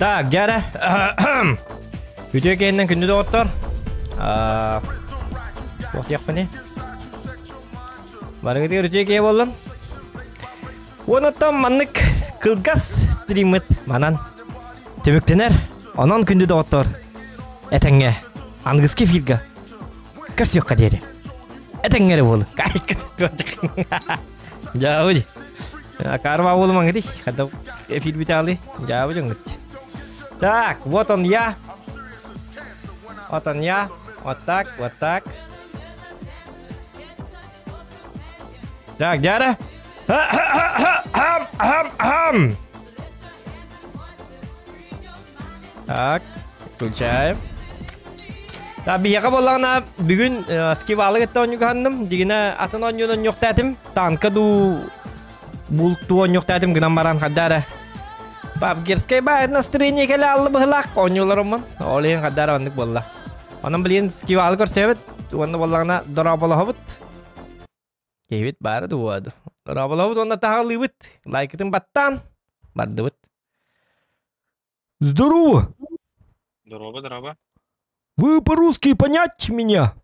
Так, дьэ Үтүө киһинэн күндү доҕоттор. Туох диэхпиний? Барыгытыгар үтүө киһи буоллун. Уонуттан маннык кылгас стриммыт манан түмүктэнэр. Онон күндү доҕоттор, этэҥҥэ аныгыскы эфирга көрсүөххэ диэри. Этэҥҥэ эрэ буолу. Дьаабы Карва буолу маңыри. Хата эфир бүталы. Дьаабы дьоҥҥут. Так, вот он я. Вот он я. Вот так, вот так. Так, дьара. Так, включаем. Так, биһиэхэ буоллаҕына бүгүн скивалы кытта оонньугаһанным. Дигинэ атын оонньуун оонньуохтаатым. Танка дуу бултуу оонньуохтаатым гынан баран хадда эрэ. Пабгерскай баай настроение кэлэ алла быһылаах оонньууларыммын. Ол иһин хадда эрэ оннук буолла. Онон билигин скивалы көрсөбүт. Уонна буоллаҕына дорооболоһобут. Киһибит баара дуо? Дорооболоһобут уонна таһалыыбыт. Лайкытын баттаан бардыбыт. Здорово! Здорово, здорово. Вы по-русски понять меня?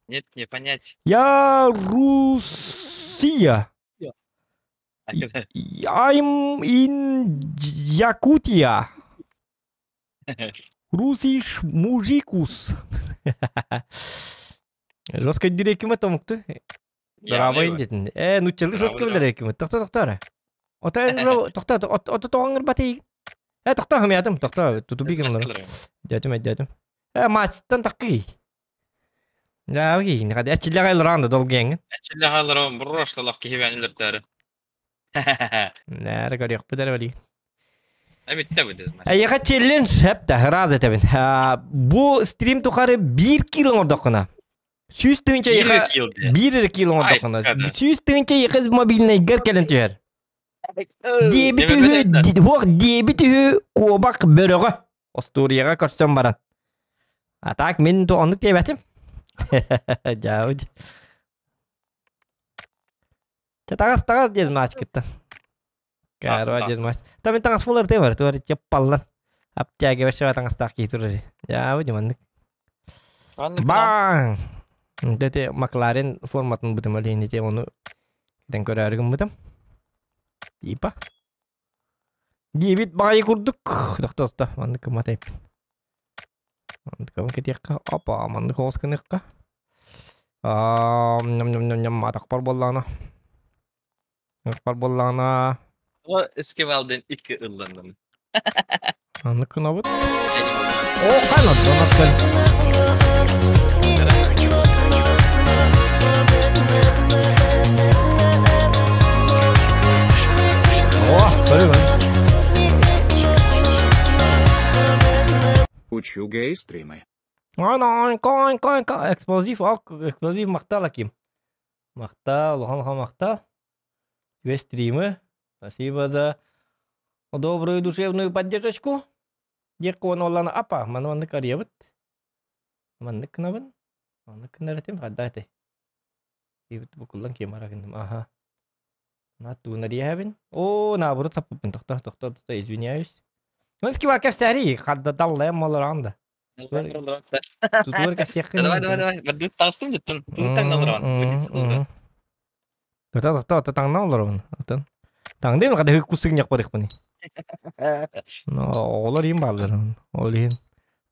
Нет, не понять. Я Руссия. I'm in Якутия. Русиш мужикус. Жестко дирэкиме томукту. Дорабайын дедин. Э, нуччалыы жестко билэр экимит. Тохто, тохто эрэ. Ото тохто, ото тоҕоҥ ырбатый. Э, тохто хымыятым, тохто, тутуби гынлар. Дьэтим, дьэтим. Э, матчтан таккый. Да, окей, не ходи. Эчиллэҕэ ылраан да долгиэҥҥин. Эчиллэҕэ ылраан брошлалах киһи бээнилэртээри. Нээр көрүөхпүт эрэ били. Эбиттэ бу значит. Эйиэхэ челлендж эптэ, ыраас этэбин. Бу стрим тухары биир кило оҥордоххуна 100 тыһыынча эйиэхэ биир эрэ кило оҥордоххуна 100 тыһыынча эйиэхэ мобильнайгар кэлэн түһэр. Диэбит үһү, хуох диэбит үһү куобах бөрөҕө остуоруйаҕа көрсөн баран. А так мин оннук диэбэтим. Дьаабыт. Чэ таҕас таҕас диэн маачкыттан. Каарва диэн мач. Та мин таҥас булар тыа бар, туар чаппаллан. Аптяга таҥастаах киһи турар. Дьаабы дьуманнык. Баң! Дете Макларен форматын бутым алейни те оны китен көрөөрү гыммытым. Типа. Диэбит баҕайы курдук. Тохто тохто маннык кымматайпын. Маннык кэтиэххэ. Опа, маннык оҕус гыныахха. Ньам-ньам-ньам-ньам атахпар буоллаҕына. Атахпар буоллаҕына. Эскивалден икки ылланным. Маннык гынабыт. О, кайна, донат кэл. О, көрү Учу гей-стримы. Эксплозив, эксплозив махтал Аким. Махтал, улахан махтал. Весь стримы. Спасибо за добрую душевную поддержку. Диэк оллана апа, маны маннык арыйабыт. Маннык гынабын. Маннык гынар хадда этэй. Ибит букуллан киэмара гынным. Аха. На туунарыйабын. О, наоборот саппыппын. Тохто, тохто, тохто, извиняюсь. Ну, скива кэпсээри, хадда даллайам олорон да. Тутур кэсиэххин. Давай, давай, давай. Бардыт таастым жыттын. Туттан олорон. Тохто, тохто, тохто, таҥна олоробун. Отон. Таҥдым, хада кусыгньах барыхпыны. Но оҕолор иһин бааллар. Ол иһин.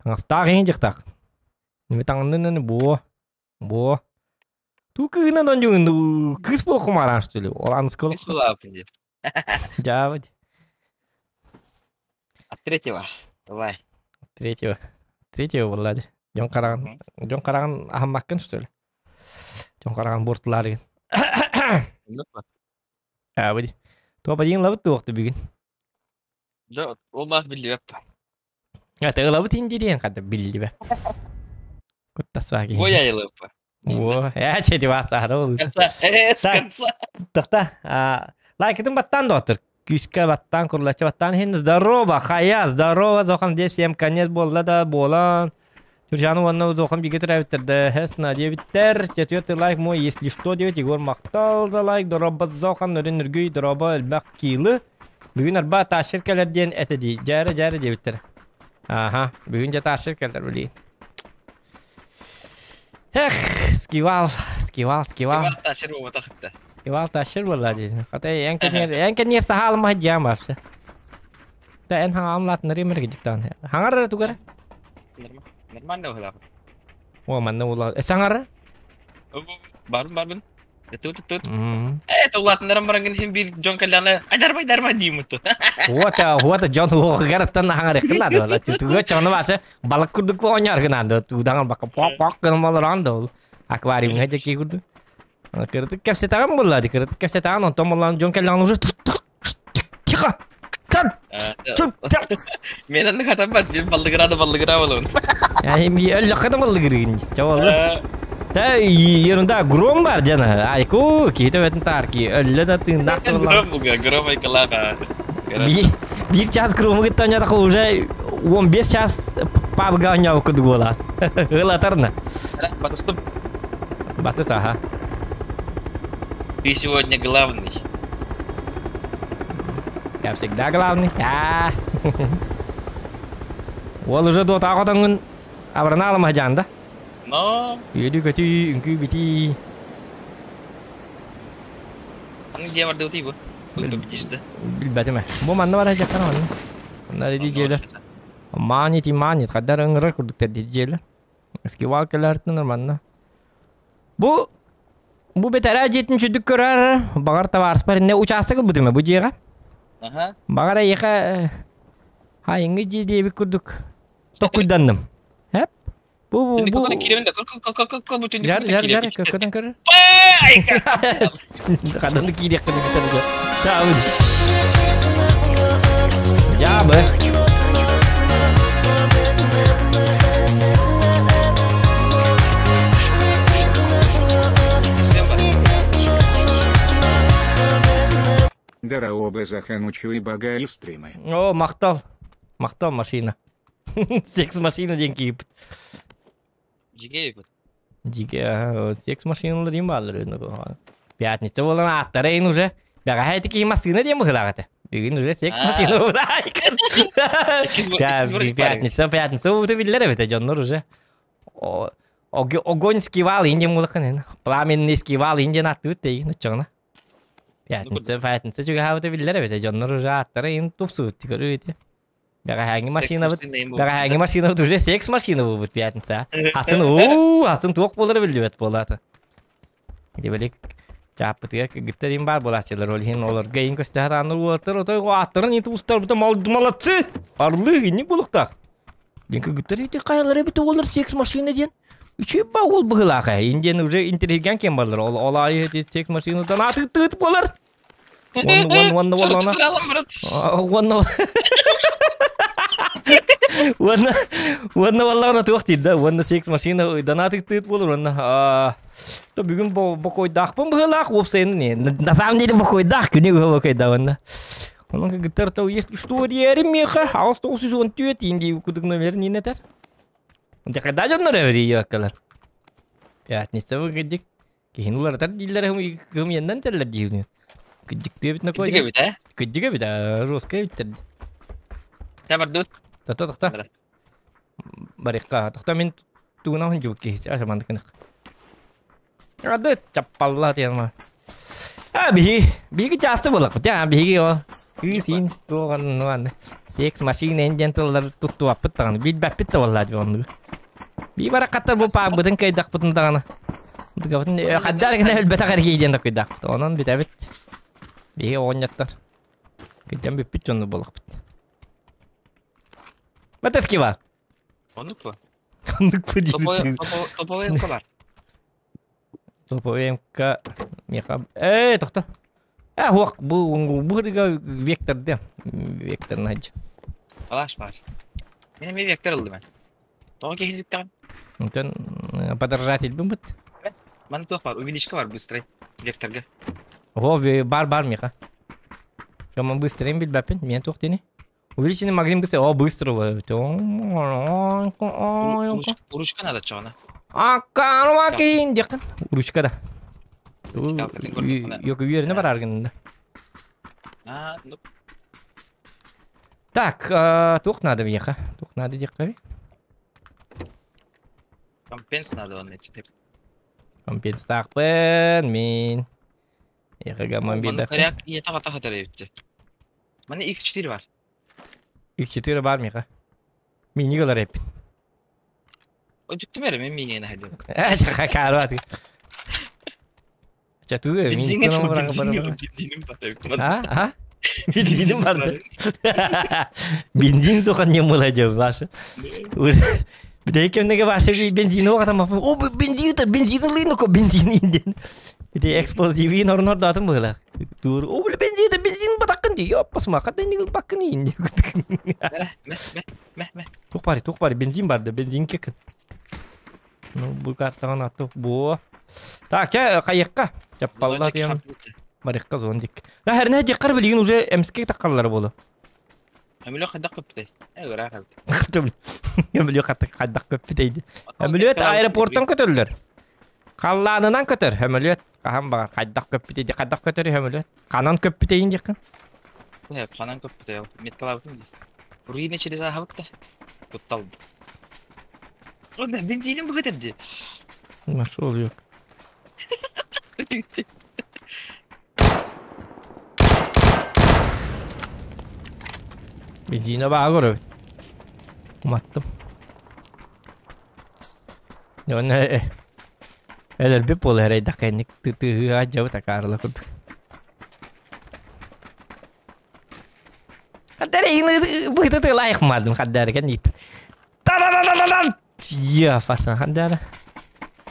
Таҥастаах иһин дьахтаах. Неме таҥнын буо. Буо. Ту кыһынан онжугун кыс буолхумараан что ли? Ол аныскы Кыс буолааппын дип. Дьаабыт. От третьего. Давай. Третьего. Третьего буолла дии. Дьон хараҕын дьон хараҕын аһаммаккын что ли? Дьон хараҕын буортулаарыгын. Аабыт. Туох бадиин лабыт туохту бүгүн? Да, ол баас биллибэп. Это ылабыт инди диэн хата биллибэп. Куттасваа киһи. Ой айылыппа. О, э, чети бастаары ол. Конца. Э, с конца. Тохта. Лайкытын баттан доктор. Күүскэ баттан, курлаччы баттан иһин. Здорово, хайа, здорово, зохан здесь всем конец буолла да буолан. Туржаны уонна зохан бигэ төрөөбүттэр да хэсна диэбиттэр. Четвертый лайк мой, если что, диэбит Егор махтал да лайк. Дороба зохан, нөрүн үргүй, дороба элбэх киилы. Бүгүн арба таашыр кэлэр диэн этэ дии. Дьээрэ дьээрэ диэбиттэр. Аха, бүгүн дьэ таашыр кэлэр билии. Эх, скивал, скивал, скивал. Скивал таашыр буолбатах этэ. Скивал таашыр буолла дии. Хата эн кэнниэр, эн кэнниэр саһаалыма дьиэм вообще. Да эн хаҥаам лаатыннар эмэр гидиктаан. Хаҥар эрэ тугара? Нормально выглядит. О, манна ула. Саҥара? Барбын, барбын. Тут, тут. Это улаатыннаран баран син биир дьон кэллэҕинэ айдарбай дарбай дииммит. Хуота, хуота дьон уоҕарыттан хаҥарыаххын наада. Түгө чону баасы балык курдук оонньоор гынаан туудаҥа бакка пок пок гынан олорон да ол аквариумҥа дьэки курдук. Кырдык кэпсэтэҕин буолла ди кырдык кэпсэтэҕин онтон боллаан дьон кэллэҕин уже тихо Мен анны хатаммат, мен баллыгыра да баллыгыра болон. Өллөххө да баллыгырыгын. Чавалла. Та ерунда гром бар жана. Айку, киһи төбөтүн таар ки. Өллө да тыыннаах туолла. Гром буга, гром айкалаага. Биир час грому кытта оонньоотоххо уже 15 час пабга оонньообут курдук буолаат. Ылатарна. Батыстым. Батыс, аха. Ты сегодня главный. Я всегда главный. А. Ол уже дуотаа хотоҥҥун абырана аламаһдьаан да? Но. Үөдүү көтүү, үҥкүү битии. Аны дьиэ бардыбытый бу? Билбэтим Билбэтим ээ. Бу манна бар дьахтар манна. Манна диди дьиэлэр. Маанит и маанит хаддар ыҥырар курдуктар диди дьиэлэр. Скивал кэлэртин манна. Бу бу бэтэрээ дьиэтин чүдүк көрөр, баҕар табаарыспар инне учаастак ылбытым бу дьиэҕэ. Аха. Баҕар эйиэхэ хайыҥҥы дьиэ диэбит курдук токуйданным. Хэп. Бу бу бу Жар жар жар көкөтөн көр. Хананы киириэххин бүтэр Чао. Жабы. Дороба заханучу и бага и стримы. О, махтал. Махтал машина. Секс-машина диэн кииппит. Дьигэ эбит. Дьигэ, секс-машиналар им баалар. Пятница буолан ааттара ин уже. Бэҕэһээ ити киһи массыына диэн быһыылаах этэ. Бүгүн уже секс-машина Пятница, пятница уже биллэр эбит дьоннор уже. Огонь скивал индиан мулакын. Пламенный скивал индиан аттыбыт дейин оччоҕуна. Пятница, пятница чугаһаабыта биллэр эбит дьоннор уже ааттара ин тупсубут көрүү ити. Бэҕэһээҥҥи машинабыт, бэҕэһээҥҥи машинабыт уже секс-машина буолбут пятница. Атын уу, атын туох буолара биллибэт буолаата. Дибэлик чааппытыгар кыргыттар им баар буолааччылар, ол иһин олорго иин көстө сатааннар уолаттар отой ааттарын ити устарбыта молодцы! Орлы, инник буолуохтаах. Диэн кыргыттар ити хайалара эбит уоллар секс-машина диэн. Үчүгэй ба уол быһыылаах ээ. Индиан уже интеллигент кем баллар. Ол ол аайы ити секс-машинатан атыттыыт буолар. Уонна уонна уонна уонна уонна уонна уонна туох диир да уонна секс машина донатыктыыт буолар уонна то бүгүн бокуойдаахпын быһыылаах уопсайын на самом деле бокуойдаах күнү быһа бокуойда уонна онон кыргыттар то если что диэрим миэхэ аҕыс тоҕус жүз он түөрт иин кудук номерин иин этэр дьэ хайда дьоннор эбит пятница выгодик Киһини уларытар дииллэр кымыйаннан тэллэр диибин. Кыдьыктыы эбит Кыдьык эбит ээ? Кыдьык эбит аа, жестко эбиттэр. Чэ бардыбыт. Тохто тохто. Барыхха. Тохто мин тугунан хонжубут киһи. Аса маннык гынах. Ады чаппалла тиэмэ. А биһи биһиги часто буоллахпыт аа биһиги о кыыс иин туоҕан нуан секс машина диэн тыллар туттубаппыт даҕаны билбэппит да буоллаа дии оннугу. Бии бараххаттар бу паабытын кыайдахпытын даҕаны. Хайдах гына өлбөтөх эргий диэн докуйдаахпыт. Онон бүтэбит. Биһиги оҕонньоттор. Кырдьан бүппүт дьонну буолахпыт. Батаски бар. Оннук бу. Оннук бу диибит. Топовой МК бар. Топовой МК меха. Э, тохто. Э, хуак бу бу вектор де. Вектор найдь. Алаш бар. Мен эми вектор ылдым мен. Тоҕо киһиликтэҕин? Онтон подражатель быммыт. Манна туох бар? Увеличка бар быстрый векторга. О, бар бар миха. Кому быстрее билбэппин, мен туох дини? Увеличенный магазин быстрее. О, быстро. Ручка надо чоҕуна. Аккаануакин диэххин. Ручка да. Yok үөрэнэ барар гынна. А, ну. Так, туох надо биһиэхэ? Туох надо диэххэ? Компенс надо он теперь. Компенстаахпын мин. Эҕэгаман Манна биэрдэхпин. коряк ийэтэ аҕата хатар эбитти. Манна X4 бар. X4 бар миэхэ. Мини гылар эппин. Одьуктум эрэ мен миниэн аһадым. Э, хакаруат. Чатуу мин Бензиҥҥэ кылам бензин бензиним бар эбит. А? А? Бензиним барды. Бензин сухан не молодец, Ваша. Бүтэ кэмнеге Ваша бензин оҕатамаппын. О, бензин бензин ылыйын бензин инден. Ити эксплозивин орнор датын быһылаах. Тур, о, бензин бензин батаккын ди. Ёппасма, хата нигыл баккын иин. Мэ, мэ, мэ, мэ. Тух бары, тух бары, бензин барды, бензин кекин. Ну, бу картаҕын аттык бу. Так, чэ, хайыкка. Чаппалла тиэн барыкка зон дик. Да, хәрнә диккар билигин уже эмске таккаллар болу. Өмүлө хайдах көппүтэй? Э, ыраах эбит. Өмүлө хайдах көппүтэй. Өмүлөт аэропорттан көтөллөр. Халлаанынан көтөр, өмүлөт. Хаһан баҕар хайдах көппүтэй, хайдах көтөр өмүлөт. Ханан көппүтэйин диккин. Э, ханан көппүтэй. Меткалаабытым ди. Руина через ахабыкта. Кутталды. О, бензиним быгытыр ди. Нашел yok. Бензина баа көрөбүт. Уматтым. Онно өлөрбүт буола эрэйдэххэ тытыһыы дьабыт акаарыла курдук. Хаддар эйин быһыта тыылаайых маадым хаддар кэн Та-да-да-да-да! Я фасан хаддар.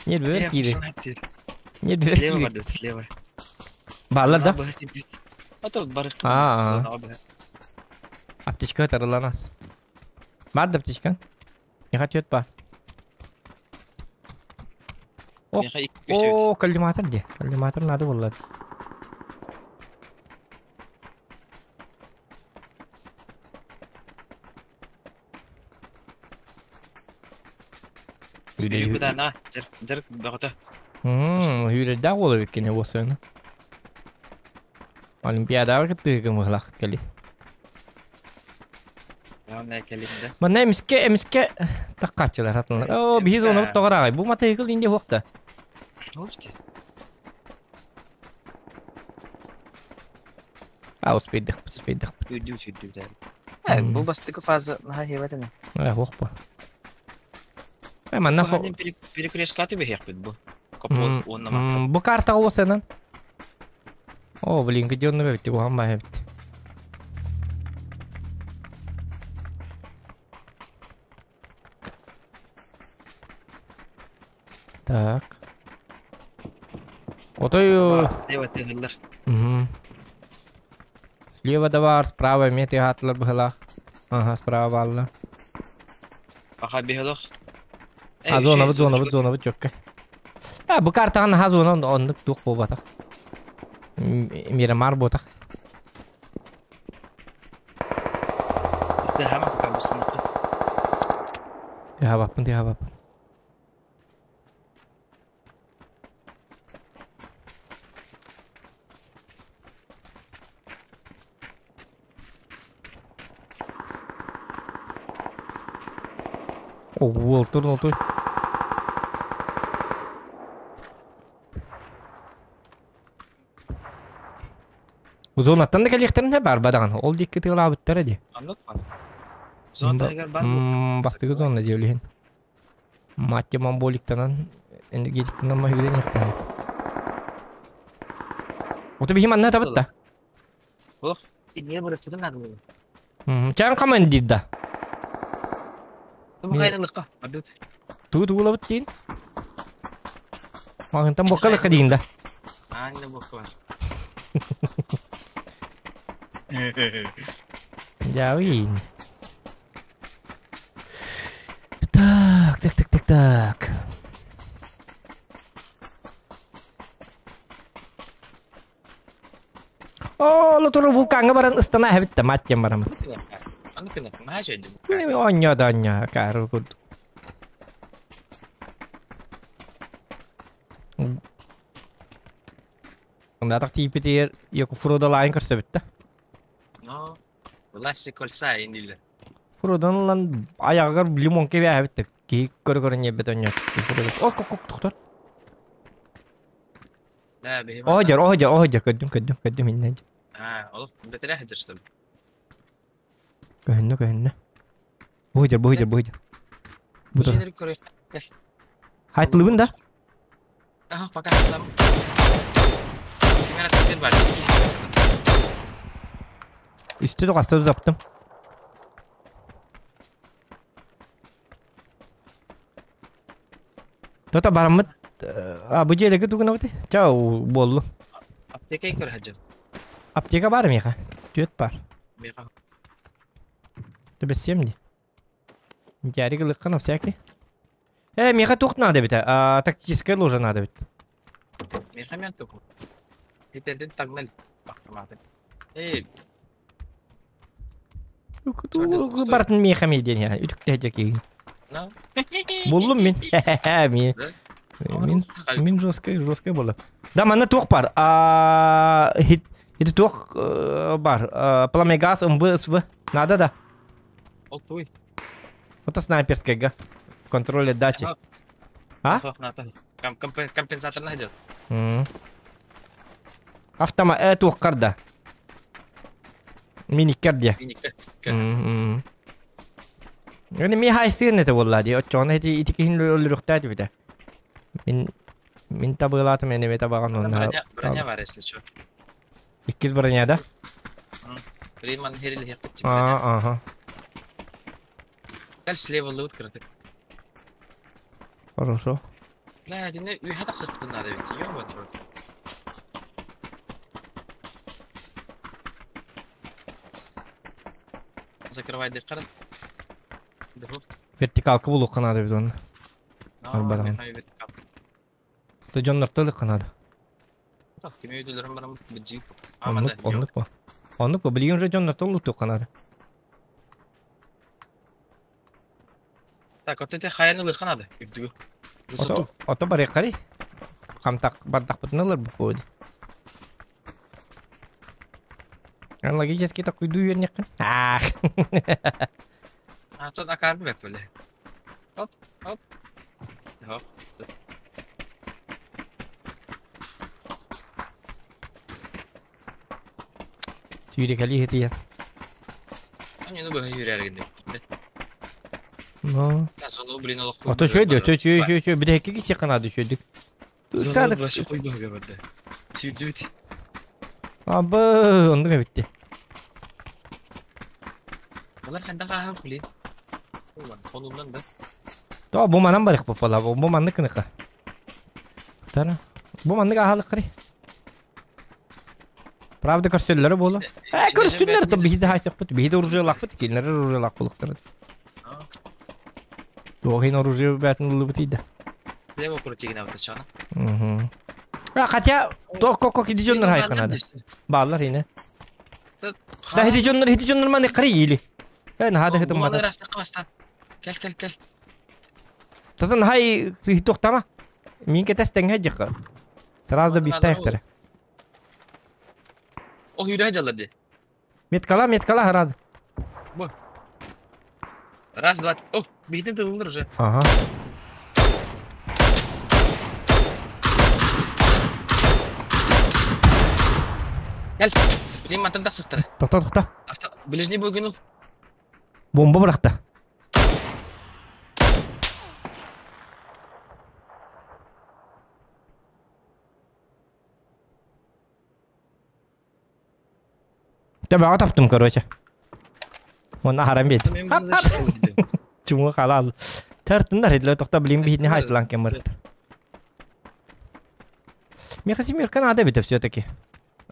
Нет, бер кири. Нет, бер Слева кири. барды, слева. Баллар да? А то бар. А. Аптечка тарыланас. Бар да аптечка? Не хотят ба. О, о, коллиматор где? Коллиматор надо было. На, жер бөгөтө. Хүрэрдээх буола эбиккини буосуйна. Олимпиадаҕа кыттыыгы мыһылах кэли. Манна эмиске эмиске таккааччылар хатылар. О, биһи зона тоҕор Бу матайыкыл инде хуохта. А, успейдих, успейдих. Үрдү сүрдү. Бу бастыкы фаза наха хебетене. Э, хуохпа. Э, манна Перекресткаты бехеппит бу. Копол онна Бу картаҕа уосанан. О, блин, где он бит, ухан ба бит. Так. Отой. Слева тыгыллар. Угу. Слева да бар, справа мети хатлар быһылах. Ага, справа балла. Аха бехелох. А, зона бу, зона бу, зона бу чөккө. А, бу картаҕын ха зона оннук тух буолбатах. Мирамар буотах. Тыһама кабысыныкы. Тыһабаппын, тыһабаппын. О, тур, тур. Зонаттан да кэлиэхтэрин бар бадаҕан. Ол дикки тыылаабыттара ди. Аннык бар. Зона тагар бар. Бастыгы зона диэлиһин. Маття мамболиктанан энергетиктанан махүлен яхтан. Ота бихим анна табытта. Ох, не бұрып надо. Чан каман дидда. Бу кайрылыкка. Бардыт. Туу туулабыт дейин. Мағынтан боккалыкка дейин да. Анна бокка бар. Жауин. Так, так, так, так, так. О, лотуру вулканга баран ыстана хэбитте маттем барамын. Аны кына, маа жөйдү. Оньо да оньо, кары курдук. Ындатак тиипитигер яку фурудалаайын көрсөбүттэ. Но. Власти кольца иннилэр. Фурудан ылан айаҕыгар лимон кэбээһэбит да киһи көрө-көрө ньиэбэт онньооччу фуру. Ох, кок, кок, тохтор. Да, биһи Оһо манна. дьар, оһо дьар, оһо дьар, көрдүм, көрдүм, көрдүм иннэ. Аа, олох бэтэрээ сылдьар что ли? Көһүннэ, көһүннэ. Бу сылдьар, бу сылдьар, бу сылдьар. Бу Бу тур. дьиэлэри көрүөххэ. Кэл. Хайтылыбын да? Аха, пока хайтылам. Ким эрэ тахсыыр бар. Үстү тоҕаста тутаптым. Тота бараммыт а бу дьиэлэргэ тугунабыт? Чау буоллу. Аптека көрө сылдьан. Аптека бар миэхэ. Түөт бар. Миэхэ. Төбөссиэм дии. Дьярик ылыахха на всякий. Э, миэхэ туох надо эбитэ? А, тактическая ложа надо эбит. Миэхэ мен тугу. Хитэрдин таҥнал бахтамаатын. Эй, Бартын миэхэ ми диэн я. Үтүктэ дьэки. на. Буллум мин. Мин мин мин жесткая, жесткая буолла. Да, манна туох бар. А, хит ити туох бар. Пламегаз МВСВ. Надо да. Ол туй. Это снайперская Контроль отдачи. А? Компенсатор найдет. Автома туох карда. Миниккер дия. Миниккер. Эни ми хайсыын это буолла дии. Оччоҕуна ити ити киһини өлөрүөхтээх эбитэ. Мин мин табыылаатым эни табаҕан онно. Броня, броня бар, если что. Иккис броня да? Приман херил хеппит. А, ага. Кэл слева лут кыратык. Хорошо. Бля, дини үйэ тахсыртпын надо ведь. Ёбаный рот. Закрывай дыр Дефолт. Вертикалка булуохха наада эбит онно. Арбадаҕын. Вертикалка. То дьоннорто ылыахха наада. Кими өйдөлөрүм барам быдьыы. Оннук, оннук бо. Оннук бо. Билигин уже дьоннорто улуттуохха наада. Так, вот это хайаны ылыахха наада. Үрдүгү. Ото, ото барыаххарый. Хамтах бардахпытын ылар бу ди. Логически такуйду үөрнеххин. Ах. А тут акарбы бэт били. Оп, оп. Хоп. Сүүрекали хетиен. Анюну быһа үүрээргин деп. Ну. Зону блин олох. Ото шөйдө, чө чө чө чө бир эки киши канады шөйдүк. Зону башы койду габарда. Сүүрдүбүт. Абы, оннук эбитти. Булар ханда хааһын блин. Онунан да. То бу манан барых попала, бу маннык кыныка. Тара. Бу маннык ахалык кыры. Правда көрсөллөрө буола. Э, көрстүннөр то биһиди хайсыкпыт, биһиди оружиелаахпыт, кинилэр оружиелаах булуктар. Туохин оружие бээтин ыллыбыт ида. Слева крутигин авто Угу. А, хотя, то кок иди дьоннор хайканады. Бааллар ине. Да хити дьоннор, хити дьоннор маны кыры или. Э, нахада хитим мада. Кел, кел, кел. Тотон хай хитохтама. Мин кетес тэҥэ дьыка. Сразу бифтайхтара. Ол үйрә жалар ди. Меткала, меткала харады. Бу. Раз, два. О, битин тылылыр уже. Ага. Кел. Билим мантан тахсыттара. Тохта, тохта. Авто ближний бойгын ыл. Бомба бырахта. Табаға таптым, короче. Оны харам бет. Чуңа халал. Тартындар эдилер тохта билим бихитни хайтылан кем барыт. Меха семерка надо бит все-таки.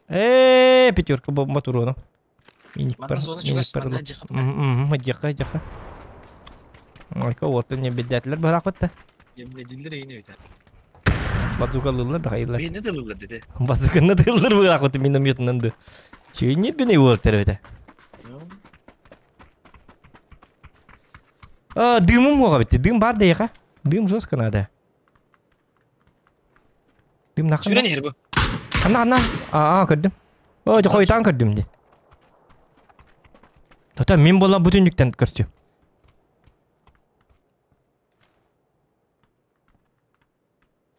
Э, пятерка бомба туруну. Миник бар. Миник бар. Жака, жака. Айка вот не бедәтләр барак битте. Базукалылар да хайылар. Бени дылылар деди. Базуканы дылылар барак битте минометынан да. Чөйне бени уолтер бите. А, дымым оға битте. Дым бар да яха. Дым жестко надо. Дым нақын. Сүрен ер бу. Ана, ана. А, көрдүм. О, жоқойтан көрдүм де. Тота мин буола бу түннүктэн көрсүм.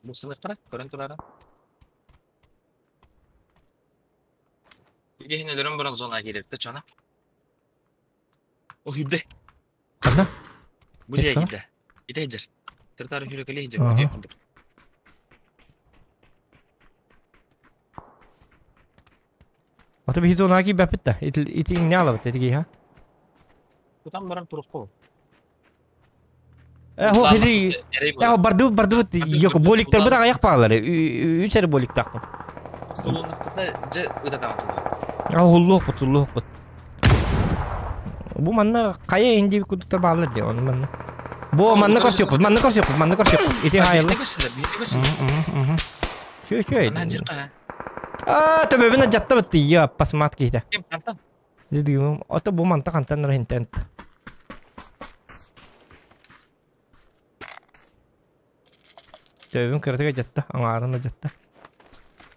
Бу сылыктара көрөн турара. Билиһин өлөрөн баран зона киирэртэ чана. О хүйдэ. Ханна? Бу дьиэ киирдэ. Ите сылдьар. Тыртары хүрөкөле сылдьар. Аха. Бу курдук. Ото биһи зонаға киирбэппит да. Ити иҥнэ алабыт этиги ха. Тутан баран турукку. Э, хо хири Э, бардыбыт бардыбыт йоко боликтар быт аҕыйах баалар. Үс эрэ боликтаахпын. Сулуннахтарда дьэ ытатаҕытына. А уллуохпут, уллуохпут. Бу манна хайа инди курдуктар бааллар дии, ону манна. Бу манна көрсүөхпүт, манна көрсүөхпүт, манна көрсүөхпүт. Ити хаайылла. Чү чү. Аа, төбөбүн адьаттабыт тиийэ, аппасмаат киһитэ. Дидигим, ото бу манта хантан рахинтент. Төбөбүн кыратык адьатта, аҥаарын адьатта.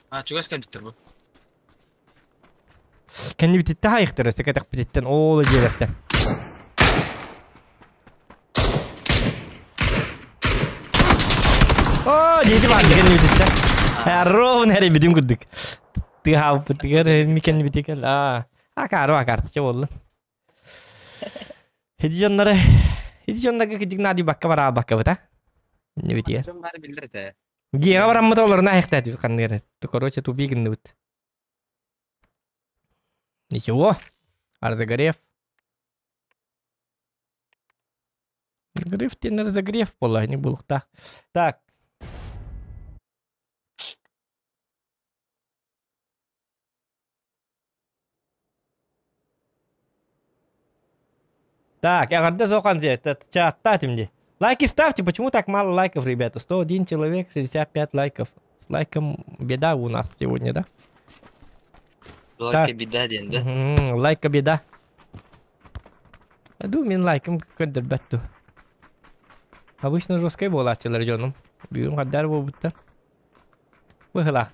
А, чугас кэлбиттэр бу. Кэннибититтэ хаайыктара, сэкэтэхпититтэн оол дьиэлэртэн. Оо, диэти баар кэннибититтэн. Ровно эрэ бүтүн курдук. Тыаһаабыппытыгар микэннибитигэр аа акаару акаартыча буолла. Ити дьоннору ити дьоннорго кидик наадыйбакка бараабаккабыт а? Иннибитигэр. Дьон баары биллэр этэ. Дьиэҕэ бараммыт олоруна айахтаатыбыт ханныгар. Короче, тупик гынныбыт. Ничего. Разогрев. Разогрев диэн разогрев буолла, не булуктаах. Так. Так, эҕэрдэ Зохан чаттаатым дии. Лайки ставьте, почему так мало лайков, ребята? 101 человек, 65 лайков. С лайком беда у нас сегодня, да? Лайка беда диэн, да? Лайка беда. Ду мин лайкым көрдөрбөт ду. Обычно жесткой буолааччылар дьонум. Бүгүн хаддар буолбуттар. Быһылаах.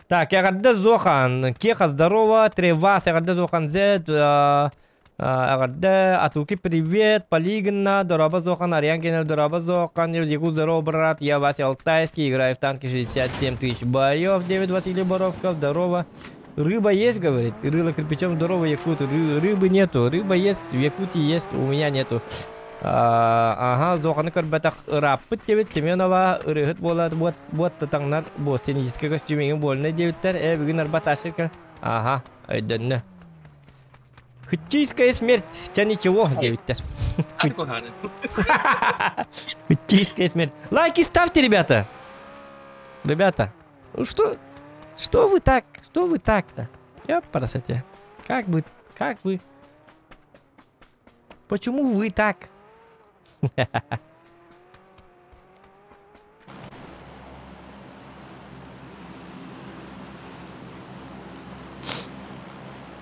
Так, эҕэрдэ Зохан, Кеха здорово, Тревас, эҕэрдэ Зохан Z, эҕэрдэ Атуки привет, Полигна, дороба Зохан, Ариан Генер, дороба Зохан, Якут здорово, брат, я Вася Алтайский, играю в танке 67 тысяч боев, 9 Василий Боровков, здорово. Рыба есть, говорит, рыла кирпичом, здорово, Якут, рыбы нету, рыба есть, в Якутии есть, у меня нету. Ага, Зоханы көрбөтөх ырааппыт диэбит Семенова ырыһыт буолар буот буот таҥнар бу сценическэй көстүүмүҥ буолна диэбиттэр э бүгүн арба ташырка ага өйдөннө Хытчийская смерть ча ничего диэбиттэр. Хытчийская смерть. Лайки ставьте, ребята. Ребята, ну что, что вы так, что вы так-то? Я красоте. Как бы, как вы? Почему вы так?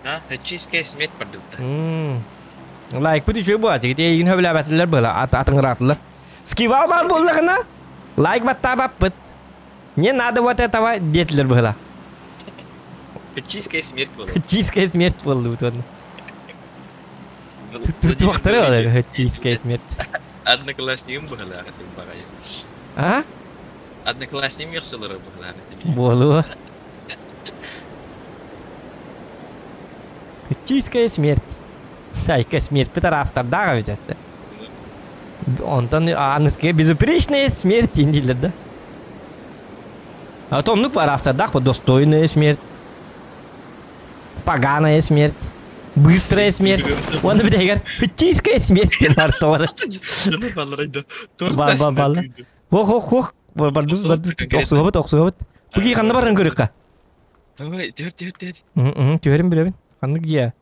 А, чистая смерть продукта. Лайк бит үчүгэй буолааччы. Ити эйигин сөбүлээбэтилэр быһыла, атыҥыраатылар. Скивал баар буоллаҕына, лайк баттаабаппыт. Не надо вот этого диэтилэр быһыла. Чистая смерть буолла. Чистая смерть буоллубут уонна. Туохтары ол чистая смерть. Однокласснигым быһылаах этим баҕайы. А? Однокласснигым яхшылары быһылаах этим. Буолуо. Чистая смерть. Сайка смерть пидорастардаах эбит өссө. Онтон аныскыга безупречная смерть дииллэр да. А то оннук араастардаах достойная смерть. Поганая смерть. Быстрая смерть. Уонна бүтэһигэр чистая смерть диэн артовар. Ба ба балла. Хох хох хох. Барду барду охсуһабыт охсуһабыт. Буги ханна баран көрүөххэ? Ой, түһэр түһэр түһэр. Түһэрин билэбин. Ханнык дьиэ?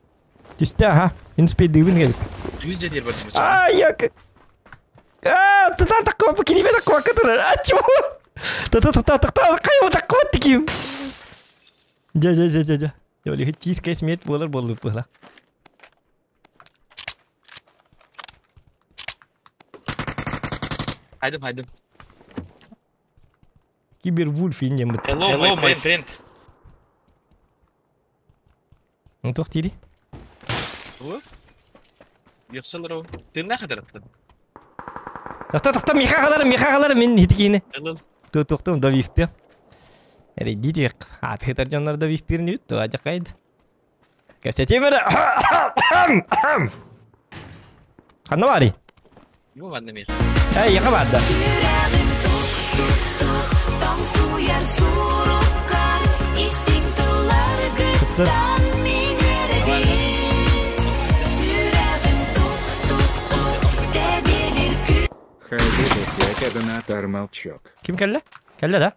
Түстэ аха. Мин успейдыыбын кэлит. Жүз дьэ диэр бардым. А, я... А, тата такого кинибе такого которая. А чего? Та та та та та кайво такого таким. Дя дя дя дя дя. Дя чистая смерть буолар буоллуп буола. Хайдым хайдым. Кибервульф иннеммит. Hello, my friend. Ну туох диирий? Тугу? Үөхсэ олоробун. Тыыннаах хатараттан. Тохто, тохто, Миха халар, Миха халар, мин хитикиини. Ыл-ыл. Туохтум добивтыам. Эрейдии түһэх. Аатыгытар дьоннор добивтыырын үт, туа дьакайд. Кэпсэтиим эрэ. Ханна баарый? Бу манна миэхэ. Эй, яха баарда. Сүрэҕим тук-тук-тук, тоҥсуйар суруккар, истиҥ тылларгыттан мин үөрэбин. Сүрэҕим тук-тук-тук, тэбиэлир күү Хайдык донатор молчок. Ким кэллэ? Кэллэ да?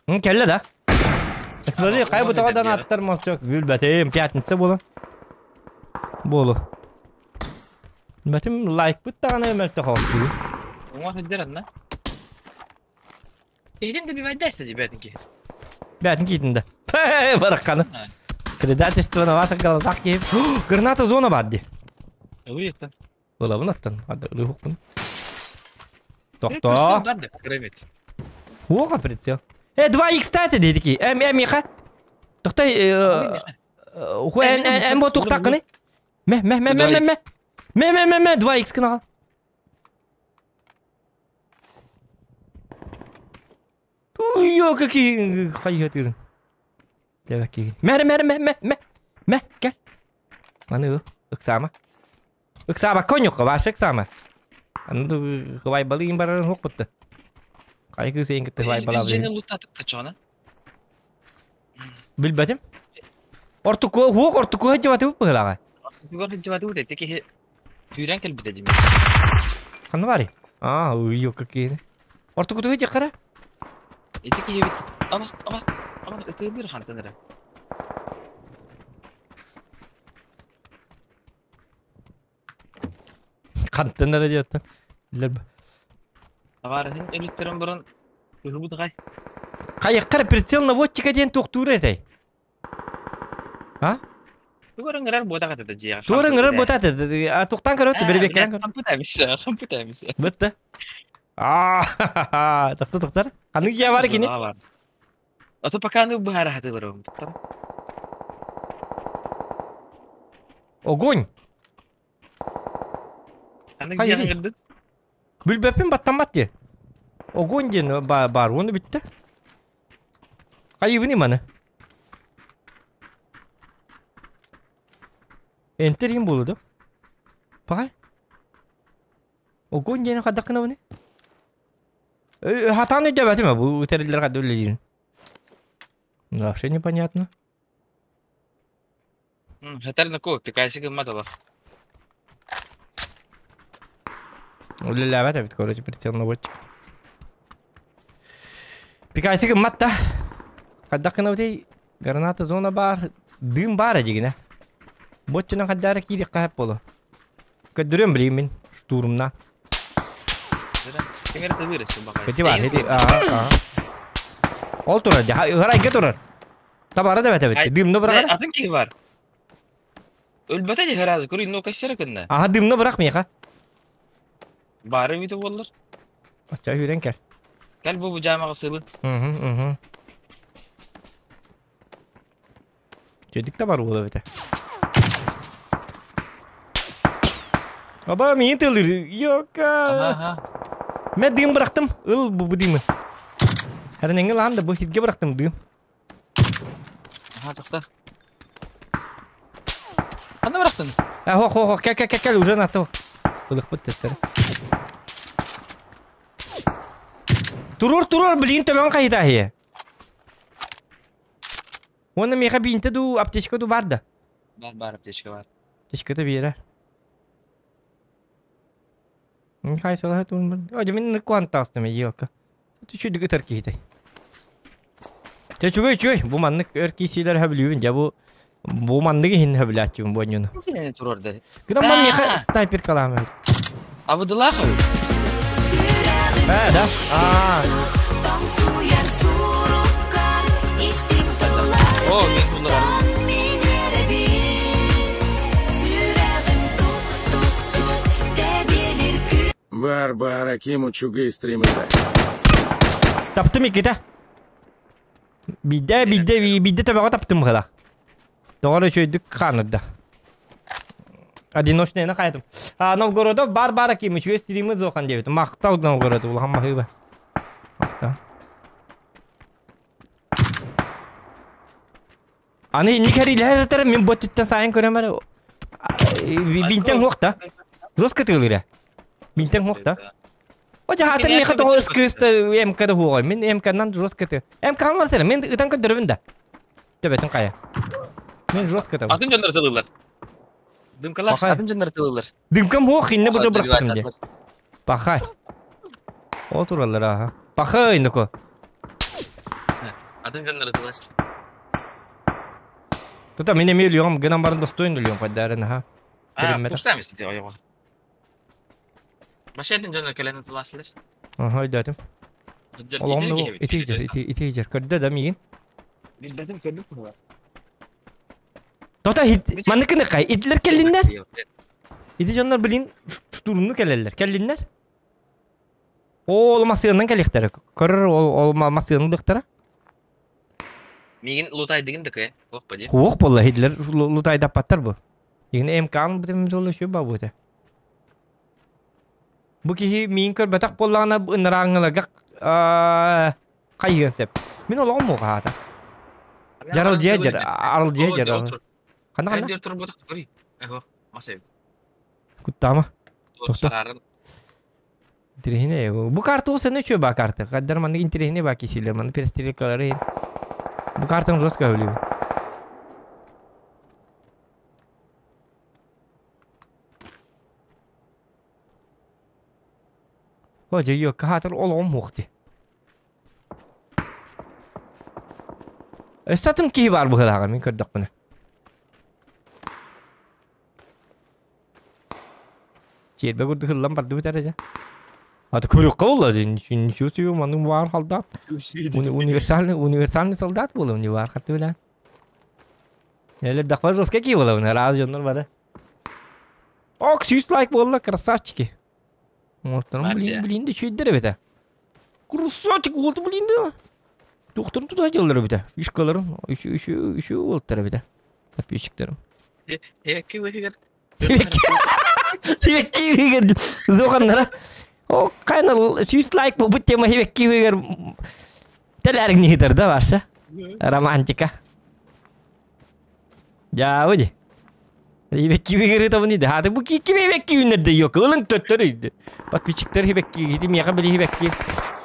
Кэллэ да? Смотри, хай бу тоҕо донаттар молчок. Билбэтим, пятница буолан. Буолу. Билбэтим, лайкпыт даҕаны мөлтөх оҕустуу. Уҥа сылдьар анна. Киһитин да бивайдайста дии бээтин киһи. Бээтин киитин да. Барахханы. Предательство на ваших глазах киһи. Граната зона бар дии. Ылыйыттан. Ылабын аттан. Ылыхпын. Тохтоо. Бар да, кырамет. Уоха прицел. 2 кстати, дедики. Миха. Тохтой, эн эн бу тухтаккыны. Мэ, мэ, мэ, мэ, мэ, мэ. Мэ, мэ, мэ, мэ, 2 x кынага. Туйо какие хайгатырын. Леваки. Мэ, мэ, мэ, мэ, мэ. Мэ, кел. Маны ыл, ыксаама. Ыксаама конюкка, ваше ыксаама. Аны хвайбалыын барарын хук бутты. Кай кыз эң кытты хвайбалабы. Үс жени лутатып тачона. Билбэтим. Ортуку хуок ортуку жабаты быһылаҕа. Ортугар жабаты бу дети киһи түүрэн кэлбитэ дими. Ханна барый? Аа, уйо какие. Ортуку тугу жакара? Ити киһи бит амас амас амас ытыылыр хантан эрэ. Хантан эрэ диэттэн. Билэр Табаарыһын өлүттэрэн баран кыһыбыт аҕай. Хайыккар прицел наводчика диэн туохтуур этэй? А? Тугар ыҥырар буотах этэ дьиэҕэ. Тугар ыҥырар буотах этэ. А туохтаан көрөт бэрибиэккээн көр. Хампыта эмисэ, хампыта эмисэ. Бытта. Аа, тохто тохтор. Ханнык дьиэ бар кини? Ото пока ну быһара хатыларым. Огонь! Ханнык дьиэҕэ ыҥырдын? Билбэппин баттаммат дии. Огонь диэн баар уону бүттэ. Хайыбын маны. Энтер им буолу да? Пахай. Огонь диэни хайдах гынабыный? Хатаан өйдөөбөтүм бу тэриллэр хадда үлэлиирин. Вообще непонятно. Хатар наку, пикайсы гыммат олох. Үлэлээбэт эбит, короче, прицел наводчик. Пикайсы гыммат да. Хайдах гынабытый? Граната зона баар, дым баар эдьигинэ. Боччунан хайдаара киириэххэ сөп буолуо. Көрдөрүөм билигин мин штурмна. Ким эрэ тылыыр өссө баҕайы. Ити бар, ити, аха, аха. Ол турар, ыһарайга турар. Табара да бэтэбит. Дымны быраҕар. Атын киһи бар. Өлбөтө дии сразу, көрүй, ну кассера кынна. Аха, дымны бырах миэхэ. Бары бүтэ буоллар. Оччо үүрэн кэл. Кэл бу бу дьаамаҕа сылын. Угу, угу. Чөдүк да бар буола эбитэ. Аба миин тылыр. Йока. Мен дым бырахтым. Ыл бу бу дымы. Хәрнеңе лаан да бу хитге бырахтым дым. Аха, тохта. Ханна бырахтын? А, хо, хо, хо, кел, кел, кел, кел, уже на то. Ылыкпыт тестері. Турур, турур, блин, төбөҥ хайыта иһиэ. Уонна миэхэ биинтэ дуу, аптечка дуу бар да? Бар, бар, аптечка бар. Аптечката биэрэр. Хайсалаһа туун О, мин куан таастым елка. Түчүдүк ытар киһитэй. Те чугай чугай, бу маннык өр киисилер хөбүлүүбүн, дьэ бу бу маннык иһин хөбүлээччибин бу онньуну. Кинини турар да. Гынан ман миэхэ снайпер калаамы. Абыдылаах Э, да? Аа. О, мен буллар. Варвара Киму чугай стримы Таптым иккитэ. Биирдэ, биирдэ, биирдэ төбөҕө таптым быһыылаах. Тоҕо эрэ үчүгэйдик хаанырда. Одиночныйны хайатым. А, Новгородов бар бара ким үчүгэй стримы зохан диэбит. Махтал Новгород улахан маһыыба. Махтал. Аны инник эрилэр мин бу өттүттэн сайын көрөм эрэ. Бинтен хуохта. Жестко тыылыра. Бинтен хуохта. О жаһатын меха тоҕо ыскыыста МК-да хуоҕай. Мин МК-нан жестко ты. МК-н сэрэ. Мин ытан көрдөрөбүн да. Төбөтүн хайа. Мин жестко табын. Атын дьоннор тылылар. Дымкалар атын дьоннор тылылар. Дымкам хуох инне бу бырахтым де. Пахай. Ол тураллар аха. Пахай нуко. Атын дьоннор тылас. Тута мин эмиэ өлүөҕүм гынан баран достоин өлүөм хайдарын аха. А, пустаем если ойоҕо. Машинатын дьоннор кэлэн тыласлар. Аха өйдөөтүм. Олоҕум ити ити ити ити көрдө да миигин. Билбэтим көрдүк була. Тота манныкыны кай итилер келлиннер. Ити дьоннор билин штурмну келеллер. Келлиннер. Ол масыанан келихтер. Көрөр ол ол масыаны дыктара. Мигин лутайдыгын да кэ. Ох поди. Хуох болла хидлер лутайдаппаттар бу. Игин МК-н битим жолу шү ба бу Бу киһи миин көрбөтөх буоллаҕына ынырааҥҥыларга хайыан сөп. Мин олоҕум муҕаата. Дьаралдьыйа дьар, аралдьыйа дьар. Ханна ханна? Куттаама. Тохто. Интириэһинэй. Бу карта ол сэнэ үчүгэй баа карта. Хаддар маннык интириэһинэй баа кисиилэр. Маннык перестрелкалары иһин. Бу картаны жестко өһүлүүбүн. О, дьэ, хаатар олоҕум суох дии. Өссө атын киһи баар быһыылааҕа мин көрдөхпүнэ. Чиэрбэ курдук ыллан бардыбыт эрэ дьэ. А то көрүөххэ буолла ничего себе маннык баар солдат. Универсальный универсальный солдат буолуом не баар хатты билэн. Эле дахпар жестко кии буолабын раз дьоннор бары. Ок, 100 лайк буолла, красавчики. Оттон блин, блин, да үчүгэйдэр эбитэ. Красавчик буолду, блин, да. Докторун туда дьыллар эбитэ. Фишкаларын, үчү, үчү, үчү уолтар эбитэ. Подписчиктерим. Эки выигр. Хивекки выигр. Зоханнара. О, кайна 100 лайк бу тема хивекки выигр. Теләрин нихитер да ваша. Романтика. Дьаабы дии. Ибэкки ыгырытабын иде. Хаты бу ким ибэкки үүннэрдэ yok. Ылын төттөрү иде. Подписчиктар ибэкки ити миэхэ били ибэкки.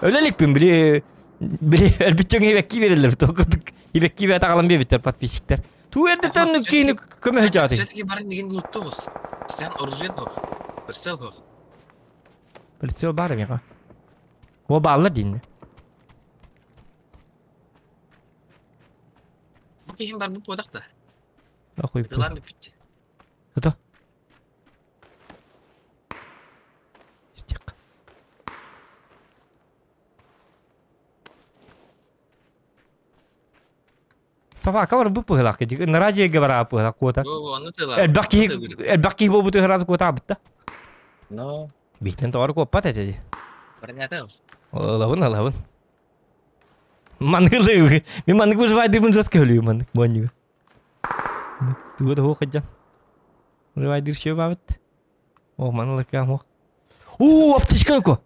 Өлө иликпин били били өлбүт дьоҥ ибэкки береллер. Токурдук ибэкки бэт аҕалан биэбиттэр подписчиктар. Туу эрдэтэн киини көмөһө дьааты. Все-таки бары нигин луттугус. Сен оружие бох. Прицел бох. Прицел бар миэхэ. О бааллар дииннэ. Бу киһим барбыт буотах да. Охуй. Ытылаан бүппүт. Ото. Истиэххэ. Собака барбыт быһыылаах киһи. Ынараа дьиэгэ бараабыт быһыылаах куота. Элбэх киһи элбэх киһи буолбутун сразу куотаабыт да. Но. Биитин тоҕо куоппат этэ дии. Бронята. Ылабын ылабын. Маннык ылыы. Мин маннык выживайдыыбын жестко өлүү маннык буонньуга. Туга да хуох ыдьан. Выживайдыыр шөп баабыт. О, маны лыкаам хуох. Уу, аптечка ко.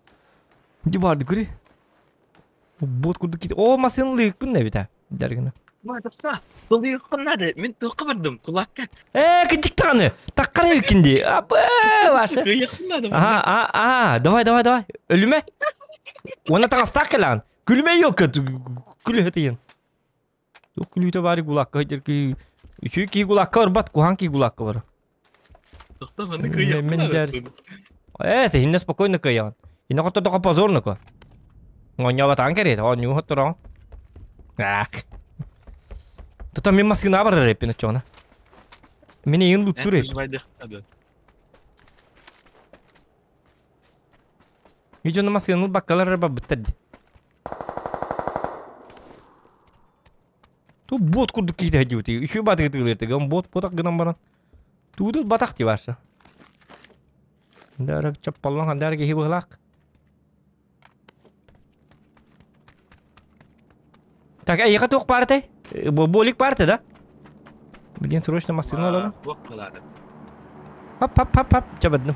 Ди барды көрі. Бот курдук кит. О, масын лыыкпын да бит. Дәргіні. Тылыйыххын Мин тылқы бардым, кулакка. Э, кынчык тағаны. Таққара илкинди. Абы, ваша. Ага, а, а, давай, давай, давай. Өлүмэ. Уонна таҥастаах кэлэҕин. Күлүмэ ёлка күлү тыйын. Туох күлүүтэ баары кулакка сылдьар киһи үчүгэй киһи кулакка барбат, куһаҕан киһи кулакка барар. Мен дэр. Ээ, сиһиннэ спокойно кыайаҕын. Инна хоттордоххо позорно Оонньообатаҕын кэриэтэ, оонньуу хоттороҕун. Аак. Тута мин массыынаҕа барар эппин оччоҕуна. Мин эйигин луттуур эбит. И дьоно массыынаны ылбаккалар эрэ барбыттар дии. Ту бот курдук киһитэ сылдьыбыт. Үчүгэй баатыгы тыылыыртыгын бот ботах гынан баран. Туудул батах дии барса. Дара чаппаллан хандар киһи быһылаах. Так, эйиэхэ туох баар этэй? Болик баар этэ да? Блин, срочно массыына ылалым. Хап хап хап хап чабадным.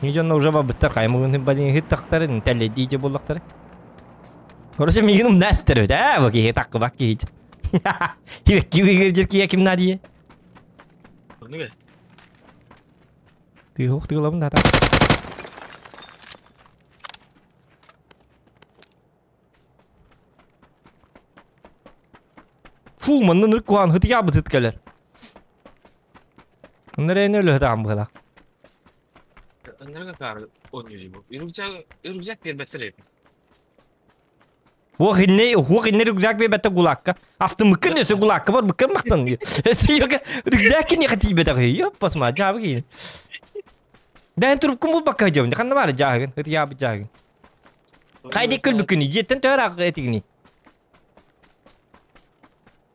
Не дьонно уже бабыттар каймыгын балин хиттахтарын тэллэдиичэ буллахтары. Короче, мигин умнастыр бит, а, бу киһи таккыбак киһи. Киви киһи ким надие? Тыһух тыылабын да Фу, манна ныр куан хытыйаабыт ыт кэлэр. Нырайны өлөһөтаан быһылаах. Ынырыга каар оонньуур бу. Рюкзак, рюкзак биэрбэттэр эбит. Хуох инне, хуох инне рюкзак биэрбэттэр гулакка. Астымыккын өсө гулакка бар быккын махтан. Өсө йока рюкзак киниэхэ тиийбэтэх үһү. Посма, жаабы киин. Дээн трубкун булбакка дьабын. Ханна баар жааһыгын, ытыйаабыт жааһыгын. Хайдик көлбүккүнүй? Дьиэттэн төһө ыраах этигиний?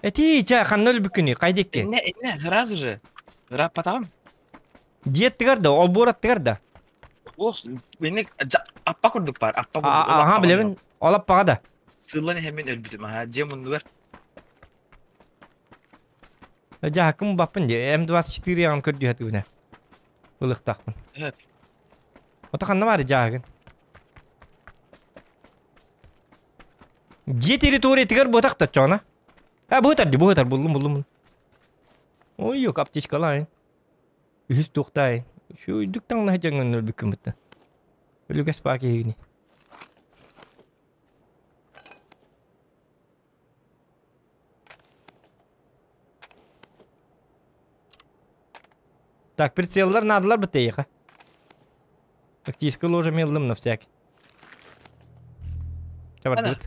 Этии, чэ, ханна өлбүккүнүй? Хайдикки? Инне, инне, сразу же. Ырааппатаҕым. Дьиэттигэр да, олбуор аттыгар да? Ох, инник аппа курдук бар, аппа курдук. Аха, билэбин. Ол аппаҕа да. Сыыллан иһэн мин өлбүтүм, аха, дьиэ муннугар. Дьаһаккым баппын дии. М24 яҕын көрдүһэ түгүнэ. Ылыктаахпын. Ото ханна баар дьааһыгын? Дьиэ территориятыгар буотах да чоона. А быһытар ди быһытар буллум буллум. Ой, yok аптечкалаайын. Үһүс туохтаайын. Үчүгүйдүк таҥнаһы дьаҥҥын өлбүккүн бытта. Өлүгэс баа киһигини. Так, прицеллар наадалар бытта эйиэхэ. Тактическую ложа меллым на всякий. Чабардыбыт.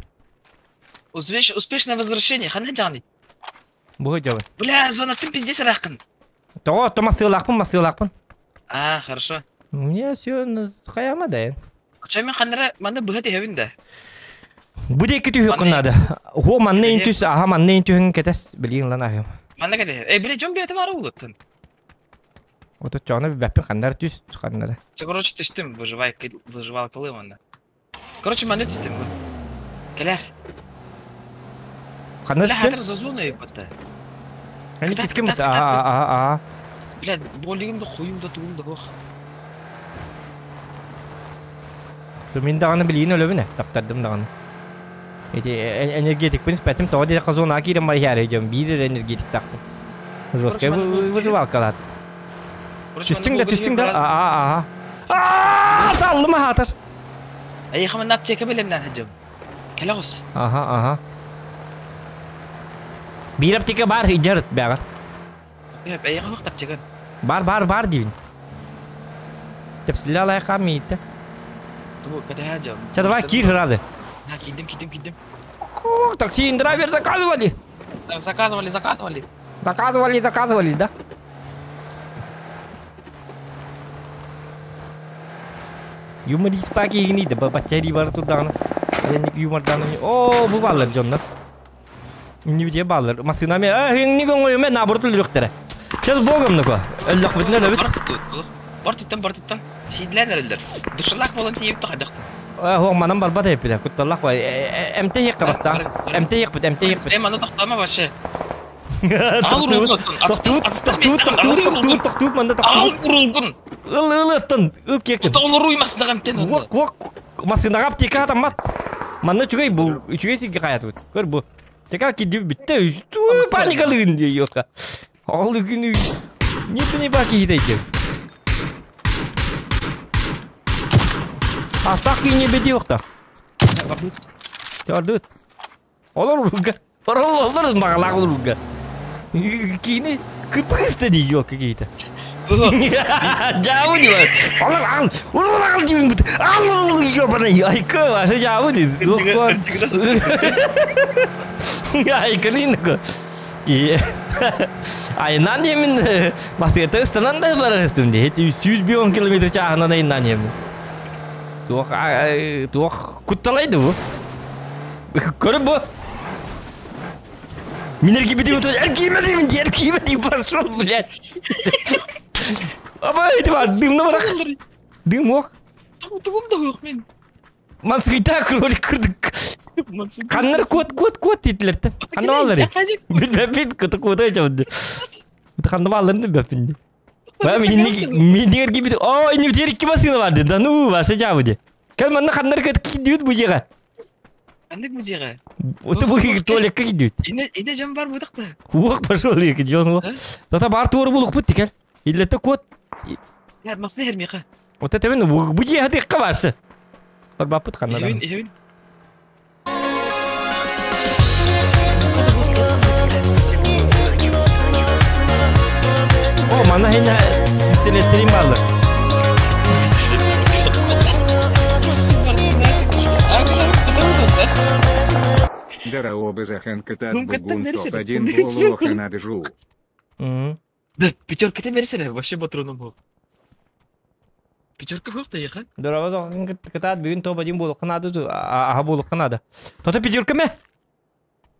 Успешное возвращение, ханна дьаҕаный? Буһу дьабын. Бля, зонаттын пиздец ырааххын. Тоҕо, то массыылаахпын, массыылаахпын. А, хорошо. Мне все хайама да. Очо мен ханнара манна быһа түһэбин да. Бу диэки түһүөххүн наада. Хо манна интүс, аха манна интүһүн кэтэс билигин лан аһыам. Манна кэтэһэр. Э, бile дьон бэйэтэ баара улуттун. Ото чоно бэппин ханнара түс ханнара. Чэ, короче, түстүм, выживай, выживалкалыы манна. Короче, манна түстүм бу. Кэлэр. Ханна Бля, түстүн? хатыр за зоной бытта. Они Кытат, кискин кытат, быта. кытат. Аха, аха, аха. Бля, болигим да хуйум да тугум да ох. То мин даҕаны билигин өлөбүн ээ, таптардым даҕаны. Ити энергетикпин испэтим, тоҕо диэтэххэ зонаҕа киирэн барыһаары дьон биир эрэ энергетиктаахпын. Жесткая выживалкалаат. Түстүҥ да, түстүҥ да, аа, аа. Аа, саллым аһаатар. Эйиэхэ манна аптека бэлэмнээн сылдьабын. Кэлэ оҕус. Аха, аха. Биир аптека баар, ыйдьарыт бэҕэр. Эйиэхэ суох аптека. Бар, бар, бар диибин. Тэпсиллэ алайхаам мииттэ. Тубу кэтэһээ дьон. Чэ, давай, киир сразу. А, киирдим, киирдим, киирдим. Такси драйвер заказывали. Заказывали, заказывали. Заказывали, заказывали, да? Юморист пакигини да баччари бар турдаҕына. Эник юмордааны. О, бу бааллар дьоннор. Иннибитиэ бааллар. Массыына мен а хиҥни көҥөйүмэ наоборот өлүөхтэрэ. Сейчас богом нука. Өллөхпүтүнэ өлөбүт. Бар туттан, бар туттан. Сиидлээн эрэллэр. Душалаах буолан тиийбит хайдахтын. Хуох манан барбат эппитэ. Кутталлах ба. Эмтэ иһиэххэ бастаан. Эмтэ иһиэхпит, эмтэ иһиэхпит. Э, маны тохтоомо вообще. Тохтуут, тохтуут, тохтуут, тохтуут, тохтуут, манна Аал тохтуут. урулгун. Ыл, ыл, ыттан, ыл киэкин. Утоҕолоруй масныгам тен. Уок, уок, массыынаҕа аптека атаммат. Манна үчүгэй бу, үчүгэй сиргэ хайатыбыт. Көр бу. Тека киди бүттэ, паникалыгын дии йока. Ол күнү не ба киһитейдим. Астах киһини беди охта. Чардыт. Олор урга. Олор магалаах урга. Киини кырпыста дии ёлка киһитэ. Дьаабы дии. Олор ал, олор ал диин бут. Ал ёбаный айка, аша дьаабы дии. Айканын ко. Айынан емин басыгата ыстанан да барар истим дии. 100 километр чааһынан айынан емин. Туох туох кутталайды бу. Көрүп бу. Мин эргийбитим эргиймедим эргиймедим пошел, блядь. Аба, это бар, дымна барак. Дым ох. Тугум да yok мен. Мансыйта кролик кырдык. Каннар кот кот кот дитлертен. Ханна баллары. Билбеппин кыты кута жабды. Ханна балларын билбеппин. Ба миннигер кибит. О, иннибитигэр икки массыына барды. Да ну, ваша жабы ди. Кэл манна ханнар кыт кидүүт бу жега. Ханнык бу жега? Оты бу туалекка кидүүт. Ине ине жан бар бутакта. Уох пошел екі жон. Тата бар туору булук бут кел. Иллете кот. Я масны хермиха. Ота тебен бу жега текка барсы. Бар бапыт ханна. Эвин, эвин. О, манна хинна пистолеттерин баалар. Дараоба Заханкатат Бугун топ-1 Волоханадыжу. Да, пятерка берсene, вообще патроном был. Пятерка был-то еха. Дорого кытаат бүгүн топ-1 буолуохха наада аха буолуохха наада. Тото пятерка мэ?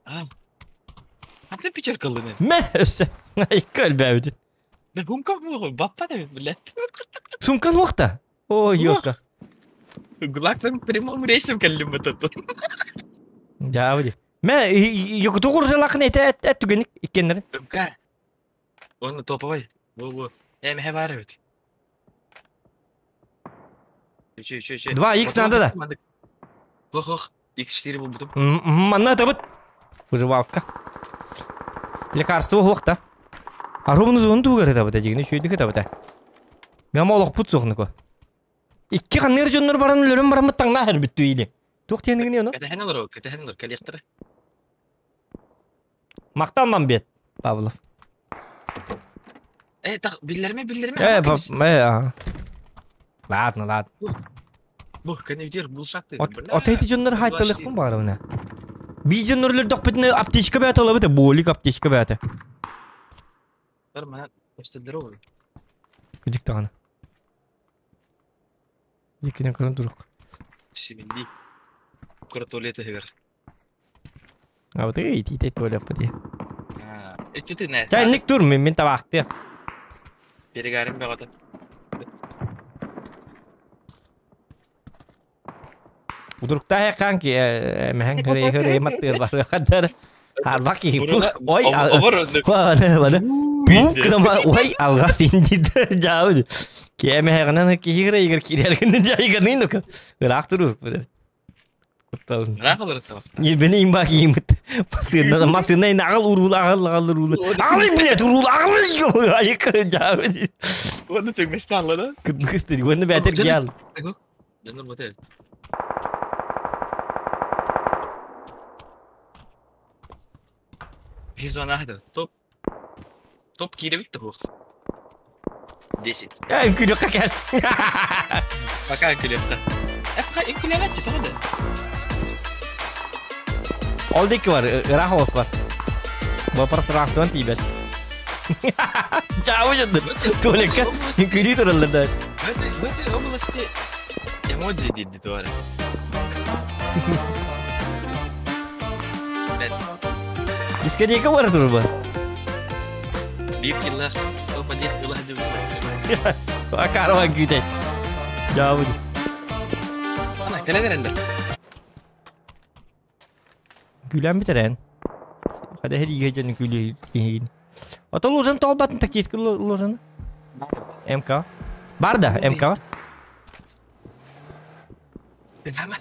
А. Аты пятерка лыны. Мэ өссө. Икки өлбөөбүт. Да хумка буолу, баппа да блядь. Сумкан уохта. О, ёлка. Гулактан прямым рейсом кэллим этот. Дьаабы Мэ йокуту куржалакын этэ эт түгеник иккеннер. МК. Он топовый. Во-во. Э, мэ бар эбит. Үчү, үчү, үчү. 2x надо да. Ох, ох. X4 булбутум. Манна табыт. Выживалка. Лекарство хуохта. Аромны зону тугары табыта жигини шүйдүкү табыта. Мен олох пут соғныко. Икки ханныр дьоннор баран өлөрөн бараммыт таҥна эрбит или. Туох тиэнигини ону? Кэтэһэн олору, кэтэһэн олору, кэлиэхтэрэ. Махталман бет, Павлов. Э, так, биллэрмэ, биллэрмэ. Э, э, Ладно, ладно. Бу, кэнэвдер булшакты. От эти дьоннор хайталыхпын баарыбына. Би дьоннор өлөрдөхпүтүнэ аптечка бээтэ олабыт, болик аптечка бээтэ. Бар мана көстөлдөр ол. Кыдык даҕаны. Иккинен көрөн турук. Симинди. Кура туалет иһигэр. Абыты итиитей туалеппа дии. Өттүтүнэ. Чай ник тур мен мен табаахтыа. Перегарым бөҕөтө. Удуруктаа хаан ки мэхэн хөрэй хөрэй маттыыр бар хаддар Арбак ки ой ой Пук ой алгас индид жаабы Киэмэһэҕинэн киһи игер киирэргин дьайганын нука ыраах туру Кутталын. Ыраах олорор табах. Бени имба киимит. Масына масына нагал урула агал агал урула. Агал блядь урула агал айык жаабы. Уонна түҥмэсте алла да? Кыстыр уонна бэтер гял. Дьоннор мотел. Визуана топ. Топ кииребит да хуох. 10. Я үҥкүүлүөххэ кэл. Пока үҥкүүлүөххэ. Э, пока үҥкүүлээбэччи тоҕо да? Ол диэки бар, ыраах оҕус бар. Бу пространствон тиийбэт. Чаабы дьоннор. Туалекка үҥкүүлүү тураллар да. В этой области эмодзи диэдди туора. Дискотека бар турба. Биир киллах, топ один киллах дьыбыта. Караван күүтэй. Жаабы. Ана, кэлэн эрэллэр. Күлэн бүтэрэн. Хада хериге дьон күлүү киһигин. Ото лужан толбатын тактический лужан. МК. Бар да, МК. Хама.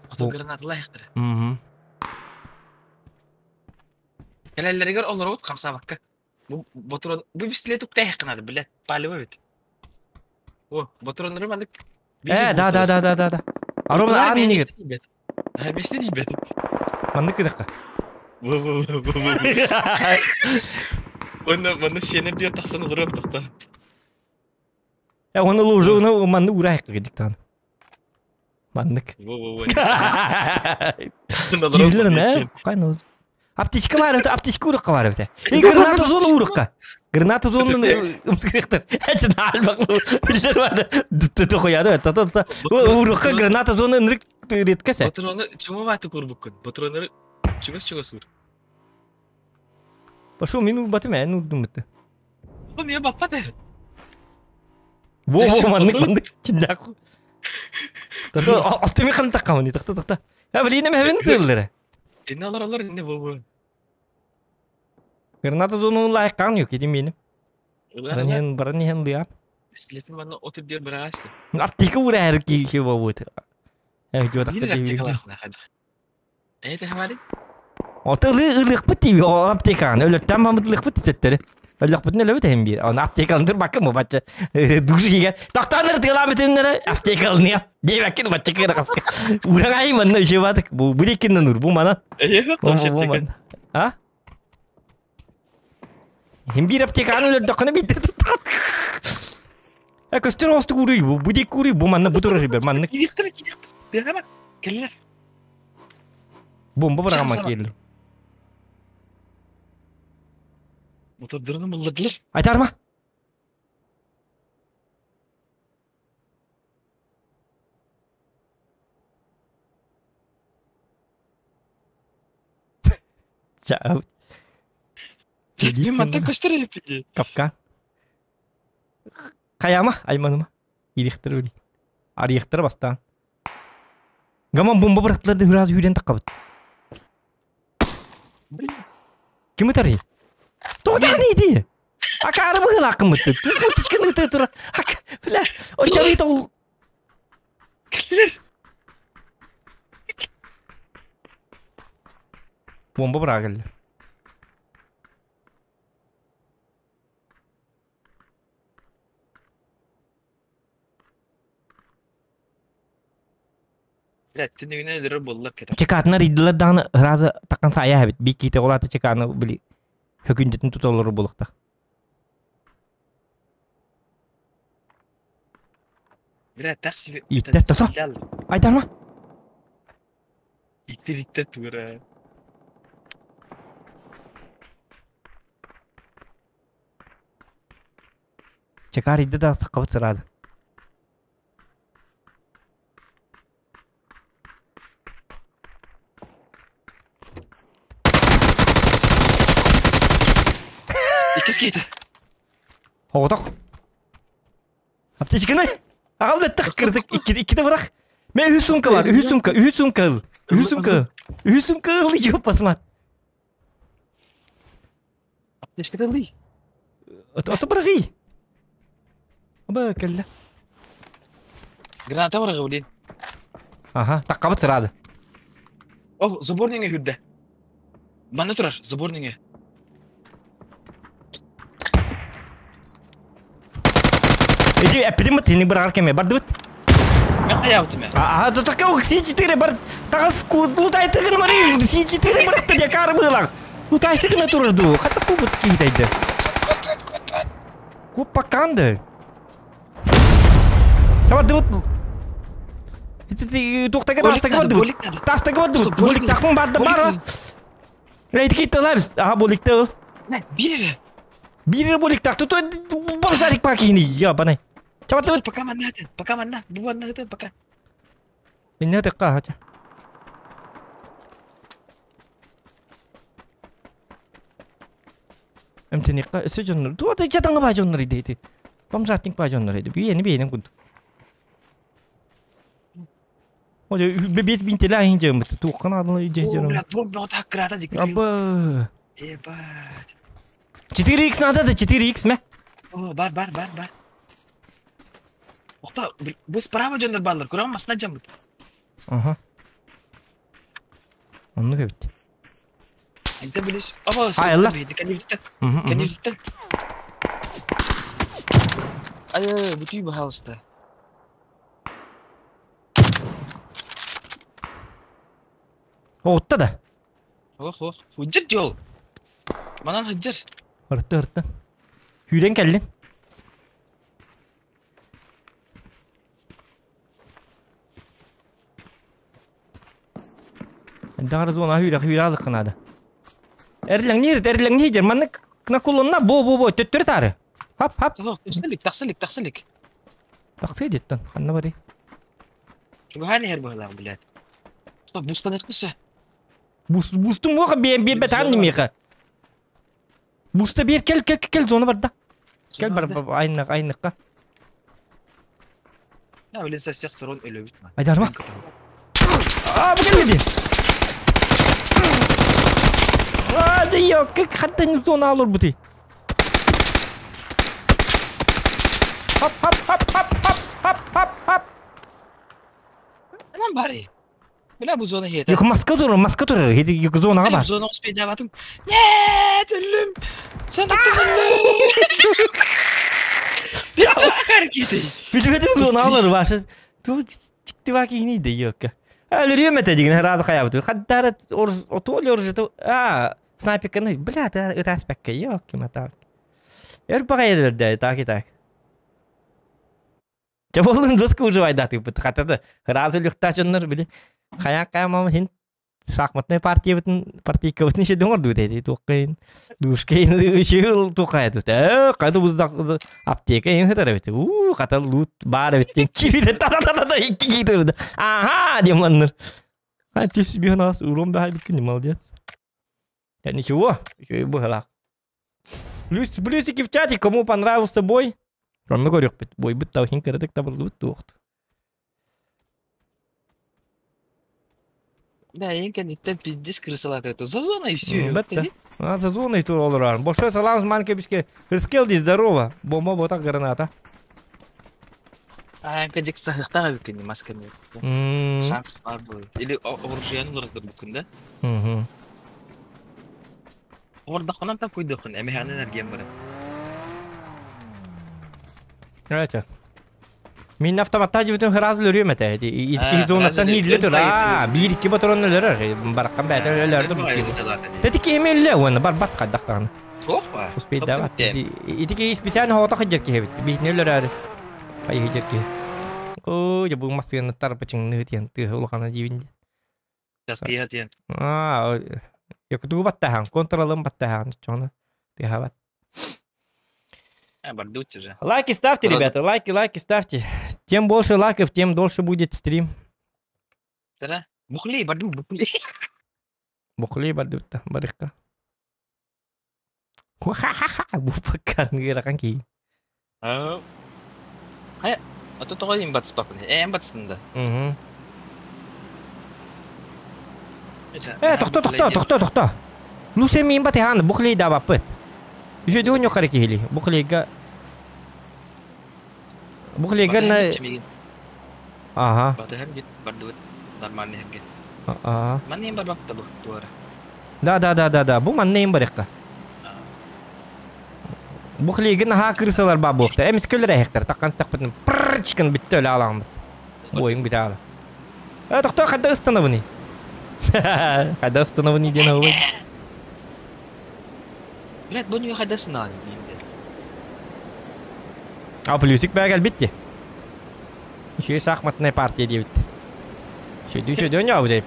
Ото гранаталаахтара. Мгм. Кэлэллэригэр олоробут хамсаабакка. Бу ботурон бу бистиле туктайхканады, блядь, палево бит. О, ботуроннору маннык Э, да, да, да, да, да, да. Аромна аан иннигэр. А миэстэ тиийбэт. Маннык гынахха. Онно манна сиэнэ биэр тахсан олоруом тахта. Э, оны лужу, оны маннык уурайхка диктан. Маннык. Во-во-во. Кирлер не? Кайны. Аптечка бар, это аптечка урукка бар это. И граната зона урукка. Граната зона ымскырыктар. Эчен албак билер бар. Түтө кояды. Та та та. Урукка граната зона нырык редкесе. Ботурону чума баты курбуккун. Ботуронары чугас чугас ур. Пошел мин батым ә, ну думаты. Бу мия баппат. Во во маннык маннык чиндак. Тата алтыми хан таккамын такта такта. Я блин, эме хебин тыллары. Инне олар олар инне бу бу. Граната зона лайккан yok иди мени. Баран иһэн, баран иһэн лыа. Пистолетин манна от үрдүгэр быраҕаасты. Аптека уураар киһи буолбут. Биир аптекалаах хайдах. Эйте хавари? Ото ылыахпыт тиби ол аптеканы өлөртөн мамыт ылыахпыт төттөрү. Өлөхпүтүн өлөбүт эһин биир. Оны аптекалын турбакка му бачча душига тохтооннор тыалаабытыннары аптекалыныа диэбэккин бачча кыра хаска. Ураҥай манна үшебатык бу бу нур бу мана. А? Иһин биир аптеканы өлөрдөххүнэ биирдэ туттаҕын. Э көстөр оҕустук ууруй бу бу диэки ууруй бу манна бу турар ребят маннык. Кириэхтэрэ кириэхтэрэ тыаһама кэллэр. Бомба быраҕама киэлли. Мотордорун ыллардылар. Айтарма. Мен мантан көстөр элиппити. Капкан. Хайама, айманыма. Ириэхтэр үли. Арыйахтара бастаан. Гаман бомба бырахтылар да хүраз үүрэн таққабыт. Ким ытарый? Тоҕо ити? Акаары быһыылааххын бытты. Тушканы ыта тура. Бля, оччоҕо тоҕул. Кэллэр. Бомба быраға кэллэ. Бля, түнүгүнэ өлөрөр буоллар кэтэх. Чекатына рейдилер даҕаны ыраазы таккан саайа эбит. Биир киитэ олаата чеканы били хөкүндэтин туталлар буолуохтаах. Бля, такси Иттер тото. Айтарма. Иттер иттер тугара. Чекар идде да саккабыт сразу. Иккис киһитэ. Оҕотох. Аптечканы аҕал бэттэх кырдык иккитэ бырах. Мэ үһүс сумка бар, үһүс сумка, үһүс сумка ыл. Үһүс сумка. Үһүс сумка ыл, ёпасмат. Аптечката ылый. Ото бырахый. Аба кэллэ. Граната быраҕы блин. Аха, таққабыт сразу. Ол заборниҥа үрдэ. Манна турар, заборниҥа. Иди, эппитим бит, сини быраҕар кэме бардыбыт. Мен хайаабытым ээ. Аа, тутакка Си-4 бар таҕас лутайтыгын мары Си-4 барытта дия каар быылах. Лутайсыгына турар дуу, хатта кубут киһитайды. Куппакканды. Чабардыбыт. Туохтага таастага бардыбыт. Таастага бардыбыт. Болик тахмын барда бар. Рейдки тылабыз. Аха боликты ыл. Биир эрэ. Биир эрэ боликтаах. Туту бомсарик пакини. Я банай. Чабардыбыт. Пока манна пока манна. Бу манна пока. Инне тыкка хача. Эмтениққа өсө дьоннор. Туота чатаңа ба дьоннор иди. Бомжатник ба дьоннор иди. Биени биенин курдук. О, бес бинтеле айын жембит. Туққан адылы О, жембит. бля, дроп бөҕө граната дии. Абы. Ебать. 4x надо да 4x мэ. О, бар бар бар бар. Охта, бу справа дьоннор бааллар. Көрөҕүн масына дьаммыт. Ага. Онну кебит. Айда билиш. Аба, Айылла. Кеневдиттен. Кеневдиттен. Ай, бүтүй баһалыста. Оғытта да. Ох, ох. Худжир жол. Манан худжир. Ыртты ыртты. Хүрен кэллин. Дагар зона хүрэ хүрэ алыккынады. Эрлеңнир, эрлеңнир, манны кна колонна бо бо бо төттөр тары. Хап хап. Тахсылык, тахсылык, тахсылык. Таксы деттен. Ханна бары. Чугаһан иһэр быһылаах, блядь. Что, бустан этмесе? Бус бустун моха бен бен бетан немеха. Буста бер кел кел кел зона бар да. Кел бар айнак айнакка. Я, блин, со всех сторон өлөбүт. Айдарма. А, бу келмеди. А, да как хаттан зона алыр бути. Хоп хоп хоп хоп хоп хоп хоп хоп. Анан бары. Бля, бу зона хета. Юк маска турар, маска турар. Хити юк зонаға бар. Зона успейдаватым. Нет, өллүм. Сон өллүм. Bir akar кити. Билбетим зоналар башы. Ту чиктива кихини де yok. Өлөрүөм этэ дигин разы хаябыт. Хаддара отол оржы а снайперканы бля ытаспакка yok ким атак. Эр багай берди так и так. Чаболун доска уже вайдаты бит хатада разы люхта чоннор били. Хаян каймам хин шахматный партия битин партийка битин ще доңор дуйт туққин душкейн шил туқай тут. Э кайда бузак аптека ин хытар бит. У ката лут бар бит. Кириде та та та та икки китырды. Ага деманныр. А ты себе нас урон бахай биткин молодец. Да ничего, еще и было. Плюс, плюсики в чате, кому понравился бой. Онно көрүөхпүт. Бойбут таухин кыратык табыллыбыт туохт. Да, инкен иттен пиздец крысалат это. За зона и все. Бетте. А за зоной тур олорар. Большой салам с манке бишке. Хырскелди здорово. Бомба бота граната. А инкен сахыктага бүкүн масканы. Шанс бар бу. Или оружиены нурдыр бүкүн да. Орда хонан там куйдukun. Эми ханын эрген бары. Evet. Мин автоматта жибитин хыраз өлөрүм эте. Итки зонаттан хидле тур. А, бир икки батырон өлөрөр. Бараккан бәтер өлөрдү. Тетики эми эле уна бар бат кадактаган. Тохва. Успей дават. Итики специально хота хыджыр ки бит. Битне өлөрөр. Ай хыджыр ки. О, я бу масканы тарпычың ныгытен ты улхана дибин. Сейчас киятен. А, якуту баттахан, контролым баттахан, чоны. Ты хават. А, бардуть уже. Лайки ставьте, ребята, лайки, лайки ставьте. Тем больше лайков, тем дольше будет стрим. Да? Бухли, барду, бухли. Бухли, барду, барыхка. Ха-ха-ха, бупакан гыракан ки. А то тоҕо имбатспакын. Э, имбатстында. Угу. Э, тохто, тохто, тохто, тохто. Ну сен мин бати хан, бухли да баппыт. Еще дүүн юқары кихили. Бухлига Бухлига на Ага. Батыһан бит бардыбыт нормальный херге. Ага. Манны им барбакта бу туара. Да, да, да, да, да. Бу манны им барыкка. Бухлига на крысалар ба буқта. Эмис көлөр эхтер. Таккан стакпытын пррчкын битте өлө аламын. Бойың бите ала. Э, тохто кайда ыстанабыны? Кайда ыстанабыны ден ой. Блядь, бу не хайдасына. А плюсик бәгәл битти. Еще шахматная партия дебит. Шөйдү шөйдү ойноо деп.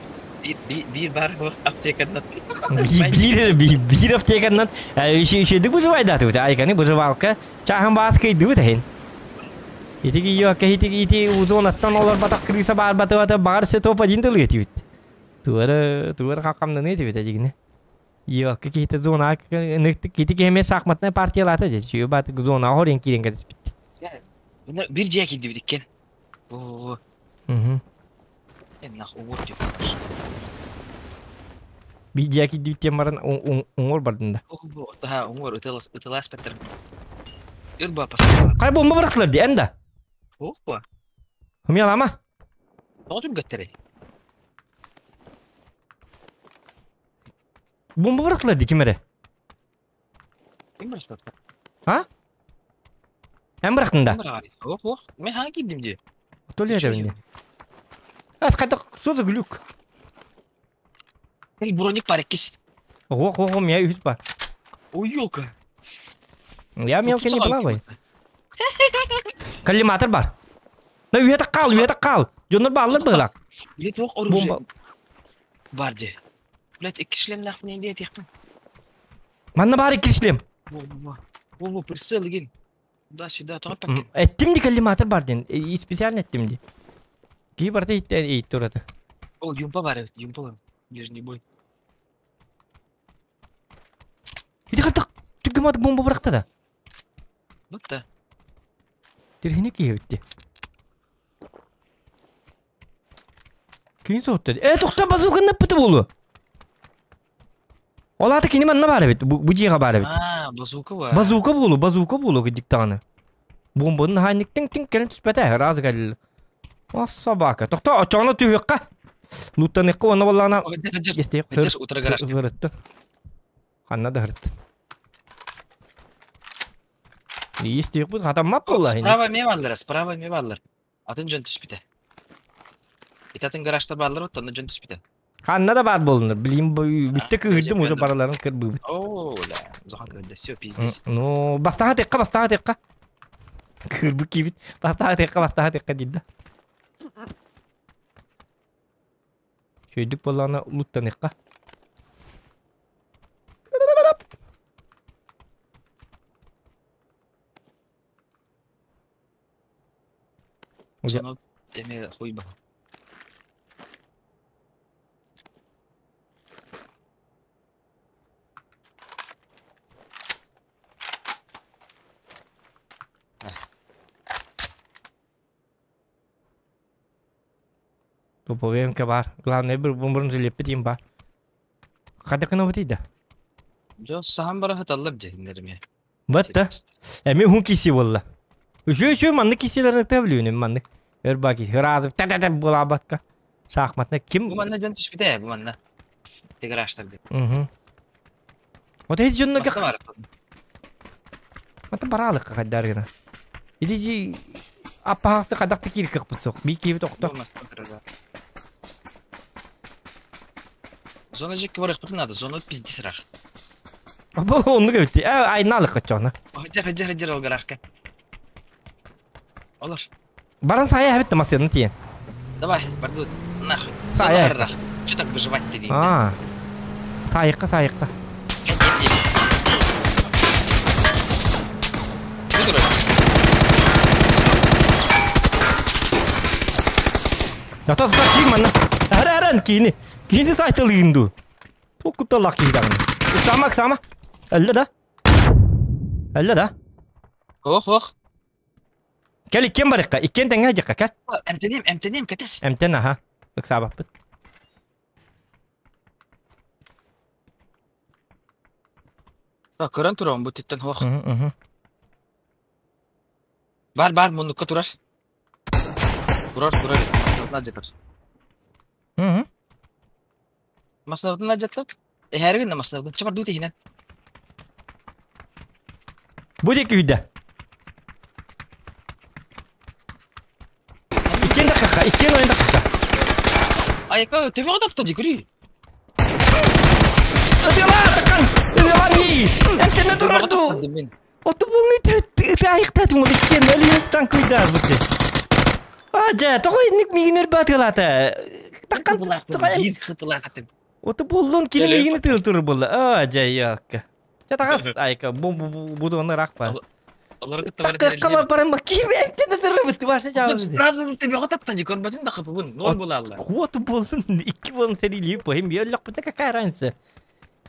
Бир бар аптекадан. Бир бир аптекадан шөйдү выживайда тут. Айканы выживалка. Чахан баскай дыбыт хин. Итиги йока итиги ити узонаттан олар батак крыса бар баты баты бар се топ один дылы тибит. Туара туара хакамдан не тибит ажигине. Йока ките зона кити кеме шахматная партия лата же. Чү бат зона хорен кирен кадис бит. Бир жеки дибит экен. Бу. Мгм. Нах угор деп. Би жаки дип темаран оңор бардында. Бу та угор ытылас ытылас петер. Юрба пасала. Кай бомба бырактылар ди энда. Опа. Умелама? Тоғым гаттере. Бомба бырактылар ди кимере? Ким быракты? А? Эн бырактың да. Ох, ох, мен хана кидим ди. Толия жабинде. Ас кайда что за глюк? Эй, броник бар экис. Ох, ох, у меня үс бар. Ой, ёлка. Я мелко не плавай. Коллиматор бар. На үйәті қал, үйәті қал. Жонор баллар бұлақ. Блядь, ох, оружие. Бар ди. Блядь, икки шлем нах не ди тиктим. Манна бар икки шлем. Во, во, во, во, прицел ген. Туда сюда, тоға пак. Эттим ди коллиматор бар ден. Специально эттим ди. Ки барда ит турады. О, юмпа бар, юмпа бар. Ближний бой. Иди каттык түгімат бомба быракты да. Вот да. Терхине кие битти. Кийин соғытты. Э, тоқта базука наппыты болу. Олаты кини манна бар бит. Бу жига бар бит. А, базука бар. Базука болу, базука болу диктаны. Бомбаны хаанник тиҥ-тиҥ кэлин түспэтэ, ыраас кэллэ. О, собака. Тохто, очоҕуна түһүөххэ. Луттаныахха уонна буоллаҕына ырыттын. Ханна да ырыттын. Истиэхпит хатаммат буолла. Справа эмиэ бааллар, справа эмиэ бааллар. Атын дьон түспүтэ. Ити атын гаражтар бааллар, оттон дьон түспүтэ. Ханна да баар буоллунар. Билим бүттэ кыыһырдым уже бараларын кырбыыбыт. О, да. Зохан кырда. Все, пиздец. Ну, бастаха текка, бастаха текка. Кырбы киибит. Бастаха текка, бастаха текка дейді. Шөйдүк боллаана луттаныхха. Сону эме хуй баха. Туповенко бар. Главное бір бұрын жилеппит им бар. Қада кына да? Жо сахан бара хаталлар дьэһиннэриме. Батта. Эми хун киси болла. Үшө үшө манны кисилерин төблүүнүм манны. Өр баки хыразып та-та-та булабатка. Шахматна ким? Бу манна дьон түспүтэ, бу манна. Теграштар бит. Угу. Вот эти дьонно Маста бар. Мата баралык каддар гына. Иди аппаасты кадакты кир кыкпыт сок. Би киби тохто. Зона жекке бар ыппытын надо, зона пиздец рах. Бу онну көбүтти. Айналык качона. Жар жар жар ол гаражка. Олар. Баран сая хабит масыны тиен. Давай, барду. Нахуй. Сая. Зона рах. Че так выживать-то дейін? А. Сайыкка сайыкка. Зато в ким манна. Ара аран кини. Кини сайтылыгынду. Токуп талак кийдагын. Сама сама. Әллә да. Әллә да. Ох, ох. Кел иккен барыкка. Иккен теңге жакка кел. Эмтенем, эмтенем, кәтес. Эмтен аха. Ыксабаппыт. Так, көрөн турам бу титтен хох. Угу. Бар, бар, муннукка турар. Турар, турар. Масынабытын жатар. Угу. Масынабытын жатар. Эхәргин масынабытын. Чабар дути хинен. Бу деки үйдө. Иккен дакка, иккен ойын дакка. Айка, төбе кадапта дикри. Өтела такан. Өтела ни. Эмтен турарду. Оту булны те айыктатым ол иккен әлин танк үйдө бу. А жа, тогой ник мигинер батылата. Таккан тогой. Оту буллун кини мигини тыл тур булла. А жа якка. Жа тагас айка бу бу буду ракпа. Такка барам ким эмтен турар бу башы жабы. Сразу төбе кадапта дикор батын да капыбын. Нол була алла. Вот болсун, икки болун серилип, эми өллөк бу какая разница.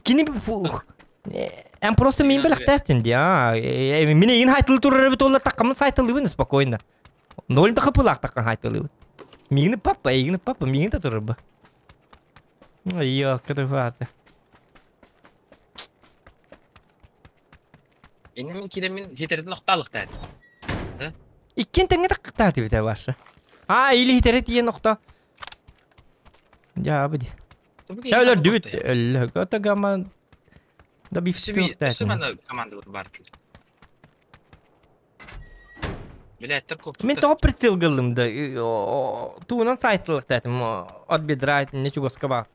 Кини фу. Эм просто мин белек тестин ди, а. Мине ин хайтыл турар бит олар таккамын сайтылыбын спокойно. Ноль да капылак таккан хайтылыбын. Мигини папа, игини папа, мигини да турар бу. Ой, кырыфаты. Эни мен киремин хетердин окталык та. Иккен теңге таккта дип башы. А, или хитерет иен окта. Я бу ди. Чәйләр дүбит. Әллә, гата гамма да биф Сүми, сүмәне команда бар. Билеттер көп. Мен топ прицел кылдым да. Туунан сайтылык дәтим. От бедра не чугоска ба.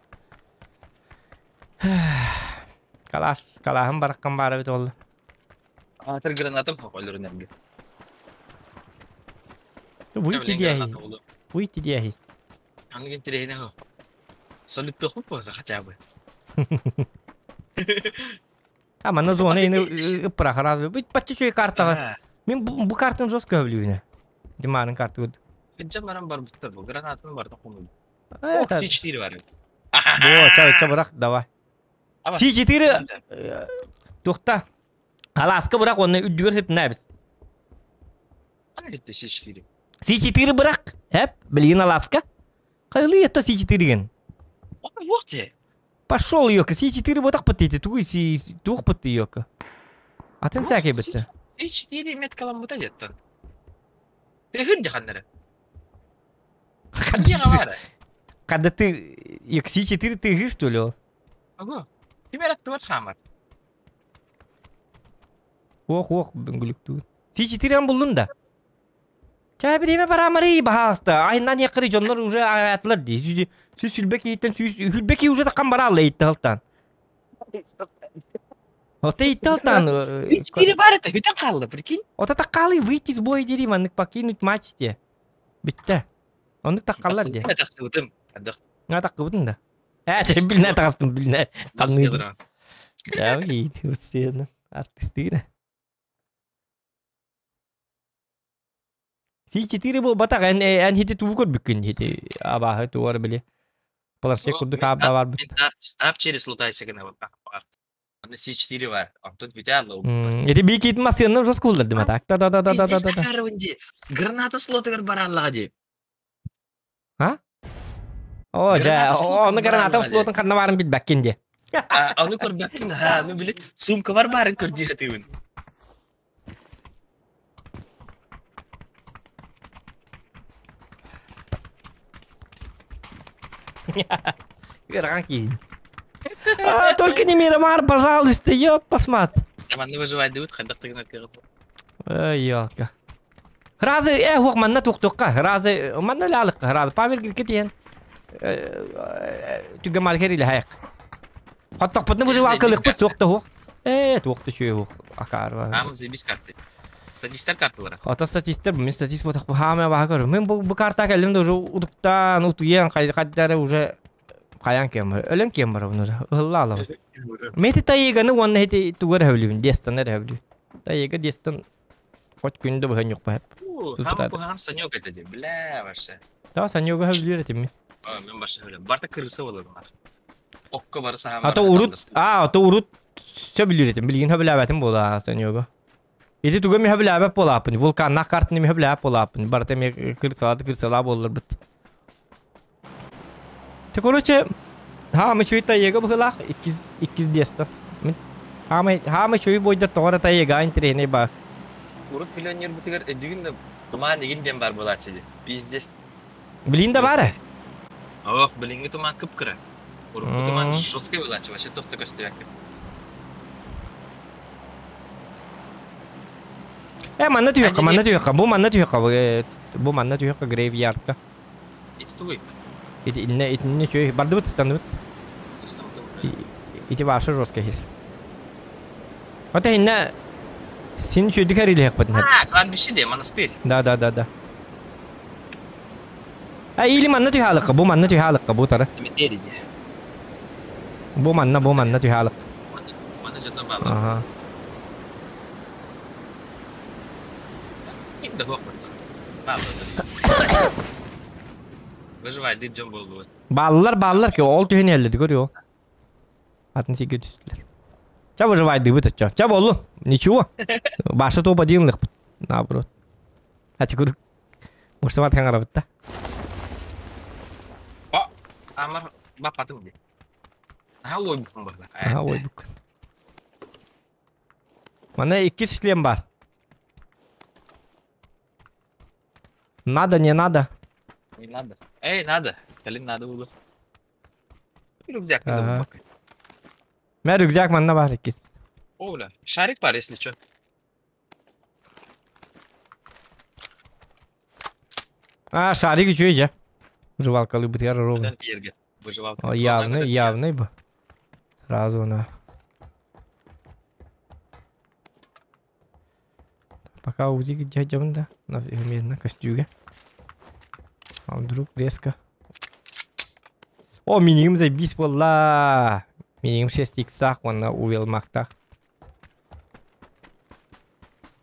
Калаш, калахым бараккан бары бит олды. Атыр гранатым хоколлорун эмге. Выйти дияхи. Выйти дияхи. Аны интересно хо. Солид тоху болса хотя бы. А мана зона ини прохраз. Бит почти чуй карта. Мен бу картаны жестко өблүнө. Диманын карты вот. Канча марам бар буттар бу гранатым бар да кому. Ох, С4 бар. Во, ча, ча, бырак, давай. С4 тохта. Аласка бырак, оны үдүгөр хеп нәбис. Аны битте С4. С4 бырак, хеп, билген Аласка. Кайлы это С4 ген. Вот те. Пошел ёка, С4 ботак пытыйты, тугуй С тух пыты ёка. Атын сәке битте. С4 меткалан бута жеттен. Тыһыр дьаханнары. Дьиэҕэ баара. Когда ты XC4 тыһыр, что ли? ол? Ого. Ким эрэ аттыбар хаамар. Ох, ох, бүнгүлүктүүн. C4 буллун да. Ча бириэмэ бараамарый баһаалыста. Айынан якыры дьоннор уже аятылар дии. Сүүс сүлбэ киһиттэн сүүс үһүлбэ киһи уже таккан бараалла ийтте халтаан. Ота ийтте халтаан. Четыре бар это, бүтэн хаалла, прикинь. Ота таккаалы выйти из боя дири маннык покинуть матч те. Бүтте. Оннук таккаллар дии. Тахсыбытым. Ардах. Nga таккыбытын да. Ээ, чэ билнэ тагастым билнэ. Канныйдым. Я билейт, усена. Артистыына. Си-четыре буолбатах, эн эн хити тугу көрбүккүн хити абааһы тугар били. Планшет курдук аабда барбыт. Тап через лутайся гына Аны Си-4 бар. Онтон бүтэ алла. Ити бикит массыынна жестко буллар дим так. Да да да да да да да. Граната слотыгар бараллаға деп. А? О, жа, ону граната слотун ханна барын билбэккин де. Аны көрбөккүн, ха, аны билет сумка бар барын көрдүү хатыбын. Ыарахан киин. А, только не Мирамар, пожалуйста, ёп, посмат. Манна выживать хайдах тыгынар кыгып. Ой, ёлка. Разы, хук манна туктукка, разы, манна лалыкка, разы, Павел килкетиен. Түгә маркер или хайк. Хаттак выживалка лыкпыт суокта хук. Туокта шуе хук. Акар. Ам заебись карты. Статистер карталара. Ата статистер, мен статист ботак хаме баха Мен бу карта келдим да уже удуктан, утуян, кайдары уже каян кем бар. Өлөн кем бар уже. Ылла Мети тайыганы онна хети тугар хөвлүбүн, дестан хөвлү. Тайыга дестан хоть күндө быһын юк бахып. Хам бухан Санёк это де, бля, вообще. Да, Санёга хөвлүр этим. Мен башы хөвлү. Барта кырысы болор бар. Окко барса хам. Ата урут, а, ата урут сөбүлүр этим. Билгин хөвләбәтим була Санёга. Ити туга ми хөвләбәп болапын. Вулканна картны ми хөвләбәп болапын. Барта ми кырсала кырсала болор бит. Те короче, ха, мы чуй тайыга быхылах, иккиз иккиз дестан. Ха, мы чуй бойда тора тайыга интересный ба. Урут миллионер бутыгар эдигин да туман деген дем бар болачы. Пиздец. Блин да бар. Ох, билинги туман кып-кыра. Урукку туман жесткий болачы, вообще тохто көстөбәк. Манна түйөккө, манна түйөккө, бу манна түйөккө, бу манна түһүөххэ грейвьярдка. Ити тугуй. Ити инне итинне чөй бардыбыт станыбыт. Ити вообще жестко хир. Ота инне син чөйдүк әрилиэх батын. А, кладбище де, монастырь. Да, да, да, да. А или манна түһалыкка, бу манна түһалыкка, бу тара. Цеметерий де. Бу манна түһалык. Манна жата бала. Ага. Ким да бок бар. Выживай, дип жон болду. Баллар, баллар ки ол түһен элди көрү. Атын сиге түстүлөр. Ча выживай дыбыт ча. Ча болду. Ничего. Башы топ один лык. Наоборот. А теперь Мурсамат хаңара битта. А, амар бапатым ди. Аха ой букун бар. Аха ой букун. Мана икки шлем бар. Надо, не надо. Не надо. Эй, надо. Калин надо было. Рюкзак надо было. Мә рюкзак манна бар иккис. О, бля. Шарик бар, если что. А, шарик еще же. Выживалка лыбыт я ровно. Выживалка. О, явный, явный бы. Сразу на. Пока уйди где да, на на костюге. А вдруг резко. О, минимум забись была. Минимум 6 иксах, он на увел мактах.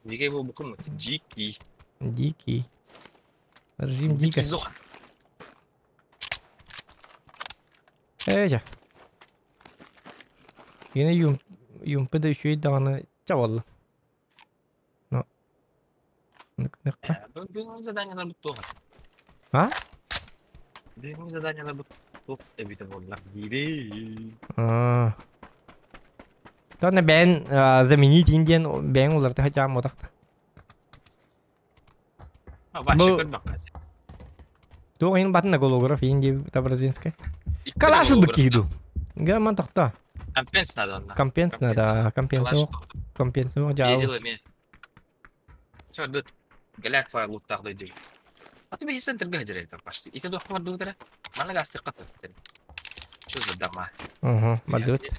Дикий был буквально дикий. Дикий. Режим дикий. Эжа. Yine yum юмпы да еще и даны чаваллы. Но. Бүгүн задание на буттуга. А? Бүгүн задание на буттуг эбите болла. Дири. А. Тона бен заменить индиан бен уларты хачам отакта. Вообще көрбөккө. Туох иһин батына голограф иһин диэбит Абразинскай. Калаш ылбыт киһи дуу? Гаман тохто. Компенс надо онно. Компенс надо, компенс компенс дьаал. Чё, дыт. Галяк файл луттаах дойду. А ты бейсен тырга дьэрэ почти. Ити дуохха бардыбытара. Манна гастык каты. Что за дома? Угу, бардыбыт.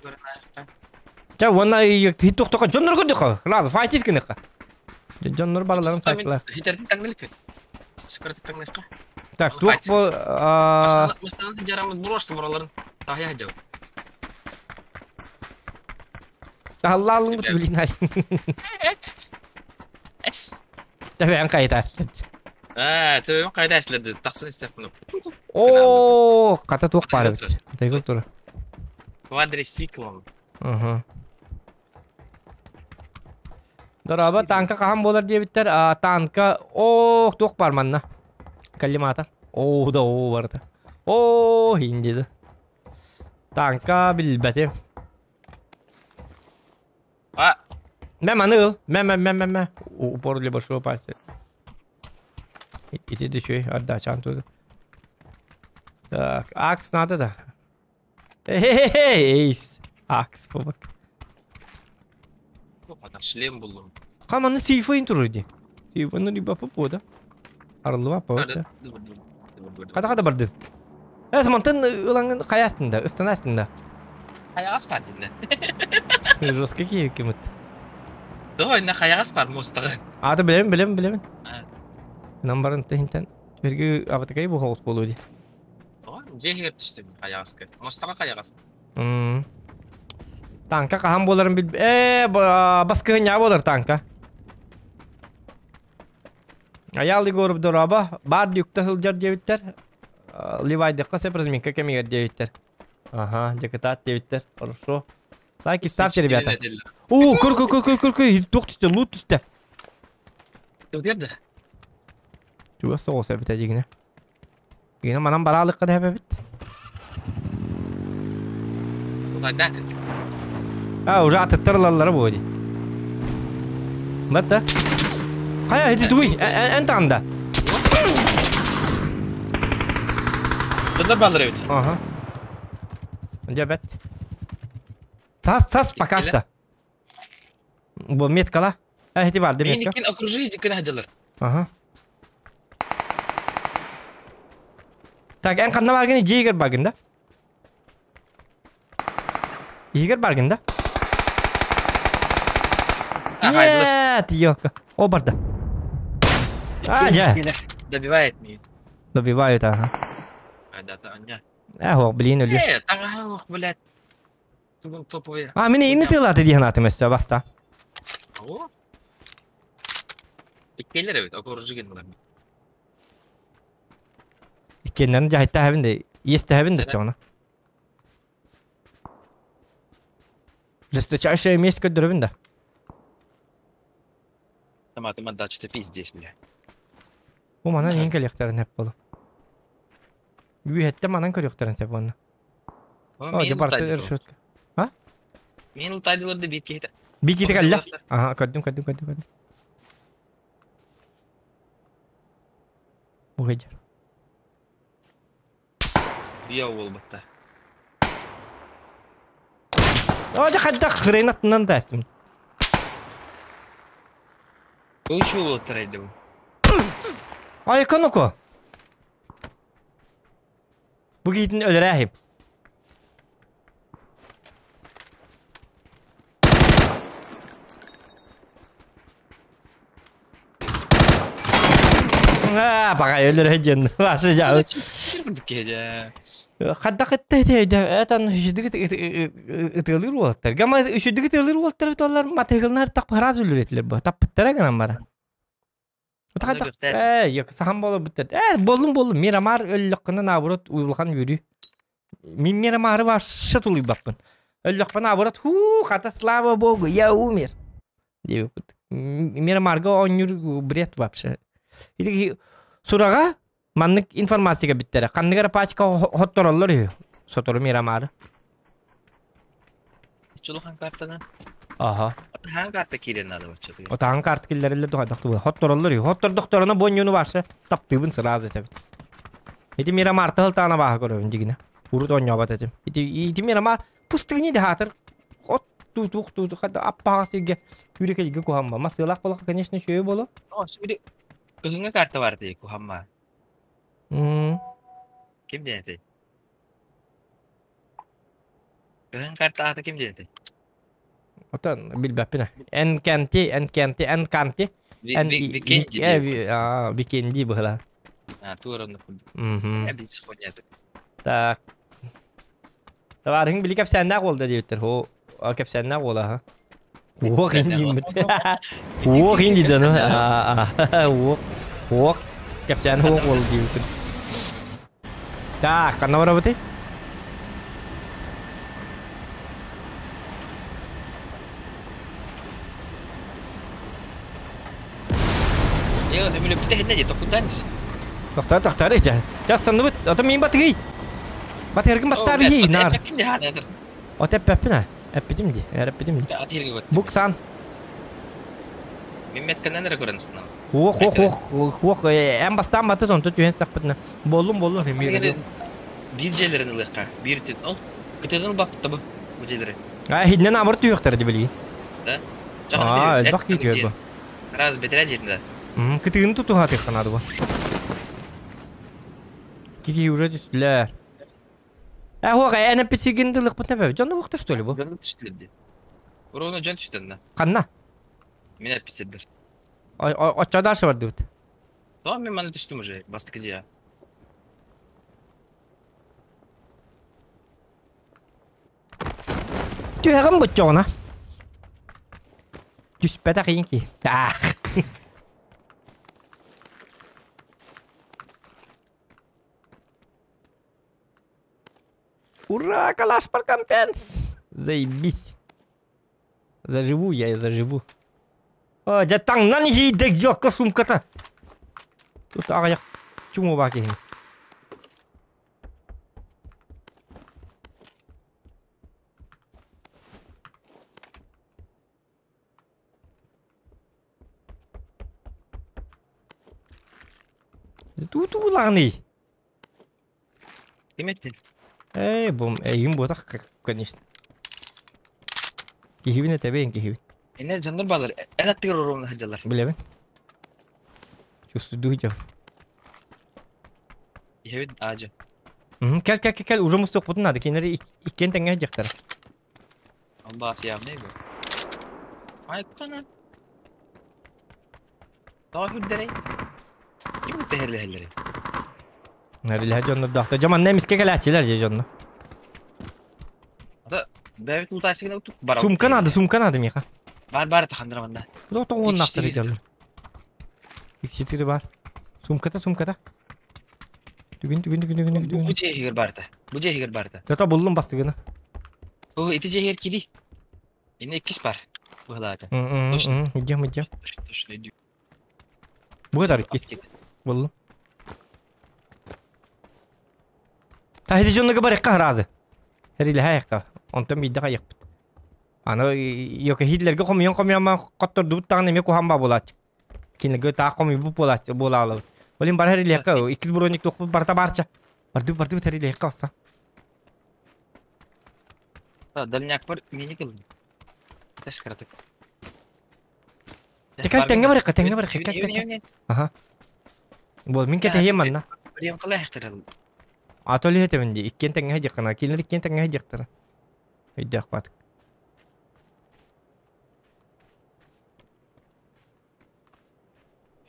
Ча, уонна хит тохтока дьоннор көрдөхө. Сразу файтис гыныха. Дьоннор бараларын файтлар. Хитердин таҥнылык. Скоротык таҥнылыкка. Так, туох бу Мастан жарамыт бурошты бураларын. Тахая жау. Аллалың бут билин ай. Тэбэн кайтаспыт. Аа, төбөм кайда эслерди. Тахсын истеп буну. Оо, ката туох баар эбит. Тайгыл тура. Квадрициклом. Угу. Дорообо, танка хаһан буолар диэбиттэр. А, танка, оо, туох баар манна? Коллиматор. Оо, да, оо, барыта. Оо, иһин диэди. Танка билбэтим. А! Мэ маны ыл. Мэ, мэ, мэ, мэ, мэ. Упор для большого пальца. Ити да үчүгэй, отдачан туду. Так, акс надо да. Эй, эйс. Акс бобак. Шлем буллум. Хаманы сейфайын турur ди. Сейфайын либо попода. Арылыва попода. Када када бардын. Эс мантын ылаңын каястында, ыстынастында. Хаягас бар динне. Жестко киекемит. Давай на хаягас бар мостагы. Аты билем, билем, билем. Намбарын тehинтен берги абатыкай бу холос болу ди. Жehер түстүм хаягас. Мостага хаягас. Танка хаһан буоларын бил... Ээ, баскыһынньаа буолар танка. Аял Егоров дороба, бар дюкта сылдьар диэбиттэр. Ливайдыққа сеп разминка кэмигэр диэбиттэр. Ага, декатат диэбиттэр. Хорошо. Лайки ставьте, ребята. О, көр, көр, көр, көр, көр, көр, туох түстэ, лут түстэ. Тугерді. Чугас соҕус эбитэ дьигинэ. Дьигинэ манан бараалыкка да эбит. А, уже атыттар ылаллара буо дии. Батта. Хайа, ити тугуй, эн таҕында. Дындар баллар эбит. Ага. Дьэ бэт. Сас, сас, пока что. Бу меткала. Э, ити бар, метка. Меникин окружить кына дьалар. Ага. Так, эн ханна баргын, дьиэгэр баргын да? Игорь баргын да? Нет, ёлка. О, барда. А, дьэ. Добивает меня. Добивают, ага. А, да, да, Эх, блин, өлүү. Э, таҥаһа блядь. Тугун топовый. А, мин инни тылаты диэн атым өссө баста. О. Иккиэлэр эбит, окружить булар. Иккиэннэрин дьаһайта да, иэстэһэбин да чоҕуна. Жесточайшая месть көрдөрөбүн да. Таматы отдача пиздец, бля. Бу манан иһин кэлиэхтэрин сөп буолу. Үөһэттэн манан көрүөхтэрин сөп уонна. О, дьэ барыта решетка. А? Мен ылтайдылар да бит киһитэ. Бит киһитэ кэллэ. Аха, көрдүм, көрдүм, көрдүм, көрдүм. Уһайдьар. Бия буолбатта. О, дьэ хайдах хрен аттынан таастым. Учу болуттар бу. Ай, коноко. Бу киһитин өлөрөөһүм. Аа, баҕай өлөрө дьэн. Вообще жа. Хайдах этте этан үчүдүк ытыалыыр уолаттар. Гама үчүдүк ытыалыыр уолаттар битоллар матыгылнар тап сразу өлөрөтүлэр бу. Таппыттара гынан бара. Хайдах э, yok сахан боло бүттер. Э, боллум боллум. Мирамар өллөккүнэ наоборот улахан үөрүү. Мин Мирамары вообще тулуйбаппын. Өллөкпүн наоборот, ху, хата слава богу, я умер. Диэбиппит. Мирамарга оонньуур бред вообще. Или сураҕа маннык информацияга биттэрэ. Ханныгар пачка хоттороллор үһү. Сотору Мирамары. Чулухан картаны. Аха. Хаан карта киирэн надо баччатыгар. Отаан карта киллэрэллэр дохайдах тубу. Хоттороллор ю. Хоттордохторуна бонньуну барса таптыыбын сразу этэбит. Ити Мирамар тыл таана бааһа көрөбүн дигинэ. Урут оонньообот этим. Ити ити Мирамар пустыни да хаатыр. От ту тух ту хада аппаҕа сиргэ үрекелге куһамма. Масылах болоха, конечно, шөйө боло. О, сүбү кыһыҥҥы карта бар дии кухамма. Ким диэн этэй? Кыһын карта аата ким диэн этэй? Отон билбэппин. Эн кенти, эн кенти, эн канти. Эн Викенди диэн. Викенди быһыла. А, туора онно курдук. Эбит сходнята. Так. Табаарыһыҥ били кэпсээннээх уол да диэбиттэр. Хо, кэпсээннээх уола ха. Уох индиммит. Уох инди да ну. Уох. Уох. Кэпсээн уох уол диэбиппин. Так, ханна барабытый? Йо, өмүлөппүтэ хинне дии, токудаанис. Тохтор, тохтор ичэ. Частанныбыт. Ото мин батыгый. Батыргын баттаа биһи нар. Ким де хаатыр. От эппэппин а. Эппитим ди. Эрэппитим ди. Ат хирге көт. Буксан. Мен метканан эрэ көрөн ыстынам. Хуох, хуох, хуох, хуох. Эн бастаан баты сонто түһэн стахпытына. Боллум, боллум. Биир дьиэлэрин ылыахха. Биир түн. Ол кытыгын баппытта бу. Бу дьиэлэри. А, хиднен амыр түйөктөр ди билги. Да? А, элбэх киитиэр бу. Раз бетре дьиэтин да. Кытыгын тутуха тыхханады бу. Кики уже түстүлэр. Э, хуох, эн эппитсигин дылыкпытна бэ. Дьонну буктар что ли бу? Дьон түстүлэр ди. Уруна дьон түстэн да. Ханна? Мен эппитсиддер. Оччо дальше бардыбыт. То мен маны түстүм уже. Бастыкы дьиэ. Түһэҕин буччоҕуна. Түспэтэх ки. Таах. Ура, калаш компенс! Заебись. Заживу я и заживу. О, дьэ таҥнан иһийдик дьокко сумката. Тут аҕыйах чумо баа киһини. Туу-туулаҕыный? Ким эттин? Эй, бум, эйигин буотах, конечно. Киһибин этэбин, киһибин. Эне дьоннор баалар. Эн аттыгар уруумна сылдьаллар. Билэбин. Чувствую дьон. Иһэбит аажы. Кэл, кэл, кэл, кэл, уже мустуохпутун надо. Кинилэри иккиэн тэҥҥэ сылдьыахтара. Ол баас явный бу. Ай, кана. Тоҕо хүрдэрэй? Ким тэһэлэһэллэрий? Нарилэһэ дьоннордоохто. Дьэ манна эмискэ кэлээччилэр дьэ дьонно. Ата бэйэбит ултаасыгына утук барабыт. Сумка надо, сумка надо миэхэ. Бар бар тахандыра манна. Тоҕо тоҕуоннаахтар дьаллар. X4 бар. Сумката, сумката. Түгүн, түгүн, түгүн, түгүн, Бу түгүн. дьиэ иһигэр барта. Бу дьиэ иһигэр барта. Тото буллум бастыгына. Бу ити дьиэ иһигэр кири. Инне иккис бар. Быһылаата. Точно. Идем, идем. Точно, точно иди. Бу дар иккис. Буллум. Та хити дьоннуга бар икка харазы. Хэрилэһэ якка. Онтон биирдэ хайыхпыт. Аны йока хидлерге хомуйан хомуйан хоттордубут даҕаны эмиэ куһаан баа буолааччы. Кинилэргэ таах хомуйбут буолааччы буолаалабыт. Олин бар хэрилиэххэ иккис броник туохпут барыта баарча. Бардыбыт бардыбыт хэрилиэххэ баста. Дальняк бар мини кылын. Тэс кыратык. Кэл тэҥҥэ барыахха тэҥҥэ барыахха кэл кэл кэл. Аха. Буол мин кэтэһиэм манна. Прием кылаахтар. Ато лиһэтэбин дии иккиэн тэҥҥэ сылдьыаххына кинилэр иккиэн тэҥҥэ сылдьыахтара. Өйдөөх баатык.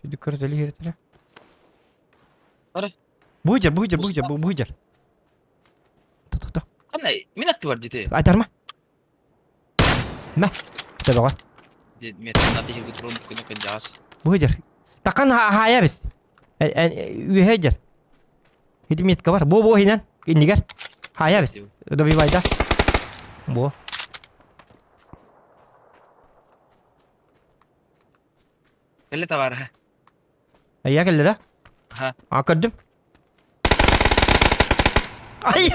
Сүдүк көрөтөлү иһэрэтэлэ. Бары. Бу жер, бу жер, бу жер, бу жер. То-то-то. Кандай? Мин аттыбар дите. Айтарма. Мә. Төбөҕө. Метрна тиһирги турун күнү кыдьаас. Бу жер. Такан хаайа бис. Үһэ жер. Ити метка бар. Бу бу хинен. Иннигер. Хаайа бис. Добивайда. Бу. Кэллэ товарыһа. Айя кэллэ да? Аха. А көрдүм. Ай!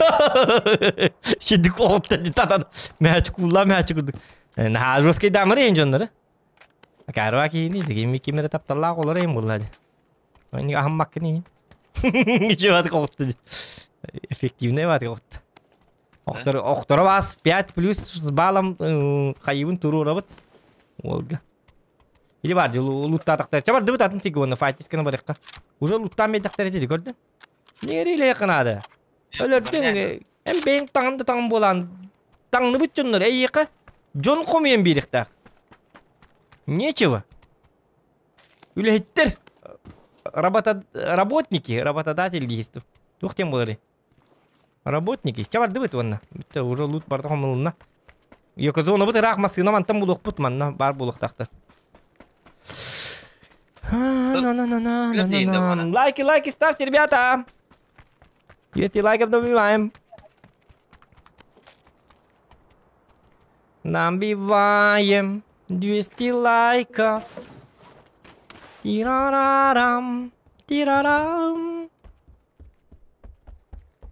Şimdi koltukta татан. Мәч кулла мәч курдук. Наһаа жесткий дамыр эйин дьоннору. Акаарва киһини, дигими кимере тапталлаах олор эйин булла ди. Они ахаммаккын иһин. Ничего коғутты. Эффективный бат коғутты. Охтор, охторо бас 5 плюс с баллом хайыбын туруурабыт. Олга. Или бар, луттаатахтар. Чабар дыбыт атын сигуонна файтисканы барыққа. Уже луттаан бейдахтар этиди көрдүн. Нериле кынады. Өлөрдүн, эм бэйин таҥын да таҥын буолан таҥныбыт дьоннор эйиэхэ дьон хомуйан биэриэхтээх. Нечего. Үлэһиттэр работа работники, работодатель диэстим. Туох диэн буоларый? Работники. Чэ бардыбыт уонна. Бүттэ уже лут барда хомулунна. Йокозонобут ыраах массыына мантан булуохпут манна баар буолуохтаахтар. Лайки, лайки ставьте, ребята! 200 лайков добиваем. Набиваем 200 лайков. Тирарарам, тирарам.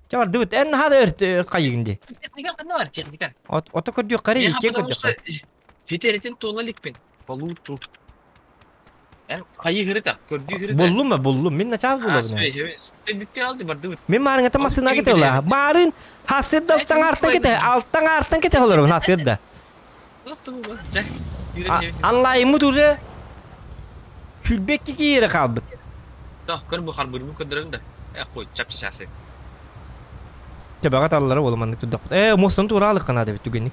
Чэ бардыбыт, эн наһаа да өрт хайыгын дии. Техникан ханна бар, техникан. Ото көрдүөх карый, Миэхэ иккиэн потому что көрдүөххэ. хитеритин туола иликпин. Полуту. Эн хайы хырыта, көрдүү хырыта. Буллум ба, буллум. Мин начал А, булабын. сүбэ, бүттэ алды бардыбыт. Мин маарыҥҥа массыына Ол кете ыла. Маарын хасырда алтан артан кете, алтан артан кете олорбун хасырда. Анлайыммыт уже күлбекки киире хаалбыт. Көр бу харбырбы көрдөрөм да. Э, қой, чапча часы. Төбөҕө таллара буолу маннык турдахпыт. Э, муостаны туораалык канада бит түгэнник.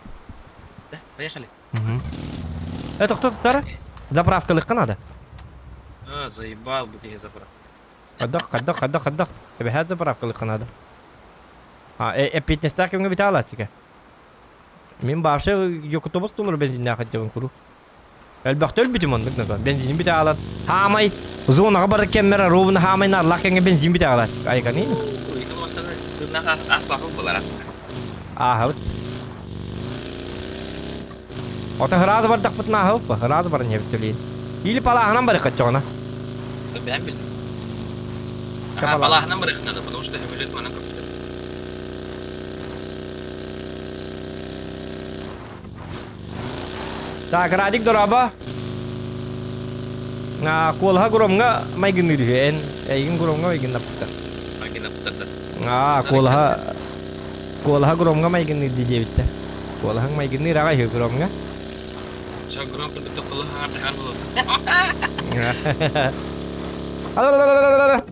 Да, поехали. Э, тохто тутара. Заправкалык канада. А, заебал бы тебе заправка. Хадах, хадах, хадах, хадах. Эбэһээт заправкалык канада. А, э, эппиэтинэстээх кэмҥэ бүтэ аалааччыка. Мин вообще йокутобус тулар бензиннээх хотябын куру. Элбэхтэ өлбүтүм оннук нато. Бензинин бүтэ аалан. Хаамай зонаҕа барар кэммэр ровно хаамай наарлаах кэмҥэ бензин бүтэ аалааччык. Айканын. Ааһабыт. Ото ыраас бардахпытын ааһабыт ыраас баран иһэбит төлөйүн. Или палааһынан барыххаччоҕуна. Бэм билдим. Ага, палааһынан барыхнада, потому что хөмөлөт манан көптөр. Так, Радик дороба. Куолаһа Громҥа майгынныыр үһү. Эн эйигин Громҥа майгыннаппыттар. Майгыннаппыттар. Аа, куолаһа куолаһа Громҥа майгынныыр дии диэбиттэр. Куолаһаҥ майгынныыр аҕай үһү Громҥа. Ча Гром курдук тохтолу хаҥар буолуо.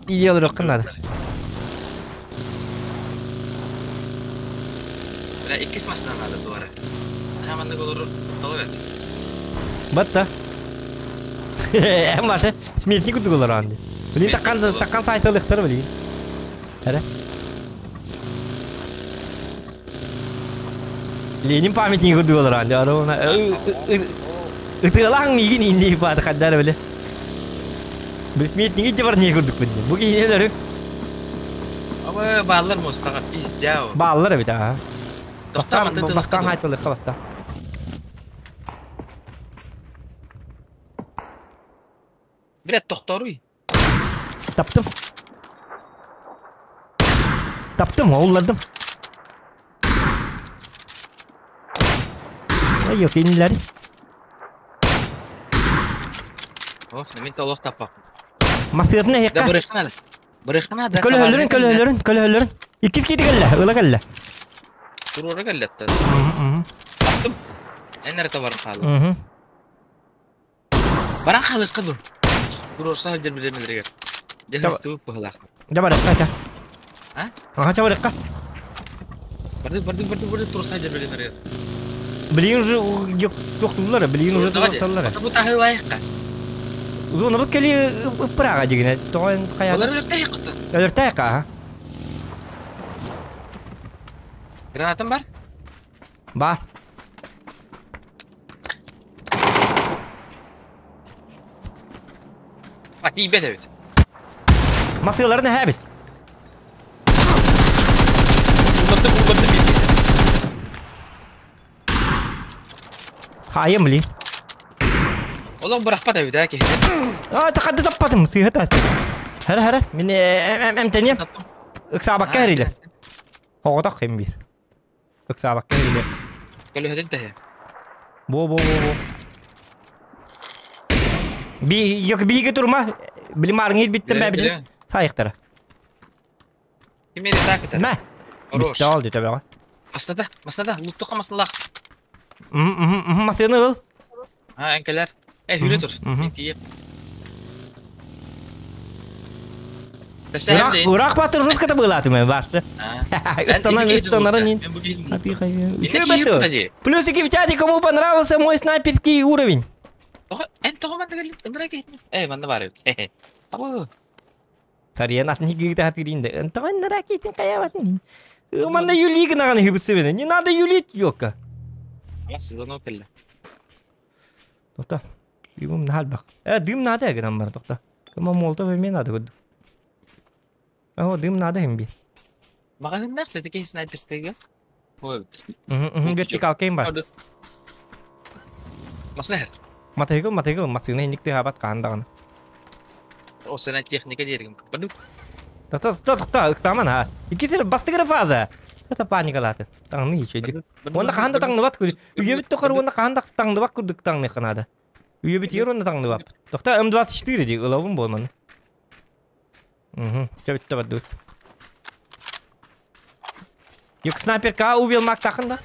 Дии олоруоххун наада. Бля, иккис машина надо туара. Аха, маннык олорор тоҕо эбит. Батта. Эм башы сметник курдук олорон дии. Билин таккан таккан сайталыктар билин. Эре. Ленин памятник курдук олорон дии. Ара ытыалаң миигин инди бааты хаддара биле. Бил сметниги же бар не курдук бин. Бу киһи Аба баалар мостаға пиздяо. Бааллар эбит аа. Бастаан бастаан хайталыкка баста. Бля, тохторуй. Таптым. Таптым, оулладым. Ай, yok инилер. Ох, мен толох таппап. Масыатын Да эһиэххэ. бырыххана. Бырыххана да. Көлөһөлөрүн, көлөһөлөрүн, көлөһөлөрүн. Иккис киити кэллэ, ыла кэллэ. Туруора кэллэтте. Таптым. Эн эрэ баран хаалла. Баран хаалыкка ду. Туруорса сылдьар билемелеригэр. Дьэ быһылаах. Дьэ барыкка ча. А? Аха, ча барыкка. Барды, барды, барды, барды туруорса сылдьар билемелеригэр. Билигин уже тохтууллар, билигин уже туруорсаллар. Бу таһылайыкка. Узуна бу кели ыппырага дигине. Тоҕон хайа. Олар өлөртәйик кытта. Өлөртәйик аха. Гранатым бар? Бар. А, тиийбэт эбит. Масыаларын эһэбис. Улларды, улларды билди. Хайым ли. Олох бырахпат эбит аа киһи. А, тахады таппатым, сыыһа таас. Хара хара, мин эмтением. Ыксаабакка хэрилес. Оҕотох хим бир. Ыксаабакка хэрилес. Көлөһөтүн тэһэ. Бу бу бу бу. Би yok биге турма. Билим арыңы биттен бә билим. Сайыктара. Ким мени так это? Мә. Хорош. Битте ал дете бәгә. Маснада, маснада, луттука маснала. Масыны ыл. Ha, энкелер. Э, хүрө тур. Мен тиеп. Урак батыр русската была ты мен башты. Ыстанан ыстанарын ин. Плюсики в чате, кому понравился мой снайперский уровень. Эн тоҕо манна кэллим, ындыра киһитин. Э, манна баар эбит. Абы. Карьен атын хигигите хатыринде. Ынтаҕын ракетин каябатын. Манна юлии гынаҕаны хыбысыбыны. Не надо юлить, ёка. Ама кэллэ. Тоқта. Дымым нахалбак. Э, дым надо гынан бар тоқта. Кыма молотов эме надо көрдү. О, дым надо хемби. Маҕаһыннаах тэтики снайперскайга. Ой. Вертикал кейм бар. Масына хер. Матайгыл, матайгыл, масына иникти хабат каандаган. О, сена техника дергим. Баду. Тоқта, тоқта, тоқта, ыксаман ха. Иккисер бастыгыра фаза. Это паникалаты. Таңны еще. Онда каанда таңны бат күр. Үйе бит тохар онда каанда таңны бат күрдүк таңны ханада. Үйе бит ер онда таңны бат. Тоқта М24 ди ылабым болманы. Угу, чө бит бат. Юк снайперка увел мак тахында.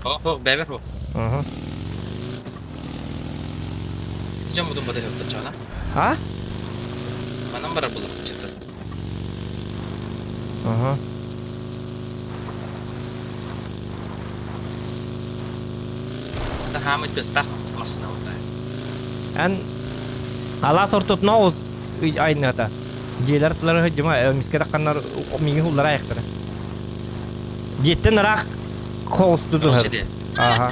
О, о, бәбер о. Угу. Жам будун бадыр өттө чана. А? Манан барар булар чыкты. Ага. Анда хамы төстах масына онда. Эн ала сортот ноус айната. Желер тылары жыма мискere каннар миги хуллар аяктары. Жеттен рак хоос туту. Ага.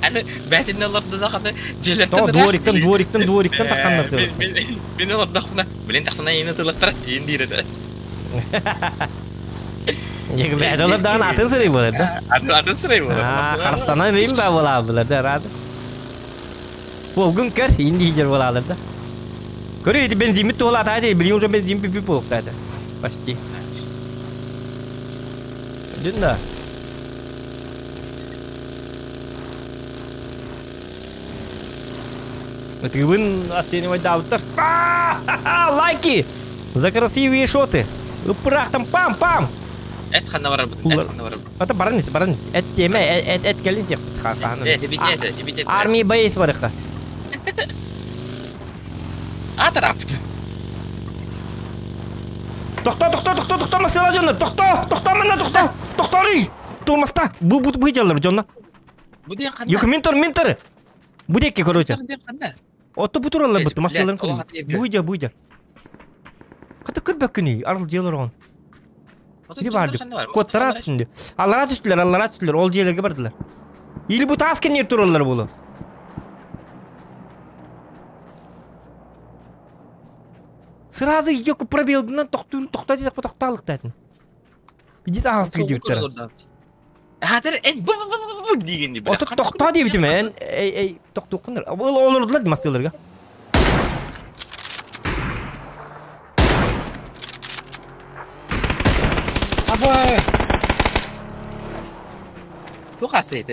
Аны бәтин аларды да каны желертен. То двориктен двориктен двориктен такканнар тылы. Мен аларды да билен таксана эни тылыктар энди иреде. Ег бәдалар дан атын сырый болар да. Атын атын сырый болар. А, Карастанан рим ба бола булар да рад. Болгун кер инди жер болалар да. Көрө ити бензин бит тола тайды, билин уже бензин пип болуп тайды. Почти. Дүн да. Тыбын оценивать давтар. Лайки! За красивые шоты. Упрах там пам-пам! Эт ханна барар бутун, эт ханна барар. Ата баранис, баранис. Эт теме, эт эт келин сек. Э, хибите, хибите. Армия бейс барыка. Атарапт. Тохто, тохто, тохто, тохто, масела жонна. Тохто, тохто, мана тохто. Тохтори. Турмаста. Бу бу бу жаллар жонна. Бу ден ханна. Юк ментор, ментор. Бу деки, короче. Отто бу туралар буту маселарын Блядь, Буйжа, буйжа. Ката көрбөк күнү, арыл желор он. Или барды. Коттара түшүндү. Аллара түштүлөр, аллара түштүлөр, ол жерлерге бардылар. Или бу тас кенер туралар болу. Сразу екі пробелдынан тоқту тоқта дедік тоқталық дәтін. Бидет ағасы кедеуттер. Хатыр эн бу бу бу бу дегенде. Отыр тоқта деп битим эн эй эй тоқту қыныр. Ол олордулар мастыларга. Абай. Тух асты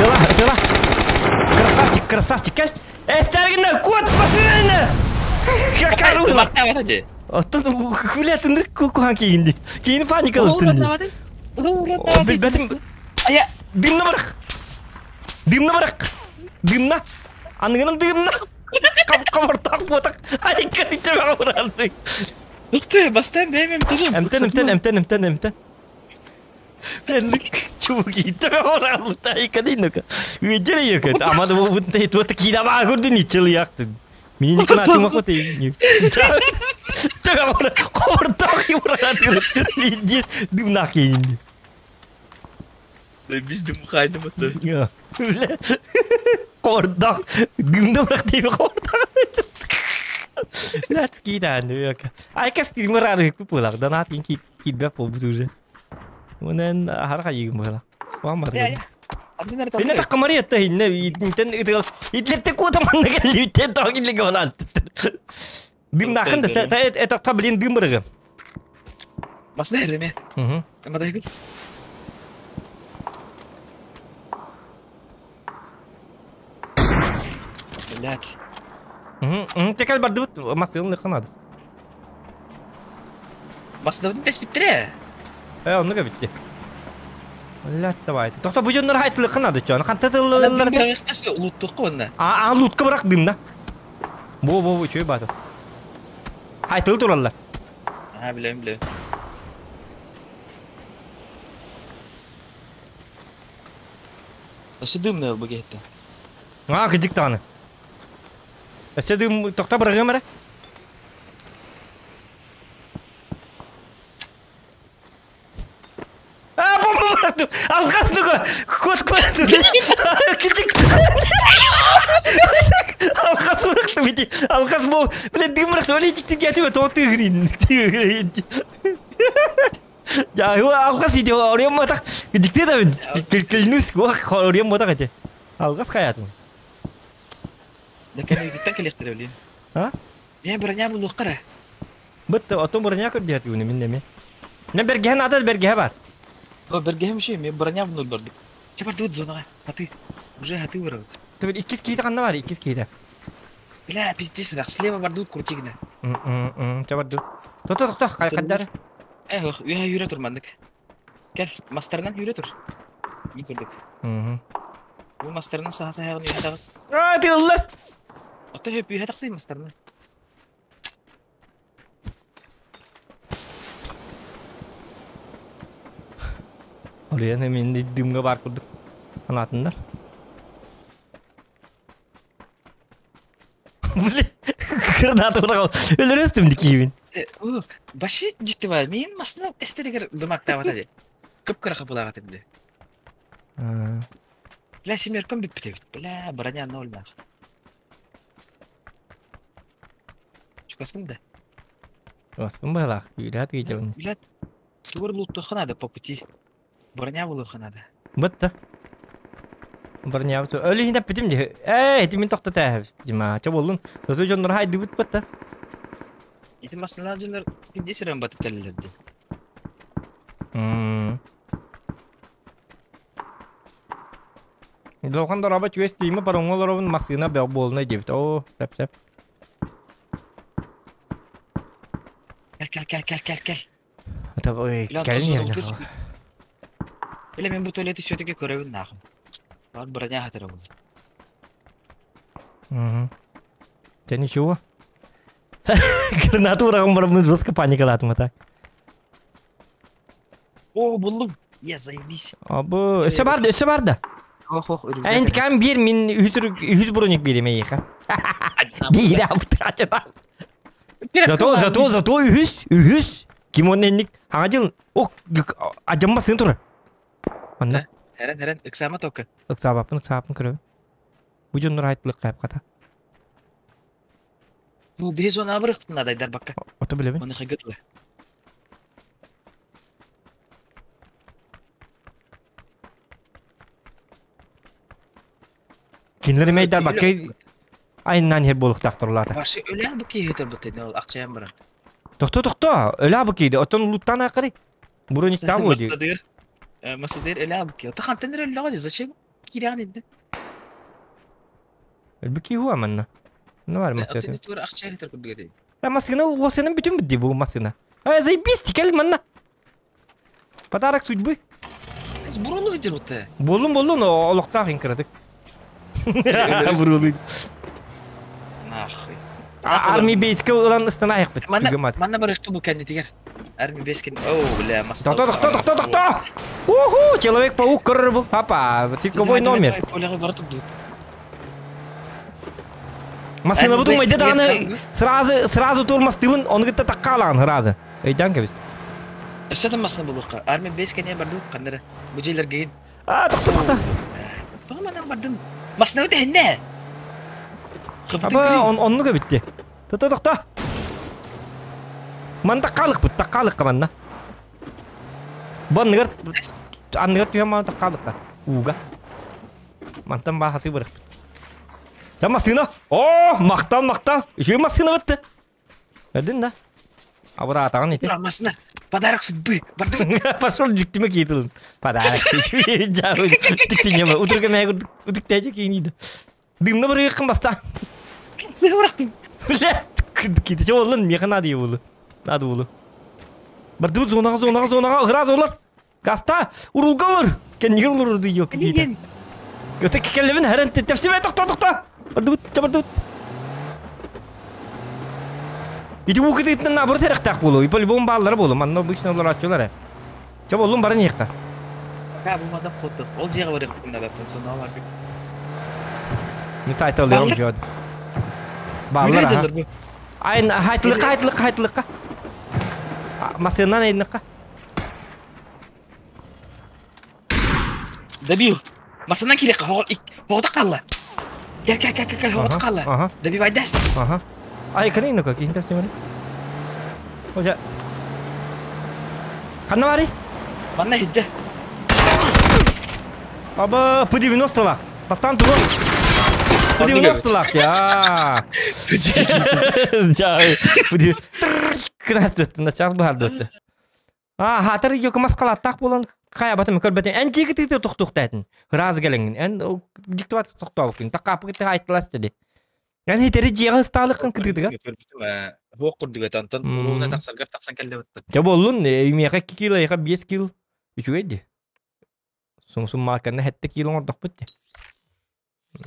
Дела, дела. Красавчик, красавчик, кел. Эстергіне кот басырыны. Какарула. Оттон хүләтіндір кухан кейінді. Кейін паника алып Бәтім. Ая, дымна барақ. Дымна барақ. Дымна. Аныңының дымна. Қабыртақ ботақ. Ай, кәдікте бағырарды. Нукты, бастан бәймем тыжым. Әмтен, әмтен, әмтен, әмтен, әмтен. Биз дымхайды бутты. Қордақ. Дымды бірақ деймі қордақ. Ләт кейдан. Айка стример ары көп болақ. Донат кейдбек болбут уже. Онан ахарға егім болақ. Уамар. Инне таккамари этте инне интен итлетте кота манна келли те тагиллеге болан. Дым нахын да это та блин дым бырыгы. Масна эреме. Мадайгыл. Блядь. Текел бардыбыт масыылын ыкканады. Масна теспиттире. Э, оннук эбитти. Блядь, давай. Тохто бу дьоннор хайтылыкканады чон. Ханта тыллар. Луттукка онна. А, а лутка бырак дымна. Бу бу бу чөй баты. Хайтыл тураллар. Аа, билем, билем. Өссө дымный бу киһиттэн. Аа, кыдьык даҕаны. Өссө дым тохто бырагыам эрэ. Аа, бомба бырахтым. Алҕас нуга кот бырахтым. Кыдьык. Алҕас бырахтым ити. Алҕас бу, блядь, дым бырахтым. Оле итик тигэтиме тоҕо тыгырин. Я алгас ити орион матах дикте да клянусь орион матах эти. Алгас хаятын. Да кэнниттэн кэлиэхтэрэ билин. А? Мен броня булуохха эрэ. Бытты отон броня көрдүһэт үгүнү мин эми. Не бергеһен ата бергеһе бар. О, бергеһем ши, мен броня булур бардык. Че бардыбыт зонаға. Хаты. Уже хаты барабыт. Түбүл иккис киһи ханна бар, иккис киһи. Бля, пиздец, рах, слева бардыбыт крутигна. Че бардыбыт. Тохто, тохто, кайдар. Эх, үйә юрэ тур маннык. Кел, мастарынан юрэ тур. Не көрдүк. Бу мастарынан саха саһаҕын үйэ таҕыс. Аа, тыллар. Ото хөп үйэ тахсый мастарынан. Олуян мен дымга бар курдук. Анатындар. Блин, граната бырагал. Өлөрөстүм дикибин. Баши дьикти баа. Мин масына эстеригер дымактаабата де. Кып-кыра хапылаға тимди. Бля, семерком бүппүт эбит. Бля, броня ноль нах. Чугаскын да? Чугаспын быһалаах, күүрээт киитебин. Блядь, тугар луттуохха надо по пути. Броня булуохха надо. Бытта. Броня Өлі хинап битим де. Эй, ити мин тохто тээһэбит. Дима, ча боллун. Зато дьоннор хайдыбыт бытта. Ити масыналар дьоннор пиздец эрэн батып кэллилэр дии. Долхан дороба чуэс тииме пароҥҥа олоробун массыына бөҕө буолуна диэбит. Оо, сөп-сөп. Кэл, кэл, кэл, кэл, кэл, кэл. Ата Бля, кэлин онтон иһэрнэ суруктуур Бля, мен бу туалеты все-таки көрөбүн нахуй. Бар броня хатыра буолар. Да ничего. Гранату ураҕым бараммын жестко паникалаатым а так. О, буллум. Я заебись. Абы, өссө бар да, өссө бар да. Ох, ох, рюкзак. Энд кам биир мин үһүс броник биэрим эйиэхэ. Биир абытаачата. Зато, зато, зато үһүс, үһүс. Ким он энник хаҥа дьыл, ох, адьамма сын турар. Манна. Эрен, эрен, ыксаама тока. Ыксаабаппын, ыксаабаппын көрөбүн. Бу дьоннор айтылык хайып хата. Бу биһи зона абырыктын адайдар бакка. Ото билэбин. Оны хагытлы. Кинилэр эмэйдар бакка айнан иһэр буолуохтаахтар улаата. Башы өлө бу киһи бутын ол акчаям баран. Тохто тохто, өлө бу кииди. Оттон улуттан акыры. Брониктан бу ди. Масладыр. Масладыр өлө бу ки. Ота хантан өлө зачем? Кирян инде. Өлбү кии хуа манна. Ну бар масына. Тур акча хитер курдуга А масына уосенин бүтүн битти бу масына. А заебись, кел манна. Подарок судьбы. Буруну хитер бутты. Болун болун олохтоох инкыратык. Буруну. Нахуй. Арми бейске ылан ыстана айықпыт. Манна манна барышты бу кәнне Арми бейскен. Оу, бля, маста. Тохто, тохто, тохто, тохто! Уху, Человек-паук көрөр Папа, цирковой номер. Масына бутун майда даҕаны сразу сразу турмастыбын, оны кытта таккаалаҕын сразу. Өйдөөн кэбис. Өссө да масына булуохха. Арми бейскен бардыбыт каннары. Бу жерлерге А, тохто, тохто. Тоҕо манан бардым? Масына өтө хенне. Аба, он оннуга битти. Тохто, тохто. Ман таккаалыкпыт, таккаалыкка манна. Бу анныгар анныгар түһэн маан таккаалыкка. Ууга. Мантан баа хаты бырахпыт. Та масына. О, мактал, мактал. Үшү масына бытты. Көрдүн да? Абыраатаҕын ити. Масына, подарок судьбы. Бардыбыт. Пошел дьиктимэ киитилин. Подарок. Жабы. Тиктиньема. Утурга мэ утуктээчи кииниида. Дымна барыаххын бастаан. Сыһыбырахтым. Бля, китиче боллун, меха надо его. Надо было. Бардыбыт зонаға, зонаға, зонаға, ыраас олар. Гаста, урулга олар. Кеннигер олар урду yok. Көтө келебин хәрен тепсиме тохто тохто. Бардыбыт, бардыбыт. Ити бу кытыттан наоборот эрехтаах буолу. По-любому бааллара буолу. Манна обычно олар аччылар. Ча боллун барын иэхта. Ка бу мадам хоту. Ол жега барып надаттан сонала. Мен сайта алыам жод. Бааллар. Бааллар. бу. Айн хайтылыкка хайтылыкка хайтылыкка. Масыннан айныкка. Добил. Масынан кирек. Хоғда қалла. Кел кел кел кел хоғда қалла. Добивай даст. Ага. Ай каны ну как интересно. Ожа. Ханна барый? Манна хиджа. Аба, П90 лах. Бастан туру. П90 лах я. Жа, П90. Крас на час барды. А, хатыр yok маскалаттак болан кая батым көрбетен. Эн жигити тохтуктайтын. Раз келеңин. Эн диктоват токтолукун. Такапы ките айттылас деди. Эн хитери жега сталыкын кытыдыга. Хуок курдуга тантан улуна тахсаргар тахсан келлебит. Жа боллун, меха 2 кило, яха 5 кило. Үчүгэй Сум-сум марканы хетте кило оңордох бутти.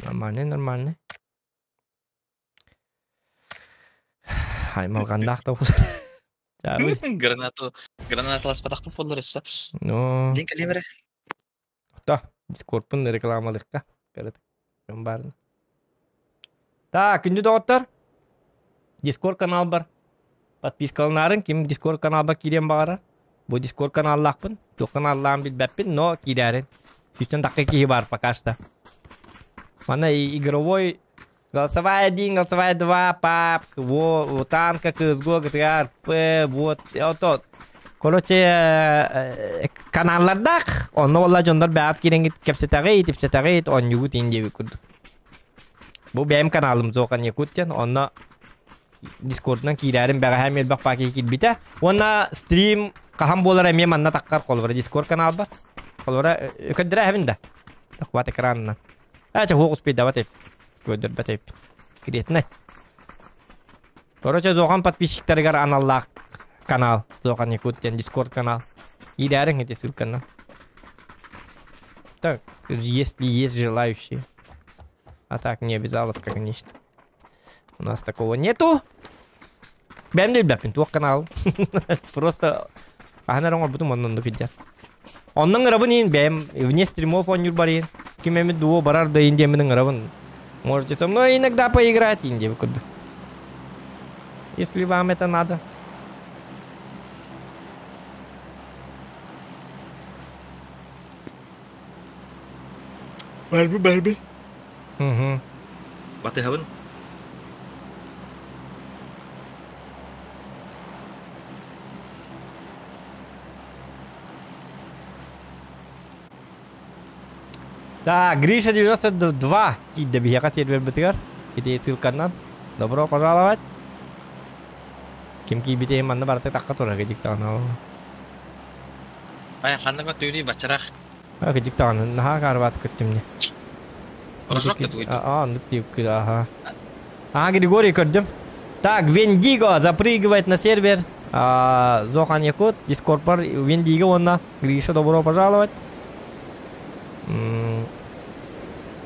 Нормально, нормально. Аймалгандаах да Граната, граната ласпатах фоллар эссе. Ну. Дин калемере. Да, Дискордпун рекламалыкка. Көрөт. Барын. Так, күндү доҕоттор. Дискорд канал бар. Подпискаланарын ким Дискорд каналба кирен баара. Бу Дискорд каналлаахпын. Туох каналлаан билбэппин, но киирээрин. Сүүстэн тахха киһи бар пока что. Мана игровой голосовая 1, голосовая 2, пап, во, танка, КСГО, ГТА, РП, вот, вот. Короче, каналлардах, онно болла дьоннор бэйэҕит киирэҥҥит кэпсэтэҕит, ипсэтэҕит, оонньуугут иин диэбит курдук. Бу бэйэм каналым Зохан Якут диэн, онно Дискордунан киирээрин бэҕэһээ элбэх паки киирбитэ. Уонна стрим хаһан буолар эмиэ манна таххар холобура Дискорд канал бар. Холобура көрдөрө эһэбин да. Тахват экранынан. Ээ, чэ, хуох успейдабат көрдөрбөт эбиппин. Кириэтинэй. Короче, Зохан подписчиктарыгар аналлаах канал. Зохан Якут диэн Дискорд канал. Киирээриҥ ити ссылканан. Так, если есть желающие. А так, не обязаловка, конечно. У нас такого нету. Бэм билбэппин, туох канал. Просто аһанар оҥорбутум оннун кыдьар. Оннун ырабын иин бэм вне стримов оонньуур барин. Ким эмит дуо барар да иин диэммин ыҥырабын. Можете со мной иногда поиграть иин диэбит курдук. Если вам это надо. Барби, барби. Угу. Батыһабын. Так, Гриша 92. Киирдэ биһиэхэ сервербитигэр. Ити ссылканан. Добро пожаловать. Ким киирбитэ манна барыта тахха турар кыдьыктаҕына. Ай, ханнык өттүгүнүй баччарах. А, кыдьыктаҕына, наһаа карбат көттүм не. Рожок да тугуй. А, ну ты, ага. А, Григорий көрдүм. Так, Вендиго запрыгивает на сервер. А, Зохан Якут, Дискорд бар, Вендиго онна. Гриша, добро пожаловать.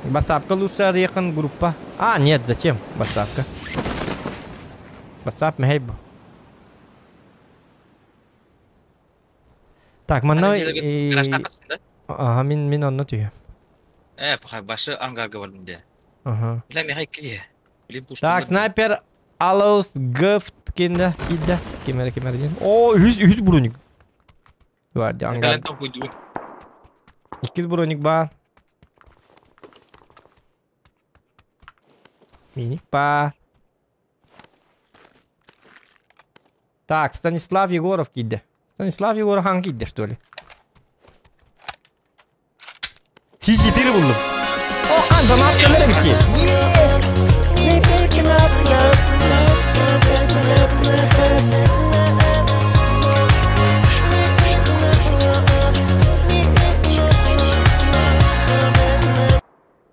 Басапка лучше арыйхан группа. А, нет, зачем? Басапка. Басап мэһэй. Так, манна... Ага, мин онно түйе. Э, башы ангарга бардым де. Ага. Бля, мехай кие. Блин, пушка. Так, снайпер Алаус Гфт кинде, кидде. Кимер, кимер дин. О, үс броник. Бар, ангар. Икки броник бар. Миник бар. Так, Станислав Егоров кидде. Станислав Егоров хан кидде, что ли? Си-4 булдум. О, хан, донат келер битти.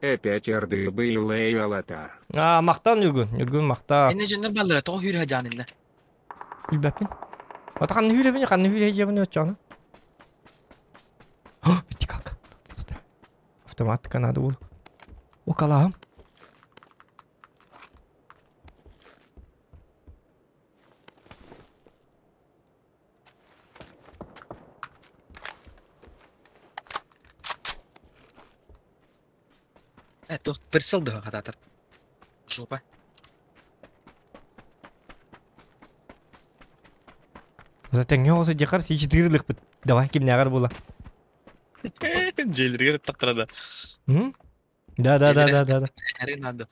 Опять РДБ Алатар. А, махтал Ньургун, Ньургун махтал. Инне дьоннор баллара тоҕо хүүрэ хаджаан инне. Билбэппин. Ата ханна хүүрэбин, ханна хүүрэ дьиэбин оччоҕуна. Пятикалка. Автомат надо было. О, калаам. Э, туох прицел дыһа хатаатар. Жопа. Затэҥҥэ оҕус дьахар си лыхпыт. Давай, кимнээҕэр була. Дьиэлэригэр тахтара да. Да, да, да, да, да, да. Эри надо.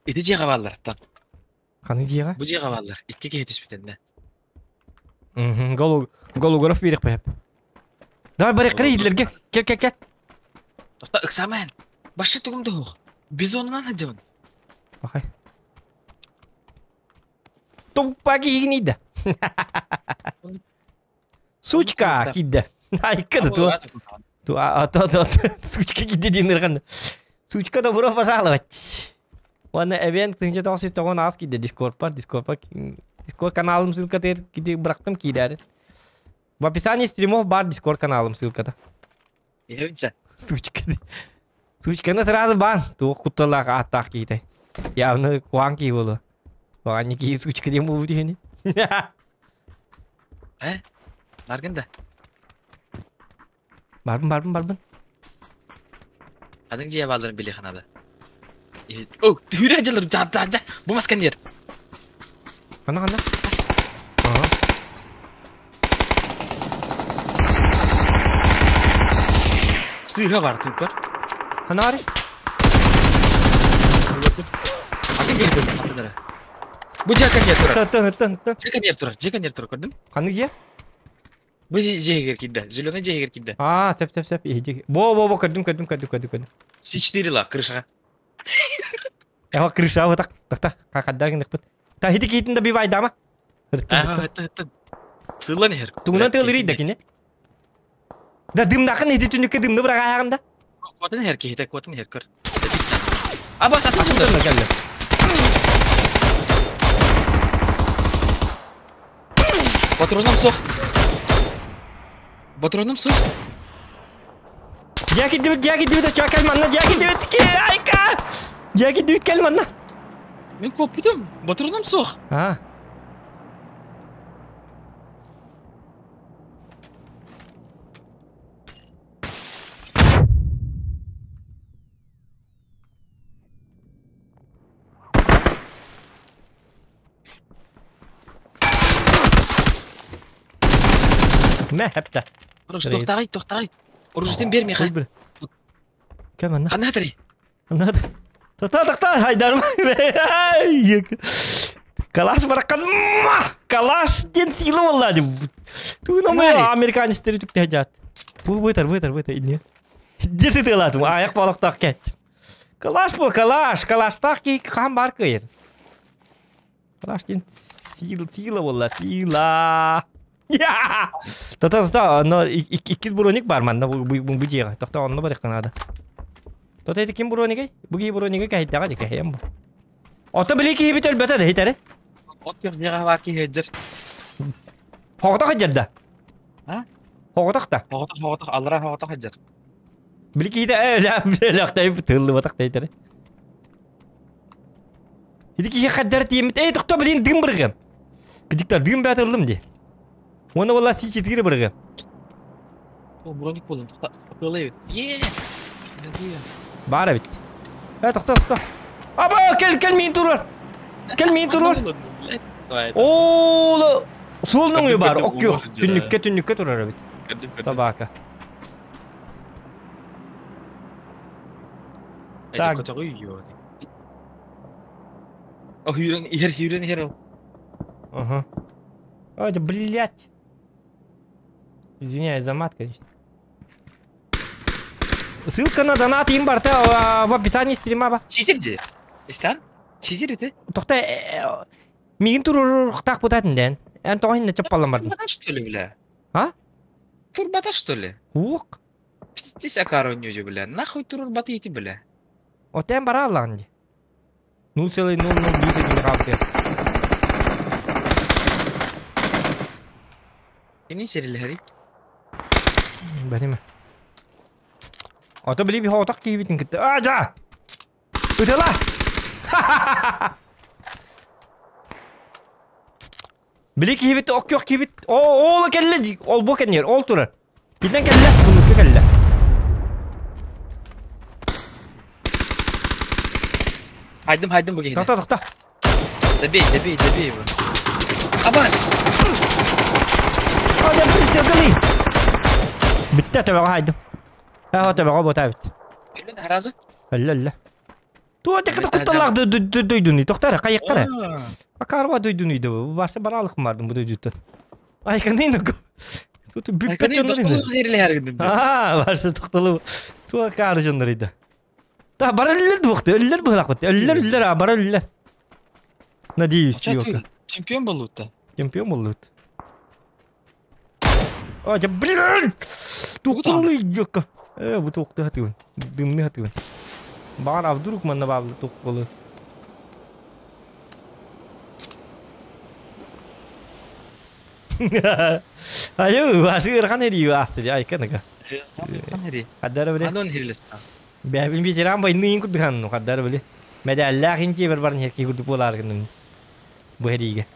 Ити дьиэҕэ бааллар тон. Ханы дьиэҕэ? Бу дьиэҕэ бааллар. Икки киһи түспүтэннэ. Голу Гологоров биэриэх бэһэп. Давай барык идлерге. Кел, кел, кел. Тоқта ыксамайын. Башы тугум да Бизонунан хаджабын. Бахай. Туппа киигнида. Сучка кидде. Айка да ту. Ту а то то сучка кидде динырган. Сучка добро пожаловать. Уонна эбиэн тыһыынча тоҕус сүүс тоҕон аас киирдэ Дискорд бар, Дискорд бар. Дискорд каналым ссылкатыгар кити бырахтым киирээри. В описании стримов бар Дискорд каналым ссылката. Иһэбинчэ. Сучка. Сучканы сразу бан. Туох кутталаах ааттаах киһитэй. Явно куаан киһи буолуо. Куаан киһи сучка диэн буолбут үһүнү. Э? Баргын да. Барбын, барбын, барбын. Ханнык дьиэ баалларын билиэххэ наада. О, түүрэ дьылыр жа жа жа. Бу маска нер. Ханна ханна? Ага. Сыыһа бар тыыккар. Ханна бары? Атын киһи көрдүм аттынара. Бу дьиэ кэнниэр турар. Тын тын тын. Дьиэ кэнниэр турар. Дьиэ кэнниэр турар көрдүм. Ханнык дьиэ? Бу дьиэгэр киирдэ. Зеленый дьиэгэр киирдэ. Аа, сөп сөп сөп. Иһи Бо бо бо көрдүм көрдүм көрдүм көрдүм көрдүм. С4 ла крышаға. Эва крыша вот так так так хаддар гыныкпыт. Та хити киитин да бивайдама. Аа, хыттын. Сыллан иһэр. Тугунан тыалырый да кини. Да дымнакын хити түнүккэ дымны бырагаягында. Куотан иһэр киһитэ, куотан иһэр көр. Аба сатын дьоннор. Кэллэ. Патроном суох. Патроном суох. Дьэ киддибит, дьэ киддибит, чаа кэл манна, дьэ киддибит, ки айка! Дьэ киддибит кэл манна. Мин куоппутум. Патроном суох. А. Мэ хэптэ. Оруж тохтагай, тохтагай. Оружтен бермей Кэл манна. Ханна хатари. Надо. Тоқта, тоқта, хайдарма. Калаш баракан. Калаш ден сила болла деп. Туна мы американецтер түкте жат. Бу бытар, бытар, бытар ине. Десі тыладым, аяқ балықтақ кет. Калаш бұл, калаш, калаштақ ки қан бар күйер. Калаш ден сила, сила болла, сила. Я! Тоқта, тоқта, но иккис броник бар манда бу бу жеға. Тоқта, онны бар надо. Тоқта, это ким броник? Бу ки брониги кайттага дика хем бу. Ото били ки бит өлбөтө да хитере. От көх жеға бар ки хеджер. Хогото хаджарда. А? Хоготохта. Хоготох, хоготох, аллара хоготох хеджер. Били ки да ла ла тыллы батак хитере. Иди ки хаддар тиемит. Эй, тохто блин дым быргым. Кидикта дым бәтерлим ди. Оны валла си четири быргым. О, броник болдум. Тохта, апелей. Е! Бара бит. Э, тохто, тохто. Аба, кел, кел мин турар. Кел мин турар. О, суолнуң үйі бар, ок yok. Түннүккэ түннүккэ турар бит. Собака. Так. О, хүрен, ихер, хүрен, ихер. Ага. Ой, да блять. Извиняюсь за мат, конечно. Ссылка на донат им барта в описании стрима ба. Читер де. Истан? Читер это? Тохта мигин турурухтаах бутатын ден. Эн тоҕо чаппалан бардым. Турбата что ли, бля? А? Турбата что ли? Уок. Пиздец акаронью, бля. Нахуй турбата идти, бля. Отен бара аллаҕын дии. 0,001 секунда хаалбыт. Кини сэрилэһэрий? Бэтиме. Ото били биһи отох киһибитин кытта. А, жа! Ытыла! Били киһибит оккөх киһибит. О, ола кэллэ, ол бу кэннигэр, ол турар. Китен кэллэ, муннукка кэллэ. Хайдым, хайдым бу киһини. Тохто, тохто. Добей, добей, добей его. Абас! О, да прицелгали. Бүтте төбөҕө хайдым. Ээ, төбөҕө буотаабыт. Өллөн харазы? Өллө, өллө. Туо теката кутталлаах дойдуну тохтор хайыккара. Акарба дойдуну да бу барса баралык бардым бу дойдуттан. Айканын Тут бүппет дьоннор Аа, барса тохтолу. Туа кары дьоннор иде. Та бар өллөр дуохты, өллөр быһылаах Өллөр өллөр, а бар өллөр. Надеюсь, Чемпион болуутта. Чемпион болуут. А, да блин! Тухкуллы идёка. Бу туохты хатыбын. Дымны хатыбын. Баар, а вдруг манна баабы тухкулы. Айы, башы ырхан эрии асты, айканыга. Хаддара биле. Анон хирилес. Бэбин ветеран войны курдухан, хаддара биле. Медаллаах инчи бар барын херки курдук болар гынным. Бу хериге.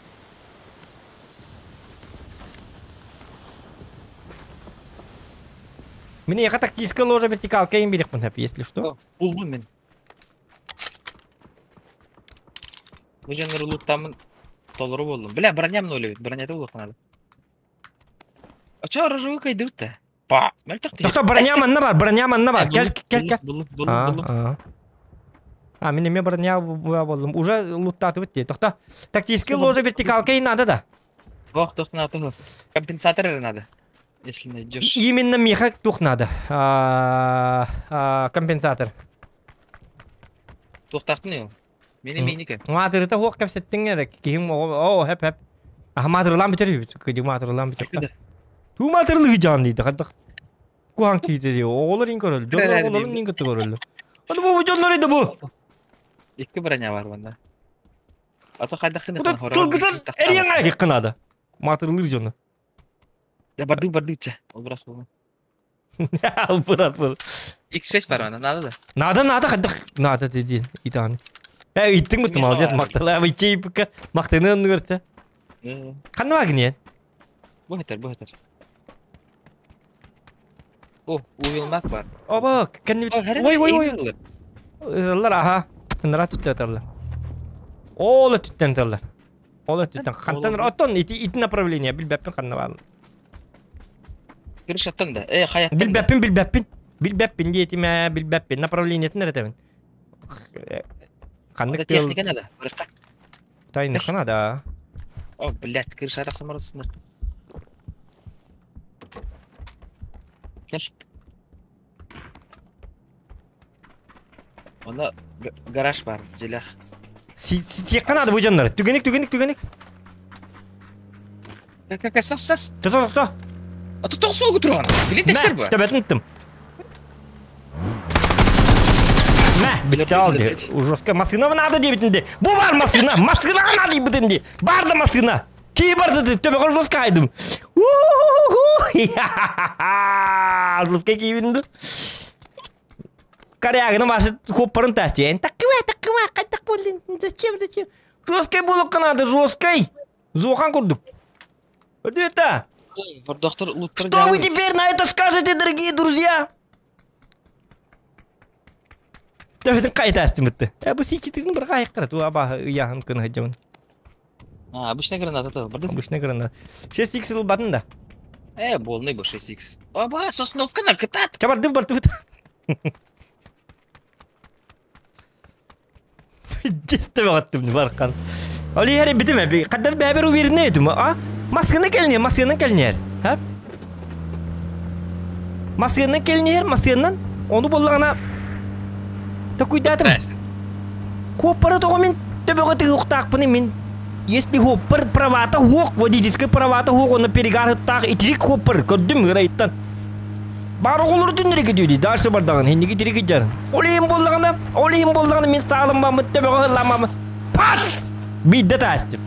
Мин яха тактическая ложа вертикалка им берекпин хап, если что. Булдум мен. Бу жанр луттамын толору болдум. Бля, броням ноль бит, броня булук надо. А чё оружие кайдыбыт Па, мөлтөх. Тохто броня манна бар, броня манна бар. Кел, кел, кел. Булук, булук, булук. А, мин эме броня болдум. Уже луттаты бит. Тохто. Тактическая ложа вертикалка и надо да. Ох, тохто надо. Компенсатор надо. Если найдешь. Именно меха тух надо. Компенсатор. Тухтахтын ел. Мени меники. Матырыта хуак кепсеттиң эрек. Кихим о хеп хеп. Аха матырылан битер бит. Кыды матырылан битер. Ту матырылы жан дейди. Кадык. Куан кийди дейди. Оголор ин көрөл. Жоннор оголорун ин көтү көрөл. Аны бу жоннор иди бу. Икки броня бар банда. Ато кайдакын Тылгытын эриен ай кынады. Матырылы жону. Да барды бардыча. Ол брас болмай. Ал брат был. X6 бар анда, надо да. Надо, надо, кадык. Надо деди. Итаны. Э, иттиң бит, молодец, мактала. Ичей пка. Мактаны көрсө. Канны багын Бу хетер, бу хетер. О, уилмак бар. Оба, кенни. Ой, ой, ой. Ылар аха. Нара түттәтәрләр. Ол түттәнтәрләр. Ол түттән. Хантан оттон ити ити направление билбәппин канны бар. Кырышаттан да. Э, хаяттан. Билбәппин, билбәппин. Билбәппин диетиме, билбәппин. Направлениетин эретебин. Каннык техника надо. Бырыкка. Тайны хана да. О, блядь, крыша рахсамарасында. Кел. Онда гараж бар, желях. Сиекка надо бу жоннор. Түгеник, түгеник, түгеник. Как сас сас. Тохто, тохто. А тут тоқсуға тұрған. Билет тепсер бу. Төбәтин иттим. Мә, битте алды. Жестко машина надо дебитинде. Бу бар машина, машина надо дебитинде. Бар да машина. Ки бар да төбәгә жестко айдым. Жестко кийбинди. Корягını башы хоппарын тәсти. Такыва, такыва, кайтак болдың. Зачем, зачем? Жесткой болуп надо, жесткой. Зохан курдук. Это? Доктор Что вы теперь на это скажете, дорогие друзья? Төбөтүн кайта астымытты. Бу сичитин бір кайык кара. Ту аба яхын кын хаджамын. А, обычная граната то. Обычная граната. 6х ыл батын да. Болный бу 6х. Оба, сосновка на кытат. Чабарды барды. Жестебе каттым баркан. Оли хери битиме би каддар бәбер уверенный этим, а? Масканы келне, масканы келнер. Ха? Масканы келнер, масканан оны боллагана такой датым. Коппары того мен төбөгө тыгы уктаакпын мен. Если хоппар правата хуок, водительский правата хуок, оны перегар хыттаак итирик хоппар, көрдүм гырайттан. Бар оҕолору түннэри дии дальше бардаҕын хинниги тири киджарын. Ол иһин буоллаҕына, ол иһин буоллаҕына мин саалыммаммыт төбөҕө ылламмаммыт пац! Биирдэ таастым.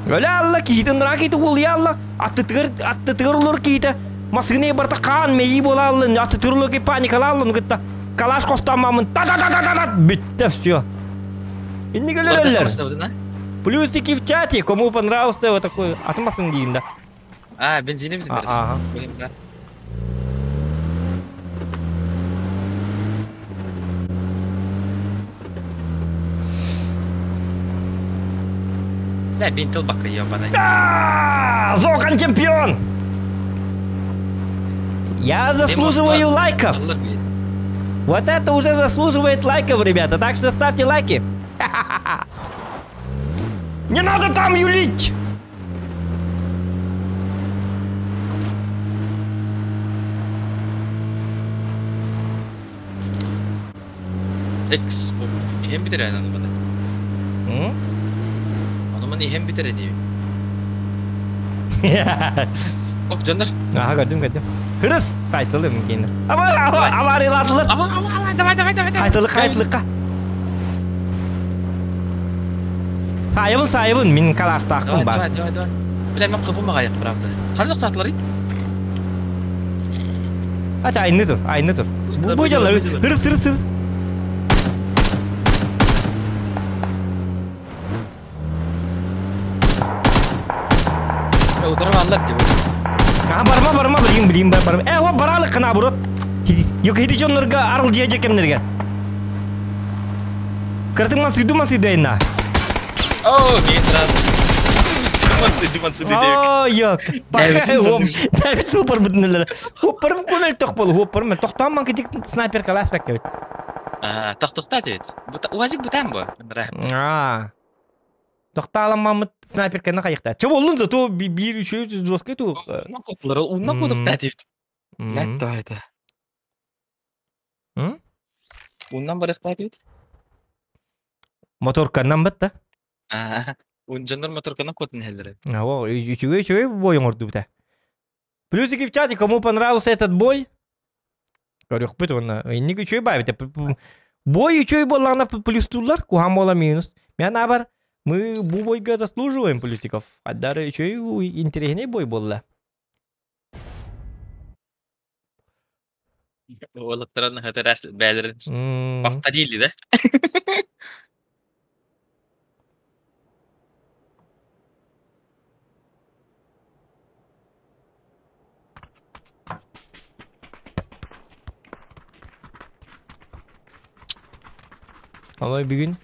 Өлө алла киһитин ыраах киһити уолуйа алла аттытыгар аттытыгар олор киһитэ массыына барыта хаан мэйии буола аллын аттытыгар олор киһи паникала аллын кытта калаш хостооммаммын та та та та та та бүттэ все. Инник өлөрөллөр. Плюсики в чате, кому понравился вот такой атымасын дейін да. А, бензини бит берер. Ага. Да, бинтил бакка ебаный. Зокан чемпион! Я заслуживаю лайков! Вот это уже заслуживает лайков, ребята, так что ставьте лайки. Не надо там юлить! X. Иһэн бүтэр аны маны. Аны маны иһэн бүтэр эдиби. Оп, дьоннор. Аха, көрдүм, көрдүм. Хырыс сайтылы мүмкін. Ама, ама, аварийладылар. Ама, ама, ама, давай, давай, давай. Хайтылык, хайтылыкка. Сайыбын, сайыбын, мин калаштаахпын бар. Давай, давай, давай. Бля, мен кыбым ағайық, правда. Қандай тоқтатылар? Aç aynı dur, aynı dur. Bu bu calar, hırız hırız hırız. Утырып аллар деп. Aha барма барма билeyim билeyim барма. Э о баралы кына бурут. Yok hidi jonlarga арыл жеже кемнерге. Кыртың мас үйді мас үйді айна. О, мен сразу. Диман сыды деп. О, yok. Давид супер бүтүнөлөр. Хоппар көмөл ток бол, хоппар мен токтооман кетик снайпер калас бек кебит. А, токтокта дейт. Уазик бутан бу. А. Токтааламмамыт снайперканы кайыкта. Че болдун зато бир үчөө жесткий ту. Уннан котлар, уннан кодукта дейт. Ләт давай это. Уннан барыкта дейт. Моторканан бит да. А, ун жандар моторканан котун хеллери. А, во, үчүгө үчүгө бой оңорду бит. Плюсики в чате, кому понравился этот бой? Көрүк бит оны. Инник үчүгө бай бит. Бой үчүгө боллағына плюс тулар, кухан бола минус. Мен абар, мы бу бойга заслуживаем плюсиков. Аддары үчүгө интересный бой болла. Олаттаран хатырас бәлерин. Повторили, да? Ama bir gün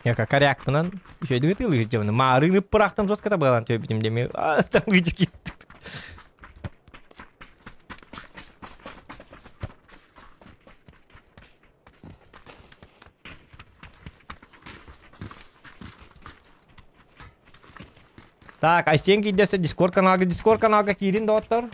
Я коряктынан еще тылы жемін. Марыны пырақтан жестко табалан төбітім деме. Астан гыжы кетті. Так, Айсен кейдесе Дискорд каналга, Дискорд каналга кирин доттар.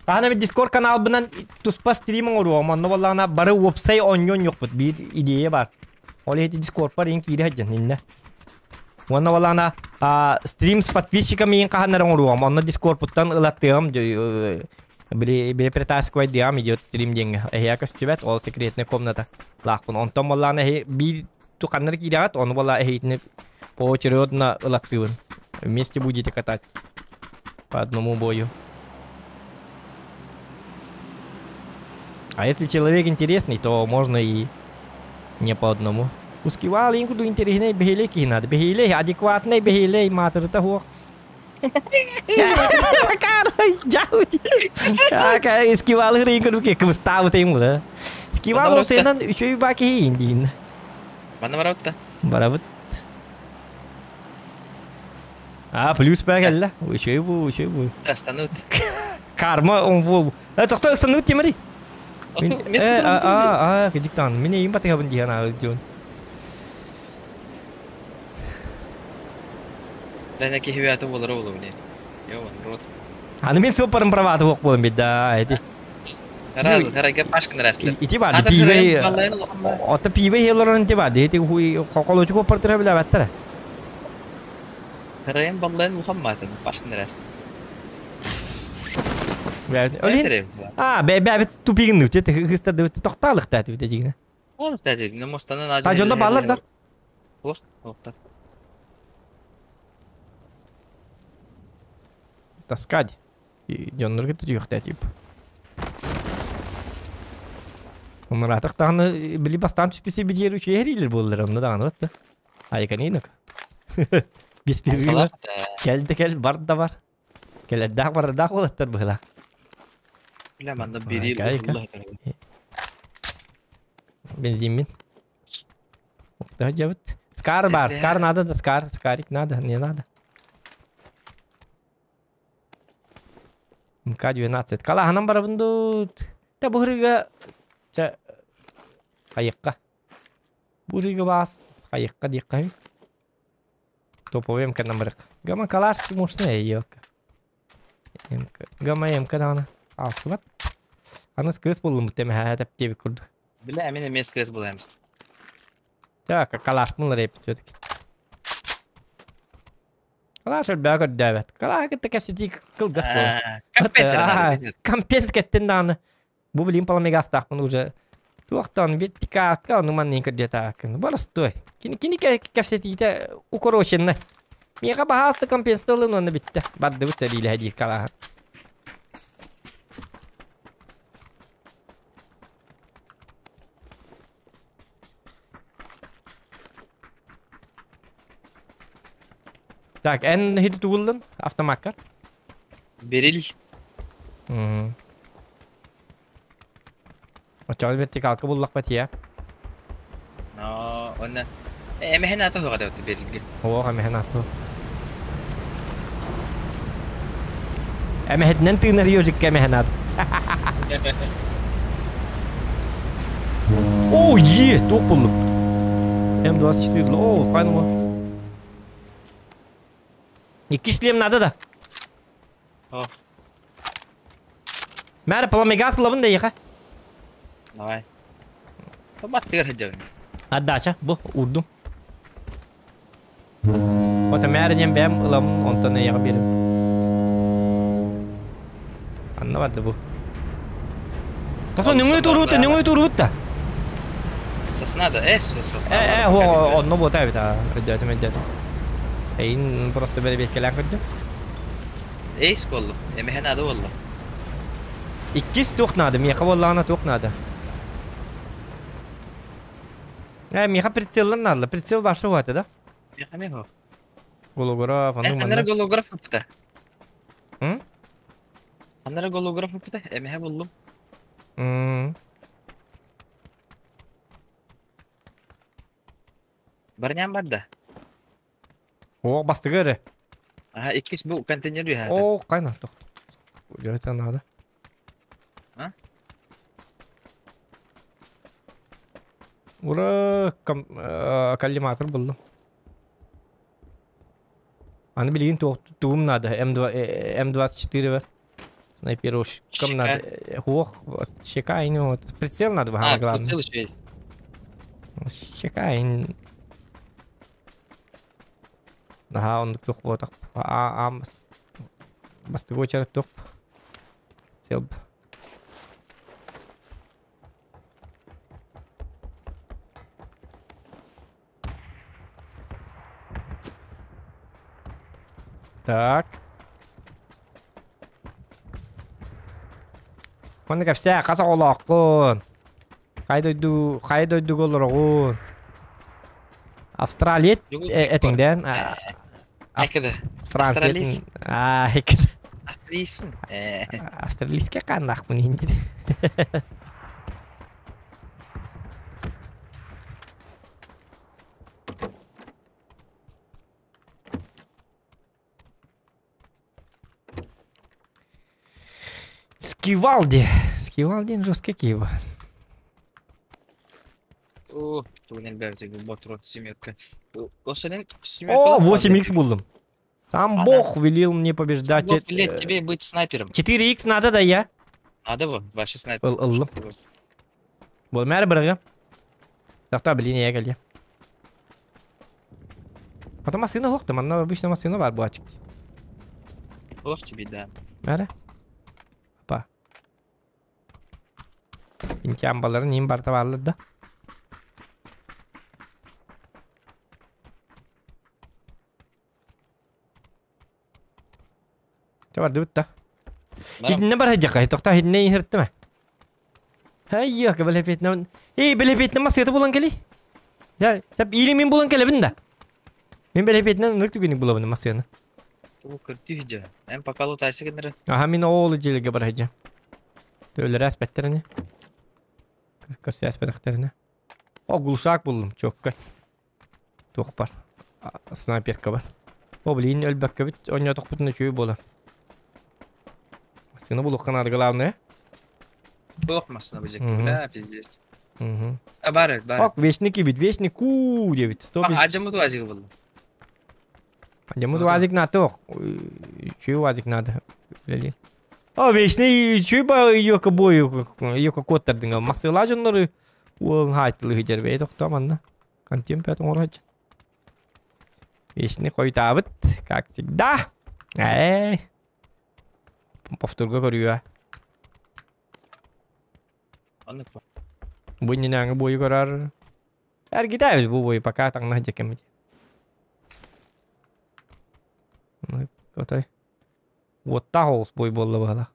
Тахана бит Дискорд канал бынан туспа стриминг оруам, онно боллаҕына бары уопсай онньон йокпут биир идея бар. Ол эти Дискорд бар ин киири хаджан инне. Онно боллаҕына стрим с подписчиками ин хаһаннар оруам, онно Дискорд путтан ылаттыам били били притаскивай диам идет стрим деньги. Эхе көстүбэт, ол секретная комната. Лаахпын онтон боллаҕына эхе биир туканнар киирээт, ону болла эхейтини поочередно ылаттыыбын. Вместе будете катать по одному бою. А если человек интересный, то можно и не по одному. Ускивал инкуду интересный бехилей надо. Бехилей, адекватный бехилей, матер того. Карай, джаути. Скивал ринкуду ке квставу тему, да. Скивал осенан еще и баки индин. Мана барабытта. Барабыт. А, плюс бәгәллә. Еще и бу, еще и бу. Останут. Карма, он бу. Это кто останут темри? А, кедиктан. Мине им батыгабын дигән аудион. Ләнә кихибәте булыр ул мне. Йо, рот. Аны мин супер праваты бок болым бит да, эти. Раз, харага пашкын рәсле. Ити бар, пиве. Ата пиве хелорон ти бар, эти хуй коколочку партыра билә бәттәр. Тарайын баллайын улахан маатын башкын эрээсин. Олин а бэбэбит тупигин нүтэ хыстарды тохтаалыктаа түбүтэ дигинэ. Ол тәди мустанан Та дьондо баалар да. Ох, охтар. Таскать. Дьоннорго түһүөхтэй тип. Умуратах даҕаны били бастаан түспүт сибидиэр үчүгэй эриилэр буоллар онно даҕаны батта. Айканинок. Бес перерыва. Кэл да кэл, бар да бар. Кэлэрдээх барардаах уолаттар быһыла. Бля, манна берил. Бензинмин. Да дьабыт. Скар бар, скар надо да скар, скарик надо, не надо. МК-12. Калаһанан барабын дуу. Та бу һырыыга чэ хайыкка. Бу һырыыга баас хайыкка диэххэ Топовый МК-нан барык. Гама калаш мощная елка. МК. Гама МК даҕаны хаалсыбат. Аны кыыс буллум темэһэ тэптиэбит курдук. Бля, мин эмиэ кыыс булаем. Так, калашпын ларайпыт все-таки. Калаш элбэҕи көрдөөбөт. Калаһы кытта кэпсэтии кылгас буолар. Компенс кэттин даҕаны. Бу билим паламегастаахпын уже туохтан вертикалка ону манныйын көрдүөтааккын. Боростуой. Кини кини кэпсэтиитэ укороченный. Миэхэ баһаалыста компенсациялын уонна бүттэ. Бардыбыт сэриилэһэ диир калаһа. Так, эн хити тугуллун автомаккар? Берил. Оччоҕо вертикалка буллахпа тиэ. Но, онна эмэһин ата суоҕа да берилге. Оох эмэһин аты. Эмэһитинэн тыынар ёжикка эмэһин ат. О, е, туох буллум. М24, о, хайны Икки шлем надо да. О. Мэр пламегас ылабын да еха. Давай. Баттыгар сылдьабын. Отдача, бу, урдум. Ота мэр диэн бэм ылам, онтон эйэҕэ биэрим. Анна барды бу. Тото нөҥүө туруутта, нөҥүө туруутта. Сосна да, э, сосна. Э, э, хо, онно буота эбит, өйдөөтүм, өйдөөтүм. Эйин просто бэрэбиэккэлээн көрдүм. Эйс буоллум, эмэһэ наада буолла. Иккис туох наада, миэхэ буоллаҕына туох наада? Э, миэхэ прицеллан наада, прицел баша уһата да? Миэхэ эмиэ суох. Голограф, Э, ону ханна эрэ манна. голограф ыппыта. М? Ханна эрэ голограф ыппыта, эмэһэ буллум. М. Барням барда. О, бастыгы эрэ. Аха, иккис бу контейнер үһэ. О, кайна, тох. Это надо. А? Ура, ком, коллиматор буллум. Аны билигин тугум надо, М2, М24 бар. Снайперушкам надо. Ох, щека, вот. Прицел надо, А, главное. прицел еще есть. Щека, Наһаа оннук туох буотах. А, а, бастыгы очарат туох. Прицел. Так. Манна кэпсээ хас оҕолооххун? Хайа дойду хайа дойдуга олороҕун? Австралия этиҥдэн Экеде. Франция Австралийс. Аа, экеде. Австралийсмын. Австралийскай хааннаахпын иһин Скивалди. Скивалди жесткий киев. О, тугун элбээбит ботрот семерка. О, 8х булдум. Сам Бог велел мне побеждать. Бог велел тебе быть снайпером. 4х надо да я. Надо бы, ваши снайпер. Ыллым. Бол мэр бырыгы. Тохто билин я кэлди. Потом массыына суох да, манна обычно массыына баар буолааччык. Ох тебе да. Бары. Апа. Инчамбаларын иин барта бааллар да. Чэ бардыбыт да. Итиннэ бар сылдьахха, тохтоо итиннэ иһиртимэ. Һаййа, бэлэпиэтинэ. Эй, бэлэпиэтинэ массыата булан кэлий. Я, тап или мин булан кэлэбин да. Мин бэлэпиэтинэн ынырык түгэнник булабын массыаны. Тугу көрдүү сылдьа. Эн пока лутайсы гыннары. Аха, мин оол дьиэлэргэ бара сылдьам. Төөлөрө аспаттарыны. Көрсө аспатахтарына. О, глушак буллум, чокка. Туох бар? Снайперка бар. О, блин, өлбөккөбүт, оонньоотохпутуна үчүгэй буолар. Массыына булуохха наада главное. Туох массыына бу дьэкки, бля, пиздец. А бар, бар. Ок, вечный кибит, вечный ку диэбит. Сто Ажамыт уазик буллум. Ажамыт уазик надо ох. Үчүгэй уазик надо. Үлэлиир. О, вечный үчүгэй ба йока бой, йока куоттардыҥа. Массыылаа дьоннору уолун хаайтылыы сылдьар бэйэ тохтоо манна. Контент пять оҥороччу. Вечный хойутаабыт, как всегда. Ээ. Повторга көрүө. Оннук Бу иннинээҥи буойу көрөр. Эргитээбит бу буойу пока таҥна сылдьа кэммит. Отой. Уоттаах оҕус буой буолла быһалаах.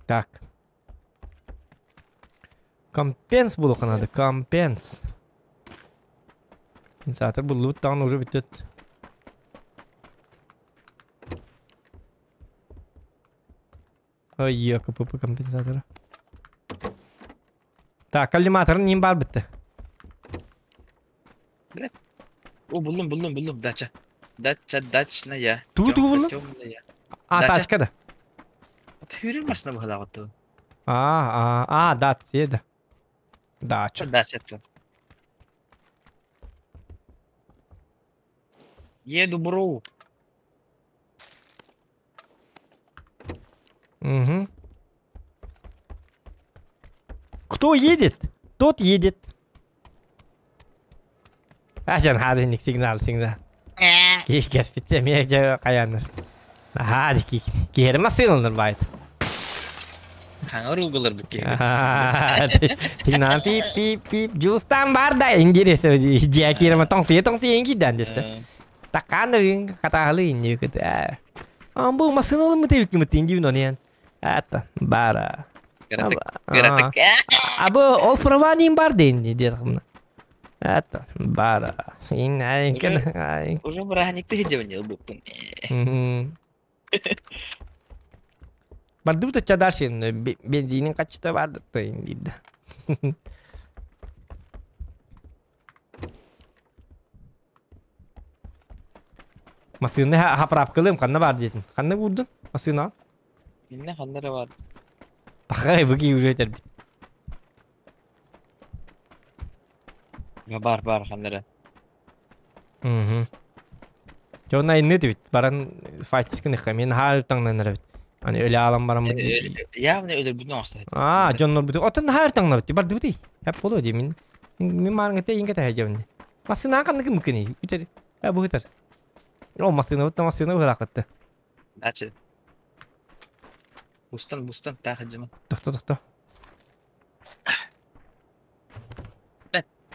Так. Компенс булуохха наада, компенс. Компенсатор буллубут даҕаны уже бүттүт. Ой, КПП компенсатора. Так, коллиматорын ним бар бітті. О, буллум, буллум, буллум, дача. Дача, дачная. Тугу тугу буллум? Темная. А, Дача. тачка да. Хүрүр масына быһалаҕыт. А, да, да. Дача. Дача. Еду, бро. Угу. Кто едет, тот едет. Асан хаадынник сигнал сигнал. Кеспитте меже каяныр. Аха ди киһери массыналар байт. Хаңар угылар бу киһи. Сигнал пип пип пип жустан бар да ингиресе жакирма тоңсуя тоңсуя ингидан десе. Таккан да катаалы инни күт. А бу массыналар мы тебик мы тинди нонен. Ата бара. Гаратык. Гаратык. Абы ол праванин бар дейин дедим. Ата бара. Ин ай. Уже браникты хедебин буппун. Бардыбыт оча дальше бензинин качта барды дейди. Массыына хапрапкалым ханна бар дейтин. Ханна курдун? Массыына? Инне ханнара бар. Пахай буки уже тербит. Бар бар ханнара. Угу. Жона инне дебит. Баран файтискин ихка. Мен хаар таңнан бит. Аны өлө алам барам. Явно өлөр бүтүн оңостойт. А, жоннор бүтүн. Отон хаар таңнан бит. Бар дебит. Хап боло ди мен. Мен марыңа те инге та жабын. Массыына кандай мүмкүн? Үтер. Ә бу үтер. О, массыына бут, массыына бу Дача. Бустан, бустан, тахы жыма. Тохто, тохто.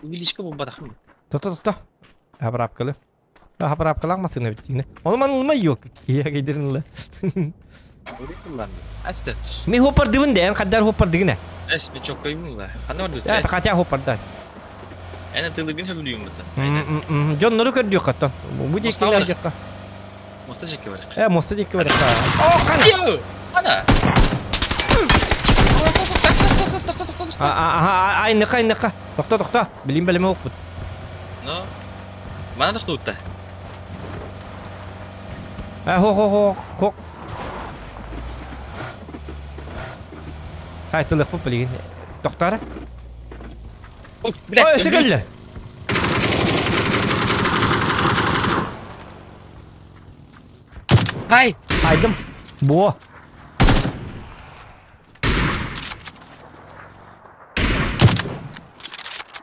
Увеличка бомба тахым. Тохто, тохто. Хапрапкалы. Хапрапкалак массыына бит. Оны ман улма yok. Я кайдырын Асты. Мен хоппар дыбын да, эн хаддар хоппар дыгына. Эс, мен чок коймун ла. Ханна бар Э, хотя хоппар да. Эне тылыгын хөбүлүйүм бута. Жоннору көрдүк каттан. Бу декилер жакка. Моста жеке бар. Э, моста жеке бар. О, кана. Кана. Сас, сас, сас, токто, токто, токто. А, ай, ныка, ныка. Токто, токто. Билим билим окпут. Но. Мана тохтоутта. А, хо, хо, хо, хо. Сайтылык бу билген. Токтара. Ой, блядь. Ой, секелле. Хай. Айдым. Бо.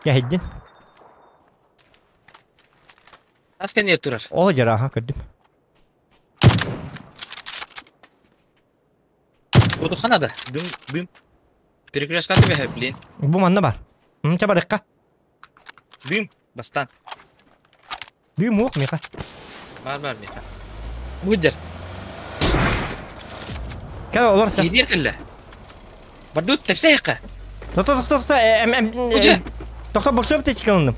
Кәһиддин. Тас кэннигэр турар. Ол дьара аха көрдүм. Буду ханада. Дым, дым. Перекрестка түбэһэ, блин. Бу манна бар. Ча барыкка. Дым, бастан. Дым уох миха. Бар бар миха. Будер. Кэл олор сэ. Киирдиэр кэллэ. Бардут тэпсэ Тохто тохто тохто эм эм Тохто борсуп течкалынным.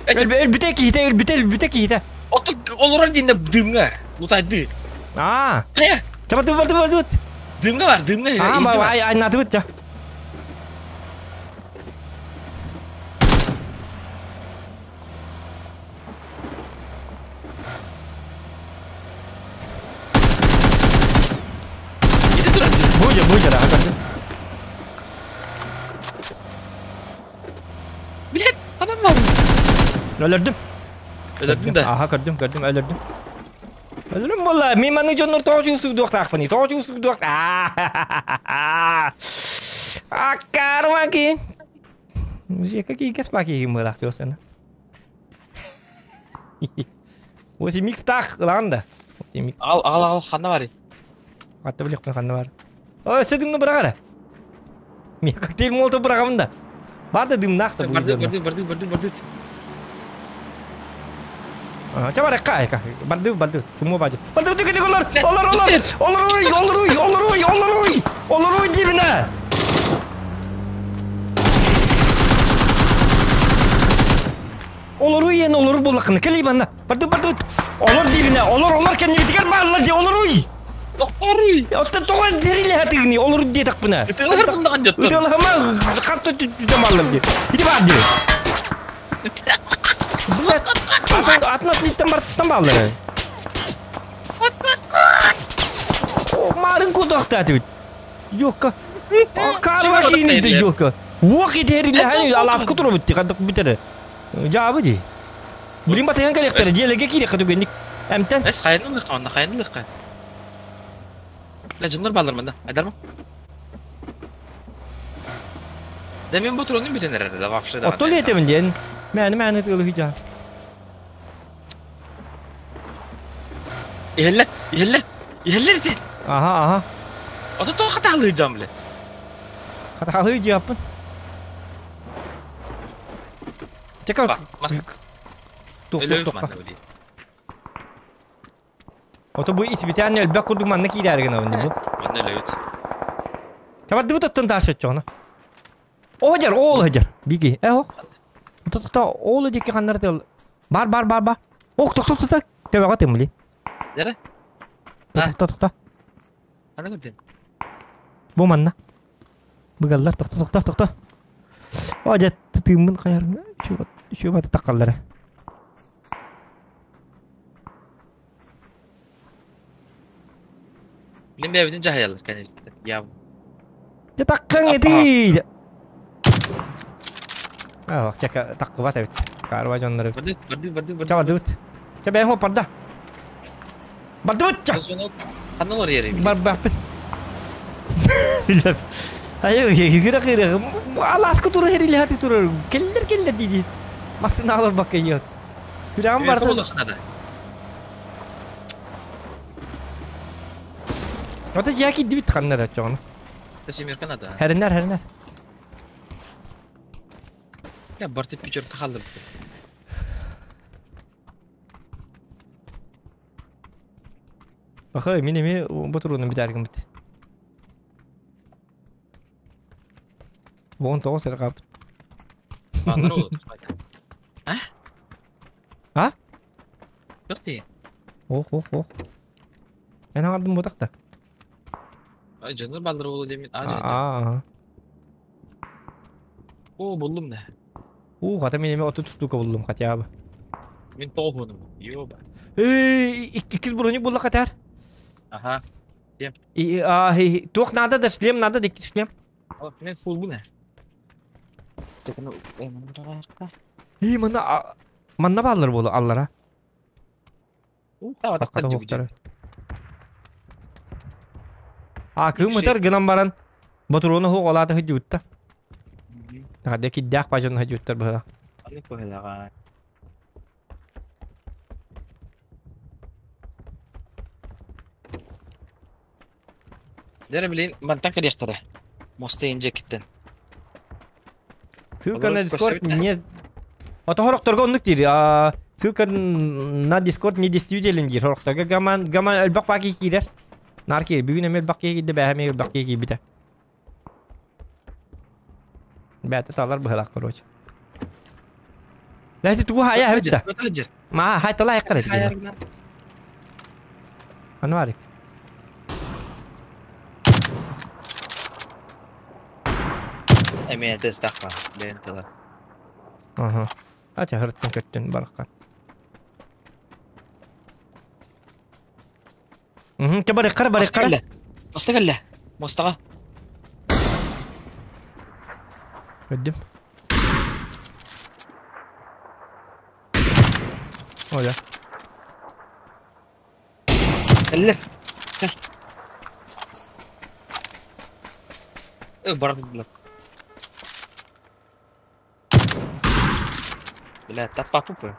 Өлбүтэ киһитэ, өлбүтэ, өлбүтэ киһитэ. Оту олорор диэннэ дымҥа. Лутайды. Аа. Хайа. Чабарды барды барды. Дымҥа бар, дымҥа. Аа, ба ай айнатыбыт ча. Ити турар. Буйа, буйа, да, көрдүм. Билет, адам бар. Өлөрдүм. Өлөрдүм да. Аха, көрдүм, көрдүм, өлөрдүм. Өлөрүм буолла. Мен маннык дьоннор тоҕо чугустук тоҕо чугустук Аккармаки. Какие кеспаки мылах тёсена. Оси микс тах ылаанда. Оси микс. Ал, ал, ал, ханна бар. Атты билек ханна бар. Ой, сөдүмнү бырагара. Мен коктейль молотов бырагамын да. Бар да дымнах да. Барды, барды, барды, барды, барды. Чабар кайка. Барды, барды. Чумо барды. Барды, барды, олар, олар, олар, олар, ой, олар, ой, олар, ой, олар, ой, олар, ой, дибине. Олор ой, олор булакны. Кели банна. Барды, барды. Олор дибине, олор, олор кенни битигер баалар ди, олор ой. Тохторуй. Отта тоҕо дэрилэ хатыгни, олор ди такпына. Ытыалар буллаган жаттыр. Ытыалахама хатта түттүтэ маллым ди. Ити бар ди. Блядь, атын атлиттен барттан баллары. Марын кудахта түт. Йокка. Карва кийини ди йокка. Уох итери хани алас кутур битти кадык битере. Жабы ди. Билин батыган келектер, желеге кире катугенник. Эмтен. Эс хайын лыкка, онна хайын лыкка. Ла жоннор баллар манда. Айдарма. Да мен бу туруну бүтен эрер да вообще да. Оттол етемин диэн. Мәні мәні тылы хижа. Иһэллэр, иһэллэр, иһэллэр ити. Аха, аха. Ото то хатаалыы жам биле. Хатаалыы жаппын. Чека. Тух тух тух. Ото бу испитание өлбөк курдук манна киирээрген абын бу. Манна өлөбүт. Табарды бу тоттон таш өтчөна. Ожар, ол ожар. Биги, э ох. Тотто ол дикки ханнар тыл. Бар бар бар бар. Ох, ток ток ток. Төбөгө темли. Жара? Ток ток ток. Ана көрдүн. Бу манна. Быгаллар токто токто токто. Ожа тымын каяр. Чуба чуба таккаллар. Билин бэбитин жахаялар, конечно. Я. Таккан эти. А, чека таккыба эбит. Карва жоннор. Барды, барды, барды, барды. Чаба дыбыт. Ча бэйхо парда. Бардыбыт ча. Ханналар ери. Бар баппын. Билеп. Ай, кыра кыра. Аласка турар херили хати турар. Келлер келлер диди. Масына алар бакка yok. Күрәм барды. Ота жаки дибит ханнар ачоны. Семерка надо. Хәриннәр, хәриннәр. Я барты пятерка халдым. Баха, мин эми бу туруну битәргем бит. Бон тоғыз сәр кап. Бандар oldu. А? А? Yok değil. Ох, ох, ох. Мен аңардым бу такта. Ay canır baldır oğlu demin. А, Аа. О, булдум да. У, хата мен эми 30 штука булдум хотя бы. Мен тоғыз Ёба. Эй, икки броник булла катар. Ага. И а тух надо да шлем надо да шлем. Мен фул бу не? И мана манна баллар болу аллара. А кым мытар гынан баран батурону ху олата хыджутта. Хадя киддях пажон хыджуттар быга. Дьэ билин мантан кэлиэхтэрэ. Муоста индиэкиттэн. Ссылка на Discord не... А то хорохторго оннук диир. Ссылка на Discord не действителен диир. Хорохторго гаман гаман элбэх баки киирэр. Нар киир. Бүгүн эмиэ элбэх киһи киирдэ, бээһэ эмиэ элбэх киһи киирбитэ. Бээтэ талар быһалаах короче. Лэти тугу хая хэбитта. Ма хай тала айкар эти. Анварик. Эмиэ тестахха бэйэн тыла. Аха. Ача хырттан көттүн баракка. Угу, барыккар барыккар. Моста кэллэ. Мостаҕа. Көрдүм. Оля. Кэллэр. Кэл. Э, бардылар. Бля, таппаппы.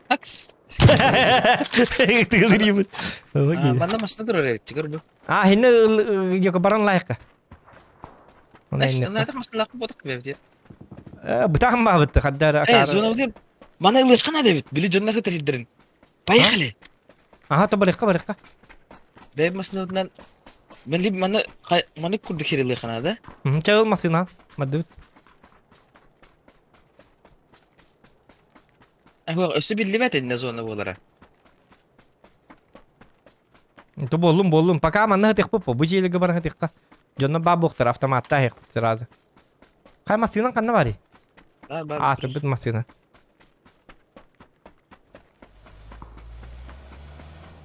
Акс. Тыгылырыйбыт. Манна масына турар эбит, тигэр бу. А, хинне йоко баран лайыққа. Ана масына ботук бэбит. Бытахан баабытты хаддар. Э, зона бутыр. Мана ылыххана дебит. Били дьоннор кытырдырын. Поехали. Ага, то барыкка барыкка. Бэб масынатынан мен либо маны маны курдук херилыхана да? Чагыл масына. Мадыбыт. Ах, өссө биллибэт инне зона буолара. То боллум боллум. Пока манна хытык бу дьиэлигэ баран хытыкка. Дьонно баа буохтар автоматта хык сразу. Хай массыынан ханна барый? А, турбут массыына.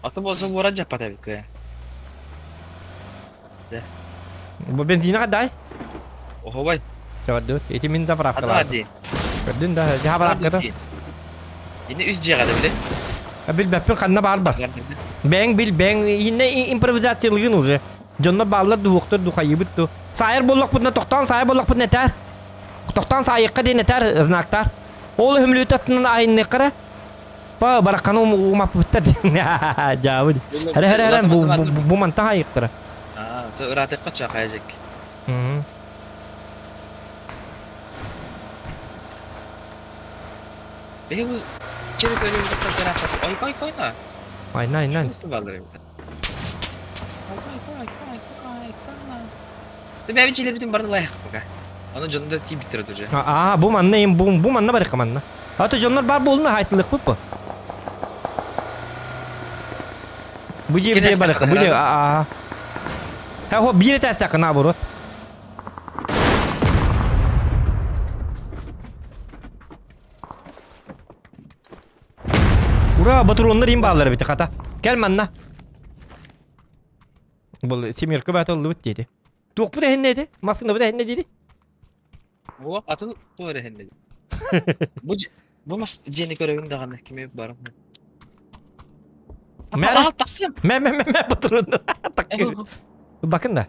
Аты болса уоран жаппат эбит кыа. Да. Бу бензина дай. Охобай. Чабардыбыт. Ити мин заправкалаатым. Көрдүн да, заправката. Ини үс дьиэҕэ да били. Билбэппин ханна баар бар. Бэйэҥ бил, бэйэҥ инне импровизациялыгын уже. Дьонно бааллар дуһуохтар духайыбыт ду. Саайар буоллахпытына тохтоон саайар буоллахпытына этээр. Тохтоон саайыахха диэн этээр знактар. Ол өһүмлүүтэ аттынан айынныаххара. Па барахханы умаппыттар диэн. Дьаабы. Хәрэ хәрэ хәрэ бу бу мантан айыктара. Аа, то ыраатыахха чаахайжик. Биһи бу чери көрүбүт ой кой кой на. Айна айна. Бэби чилебитин барын лайық пока. Аны дьонно тиийбиттэр уже. Аа, бу манна им бу бу манна барыка манна. А то дьоннор бар буолуна хайтылык бу. Бу жер барыка, бу жер аа. Ха хо биир этээстэххэ наоборот. Ура, батуроннар им баалар бити хата. Кел манна. Бұл семерка бәті олды дейді. Туқ бұда хенне еді? Масыңда бұда хенне дейді? О, атын туа эрэ хенне. Бу бу мас дьиэни көрөбүн даҕаны кими барым. Мэ тахсым. Мэ мэ мэ мэ батуроннар. Бакын да.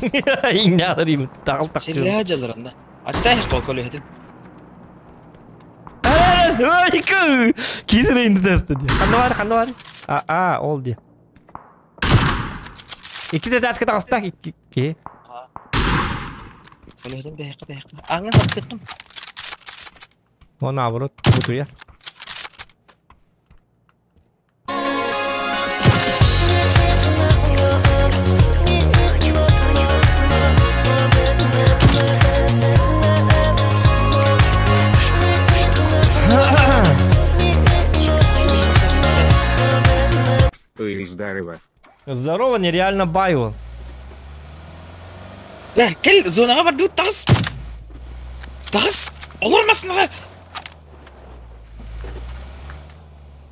Иңнялар тағыл тақыр. Силлэһэ дьалларанда. Ачтай хол көлөһөтүн. Кисер инди тесте ди. Ханна бар, ханна бар. А, а, ол ди. Икки тәске тағыста икки. Көлөһөтүн дэһэккэ дэһэккэ. Аңын саттыккын. О, наоборот, бутуя. Эй, здорово. Здорово, нереально байвол. Лэ, кэл зонаҕа бардыбыт таҕыс. Таҕыс. Олор масынаҕа.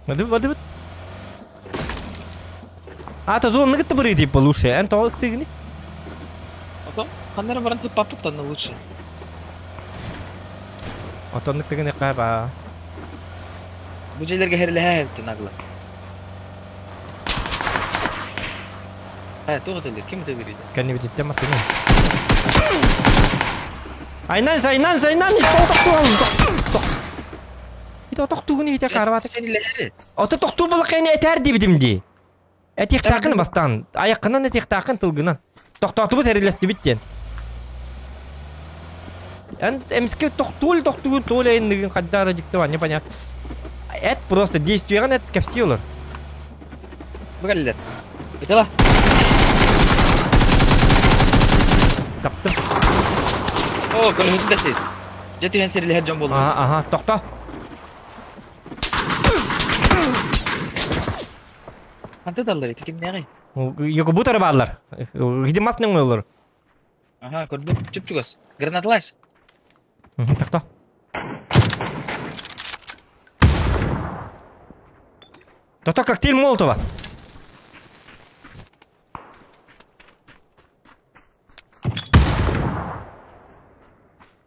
Бардыбыт, бардыбыт. А, то зона гытты быры типа лучше. Эн тоҕо ыксыгыны? Ото ханнара баран паппыт танна лучше. Отоннук деген ба. Бу дьиэлэргэ хэрэлэһэ эбиттин агла. Э, туох этэллэр? Ким этэллэр Кэннибититтэн масына. Айнан, айнан, айнан, стол тоқту. Ити тохтуугун иһитэ карабаты. Сенилэри. Ото тохтуур булакайны этээр диэбитим дии. Этиэхтааххын бастаан, айаххынан этиэхтааххын тылгынан. Тохтоотубут эрилэстибит диэн. Эн эмискэ тохтуул тохтугун туол эйиннигин хайдара дьикти не понятно. Эт просто действиеҕин эт кэпсии олор. Бу кэллилэр. Ытыла. Таптым. О, көлөһүтүн дэсти. Дьэ түһэн сирилэһэр дьон буоллубут. Аха, аха, тохто. Ханта даллар ити кимнээҕий? Якубутары бааллар. Где мас нөҥөлөр. Аха, көрдүм. Чуп-чугас. Гранаталайс. Тохто. Тото коктейль Молотова.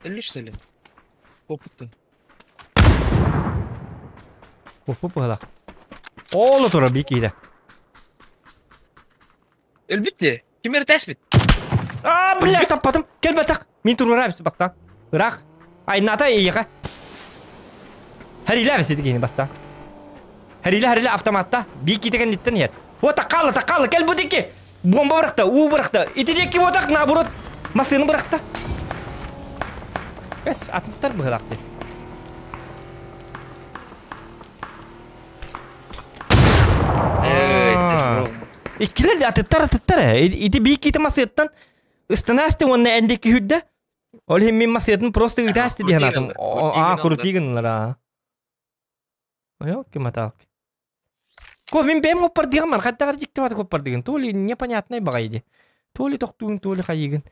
Өллү что ли? Попуттун. Куппу быһыла. Оолу тура бии киирэ. Өлбүт де. Ким эрэ тээспит. А, бля, таппатым. Кэлбэтэх. Мин туруорабыс бастаан. Ыраах. Айната эйиэхэ. Хэрилээбис ити киһини бастаан. Хэрилэ хэрилэ автоматта. Бии киитэ кэнниттэн иһэр. О, таккаалла, таккаалла, кэл бу диэки. Бомба бырахта, уу бырахта. Ити диэки буотах, наоборот, массыына бырахта. Эс, атыттар быһылаах дии. Иккилэр де атыттар атыттар э. Ити бии киитэ массыыттан ыстанаасты уонна эндики хүрдэ. Ол иһин мин массыытын просто ыытаасты диэн атым. Аа, крути гыннылар аа. Ёлки-маталки. Ко, мин бэйэм хоппардыгым бар, хайдах дьикти бат хоппардыгын. То ли непонятный баҕайы ди. То ли тохтуугун, то ли хайыгын.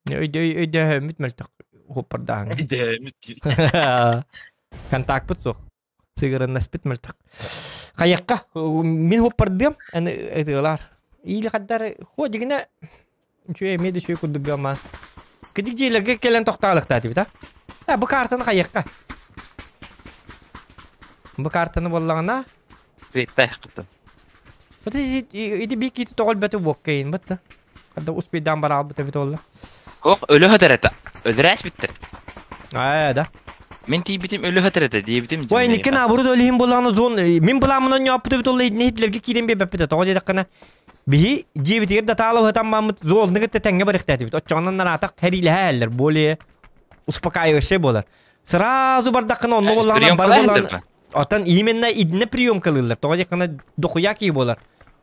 Өйдөһөммүт мөлтөх хоппардааһыҥ. Өйдөһөммүт Контакпыт суох. Сыгырыннаспыт мөлтөх. Хайакка, мин хоппардыам, аны ытыалаар. Или хаддар, хо дигинэ үчүгэй эмиэ да үчүгэй курдук гамма. Кыдык дьиэлэргэ кэлэн тохтоолуктаа этибит, а? А, бу картаны хайыахха. Бу картаны буоллаҕына... Приппэххытын. Вот ити бии киити тоҕо өлбөтө буоккайын бытта. Хадда успейдаан бараалбыт эбит олла. Ох, өлө хатар этэ. Өлөрөөс биттер. Аа, да. Мин тиийбитим өлө хатар этэ диэбитим. Ой, никкен абыры да өлүһүн буоллаҕына зон мин былааммынан ньооппут эбит олла иһитлерге киирэн биэрбэппит тоҕо диэтэххинэ Биһи дьиэбитигэр да таалабыһытан бааммыт золны кытта тэҥҥэ барыахтаатыбыт. Оччоҕунан нараатах хэриилэһэ более успокаивающий буолар. Сразу бардаххына онно буоллаҕына бары буоллаҕына оттон именно идинэ приемкалыыллар. Тоҕо диэххинэ дохуя киһи буолар.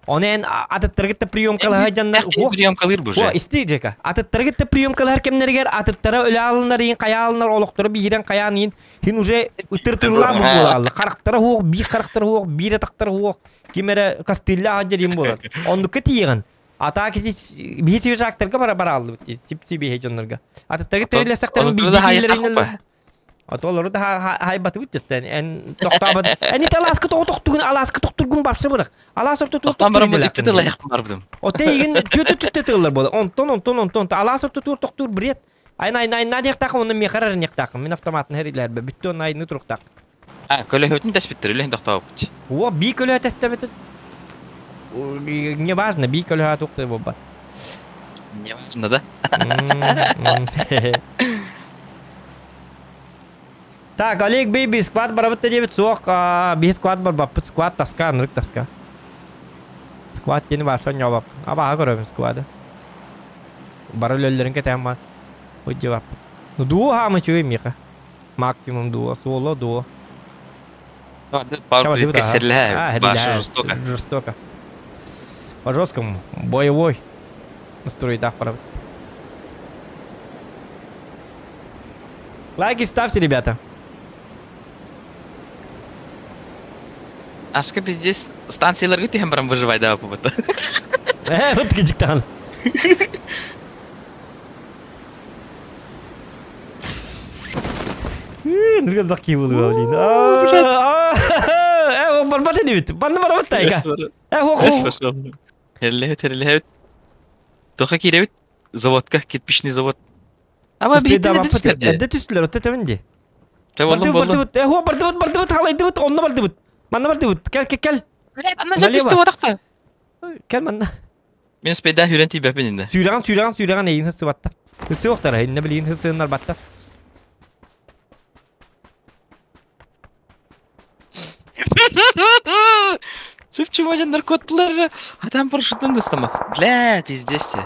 Оны эн атыттаргытта приемкалаһа дьаннар приемкалыыр бу же. Исти Жека. Атыттаргытта приемкалаһар кэмнэригэр атыттара өлө алынар иин хайа алынар олохторо биирэн хайаан иин хин уже ытыртыллаа буолаллар. Харахтара хуох, биир харахтара хуох, биир атахтара хуох. Ким эрэ кастыыллаах дьэриим буолар. Оннукка тиийэҕин. Атаа кити биһи свежактарга бара барааллыбыт дии. Сип биһи дьоннорго. Атыттарга тэрилэстэхтэрин биирдии киһилэрин Ото олору да хайбатыбыт деттен. Эн тохтообот. Эн ити алааска тоҕо тохтугун алааска тохтургун барса бырах. Алаас ортотугар Тохтоон баран икки тыллайахпын барбытым. Оте игин түөтө түттэ тыллар буолар. Онтон онтон онтон алаас ортотугар тохтуур бред. Айн айн айн диэхтаахым онно миэхэ эрэрниэхтаахым. Мин автоматын хэрилэрбэ бүттү онно айны туруктаах. А, көлөһөтүн тэспиттэр, үлэһин тохтообуппут. О, бии көлөһө тэстэбитин. Не важно, бии көлөһө туох буолбат. Не важно, да? Так, Олег Бейби, склад барабыт да диэбит суох, биһи склад барбаппыт, склад таска, анырык таска. Склад диэни баарса ньообап. Абааһы көрөбүн склады. Бары өлөллөрүн кэтээн бар. Ыдьыбаппыт. Ну, дуо хаамы үчүгэй миэхэ. Максимум дуо, суола дуо. Пару кэсерлэһэ, жестоко. Жестоко. По жесткому, боевой настройдаах барабыт. Лайки ставьте, ребята. Ашка пиздец станцияларга түһэн баран выживай да бу. Э, вот кыдьыктаан. Ныргылдах кии буолуо диин. Э, барбат эдибит. Банны барбат тайга. Э, хо хо. Херлэһит, херлэһит. Тоха киирэбит. Заводка, кирпичный завод. Аба биһиттэн эдэ түстүлэр дии. Эдэ түстүлэр, отто тэбин дии. Чэ, боллум, боллум. Бардыбыт, э, хо, бардыбыт, бардыбыт, халайдыбыт, онно бардыбыт. Манна бардыбыт. Кел, кел, кел. Блядь, анна жа түстү бодахта. Кел манна. Мин спейда хүрэн тиийбэппин иннэ. Сүүрэҕин, сүүрэҕин, сүүрэҕин эйигин сысыбатта. Сысыохтара, иннэ билигин сысыыннарбатта. Чуп-чумажан наркотлар, а там парашютын достамах. Бля, пиздец тебе.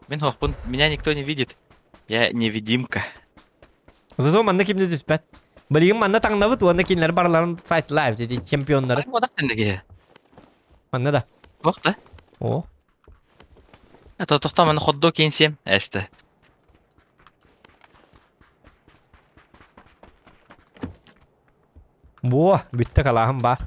Мин хохпун, меня никто не видит. Я невидимка. Зато манна кимде түспэт. Билигин манна таҥнабыт уонна кинилэр барыларын сайтлаа эбит ити чемпионнары. Манна да. Туох да? О. Это тохтоо манна ходдо кенсием эсте. Буо, бүттэ калааһым баар.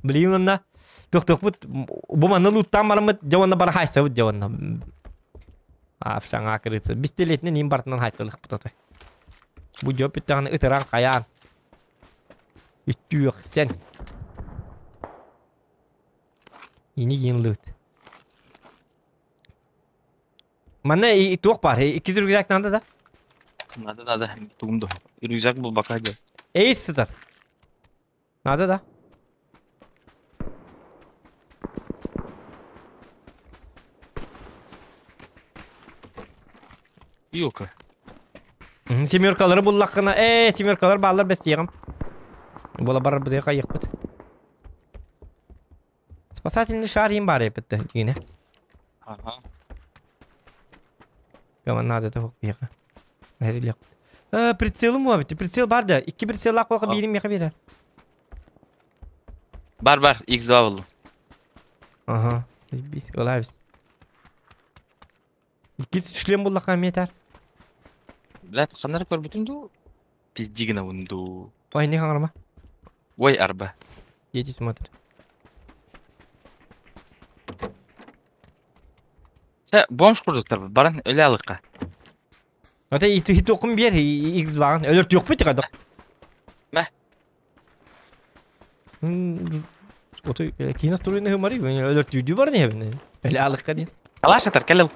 Билигин онно тохтохпут бу манна лууттаан бараммыт дьэ уонна бары хаайсабыт дьэ уонна саҥа крыса бистилиэтинэн иин барытынан хаайталыахпыт отой. Бу дьо бүттэҕинэ ытыран хайаан үттүөхсэн ини гин лыт. Манна туох баар? Икки рюкзак надо да? Надо, надо. Тугум да. Рюкзак был бака дел. Эйс сытар. Надо да? Юка. Семеркалары буллаххына, ээ, семеркалар бааллар бэстиэҕим. Буола барар бытыга хайыахпыт. Спасательный шар им баар эппит дигине. Ага. Гаман надо это биэхэ. Эрилиэх. Э, прицелым уа бит. Прицел бар да. Икки прицеллаах буолха биирин миэхэ биэрэ. Бар бар, X2 буллум. Ага. Бис, ылабис. Икки член буллахха метр. Блядь, ханнары көрбүтүм дуу? Пизди гынабын дуу. Ой, не хаҥарма. Ой, арба. Дети смотрят. Чэ, бомж курдуктар баран өлө алыкка. Ата итокум биэр X2-ын өлөр түөхпүт кадак. Мэ. Отой киина струйны хымары өлөр түйдүү бар не бин. Өлө алыкка дин. Калаш атар кэлэл.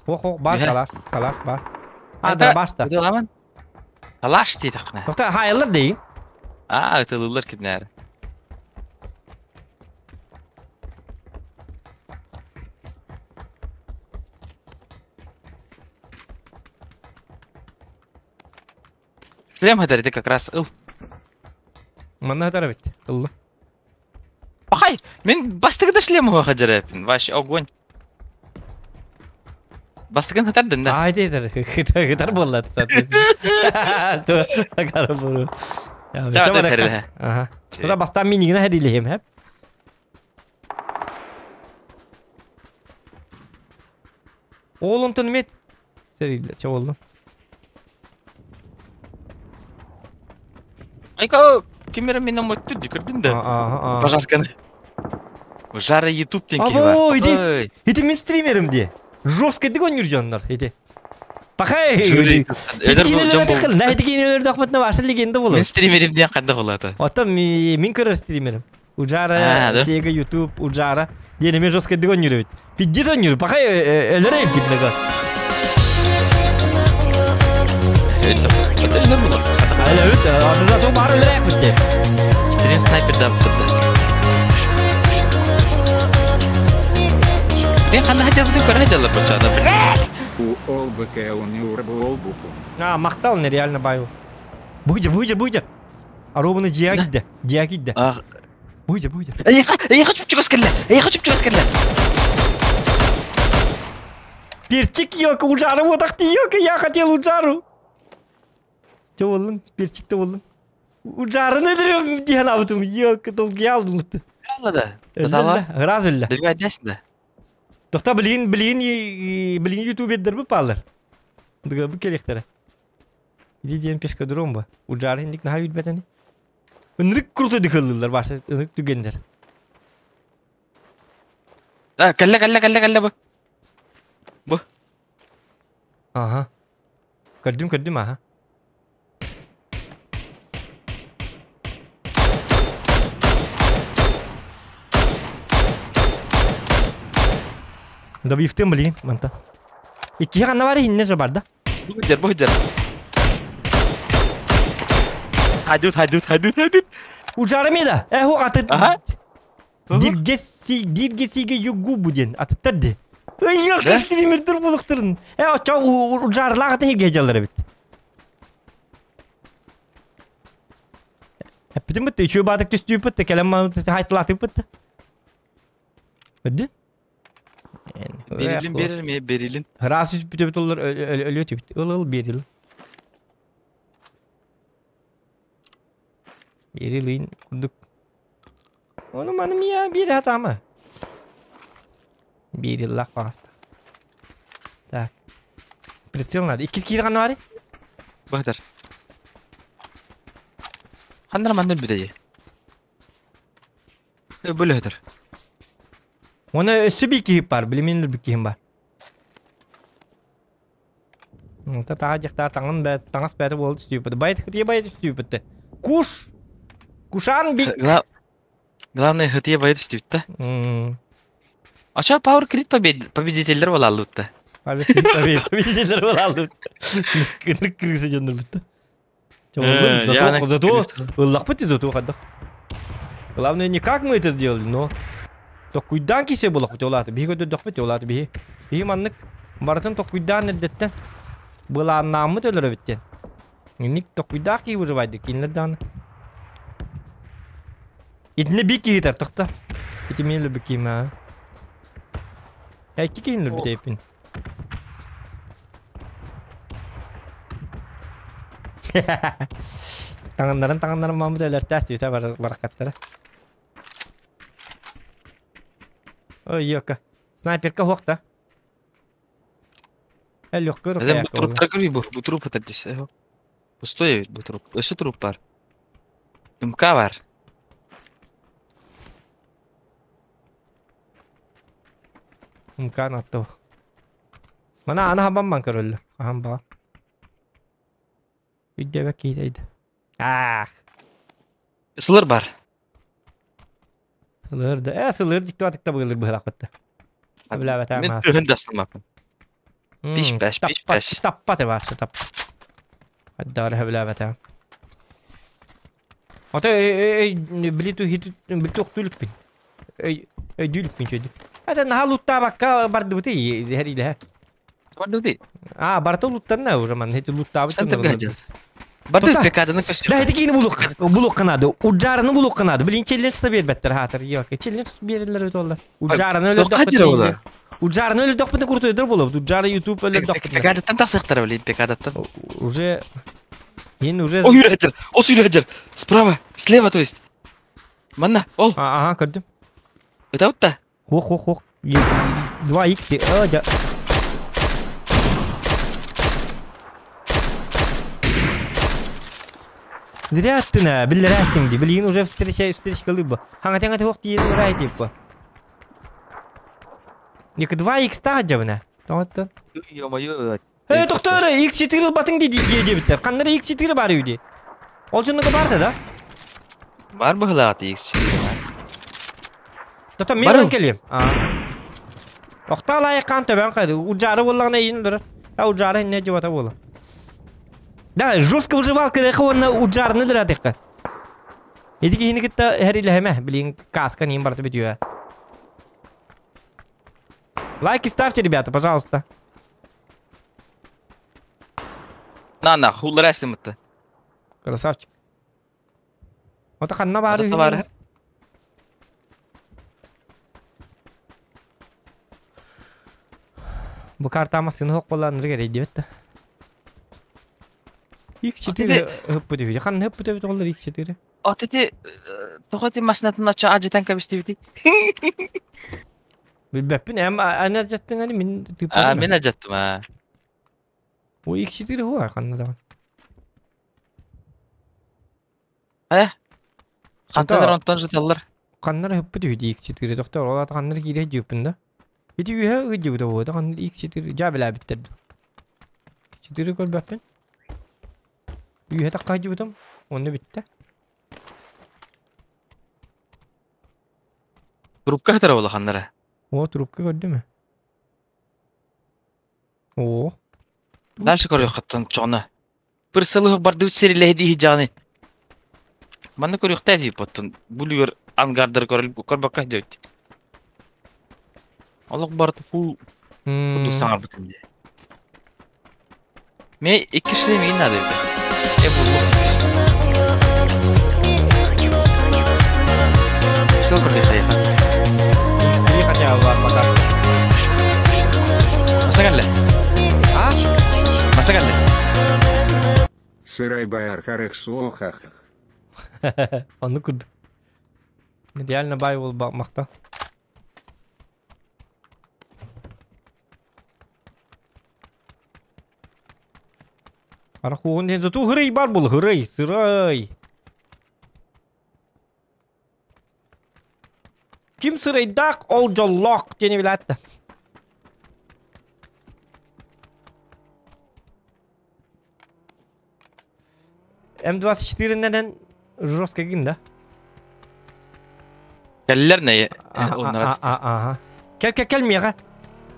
Хох хох бар калаш, калаш бар. А да башта. Ыдыламан. Калаш диэтэххинэ. Тохто хаайыллар дейин. Аа, ытылылар кимнээр. Шлем хатар ити как раз ыл. Манна хатар эбит. Ылла. Пахай, мин бастыгы да шлем уха хадьарапин. Вообще огонь. Бастыгын хатардын да. Аа, ити хытар хытар буолла соответственно. То агара буру. Ага. Туда бастан минигина хадилиһим хэп. Ол онтон мет. Серилер чаболду. Айка, ким эрэ мин омотту дикирдин да. Пожарканы. Жара YouTube диэн киһи бар. Або, ити, ити мин стримерим дии. Жестко дик ойнуур дьоннор, ити. Пахай! Ити кинилер дохматна ваша легенда болор. Мин стримерим диэн хайдах улаата? Оттон мин көрөр стримерим. Уджара, Sega YouTube, Уджара. Диэн эмиэ жестко дик ойнуур эбит. Пиздец ойнуур, пахай өлөрө эбит него. Өлөбүт, зато баар өлөрөйбүт де. Стрим снайпер да бутта. Ты ханна хотел бы көрө жалар бочада. У олбыка он олбуку. А, мактал нереально баю. Буйдер, буйдер, буйдер. Аробаны дьиэ кидде, дьиэ кидде. Буйдер, буйдер. Я хочу чугас кэллэ. Я хочу чугас кэллэ. Перчик ёлка, ужары вот ах ты ёлка, я хотел ужару. Че болдың? Перчик те болдың. Ужарыны өлөрөм диэн абытым, ёлка, долгий алдым. Да. Да. Раз өллө. Добивайдайсың да. Тохта билигин билигин билигин ютубердер бу паллар. Дуга бу келехтере. Иди диэн пешкадром ба. Ужары индик наха билбетени. Ынырык круто дыхыллылар башы, ынырык түгендер. Да, кэллэ кэллэ кэллэ кэллэ бу. Бу. Ага. Көрдүм көрдүм аха. Добивтым блин, манта. Икки ханна бар инне же бар да. Буйдер, буйдер. Хайдут, хайдут, хайдут, хайдут. Ужары да? Эхо аты. Ага. Диргеси, диргесиге югубу ден атыттар ди. Ой, стримердер булуктырын. Э, оча ужарлаах хиге жалар бит. Эппитим бытты, үчүгэй баатык түстүүппүт, кэлэн мааны хайтылаатыппыт. Көрдүн? Берилин берер ме берилин. Раз үспүтөбүт олар өлүө түбүт. Ыл ыл берил. Берилин курдук. Ону маны мия бир хатама. Бериллах паста. Так. Прицел надо. Иккис киир ханна бары? Баһытар. Ханнар манна бүтэйи. Бөлөһөтөр. Оны өссө бир киһи бар, билимин бир киһим бар. Та таа жактаа таңын бә таңас бәті болды стүйіпті. Байт хытия байт стүйіпті. Куш! Кушан бик! Главное хытия байт стүйіпті. А что Power Grid победительдер бола алды. Победительдер бола алды. Кырык кыргыза жонdur бітті. Зато, зато, ыллахпыт зато хаддах. Главное, не как мы это сделали, но... Токуйдан кисе болах бит олаты. Биһи көтөрдөх бит олаты биһи. Биһи маннык барытын токуйдан эрдеттен. Былааннааммыт өлөрө биттен. Ник токуйдаах киһи выживайды кинилер дааны. Итинне бик киһи тохта. Ити мен лүбү кима. Икки киһин лүбү тейпин. Таңыннарын таңыннарын мамыт өлөртәс түтә баракаттара. Ой, ёка. Снайперка хуакта. Легкий рука. Бу труптар көрүй бу, бу труп атар десе. Пустой бу труп. Өсө труп бар. МК бар. МК натту. Мана ана хабам бан көрөллө. Ахам ба. Үйдебе кейдейdi. Ах. Сылыр бар. Сылыр да. Сылыр диктатыкта быгылыр быгылак бытты. Билебет Мен тыгын дастамапын. Пиш пеш, пиш пеш. Таппа те барсы тап. Аддары билебет. Ата билиту хит билиту охтулук бин. Эй өйдүлүк бин чөйдү. Ата наха лутта бакка барды бути хериле. Барды бути. А, барта луттан уже ман хет лутта бут. Барды пекаданы көстөр. Да, кийини булук булук канады. Уджарны булук канады. Билин челлендж та бербеттер хатыр. Yok, челлендж берилер өтө олар. Уджарны өлө докпут. Уджарны өлө докпут куртойдор болот. Уджары YouTube өлө докпут. Пекадаттан тасыктар билин пекадаттан. Уже Ен уже О, юрәҗер. О, юрәҗер. Справа, слева, то есть. Манна, ол. Ага, көрдүм. Это вот та. Хох, хох, хох. 2x. А, да. Зря ты на, биллерастинг, блин, уже встреча, встречка лыба. Ханга тянга ты ох ти рай типа. Ник 2x та жабына. Тоңоттон. Ё-моё. Эй, доктор, X4 батың ди дебиттер. Каннары X4 бар үйде. Ол жынныгы барды да? Бар быгылаты X4. Тота мен келем. Охта лайық кан төбән кайды. Уджары боллагына ийин дурар. А уджары не жибата бола. Да, жестко выживалка лехо онна уджарны дыра текка. Эдики хини китта хериле блин, каска ним барты битюя. Лайки ставьте, ребята, пожалуйста. На, на, хуллар әсімітті. Красавчик. Ота ханна бары. Бары. Бу картама сыны хоқ болланыр керек деп X4 хөппү диби. Хан хөппү диби олар X4. Отети тохоти машинатын ача ажытан кабистибити. Билбеппин, эм ана жаттың ани мен А, мен ажаттым а. О X4 хуа ханна да. Э? Хантанар онтон жыталлар. Каннар хөппү диби X4 доктор, олар каннар кире жуппун да. Ити үйе гыжы да болду, каннар X4 жа биле биттер. X4 көрбөппүн. Үйе такка жубутум, онда битте. Трубка хатара бола ханнара. О, трубка көрдүмү? О. Дальше көрүк хаттан чона. Бір сылы барды сериледи жаны. Манна көрүк тәзи поттон. Булюр ангардыр көрүл көрбакка дөт. Аллах барды фу куду саңар битинде. Ме икки шлем надо. Э бу. Присел көрдө хайха. Три хотя бы бар пока. Маса кэллэ. А? Маса кэллэ. Сырай байар харах суохах. Оннук курдук. Реально бай бол махта. Арахуғын ден зато хырый бар бұл, хырый, сырай. Ким сырайдақ, ол жоллоқ, дені біләтті. М24-нен жестко гин, да? Кэллэр не? Оннара. Ага. Кел, кел, кел мега.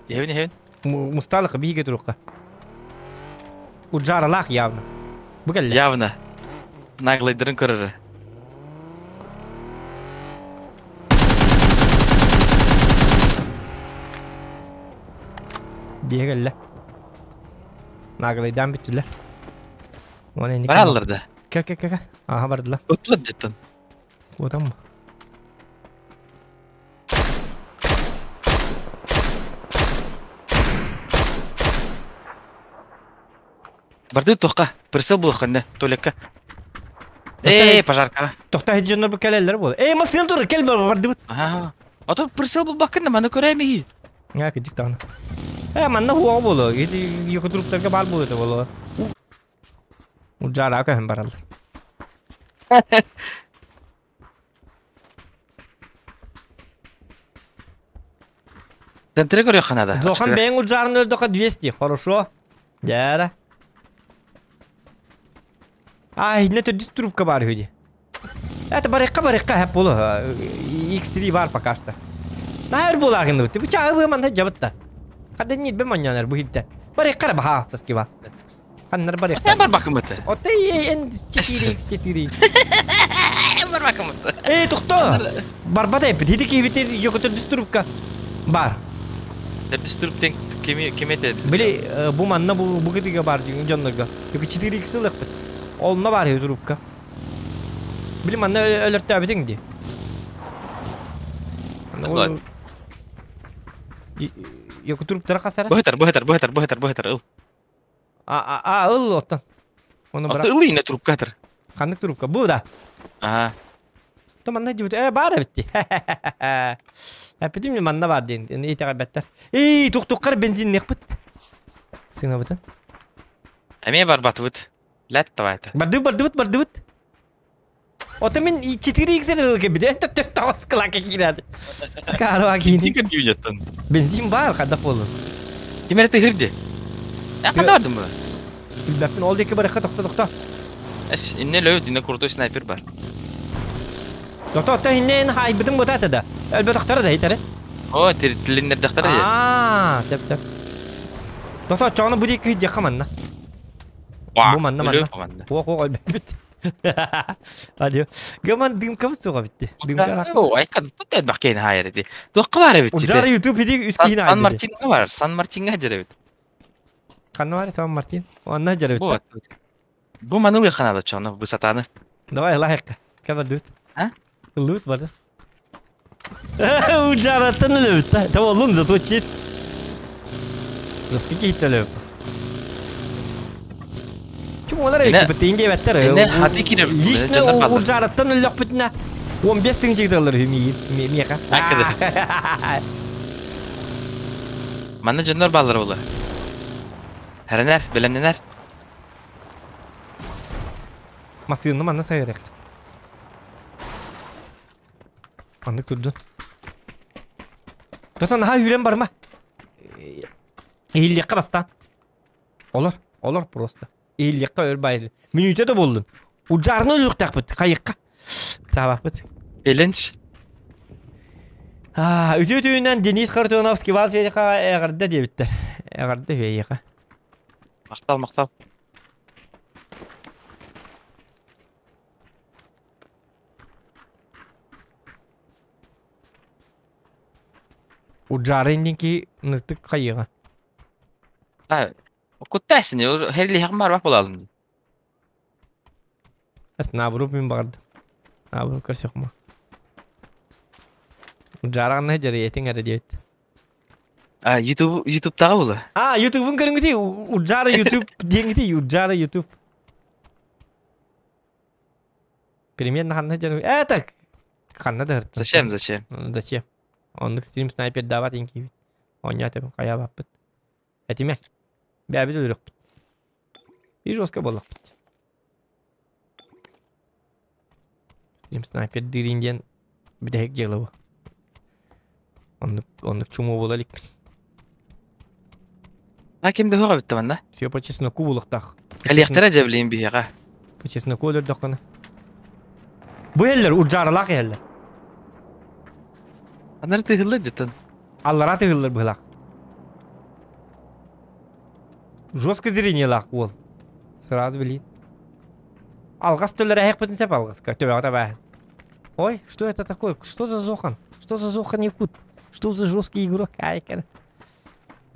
Евин, евин. Мусталык биге турукка. Уджаралах явно. Бу кэллэ. Явно. Наглайдырын көрөрө. Дие кэллэ. Наглайдан бүттүлэр. Оны энди. Бараллар да. Кел, кел, кел. Ага, бардылар. Отлар жеттен. Отам. Барды тоққа. Присел булаханна. Толекка. Эй, пожарка. Тохта хеджоннор бу кэлэллэр бол. Эй, масын тур, кел бар барды. Ага. А то присел булбаккын маны көрәми. Ңа кыжык тагына. Э, манна хуа болу. Иди юку труптарга бар болу болу. Уджара кахын баралар. Центре көрө ханада. Зохан бэйн уджарын өлдөкө 200. Хорошо. Жара. Ай, не төрдүс трубка бар хүди. Это барыкка барыкка хеп болу. X3 бар пока что. Наһыр болар гынды бу. Бу чагы манна жабытта. Хадда не бе маннянар бу хитте. Барыкка баха таски ба. Ханнар барыкка. Мен бар бакым бит. Ота эн 4 x 4 Бар бакым бит. Эй, тохто. Барбат эп. Диди ки битер йокотор трубка. Бар. Төрдүс труптен кеме кемете. Били бу манна бу бу кытыга бар деген жоннорго. Йоку 4 x ылык бит. Олна бар трубка. Били манна өлөртө битиң ди. Ладно. Йоку трубтара касара. Быһытар, быһытар, быһытар, быһытар, быһытар. Ыл. А а а ыл оттан. Оны Аты быrak. ыл ине трубка тыр. Ханнык трубка бу да. Ага. То манна жибит. Э бар битти. Әпитим манна бар ден. Эни итага беттер. Эй, туктуккар бензин нек бит. Сына бутын. Әме бар батыбыт. Ләт давайте. Барды барды бит барды бит. Ота мен 4 x эл бит. Это төр тавас кылака кирәде. Карва Бензин кини. көр жеттен. Бензин бар кадак болду. Кемерте хирди. Ә када бардым бу? Билбәппин ол деки барыкка токто токто. Эш, инне лөө динне крутой снайпер бар. Токто токто иннен хай битин ботата да. Әлбә токтора да итере. О, тилиннер дактар я. А, сеп сеп. Токто чоны бу деки жакаманна. Бу манна манна. О, о, бит. Алло. Гаман дымка суга битти. Дымка. О, айкан тут баккен хайыр ди. Токка бар бит. Ужар YouTube иди үскин Сан Мартинга бар, Сан Мартинга жere бит. Канна бар Сан Мартин. Онна жere Бу. бит. Бу манылы ханада чоны высотаны. Давай лайк. Кабар дүт. А? Лут бар. Ужараттан лут. Та олун зато честь. Русский кейтелеп. Ким олар Эне- эки бит инде беттер. эне хаты кире бит, Лично жандар баалар. ужараттан лөк битне. 15 тыңчы доллар ми меха. Акыды. Манна жандар баалар була. Хәренер, белемненер. Масыны манна сайрек. Андык турду. Тотан ха хүрен барма. Эйллекке бастан. Олар, олар просто. Эйллекке өр байыл. Минуте да болдун. Уджарны өлүктак бит, кайыкка. Сабак бит. Эленч. А, үтө түйүнөн Денис Картоновский бал жеха эгерде дебиттер. Эгерде вейха. Мактал, мактал. Уджарындинки ныктык кайыга. А, куттасың, херли хакмар бак болалым. Ас набруп мен барды. Набруп көрсөк ма. Жаранна дьэрэ этиҥ эрэ диэбит. А, YouTube, YouTube'таҕа була. А, YouTube'ун көрүҥүтүй, Уджара YouTube диэҥитий, Уджара YouTube. Примерно ханна дьэрэ. Это ханна да Зачем, зачем? Зачем? Оннук стрим снайпер дават инкибит. Оонньоо тэбин хайа баппыт. Этиме. Бэбит өлөрөхпүт. И жестко буоллахпыт. Стрим снайпер диирин диэн бүтэһик дьыала бу. Оннук, оннук чумуу буола иликпин. А ким да суох эбит манна. Все по чесноку булуохтаах. Кэлиэхтэрэ дьэ билигин биһиэхэ. По чесноку өлөрдөххүнэ. Бу иһэллэр, удьааралаах иһэллэр. Анары тыһыллар дьытын. Аллараа тыһыллар быһылаах. Жестко зрениелаах уол. Сразу билин. Алгас төлөр эһэхпитин сеп алгаска. Төбөҕө табааһын. Ой, что это такое? Что за Зохан? Что за Зохан Якут? Что за жесткий игрок? Ай,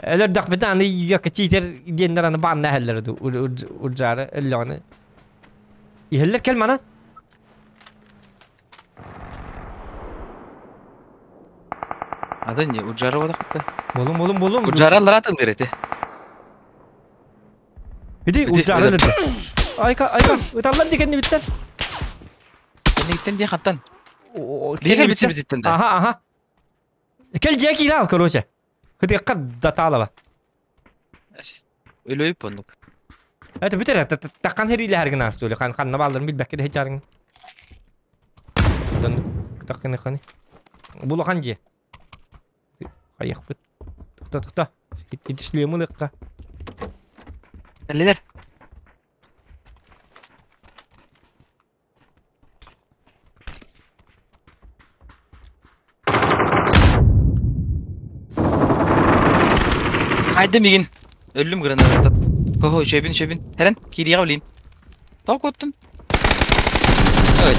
Өлөрдөхпүтүнэ аны үйэкэ чиитер диэннэр аны баанна эһэллэр удьаары өллөҕүнэ. Иһэллэр кэл манан. Атын не уджара бодохта. Булум булум булум. Уджара аллара атылыр эти. Иди уджара өлөрдө. Айка айка ыталлар дикенни биттен. Кенниттен дии хаттан. Биһиги битси бититтен да. Аха аха. Кэл дьиэ киирэ ал короче. Хытыахха датаалаба. Өлөйүп оннук. Это бүтэр таххан сэриилэһэр гына что ли хан ханна баалларын билбэккэ да сычаарыҥ. Дон тахханы ханы. Булахан дьиэ. Хайахпыт. Тохто тохто. Ити шлемы ылыахха. Кэллилэр. Хайда мигин. Өллүм гранататтан. Хо-хо, үчүгэйбин, үчүгэйбин. Хэрэн, киириэҕэ билин. Тоҕо куоттун? Өө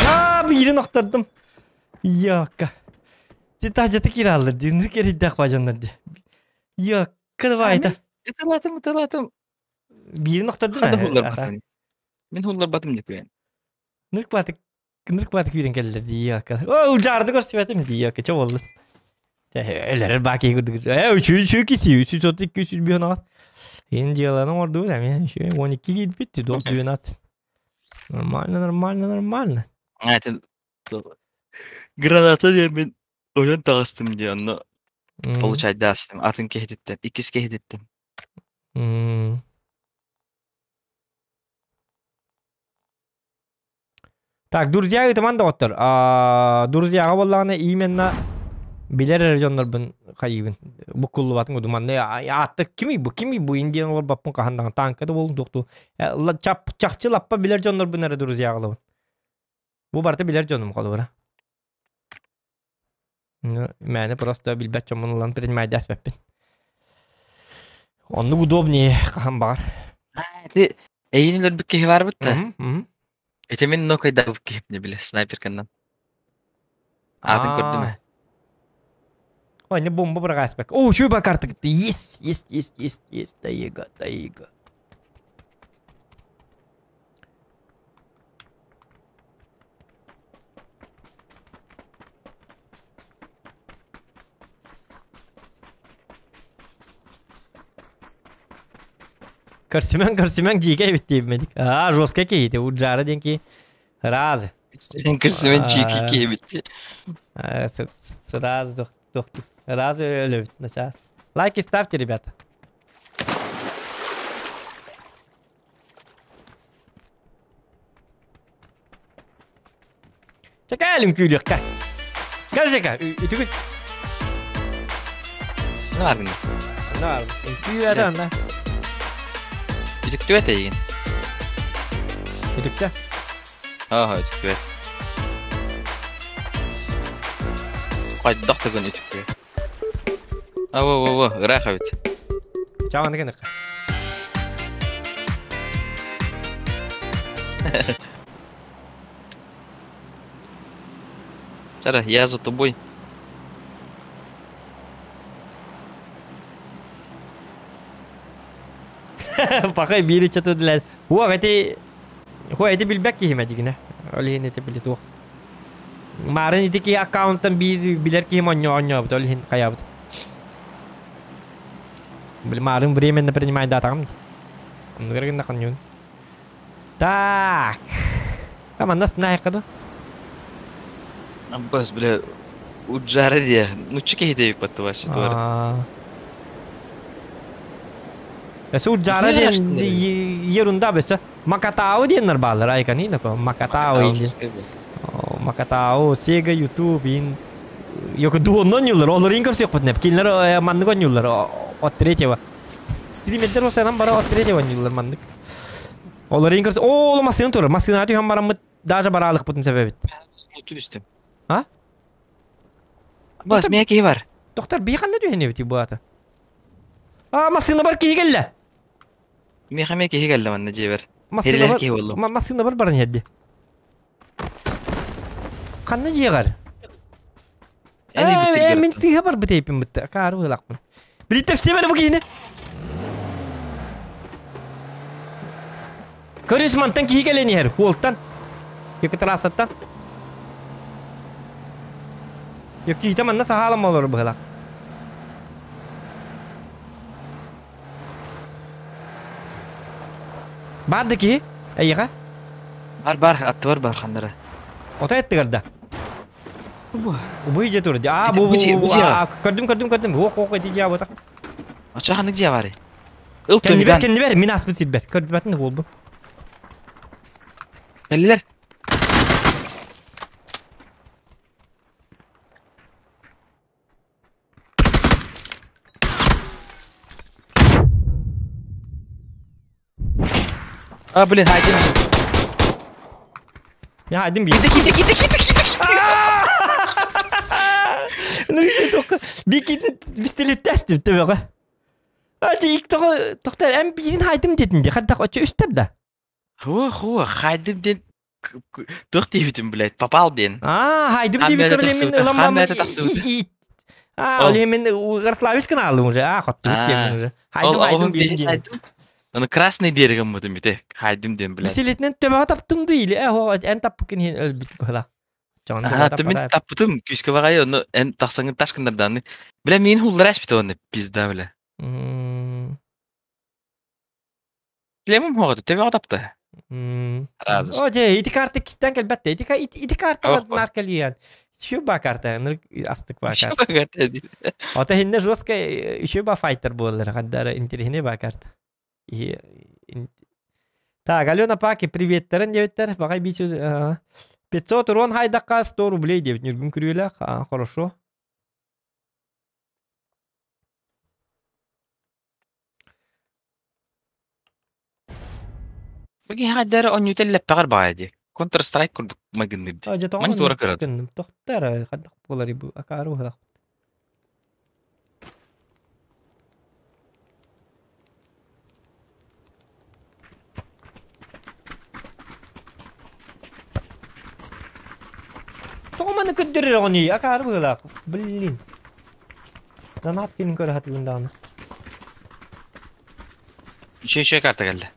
Аа, биирин охтордум. Йокка. Титажата киираллар дии, ныр кэрийдээх баажаннар дии. Йокка давай-та. Ыталаатым, ыталаатым. Биирин охтордум Ханна ээ. хулларбатым. Мин хулларбатым дикуен. Нырк баатык нырк баатык киирэн кэллэр дии, йокка. О, удьаарды көрсүбэтим дии, йокка, чэ буолла. Өлөрөр баки курдук. Э, үчү үчү киси, үчү сот икки үчү биһон аҕас. Ин дьыаланы оҥордубут эмиэ, үчүгэй 12 киирбит, 12. Нормально, нормально, нормально. Атын граната диэммин ойон таҕыстым дии онно получайдаастым атын киһититтэн иккис киһититтэн. Так, друзья ытыман доҕоттор. Друзьяҕа буоллаҕына именно билэр эрэ дьоннорбун хайыыбын. Буккуллубатын курдук манна аатта кимий бу кимий бу индиан олорбоппун хаһан даҕаны танка да буолун туохтуу чахчы лаппа билэр дьоннорбун эрэ друзьяҕа ылабын. Бу барыта билэр дьонум холобура. Мээнэ просто билбэт дьоммун ылан принимайдаспэппин. Оннук удобнее хаһан баҕар. Ити эйин өлөрбүт киһи баар бытта. Ити мин нокайдаабыт киһибин биле снайперканнан. Аатын көрдүм ээ. Ой, не бомба быраҕааспак. О, үчүгэй ба карта кытта. Есть, есть, есть, есть, есть. Тайга, тайга. Көрсүмэҥ, көрсүмэҥ дьиикэй эбит диэбимэдик. Аа, жесткай киһи Уджара диэн киһи. Сразу. Көрсүмэҥ дьиикэй киһи эбит. Сразу Сразу өлөбүт начаас. Лайки ставьте, ребята. Чэкээлим күүрүөххэ. Кажека, үтүгүт. Наарбын. Наар. Күүрэ анда. Үтүктүбэт эйигин. Үтүктэ. Ааха, үтүктүбэт. Хайдах да гын үтүктүбэт. Аво, во, во, ыраах эбит. Чаҕаны гынык. Сара, я за тобой. Пахай биир ыччаты үлэлээн. Уох ити Хуа ити билбэт киһим эдьигинэ. Ол иһин ити били туох. Маарын ити киһи аккаунтан биир билэр киһим онньо онньообут ол иһин хайаабыт. Били маарын временно принимайдаатаҕым. Оннугар гынна хонньуун. Так. А манна астына ду? Бас, бля, уджара диye. Нучча киһи диэбит батты вообще туора. Өссө Уджара диэн ерунда бөссө. Макатау диэннэр бааллар айкани нако Макатау инди. Макатау, Sega YouTube ин Йоку дуоннон юллар, олар ин көрсөк бут Кинилер маннык ойнууллар от третьего. Стримердер осанан бара от третьего ойнууллар маннык. Олар ин көрсө, о, ол массыына турар. Массыына түһэн бараммыт даже бараалыкпытын себебит. Түстүм. А? Бас, мия киһи бар. Доктор, бии ханна түһэн эбит бу ата? А, массыына бар киһи кэллэ. Миэхэ эмиэ киһи кэллэ манна дьиэбэр. Массыына Эрэлэр бар, киһи буоллум. массыына бар баран иһэрди. Ханна дьиэҕэр? Эн ыйбыт Э, сиргэр мин аттым. сыыһа барбыт эйпин бытта. Акаары быһылаахпын. Билиттэр сиэбэр бу киһини. Көрүс мантан киһи кэлэн иһэр. Уолтан. Екі трассаттан. Киһитэ манна саһаалам олорор быһылаах. Бар да киһи, эйиэхэ? Бар бар, аттыбар бар ханнара. Отой аттыгар да? Бу. Убуй дьэ тур. А, бу Бу бу бу дьиэҕэ. Көрдүм, көрдүм, көрдүм. Уох, уох, ити дьиэ буотах. Оччо ханнык дьиэ баарый? Ыл Кэннибэр, түмган. кэннибэр, мин ааспыт сирбэр. Көрдүбэтин буолбун. Кэллилэр. А, блин, хайдым. Я хайдым бии. Киирдэ, киирдэ, киирдэ, киирдэ, киирдэ. Ну, только бикитин пистолет төбөҕө. А, тиик тоҕо тохтор эн биирин хайдым дедин ди. Хаддах очо үстер да. Хуа, хуа, хайдым диэн туох диэбитим, блядь, попал диэн. А, хайдым Хаан диэбит бэйэтэ көрүлэ мин тахсыбыта, ылан хаан баммын бэйэтэ тахсыбыта. А, Ол. ол мен Ярославич каналым уже. А, хоттубут диэмин уже. Ол Хайдым, хайдым оҕом биирин биир диэн. хайдым. Аны красный диэригэммытым бите. Хайдым диэн, блядь. Пистолетинэн төбөҕө таптым дуу или эн таппыккын иһин өлбүт быһыла. Чоҥон Аха, төбөҕө мин таппата. таппытым күүскэ баҕайы, ону эн тахсаҥын тас гыннардааны. Бля, миин хуллара эспит оны, пизда, бля. Лемум хоҕото, төбөҕө тапта. Араазыр. О, дьэ, ити карта кистэн кэлбэт ити, ити карта Ох, наркалиан. Еще ба карта, астык ба Еще карта. карта дии. Ота хинне жестко еще ба файтер буоллар, хандара интересный ба карта. И- Так, Алена Паки, приветтерин деветтер, пока бичу 500 урон хайдакка 100 рублей девять, Нюргун Крюлях, а, хорошо. Бу хайдары онньутел лэппэҕэр баҕайы дии. Counter Strike курдук майгынныыр дии. А, дьэ, Мань туора көрөт. тоҕо тохтар, хаддах буолар бу, акаару хадах. Тоҕо маны көрдөрөр оҕону, акаары быһыылаах. Блин. Донат кини көрө хатыгын даҕаны. Үчүгэй үчүгэй карта кэллэ.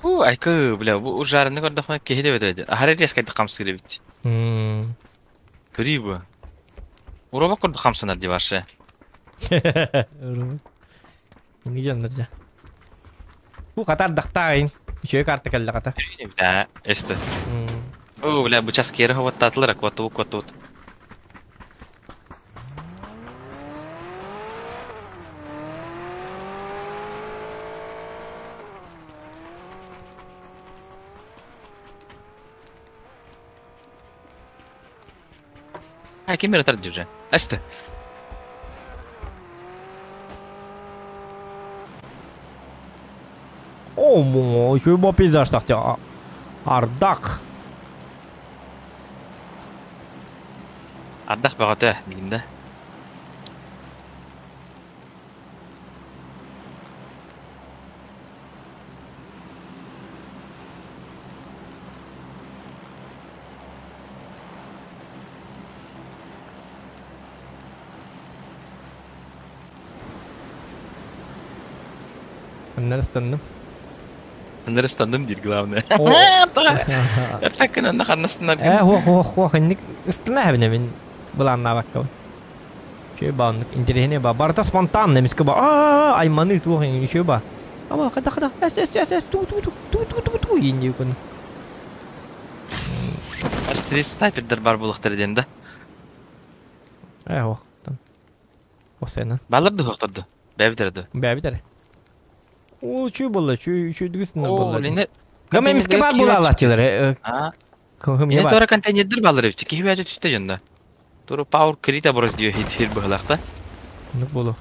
У, айкы, бля, бу ужарыны көрдөхмө киһи да бөтөдө. Ахары резко хамсыыр эбит. Көрүй бу. Уроба курдук хамсанар дии баршы. Инги дьоннор дьэ. Бу катар дахтаайын. Үчүгэй карта кэллэ ката. Да, эсте. О, бля, бу час киэри хоботтаатылар, куоттубут, куоттубут. А, ким бері тар же? Эсте. О, мо, үчүгэй бу пейзаж тахта. Ардах. Ардах бөҕөтө, миинде. Аннары ыстанным. Аннары ыстанным диир главное. О. Так гынан ханнастанар Э, хуох, хуох, хуох, инник ыстана хэбинэ мин былааннаабаккабын. Үчүгэй ба оннук интэриэһинэй ба. Барыта спонтанно эмискэ ба аа айманыы туох үчүгэй ба. Ама хада хада эс эс эс эс ту ту ту ту ту ту ту иин күн. Стресс снайпердер бар булуктар диэн да. Э, хуох. Осена. Балар да хуохтар да. Бэбитер да. Бэбитер. О, чүй болла, чүй чүй дүгүсүнө О, болла. лене. Гама эмискэ бар булаалааччылар. А. Кыһым Ene бар. туора контейнердер балар эбит. Киһи бэйэтэ түстэ дьонно. Тура Power Крит образ диө хит хир быһылаахта. Нук болу.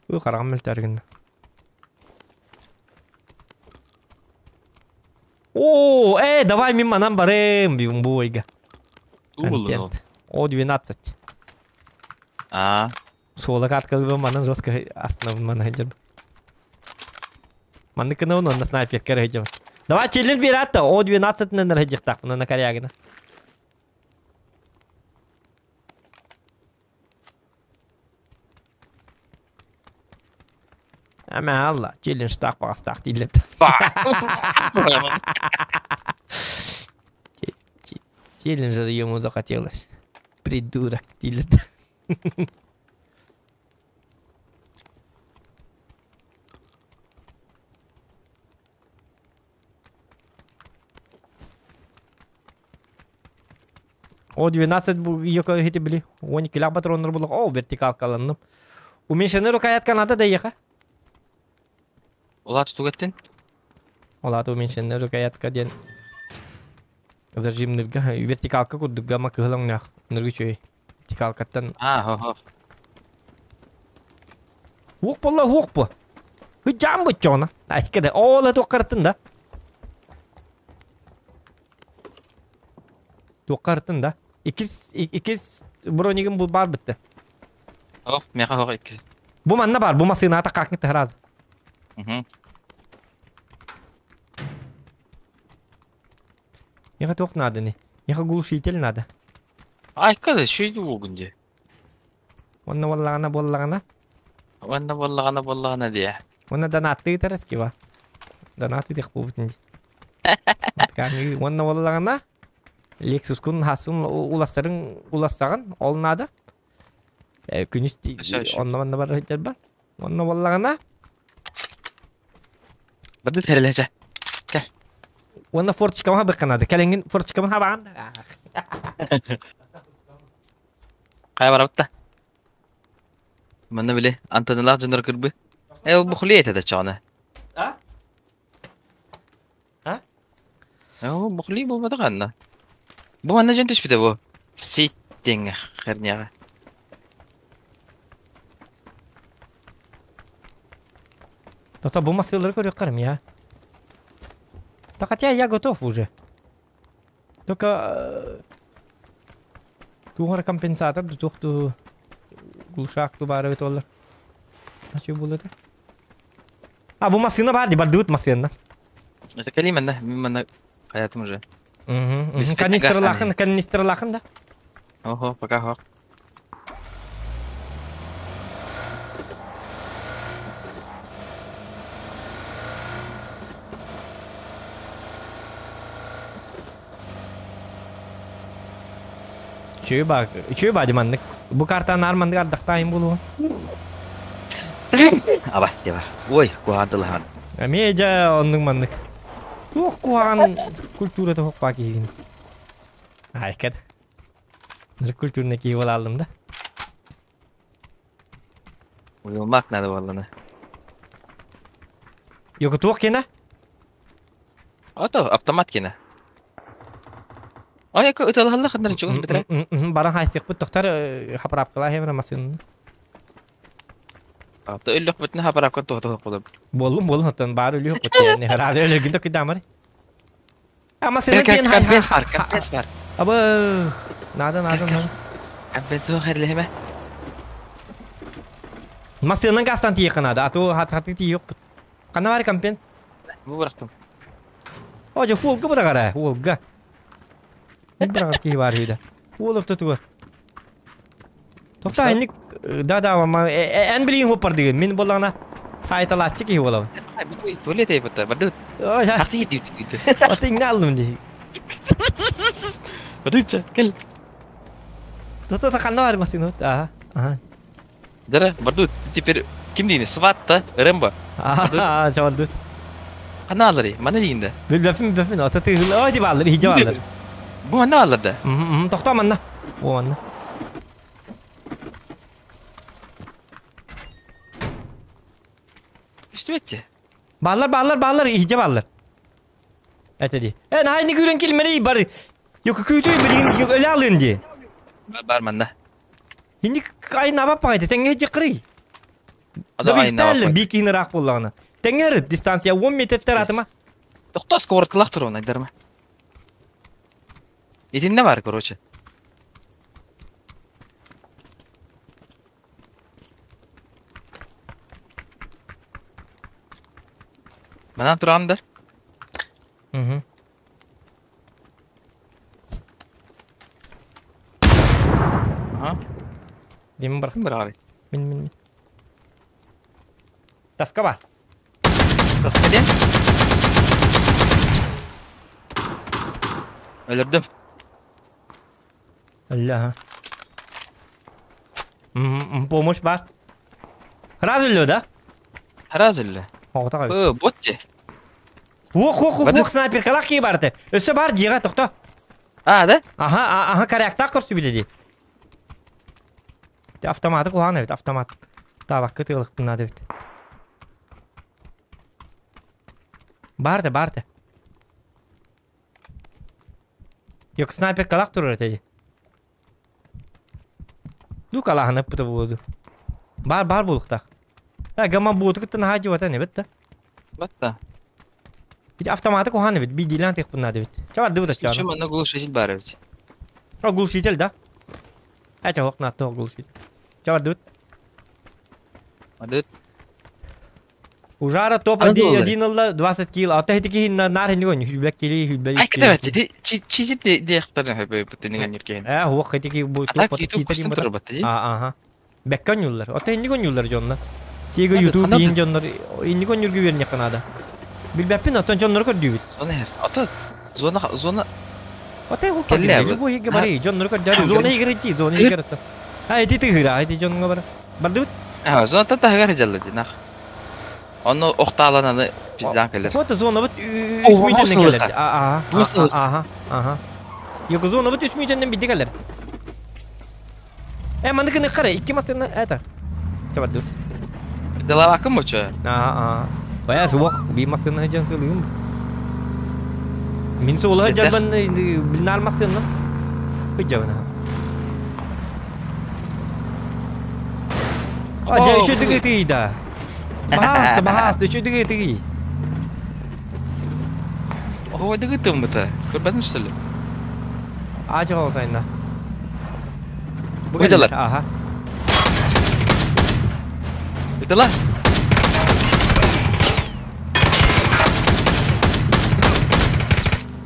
Уй караган мөлтәргин. О, э, давай мин манан барым, бим бойга. Туу буллун ол. Контент. О, 12. А. Суола карткалы манан жестко основ манан хеджер. Манны кына он на снайпер кер. Давай челлендж бират, о 12 на хеджер на корягина. Ама алла, челлендж так багастак дилет. Челленджер ему захотелось. Придурок дилет. О 12 бу йока хити били. 12 лях патроннар булак. О, вертикалкаланным. Уменьшенный рукоятка надо да еха. Улар тугаттын. Олата уменьшенный рукоятка ден. Зажимнырга вертикалка курдук гама кыһылаң ныргы чөй. Вертикалкаттан. А, хо хо. Хук болла хук бу. Хыжам бу чона. Ай кеде ола токкартын да. Токкартын да. Икис икис бронигин бу бар битти. Ох, меха хо икки. Бу манна бар, бу масына та какны тахраз. Мгм. Яха ток надо не. Яха глушитель надо. Ай, када шүйді болгунде. Онна боллагана боллагана. Онна боллагана боллагана дия. Онна донаты тараскива. Донаты дих бубутин. Кани онна боллагана. Lexus кун хасын уластарын уластаган ол надо. Күнүс онна манна бар хитер бар. Онна боллагана. Бады терелече. Кел. Онна форточка ма быканады. Келеңин форточка ма хабан. Кая барабытта. Манна биле антенналар жындар кырбы. Э, бухли это чана. А? А? Э, бухли бу бадыганна. Бу манна жөн түшпүтэ бу. Ситтең херняга. Тота бу масылары көрүк карым я. Да хотя я готов уже. Только тугар компенсатор тухту глушак ту бары бит олар. А что было это? А бу машина бар, бар дут машина. Это калиман да, мин манна хаятым уже. Угу. Канистр лахын, канистр лахын да. Ого, пока хо. Чөй ба, чөй ба диманнык. Бу картаны армандык ардактайын болу. Абас бар. Ой, куадылхан. Медиа оннук маннык. Туох куаган культура тоқ ба кийгин. Ай, кед. Ныр культурны кийип алдым да. Уйулмак надо болланы. Йоку туох кена? Ото автомат кена. Ой, яко ыталхалла хандар чугас битре. Баран хайсык бу токтар хапрапкала хемра масын. Ато иллөх битне хапрапка тохто болуп. Болум болум оттон бар үлү хотя не разы өлө гинто кидамар. Ама сен Компенс бар, компенс бар. Абы надо надо надо. Компенс херлеме. Масынын гастан тие канада, а то хат хат тие yok. Кана бар компенс? Бу бырактым. Оже хулга бырагара, хулга. Бырагар тие бар үйдө. Хул тутуга. Токта энник да да ма эн билин хоппар деген. Мен боллагана Сайталааччы киһи буолабын. Туалет эйбата. Барды. Хаты иди. Аты иҥнэ аллым дии. Барды кел. Тут ханна бар масыны? Ага. Ага. Дара, барды теперь ким дейін? Сват-та, Рэмбо. Ага, чабарды. Ханна алары? Мана дейін да. Билбэпин, билбэпин. Ата тыгыл. Ой, ди баллар, хиджа баллар. Бу манна баллар да. Тохто манна. Бу манна. Үстүбэтти. Баллар, баллар, баллар, иһдьэ баллар. Этэ ди. Э, наһаа инник үүрэн килмэри бар. Yok күүтүй билигин yok өлө алын ди. Бар манна. Инник айна баппагай тэҥҥэ иһдьэ кырый. Да бифтәллер би киһини ыраах буоллаҕына. Тэҥҥэ дистанция 10 метртер атыма. Тохтоо сковородкалаах турун айдарма. Итиннэ бар, короче. Манан туран да. Угу. Ага. Дим бар. Ким бар Мин мин мин. Таска бар. Таска диэн? Өлөрдүм. Алла. Помощь бар. Сразу өллө да? Сразу өллө. Оҕото Э, бот же. Уох, уох, уох, снайперкалах кии барты. Өссө бар дьиэҕэ тохто. А, да? Аха, аха, коряктаах көрсүбүтэ дии. Автоматы куһаҕан эбит, автомат. Таабакка тыалыктын наада эбит. Баарты, баарты. Yok снайперкалаах турар этэ дии. Ду калааһын ыппыта буолуо Баар баар буолуохтаах. Э, гамма буоту кытта наһаа дьыбата эбит да. Батта. Ити автоматы куһаҕан эбит, биирдиилээн тыахпын наада эбит. Чабарды бу Чем манна глушитель баар эбит. О, глушитель, да? Эчэ ох наатта глушитель. Чабардыбыт. Бардыбыт. Ужара топ один ылла 20 килл. А то хити нар хинни гон хүлбэк кили хүлбэк. Ай кытабат ти чизит диэхтэрин хөбө бутиниган юркен. Э хуох хити ки бу топ читер турбат ди. А ага. Бэккан юллар. Ото хинни гон юллар дьоннор. Сига YouTube иин дьоннор инни гон юргү вернекка надо. Билбэппин оттон дьоннор көрдүүбүт. Зона хер. Ото зона зона Ото ху кэллэ бу хиге бары дьоннор көрдүү. Зона игрeti зона игрeti. А эти тыгыра эти дьонго бар. Бардыбыт. А зона тахыгар жалла ди нах. Онно охтаалананы пиздан кэлэр. Вот зона вот үс мүйтеннен кэлэр. Ага. Ага. Ага. Yok зона вот үс мүйтеннен бидди кэлэр. Э мандыкыны кара икки масына это. Чабарды. Делавакым бочо. Ага. Бая суох би масына жан тылым. Мин суола жарбан билнар масына. Хыджабына. А жай еще дыгы да. Бахаста, бахаста, еще дыгы тыгы. Ой, дыгы тыммыта. Көрбәдең что ли? А жол сайна. Выдалар. Ага. Выдала.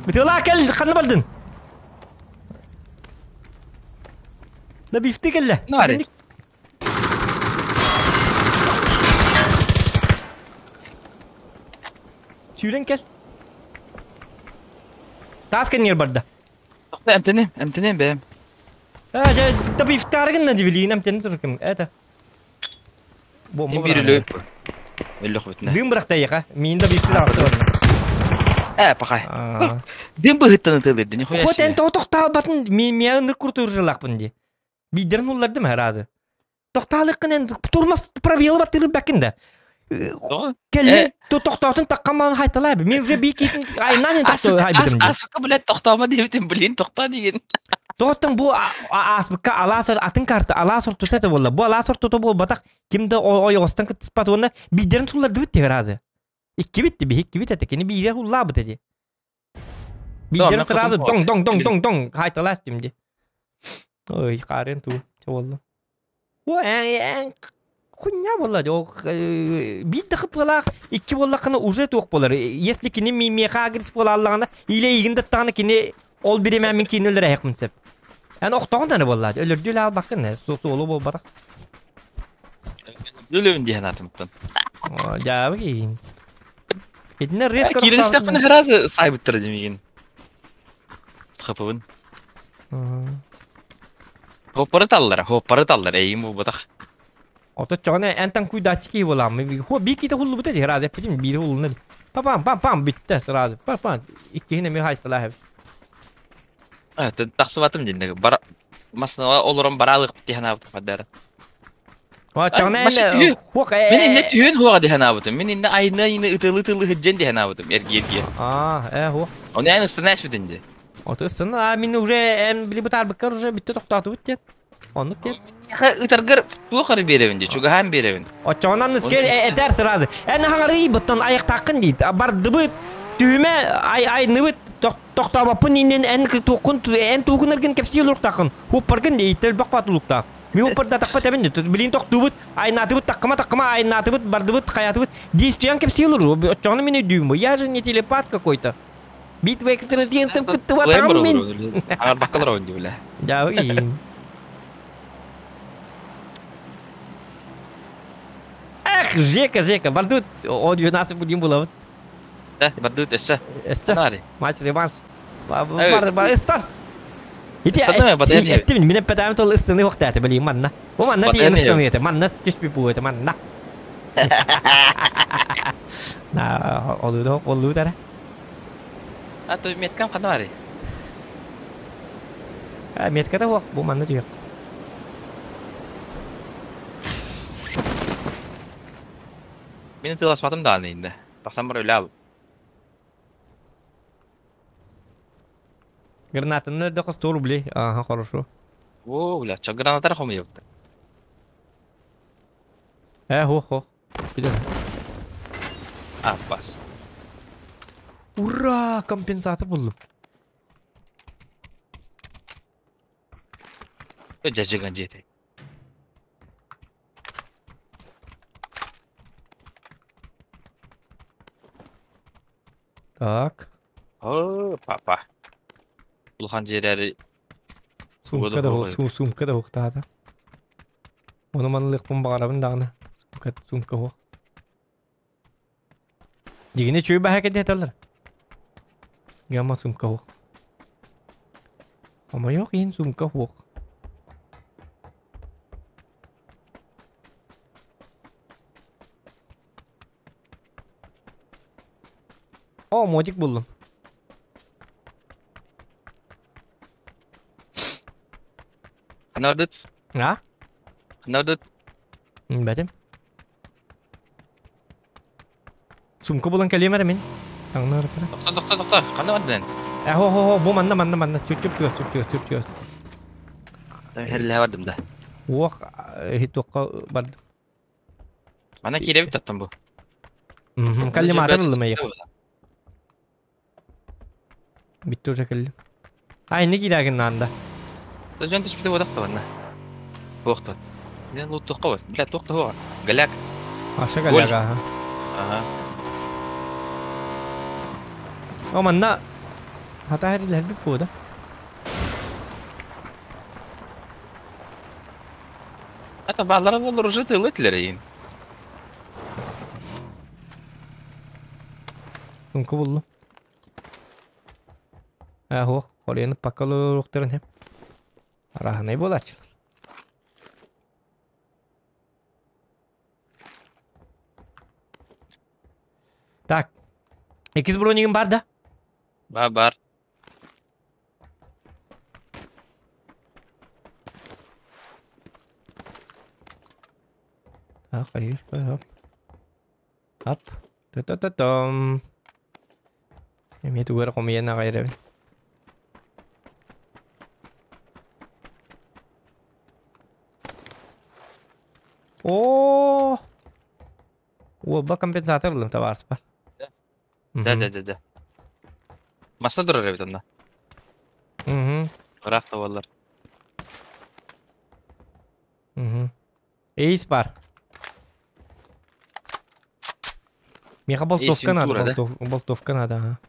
Выдала кел, ханны бардын. Да бифти келле. Нари. Сүүрэн кел. Таас кэннигэр барда. Тохто эмтенем, эмтенем бэм. А, жа, да бифтаргын на дибилиин эмтенем туркум. Это. Бомба. Бир өлөп. Өлөх бүтнэ. Дым бырахта яка. Мин да бифти даҕаты. Э, пакай. Дым быһыттан ытылыр, нихуя себе. Хотен тоқтаалбатын миа ыныр куртуржалаахпын ди. Бидерин уллардым харазы. Тоқтаалыккын турмас пробелы баттырып бәкин да. Келли тоқтаутын таққаман хайталай. Мен уже би китин айнан тохто хайбытым. Асука, блядь, тоқтаама диэбитим, блин, тохта диген. Тоттон бу асбыкка аласыр атын карта аласыр тутата болла. Бу аласыр тута бол батак кимде ойостан кытыспат онна бидерин сулларды бит разы. Икки битти би икки бит этекени бире хулла бит эди. Бидерин сразу дong дong дong дong дong хайталас димди. Ой, карын ту чаболла. О, хуйня болла. Бит хыпылах икки боллакына уже туох болар. Если кини меха агресив бола аллагана или игинде тагына кини ол биреме мин кини өлөр аяк сеп. Эн охтогон таны болла. Өлөрдү ал бакын. Су суолу бол батак. Өлөбүн диэн атымттан. Дьаабы киһин. Итиннэ резко Киирэн истэхпинэ сразу сайбыттара дии миигин. Хапыбын. Хоппары таллар, хоппары таллар, эйим буолбатах. Ото чоҕуна эн таҥкуйдааччы киһи буолааммын. Хо биир киһи хуллубута дии, сразу эппитим биири хуллуна дии. Папам, пам, пам, бүттэ сразу. Пам, пам, иккиһин эмиэ хаайысталаах эбит. Тахсыбатым дии, бар масынаҕа олорон бараалыахпыт дии санаабытым хардара. Оччоҕуна эн хуох Мин иннэ түһүөн хуоҕа дии санаабытым. Мин иннэ айна айна ытылы-ытылы сылдьан дии санаабытым эргиэ-эргиэ. Аа, э хуох. Ону эн ыстана эспитин дии. Оту ыстана, а мин уже эн били бытаарбыккар уже бүттэ тохтоотубут диэн. Оннук диэн. Миэхэ ытаргар туох эрэ биэрэбин дии, чугаһаан биэрэбин. Оччоҕунан ныскы этэр сразу. Эн хаҥарый буттан айахтааххын дии. Бардыбыт, түһүмэ ай айныбыт тохтообоппун иннин эн туоххун эн туукун эргин кэпсии олуруктааххын. Хуппаргын дии, иттэлбэх батулуктаах. Мин хуппардатахпа тэбин билин тохтуубут, айнаатыбыт таккыма таккыма айнаатыбыт, бардыбыт, хаятыбыт. Действиян кэпсии олору. Оччоҕуна мин өйдүүм. Я же не телепат какой-то. Битва экстрасенсов кыттыбатаҕым мин. Аҥарбакка олоробун дии бля. Дьаабы Эх, Жека, Жека, бардыбыт, о 12 будем булабыт. Да, бардыбыт өссө. Өссө. Матч реванш. Бар, бар, ыстан. Ити эттим, мин эппэтээм тол ыстыны хуктааты билим манна. Бу манна тиийэн ыстыны ете, манна түспүт бу ете, манна. На, олууда, олууда. А то меткам ханна барый? Метката хуох, бу манна түһүөх. Мин тыласпатым даҕаны инде. Тахсан бар өлө ал. Гранатаны өлдөхө 100 рублей. Ага, хорошо. О, бля, чо гранатар хомуйабыт. Хо, хо. Аппас. Ура! Компенсатор буллум. Дьадьыган дьиэтэй. Так. О, папа. Улахан дьиэлэри Сумка да сумка да уктаата. Ону манылыахпын баҕарабын даҕаны. Сумка сумка суох. Дьигини чүй баһа кэдиэтэллэр. Гамма сумка суох. Хомойуох иһин сумка суох. О, мотик буллум. Ханардыт. А? Ханардыт. Бэтим. Сумка булан кэлиэм эрэ мин. Таҥнар Тохто, тохто, тохто. Ханна бардын? Э, хо, хо, хо, бу манна, манна, манна. Чүп-чүп чугас, чүп-чүгас, чүп-чүгас. Херлэһэ бардым да. Уох, туохха бардым. Манна киирэбит таттан бу. Коллиматор ыллым эйиэхэ. Бүттэ уже кэллим. А, инни киирэгин наанда. Дьон түспүтэ буолах да манна. Туох Мен луттуохха бас. Бля, туох да хуоҕа. Голяк. Аша голяк, аха. Ага. О, манна хата хэрилэрбит буо да. Это баалара буоллар уже тылы этилэр эйин. Сумка буллум. Э, хуох, холуйаны пакка олоруохтарын хэп. Араһынай буолааччылар. Так. Иккис бронигин бар да? Бар, бар. Так, хайыр, хоп. Ап. Та-та-та-там. Эмиэ тугу эрэ хомуйан аҕай эрэбин. Оо! Уолба компенсатор ыллым табаарыспар. Да, да, да, да. Масса турар эбит онно. Мгм. Ыраах да буоллар. Мгм. Эйс бар. Миэхэ болтовка надо, Вентура, да? болтовка надо, ага.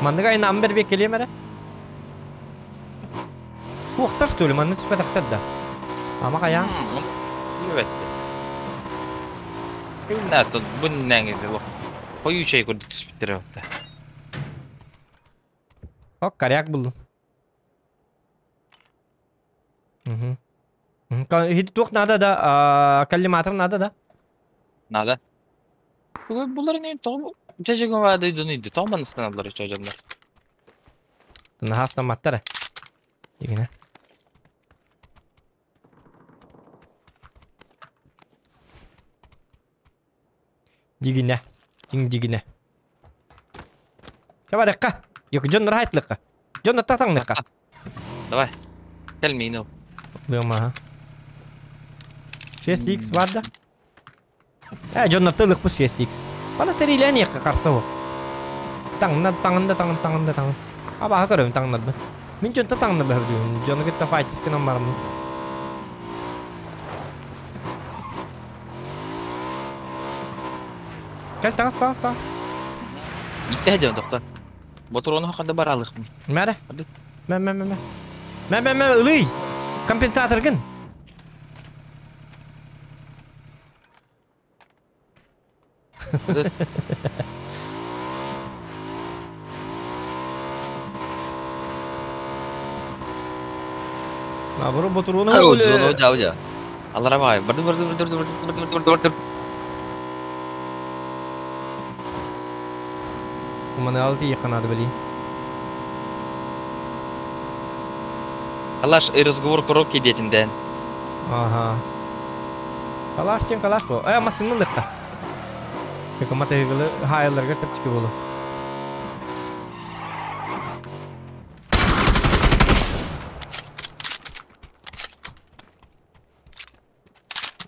Маннык айнааммын бэрбиэккэлиэм эрэ. Туохтар что ли, манна түспэтэхтэр да. Ама хайаан? Билбэттэ. Кимнээх бу нээҥи хойуу чэй курдук түспүттэрэ батта. Ок, коряк буллум. Угу. Туох надо да, коллиматор надо да? Надо. Булар не тоҕо чэчигин дойдуну иди тоҕо манныстаналлар чожоннор. Наһаастамматтар. Дигинэ. Дигинэ. Дьиҥ дигинэ. Чабарыкка. Yok дьон нырхайтлыкка. Дьон татаңныкка. Давай. Кел миин ыл. Дыма. 6x бар да. Э, дьоннор тылыкпыт 6x. Бана сэриилээн иэххэ харса бу. Таҥна таҥында таҥын таҥында таҥын. Абааһы көрөбүн таҥнарбын. Мин дьонтон таҥна бөһөбүн. Дьону кытта файтис гынан бараммын. Кэл таҥас таҥас таҥас. Итте дьон тохто. Ботуруону хакында баралыхпын. Мәрэ. Мэ мэ мэ мэ. Мэ мэ мэ ылый. Компенсаторгын. Наоборот, ботуруону Зону жау Алара бай. Барды барды барды барды барды барды барды. Маны алты якынады били. Калаш и разговор коробки детинден. Ага. Калаш тен калаш бу. Э, масыны лыкка. Көкөмат ыгылы хайаларга сөпчүкү болу.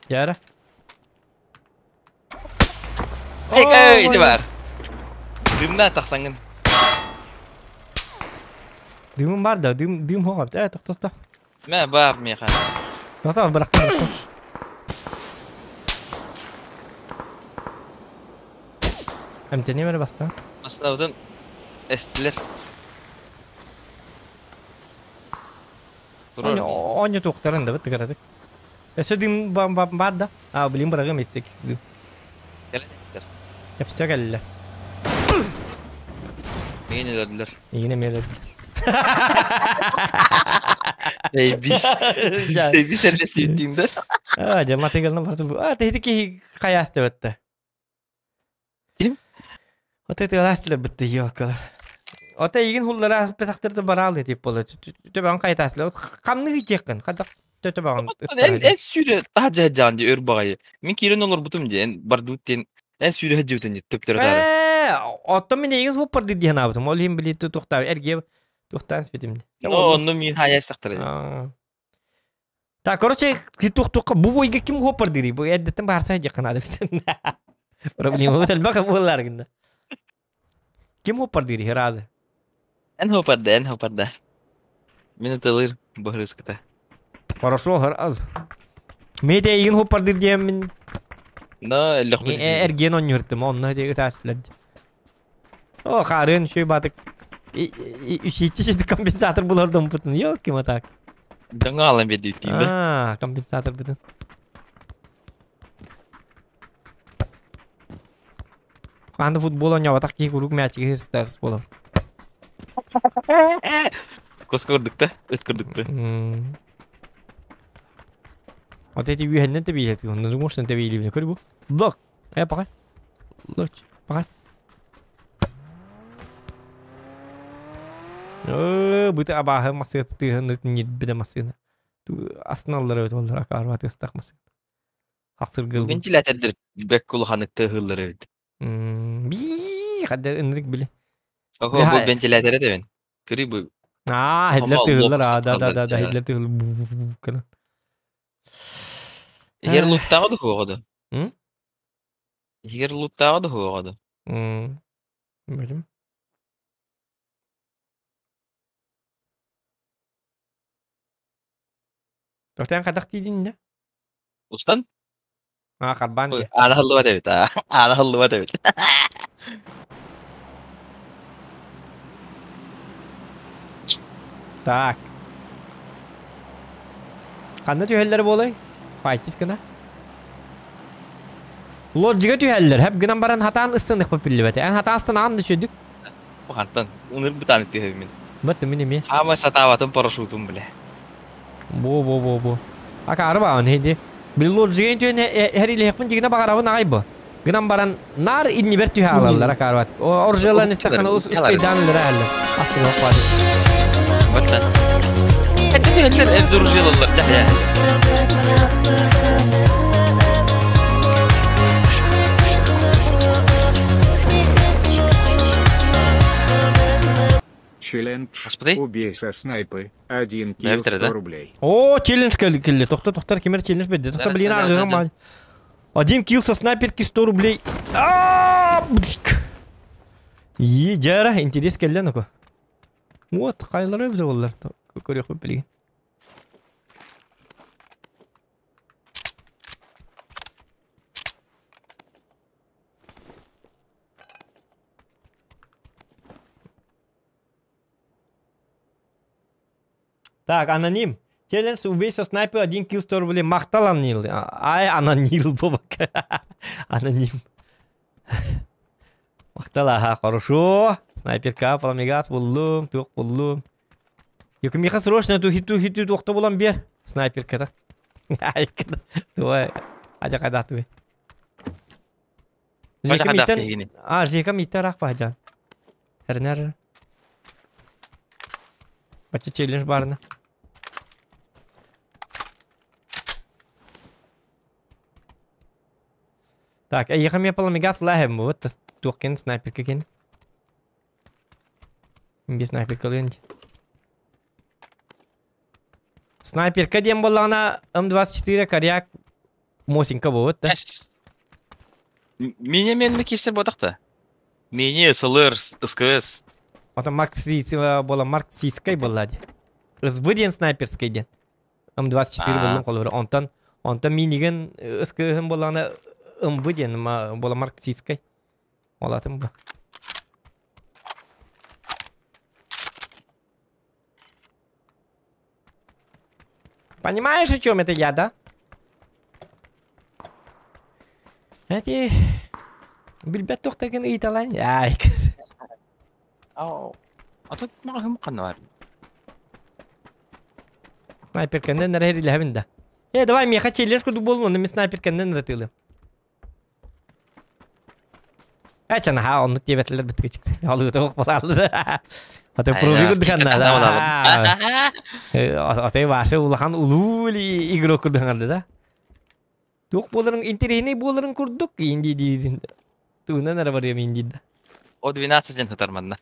Яра. Эй, эй, ити бар. Дымна тахсаңын. Дымым бар да, дым дым хоҕап. Э, тохтосто. Мэ бар меха. Тоқтоо, бырахтым, бырахтым. Эмтением эрэ бастаан. Бастабытын эстилер. Турар. Оонньу туохтарын да бит кыратык. Өссө дым бар да. А, блин, бырагым итсек дым. Кэлэн Кэпсэ кэллэ. Миигин өлөрдүлэр. Игине миэлэрдилэр. Эй, бис. Эй, бис эрлестииттиин да. А, дьэ, матыгална барты. А, тэһити киһи хайаас тебетте. Ким? Оте тыалаастылар бытты ёкалар. Оте игин хуллара аспетахтырды бараалы тип боло. Төбөҕүн хайытаастылар. Хамны ыйтиэххин. Хадах төбөҕүн Эн эн сүүрэ таһа жаһаан ди өр баҕайы. Мин киирэн олорбутум ди эн бардуут диэн эн сүүрэ сылдьыбытын ди төптөрө таары. Ээ, оттон мин эйигин суоппар дии санаабытым. Ол иһин били тухтаа эргиэ тухтаан испитим. Но онно мин хаайастахтара. Так, короче, тух-тухха бу бойга ким хуоппар дири? Бу эрдэттэн баарса дьахханаады битен. Проблема бут элбэх буоллар гында. Ким хуоппар дири разы? Эн хуоппарда, эн хуоппарда. Мин ытылыр быһырыскыта. Хорошо, раз. Мете эйигин хуоппар дир диэммин. Но эллэх Эрген онньуртум, онно ытаасылар. О, харын шүй батык. Үсичи шү компенсатор булар домпутун. Yok ким так. Даңа алан берди да. А, компенсатор бутун. Анда футбол ойнабатах киһи куруук мячиги хыстарс болор. Кос көрдүк ыт көрдүк да. Вот эти үһэннен тебиилет. Онно думаешь, тебиилибин көр бу. Лок. Э, пока. Лоч, пока. Э, быты абааһы массыына тыһын ньирбидэ массыына. Асналлар өт оллар акаарба тыстах массыына. Хахсыргыл. Вентилятордыр бэк кулуханнык тыһыллар эбит. Би хаддар ынырык биле. Охо бу вентилятор эбин. Көрүй бу. А, хедлер тыһыллар, а, да, да, да, да, хедлер тыһыл. Егер луттагы да хуоҕоду. Егер луттагы да хуоҕоду. Билим. Тохтан хадах тиидин да? Устан? А, карбан дии. Аана халлыбат эбит, а. Аана халлыбат эбит. Так. Ханна түһэллэр буолай? Файтис гына. Лоджига түһэллэр. Хэп гынан баран хатаан ыстыныхпыт биллибэтэ. Эн хатаан ыстынаҕын да үчүгдүк. Бу хантан ыныр бытааны түһэбин мин. Бат мин эмиэ. Хаамай сатаабатым парашютум биле. Бу бу бу бу. Акаары баҕан хейди. Били лоджига түһэн хэрилиэхпин дьигинэ баҕарабын аҕай бу. Гынан баран наар иннибэр түһэ аалаллар акаарбат. Оржелан истэххинэ успейдаан өлөрө аһаллар. Астыга хватит. Баттан. Это түһэллэр эрдуржилалар дьаһайа. Челлендж. Господи. Убей со снайпы. Один килл 100 рублей. О, челлендж келли. Тохто, тохтор, кимер челлендж берди. Тохто, блин, ағыгым. Один килл со снайперки 100 рублей. Е, жара, интерес келлен око. Вот, қайлары біле олар. Көрек білген. Так, аноним. Челлендж убей со снайпер 1 килл 100 рублей. Махтал анонил. Ай, анонил, бобак. Аноним. Махтал, ага, хорошо. Снайперка, пламегас, буллум, тух, буллум. Юка, миха срочно ту хиту хиту тухта булам бер. Снайперка, да. Ай, туай. Ажа кайда туй. Жека миттен. А, жека миттен рах бажан. Эрнер. Бачы челлендж барына. Так, эйиха мне паламигас лахем, вот тухкен снайпер какин. Без снайпер калынч. Снайперка дем боллана М24 коряк Мосинка вот, да? Меня мен кессе бодақта. Меня СЛР, СКС. Ото марксистская была, марксистская была. СВ снайперский ден. М24 болдум колор. Онтон, онтон миниген СКХ боллана МВ ден была марксистская. Олатым бу. Понимаешь, о чем это я, да? Эти... Билбет тоқтарген ыйталайн. Ай. Ау. А тут мага қанна бар. Снайперкенден нәрәһер да. Э, давай меха челлендж курдук болун, онда мен снайперкенден нәретылы. Эчен ха, оннук диэбэтилер битки Алыы тоқ болалды. Аты прови курдук да. Аты башы улахан улуу игрок курдук да. Туох боларын интересный боларын курдук инди дидин. Туунан ара барыам инди да. О 12 ден хатарманна.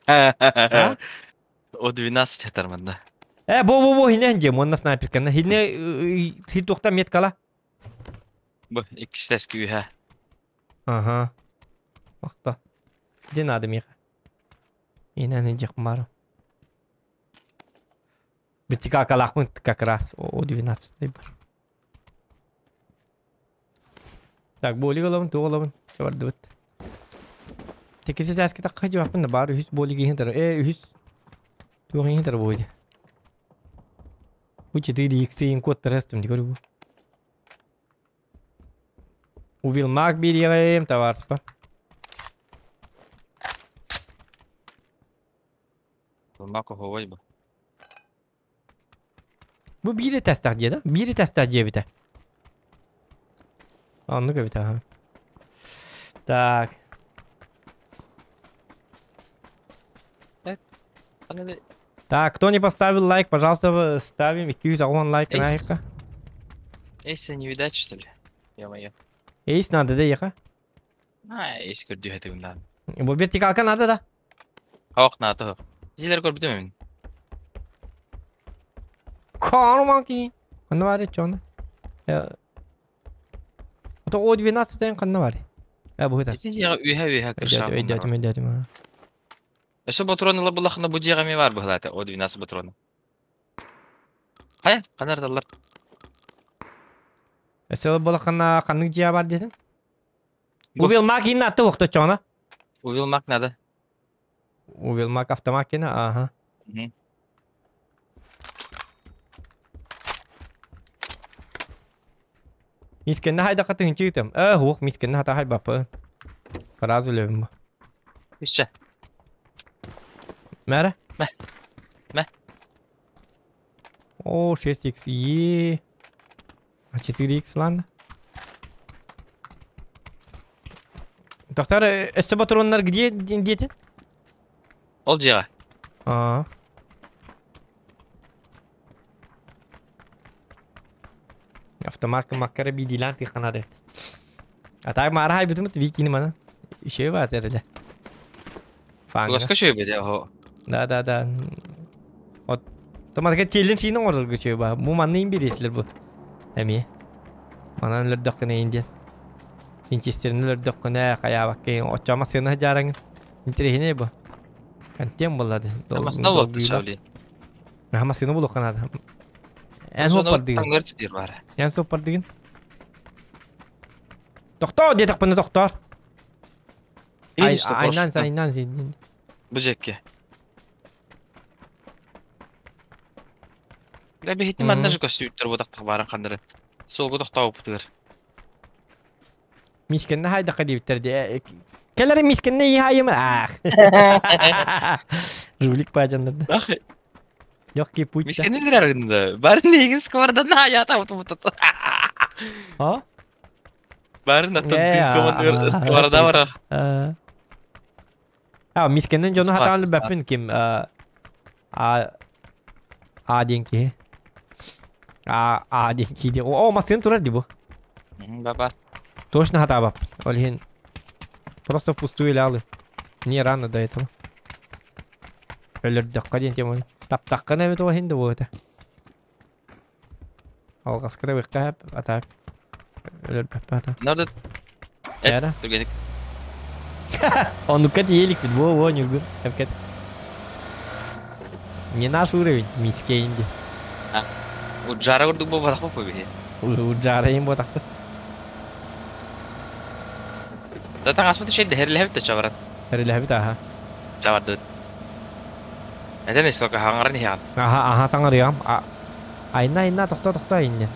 О 12 хатарманна. Э, бо бо бо хине же монна снайперкана. Хине хитухта меткала. Бу иккистес күйһэ. Ага. Макта. Где надо миха? Инаны жакмару. Битика калакмын как раз о 12 бар. Так, боли головын, ту головын. Чабарды бит. Текесе тәске такка жавапын да бар үһүс боли киһин тар. Э, үһүс. Ту киһин тар бойды. Бу 4 икс код тарастым ди көрү бу. Увил маг берем товарспа. Мако ховой бу. Бу бири тестах же да? Бири тестах же бите. Анны көбүт ага. Так. Так, кто не поставил лайк, пожалуйста, ставим 200 лайк на ека. Эйс не видать, что ли? Ё-моё. Эйс надо, да, ека? А, эйс көрдү хэтигим да. Бу вертикалка надо, да? Ох, надо. Зилер көрбүтүм мен. Кармаки. Ханна бар чона. Ото о 12 тен ханна бар. Э, бу хыта. Эти жига үйһэ үйһэ кырша. Өйдө, өйдө, өйдө. Эсо патроны булахна бу жига ми бар бухлата. О 12 патроны. Хая, канар даллар. Эсо булахна каннык жига бар дедин? Увел макина аты вакта чона. Увел мак надо. Увел мак автомакина, ага. Мискенне хайдакка тыһынчы ытым. Э, хуох мискенне хата хайбаппын. Сразу өлөбүн бу. Үсчэ. Мәрэ? Мэ. Мэ. О, 6х. Е. А 4х ладно. Доктор, өссө патроннар где диэтин? Ол дьиэҕэ. Аа. Автомат маккара биидиилээн тыхханар эбит. А так маара хайбытымыт викини мана. Еще баат эрэлэ. Фанга. Угаска шөйбүтэ оһо. Да да да. От Томатка челлендж иин оҥорорго үчүгэй баа. Бу манна иин бириэтилэр бу. Эмиэ. Манан өлөрдөххүнэ иин диэн. Винчестерин өлөрдөххүнэ хайаабакка оччома сыана дьаараҥын. Интэриэһинэй бу. Контент буолла Масына буолта чабли. Аха массыына булуохха наада. Эн суоппардыгын. Эн суоппардыгын. Тохтоо диэтэхпинэ тохтоор. Айнан айнан син. Бу жекке. Бля биһитти манна же көстүүттэр бу тахтах бааран ханнары. Суолга тохтообуппутугар. Мискенне хайдакка диэбиттэр дии. Кэлэр мискенне иһайым аах. Жулик баажаннарда. Легкий путь. Мискеннелер аргында. Барын негин сквардан аята утумут. А? Барын аттан командир скварда бара. А, мискеннен жону хатаан бэппин ким а а диэн киһи. А а диэн киһи. О, массыын турар ди бу. Баба. Точно хатаабап. Ол иһин просто впустую ылаалы. Не рано до этого. Өлөрдөххө диэн тема. Таптаххына эбит ол иһин да буолуо этэ. Алҕаска да быхха а так өлөрбөппө ата. Надо Эра. Түргенник. Оннукка тиийэ Во, во, Ньургун. Эпкет. Не наш уровень, мискейин ди. Уджара курдук буолбатах бу биһи. Уджара им буотахпыт. Да таҥаспыт үчэй дэһэрлэһэбит да чабарат. Эрилэһэбит аха. Чабардыт. Этен истока хаҥаран иһэҕин. Аха, аха саҥарыам. Айна, айна, тохтоо, тохтоо инне.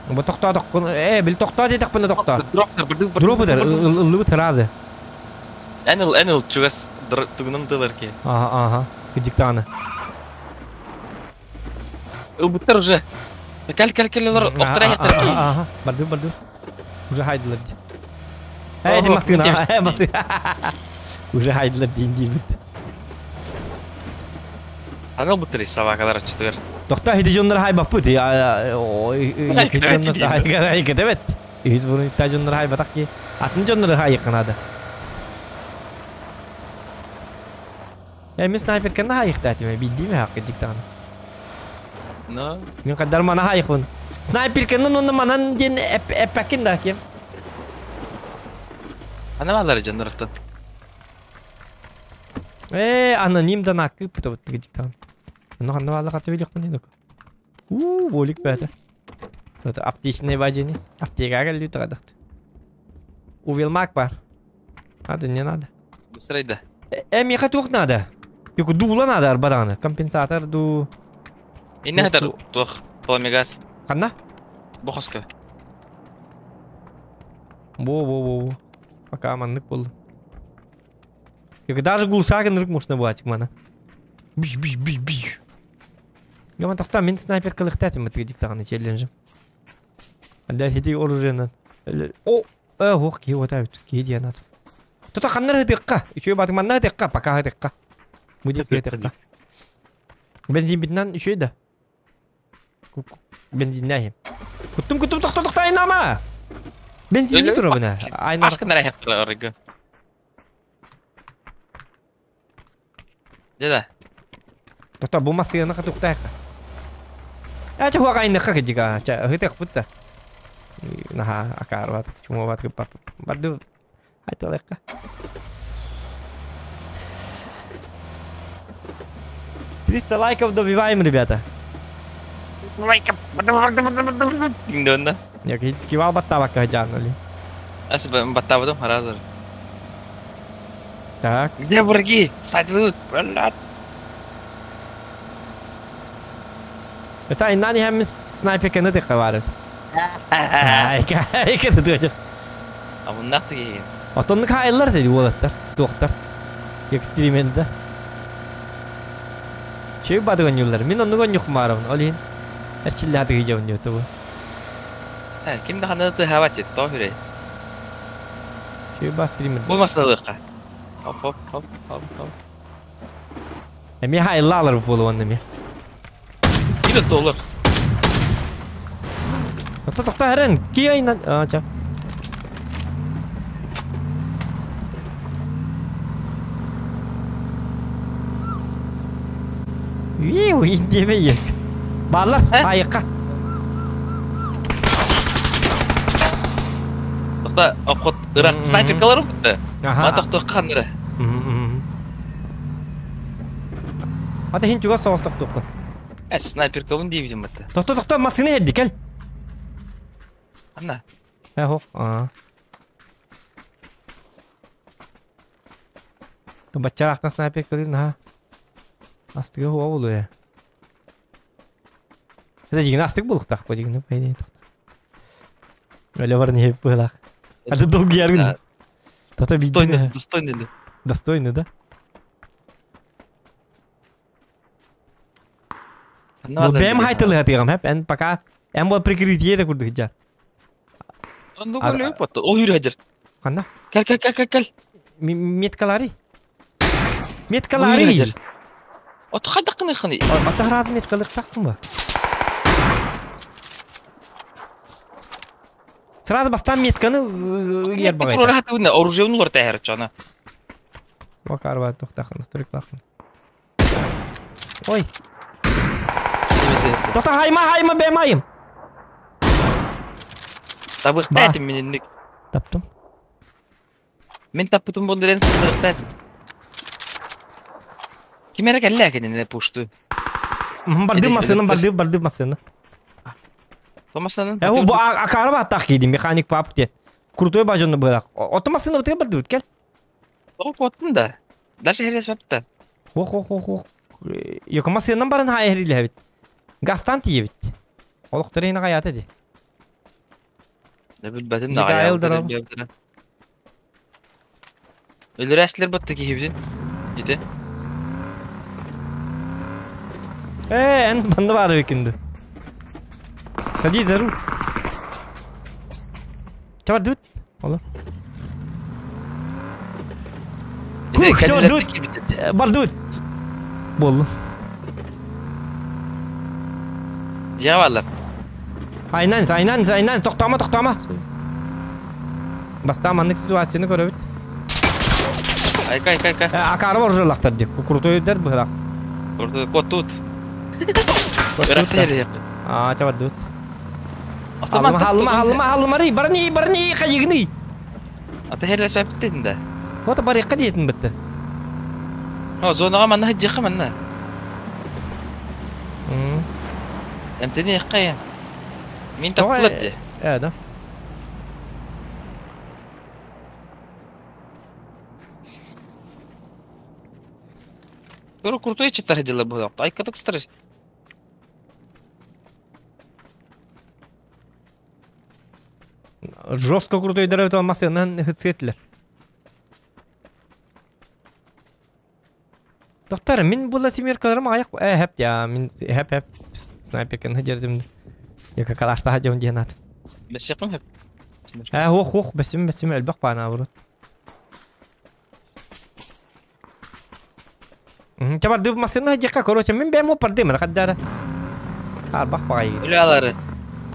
Бу тохтоо, тохкун. Э, бил тохтоо диэтэхпинэ тохтоо. Дроп ытар, ыллыбыт разы. Эн ыл, эн ыл, чугас тугунан тылар ки. Аха, аха. Кыдьыктааны. Ылбыттар уже. Кэл, кэл, кэл, олор, охтора яттар. Аха, барды, барды. Уже хайдылар ди. Эй, ди массыына, э, массыына. Уже хайдылар диин диибит. Аны ылбыттар собакалар аччытыгар. Тохтоо хити дьоннор хайбаппыт. Дьоннор хайбэт. Үһүс бурун дьоннор хайбатах ки. Атын дьоннор хайыкканада. Э, мен снайперканы хайыктаатым, биддиме хакы диктаны. Но. Мен кадар мана хайыкпын. Снайперканы онны манан ден эппекин да кем. Аны балар дьоннор аттан. Э, аноним да накып бут диктан. Ну ханна балла каты билек мын У, болик бәті. Это аптечный вазини. Аптека келди тагадакты. Увелмак бар. Надо, не надо. Быстрей да. Э, меха туох надо. Юку дула надо арбаданы. Компенсатор ду. Инне хатар туох пламегаз. Ханна? Бохоска. Во, во, во, во. Пока маннык болды. Юку даже гулсагын рык можно было мана. Биш, биш, биш, биш. Яман тохта мен снайпер кылыктатым бит диктаганы челленджим. Анда хити оружиенан. О, э, ох, ки вот авит, ки дианат. Тута ханнар хытыкка. Үчөө батык манна хытыкка, пока хытыкка. Будет хытыкка. Бензин битнан үчөө да. Бензин нәһим. Куттум, куттум, тохта, тохта, айнама. Бензин тура бына. Айна. Ашкын рахат арыгы. Деда. Тохта, бу масыяны хатыктайка. Ача хуага айны хакыжыга. Ча хытык бутта. Наха акарват, чумоват кыпап. Барды айталыкка. 300 лайков добиваем, ребята. Дыңдонда. Я скивал баттабакка жанули. Асы баттабадым харазыр. Так. Где враги? Салют, блядь. Mesela иннани hem снайперканы да хаварыт. Айка, айка тутуочу. Амыннах тигиһин. Отоннук хаайыллар dedi уолаттар, туохтар. Экстремента. Чөй бадыган юллар. Мин оннук онньухмаарабын, ол иһин эрчиллээтиги дьэ бу. Ким да ханна тыһаабат тоҕо хүрэй. Чөй бас стример. Бу масыналыахха. Хоп хоп хоп хоп хоп. Эмиэ хаайыллаалар буолуон эмиэ. Ким толор. Тохто тохто эрэн, ки айынан. Аа, ча. Виу, индемейек. Баллар, айыққа. Тохто, обход ырак снайперкалар бутты. Ма тохто канныры. Ата хин чугас соғыс тоқтоқпын. Э, снайперкабын дейбидим бутты. Тохто, тохто, массыны эрди, кел. Анна. Э, хоқ. Аа. Баччараахтан снайпер кылын, ха. Астыга хуа болу я. Это жигин астык булуктах бу жигин пайда тохто. Өлө бар не булак. А ты долгий яргын. Тото Достойный, достойный. Достойный, да? Бу бэм хайтылы хатыгам хеп, эн пока эн бу прикрытие де курдук жа. Ну гөлө потто. О хүрэ хажыр. Канда? Кел кел кел кел кел. Меткалари. Меткалари. От хайдакны ханы. Ата харат меткалык тактым ба. Сразу бастан метканы ер багай. Курора хатыбына оружие улар тәһәр чана. Вакар тоқтақын, стрик лақын. Ой. Тоқта хайма хайма бэм айым. Табык тәтим минник. Таптым. Мен таппытым болдырен сындырык тәтим. Кимере кэллэ кенене пушту. Барды масыны, барды, барды масыны. Томасанын. Э, бу акара баттак кийдим, механик пап де. Крутой бажонны бырак. Отомасыны бытыга барды үткел. Топ оттун да. Даже херес бапта. Ох, ох, ох, ох. Йока масынын барын хайриле бит. Гастан тиебит. Олох терейне каята ди. Не билбетим да. Өлөрәслер батты кихибзин. Ите. Э, эн банды бар бекинди. Садись за руль. Чабар дүт. Ола. Хух, чабар дүт. Бар дүт. Болду. Жабалар. Айнан, айнан, айнан, токтома, токтома. Баста маннык ситуацияны көрөбүт. Айка, айка, айка. Акары бар жолактар деп. Крутой дер бырак. Крутой кот тут. А, чабар дүт. Алма, алма, алма, алма, барни, барни, хайыгны. Ата херлес бәптедин да. Ота бар якка диетин битти. О, зонага манна хаджыкы манна. Эмтени якка я. Мин таптылар ди. Э, да. Көрө крутой читар дела было. Айка так стресс. Жестко крутой дәрәүт алмасынан хыцетлер. Доктор, мин була семеркаларым аяк э хеп я, мин хеп хеп снайперканы хәҗердем. Яка калашта хаҗым дигән ат. Бәсекм хеп. Э, ох, ох, бәсем, бәсем әлбәк бана бурут. Чабар дып масына хаҗика, короче, мин бәм опардым, каддара. Арбак багай. Үле алары.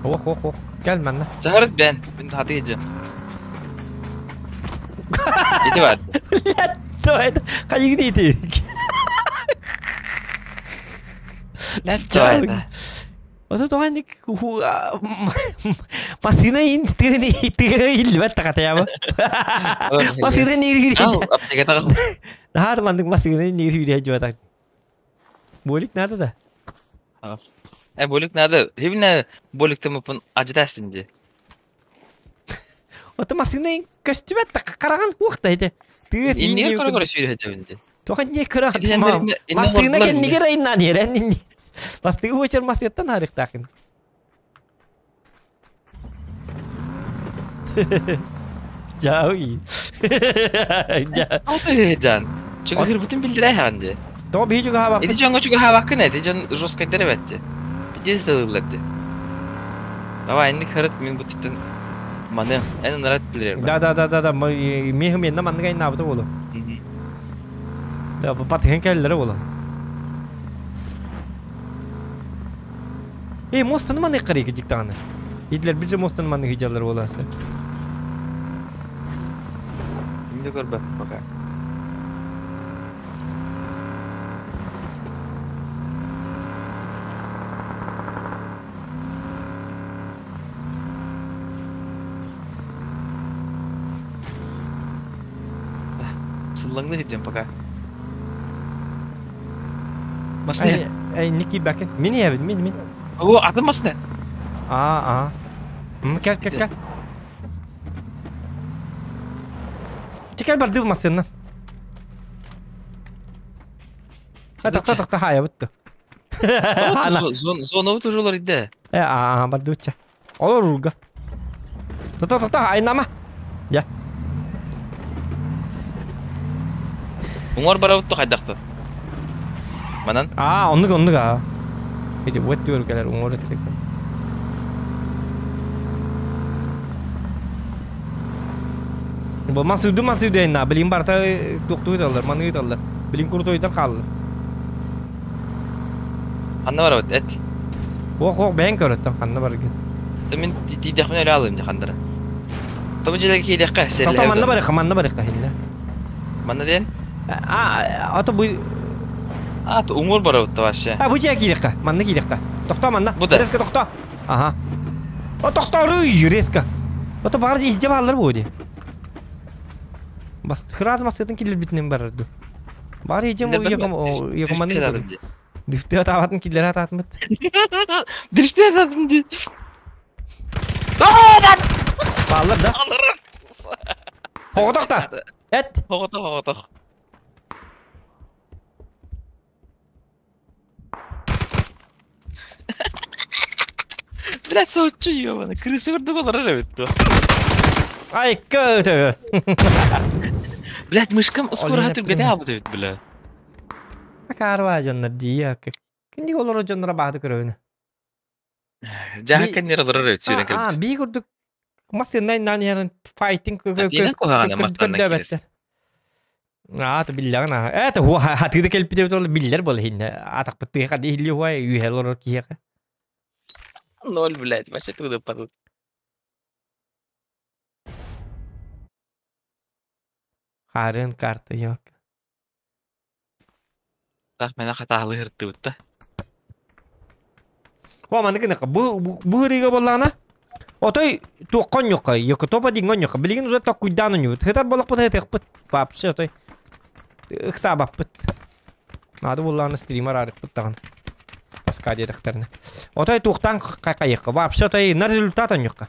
Ох, ох, ох. Кел манна. Чахарыт бен. Мин хаты геҗе. Ити бар. Ләттойд. Кайыгы ити. Ләттойд. Ото тоганик масына ин тыгыны тыгы илбет такатаябы. Масына нир Ау, аптека тагы. Нахар мандык масына нир хүрэ жуатак. Болик надо да. Э, болик надо. Хибне боликте мупун аждастын ди. Ото масына ин көстүбет караган хуакта иде. Тыгы Иннигер көрө көрө сүйрө жабынды. Тохан не кыра. Масына кен нигер айнан ерен. Бастыгы очер масыяттан харыктакын. Дьаһый. Жан. Чугаһырбытын билдирээһэҕин дии. Тоҕо биһи чугаһаабаппыт? Ити дьоҥҥо чугаһаабаккын ээ, ити дьон жесткайдар эбэт дии. Пиздец ылыллар дии. Давай, инник харыт мин бутуттан маныам. Эн ынырат билэр Да да да да да миэхэ миэннэ маннык айнаабыта буолу. Батыһын кэллэрэ буолу. Эй, мостаны маннык карыйык дьиктаҕаны. Идлер бир же мостаны маннык ыдьаллар буолаасы. Мин да көрбөппүн пока. Сыллаҥныы сылдьан пока. Масны. Эй, не киирбэккин. Мин иһэбин, мин, мин. О, атын масны. Аа, аа. Кэл, кэл, кэл. Чекай бардыы массыыннан. Тохто, тохто, хаайабыт ту. Зоновут уже олордэ. Э, аа, бардыбытча. Олор урга. Тохто, тохто, айнама. Я. Уҥар барабыт то хайдахтын. Манан? Аа, оннук, оннук аа. Ити вот түөр кэлэр уҥар өттүк. Бу масыды масыды айна, билин барта туохтуу ыталлар, маны ыталлар. Билин курутойдар хааллар. Ханна барабыт, эт? Ох, ох, бэйэн көрөттөн ханна баргын. Мин тиийдэхпинэ өлө алыым дьэ хандара. Тобу дьиэлэргэ киириэххэ, Тото манна барыхха, манна барыхха хиннэ. Манна диэн? А, ото бу А, уҥур барабыт вообще. А, бу дьиэ киириэххэ, манна киириэххэ. Тохтоо манна. Бу да. Резко тохтоо. Аха. О, тохтооруй, резко. Ото баар иһдьэ бааллар буо дии. Бас хыраас массыытын киллэрбитинэн барар ду. Баар иһдьэм якоманы. Дүфтэ атаабатын киллэрэ атаатмыт. Дүфтэ атаатым дии. Бааллар да? Оҕотох да! Эт! Оҕотох, оҕотох. Блядь, соһуччу ёбана. Крысы курдук олорор эбит дуо? Ай, көтө! Блядь, мышкам скоро түргэтэ аабыт эбит, блядь. Акаарва дьоннор дии, Киндик олорор дьонноро бааты көрөбүн. Дьаһа кэннир олорор эбит сүүрэн кэлбит. Бии курдук массыынай наан иһэрин файтинг Атыынан куһаҕана мастанна киирэр. Аата биллэҕин аа. Э, хуа хатыыда кэлбит эбит ол биллэр буола иһиннэ. Атахпыт тыаха иһилли хуа үөһэ олорор киһиэхэ. Ноль, блядь, вообще туда падут. Харын карта yok. Так мена хатаалыы ыртыбыт да. О, маннык гыныхха. Бу бу ырыыга буоллаҕына отой туохха онньуохха, якутопа диҥҥэ онньуохха. Билигин уже токкуйдаан онньубут. Хытар буоллахпыт хытыахпыт. Вообще отой ыксаабаппыт. Наада буоллаҕына стример аарыхпыт даҕаны. Таска диэтэхтэринэ. Отой туохтаан хайыахха. Вообще отой на результат онньуохха.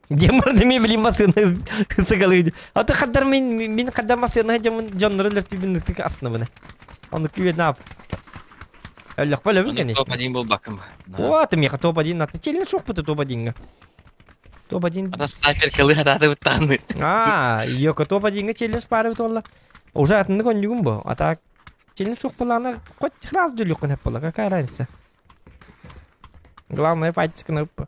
Диэмар эмиэ билим массыына сыгалыы. Аты хаддар мин мин хаддар массыына дьоммун дьоннору өлөртүүбүн ытык астынабын. Ону күүрэн ап. Өллөхпө өлөбүн конечно. Топ-1 буолбаккын ба. Вот, миэхэ топ-1 аты. Челлендж суохпут топ-1-ҥа. Топ-1. Ата снайпер кылы хатаатыбыт даҕаны. Аа, йоко топ-1-ҥа челлендж баар эбит буолла. Уже атыннык онньугум бу. А так челлендж суох буоллаҕына хоть раз дүлүөххүн сөп буолла. Какая разница? Главное файтить кнопку.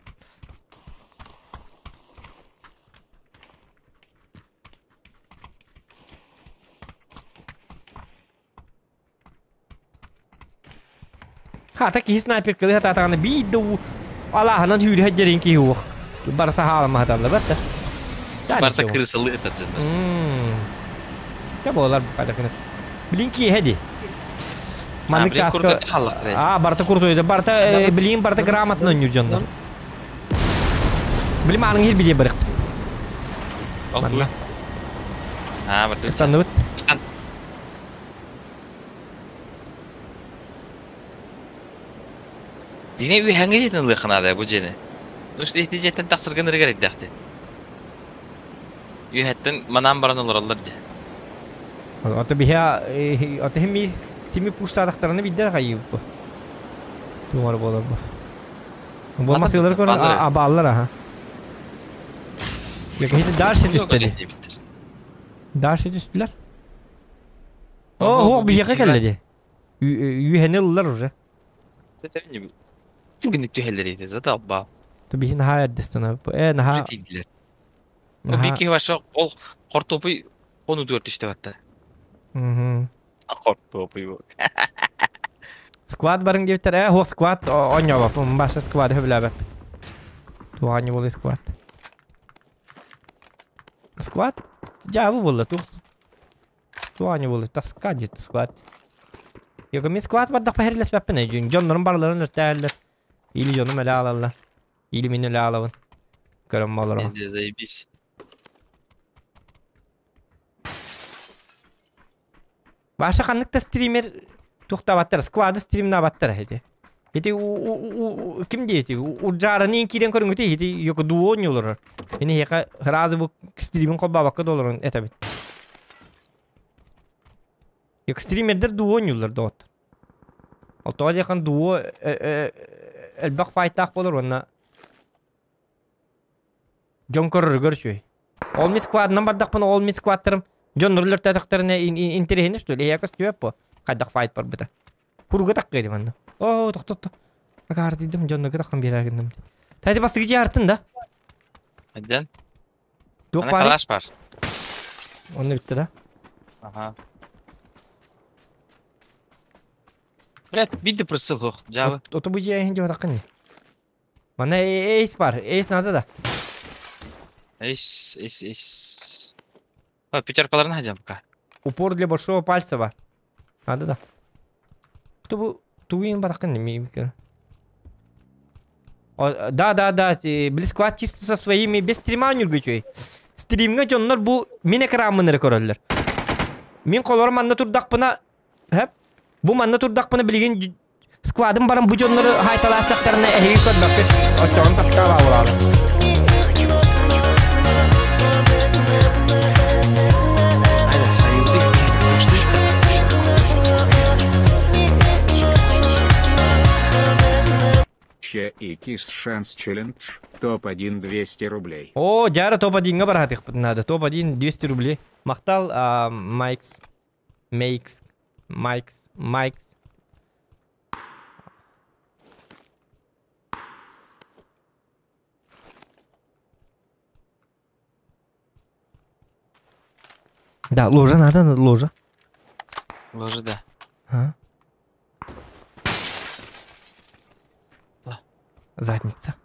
Хата киһи снайпер кылы хатаатаҕына биир да уу алааһынан сүүрүһэ дьэрин киһи уох. Барса хаалама хаталла бат да. Барта крысалы ытар дьоннор. Дьэ буолар букадакына. Билин киэһэ ди. Маннык чааска Аа, барта куртуйда. Барта билин барта грамотно ойнуур дьоннор. Билим аның иһир билиэ барык. Манна. Аа, барда. Ыстанныбыт. Стан. Дine үһәңе жетин ылыаханаада бу дьиэни. Ну что ити дьиэттэн тахсаргын ырыгар эрдэхти. Үһэттэн манаан баран олороллор дии. Ото биһи ото хими тими пуштаатахтарына биддер хайыыбы. Тугар буолар бу. Бу масыылар көр абааллар аха. Киһи дальше түстэ дии. Дальше түстүлэр. О, биһиэхэ кэллэ дии. Үөһэни ыллар уже. Түргэнник түһэллэр ити, задалба. Биһи наһаа эрдэстэн. Э, наһаа. Тиийдилэр. Биир киһи вообще ол хортуопуй хонуутугар түстэ батта. Хортуопуй бу. Сквад барың диэбиттэр. Э, хуох сквад оонньообоппун. Баша сквады сөбүлээбэппин. Туох оонньуу буолуой сквад? Сквад? Дьаабы буолла туох. Туох оонньуу буолуой? Тоска диэт сквад. Йога мин сквад бардахпа хэрилэспэппин ээ. Дьоннорум барыларын өртөөллөр. Или дьонум элэ аалаллар. Или мин элэ аалабын. Көрөн олоробун. Заебись. Баша ханнык да стример туохтаабаттар, сквады стримнаабаттар ити. Ити ким диэти, урдьаарыныын киирэн көрүҥүтэ ити йоко дуо олорор. Ини эһиэхэ сразу бу стримин холбообокко да олорон этэбин. Стримердер дуо оонньууллар доҕоттор. Ол тоҕо диэххин дуо элбэх файтаах буолар уонна Дьон көрөрүгэр үчүгэй. Ол мин складынан бардахпына, ол мин складтарым дьоннор өлөртөөтөхтөрүнэ интэриэһинэй что ли? Эһиэхэ көстүбэт буо. Хайдах файт барбыта. Куруга таккыа дим анна. Оо, тохтотто. Акаардыйдым, дьоннорго таххан биэрэр гынным. Тати бастыгы дьиэ да? Айдан. Туох Ана баарый? калаш бар. Онно бүттэ да? Ага. Блядь, бидде прысыл хух, жабы. Ото бу дьиэ иһин дьиэ не. Манна эйс бар, эйс надо да. Эйс, эйс, эйс. А, пятеркаларын хадьам пока. Упор для большого пальца бар. Надо да. Кто бу тугуин баракын не Да, да, да, близкват чисто со своими без стрима нүргүчүй. Стримҥа дьоннор бу мин экранмын эрэ көрөллөр. Мин холор манна турдахпына, хэп, бу манна турдахпына билигин Складым баран бу дьоннору хаайталаастахтарына эһиги көрбөккүт, оччоҕун таскаалаабылаабыт. Че и кис шанс челлендж, топ-1 200 рублей. О, дьара топ-1-га бараатыхпыт надо. Топ-1 200 рублей. Махтал, Майкс, Мейкс, Майкс, Майкс. Да, ложа надо, надо ложа. Ложа, да. А? Да. Задница.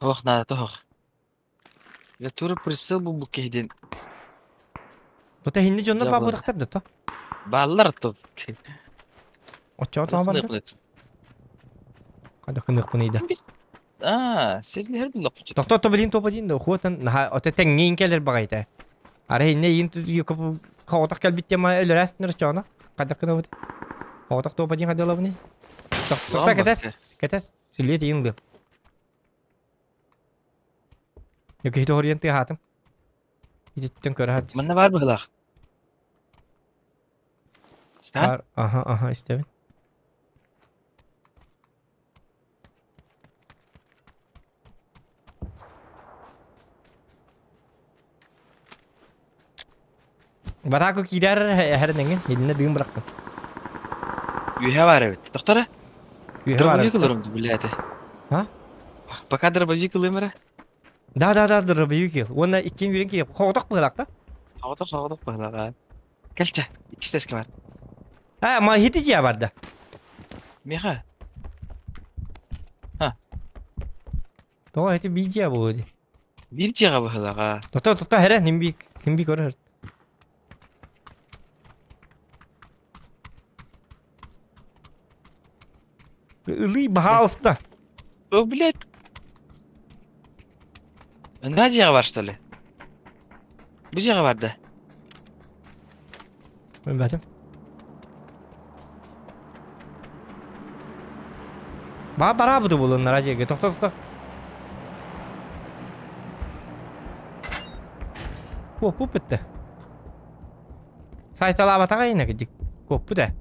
Ох, надо, ох. Я тура присыл бу бу киһидин. Тута хинни дьоннор Дьэ, баабытахтар да то. Бааллар то. Оччоҕо тоҕо барда? Хайдах гыныахпыный да. Аа, сирлиһэр буллахпыт. Тохто билин топа дин да хуотан наха оте тэҥҥиин кэлэр баҕайыта. Ара инне иин хоҕотох кэлбит тема өлөрөөстүнэр оччоҕуна хайдах гынабыт? Хоҕотох топа дин хайдалабыный? Тохто кэтэс, кэтэс, сүллүө тиийин ылыам. Киһи тоһоруйан тыаһаатым. Ититтэн көрө сылдьар. Манна баар быһылаах. Стан? Баар, аха, аха, истэбин. Батаку киирэр эһэрин эҥин, итиннэ дыым бырахтым. Үөһэ баар эбит. Тохтора? Үөһэ баар Дробовик эбит. ыларым блядь. А? Пока дробовик ылыым эрэ. Да, да, да, дробовик ыл. Уонна иккиэн үүрэн киир. Хоҕотох быһылаах да? Соҕотох соҕотох быһылаах. Кэлчэ, иккис бар. А, ма хити дьиэ барда. Миэхэ. Тоҕо ити биир дьиэ буолуо дии. Биир дьиэҕэ быһылаах. Тото, тото, эрэ, ним би, ким би көрөр. Ылый, баһаалыста. О, блядь. Ынаа дьиэҕэ бар, что ли? Бу дьиэҕэ бар да. Билбэтим. Баа бараабыты булуннара дьиэгэ. Тохто, тохто. Куоппут бүттэ. Сайталаабатаҕа инэ кидик. Куоппут ээ.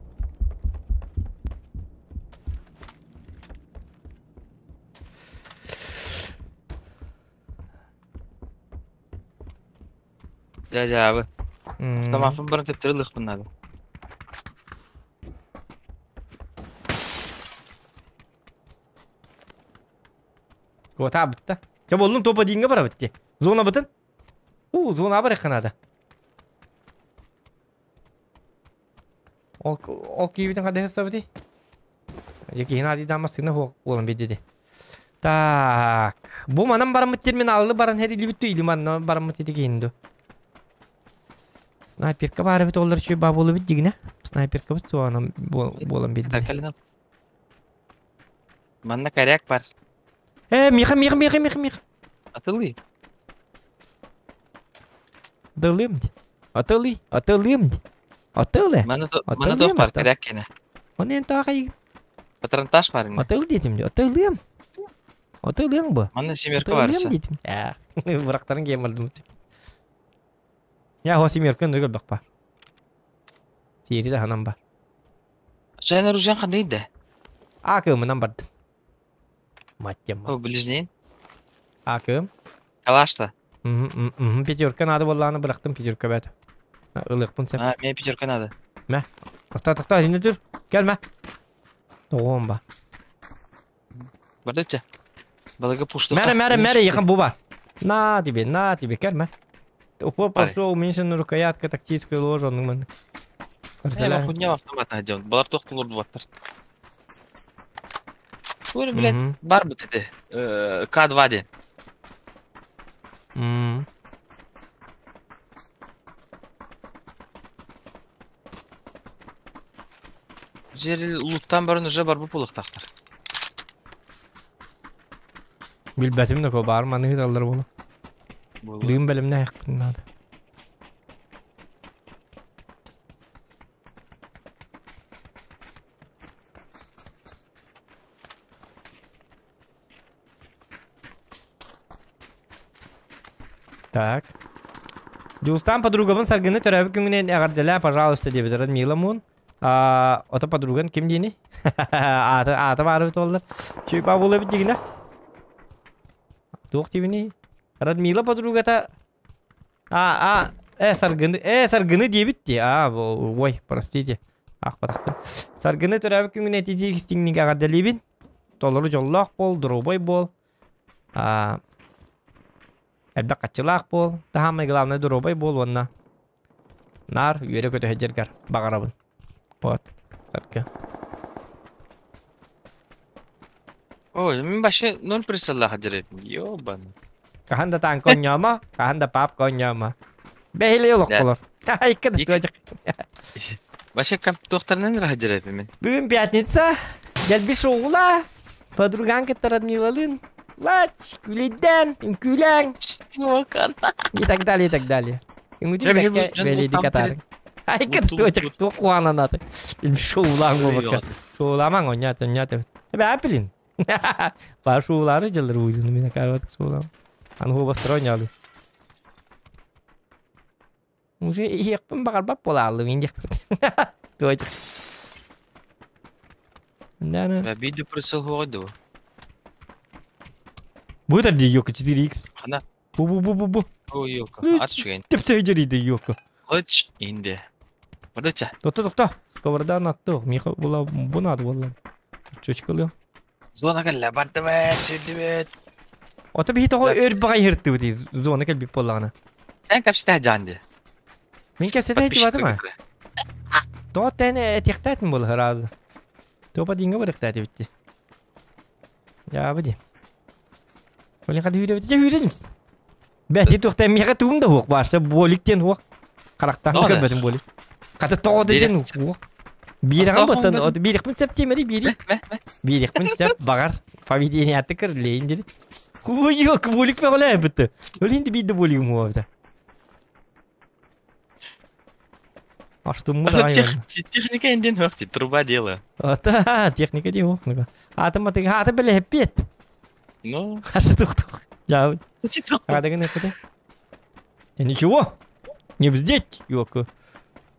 Дьэ дьаабы. Автомаппын баран төптөрү ылыахпын наада. Куотаабытта. Чэ боллун топа диингэ барабыт ти. Зона бытын. У, зона барыхха наада. Ол ол киибитин хадыһа сабыти. Дьэ киһин аадыйдаан массыына буолан биэрдэ Так. Бу манан бараммыт термин аллы баран хэрилибит ту или манна бараммыт ити киһин ду. Снайперка баар эбит оллар үчүгэй баа буолубут дигинэ. Снайперкабыт суоҕанан буолан биэрдэ. Манна коряк бар. Э, Миха, Миха, Миха, Миха, Миха. Атылый. Атылыым ди. Атылый, атылыым ди. Атылы. Манна манна туох бар, коряк кene. Оны эн таах айыгын. Патронтаж бар ини. Атыл диэтим ди. Атылыым. Атылыаҥ бу. Манна семерка бар. Атылыам диэтим. Ээ, бырахтарын киэн бардым. Я хо семерка ындыр көрбөх бар. Сиэри да ханан бар. Жан оружиен қандай да? Акымынан бардым. Маттем. О, ближнейн. Акым. Калашта. Пятерка надо боллааны бырахтым пятерка бәт. Ылыхпын сеп. А, мне пятерка надо. Мә. Тоқта, тоқта, сен түр. Келме. Тоғым ба. Бардыча. Балыгы пушту. Мәрі, мәрі, мәрі, яқын буба. На тебе, на тебе, келме. Упор пошел, уменьшена рукоятка, тактическая ложа, ну мен. Хуйня автомат найдем. Балар тоқтулар баттар. Ой, блядь, бар бит ити. К2 де. Жер луттан барын уже бар бу пулықтақтар. Билбэтим да бар маны аллар буну. Дым бэлэмнэ айахпын надо. Так. Дьулустаан подругабын Саргыны төрөөбүт күҥүнэн эҕэрдэлээ, пожалуйста, диэбит Радмила Мун. А, ото подруган ким диэни? Аата аата баар эбит буоллар. Чуйпаа буолуо эбит дьигинэ. Туох диэбиний? Радмила подругата А, а, э, Саргыны, э, Саргыны диэбит дии. А, ой, простите. Аахпатахпын. Саргыны төрөөбүт күҥүнэн этитии истиҥник эҕэрдэлиибин. Толору дьоллоох буол, доруобай буол. А, элбэх хаччылаах буол. Таһаамай главное доруобай буол уонна наар үөрэ-көтө сылдьаргар баҕарабын. Вот, Саргы. Ой, мин вообще ноль присыллаах дьэрэтим. Ёбаный. Хаһан да таанка оонньоомо, хаһан да папка оонньоомо. Бэһилэй олоххолор. Айка да туочак. Вообще туохтарынан ыраах дьэрэтим мин. Бүгүн пятница. Дэлби шоула. Подруган кытта Радмилалыын. Лач, күлэйдээн, үҥкүүлээҥ. И так далее, и так далее. Үҥүтүн бэккэ бэлиэди катаарыҥ. Айка да туочак туох куһаҕанан аты. Шоулаан буолбакка. Шоуламаҥ онньоот, онньоот эбит. Эбэ, блин. Пашуулаары дьыллар уузуну мин акаабат суолам. Аны хуобастара ойнолу. Уже иһиэхпин баҕарбат буолааллым индиэх Туочук. Нана. Видео присыл хуоҕай дуо? Будет дии ёка 4x. Хана. Бу бу бу бу бу. О ёка. Ат үчүгэй. Тепте дии ёка. Лыч инде. Бардыча. Тохто тохто. Сковорода аттык. Миха була бу надо буолла. Чучкалыам. Зона кэллэ бардыбыт, сүрдүбүт. Ото биһи тоҕо өр баҕай ыһыртыбыт зона кэлбит буоллаҕына. Эн кэпсэтэ дьаан дии. Мин кэпсэтэ сылдьыбатым аа. Тоҕо тээн этиэхтээтим буолла сразу. Топа диҥҥэ барыахтаатыбыт дии. Дьаабы дии. Олин хады үүрэбит дьэ үүрэн. Бэти туохтан миэхэ тугум да суох баарса буолик диэн суох. Харахтаан да көрбөтүм буолик. Хата тоҕо да диэн суох. Биэрэҕин буттан биэриэхпин сөп диэмэри биэри. Биэриэхпин сөп баҕар поведениятты көр лейин дири. Хуйок буолик бөҕөлөөбүт. Өлин да биир да буолигым хуобута. Аштыммыт аҕай. Техника индин хуох труба дело. Ата техника дии хуох. Аатым атыга ааты бэлэһэппиэт. Ну. Хашы тух-тух. Жаабыт. Аадагын эппите. Ничего. Не бздеть, ёка.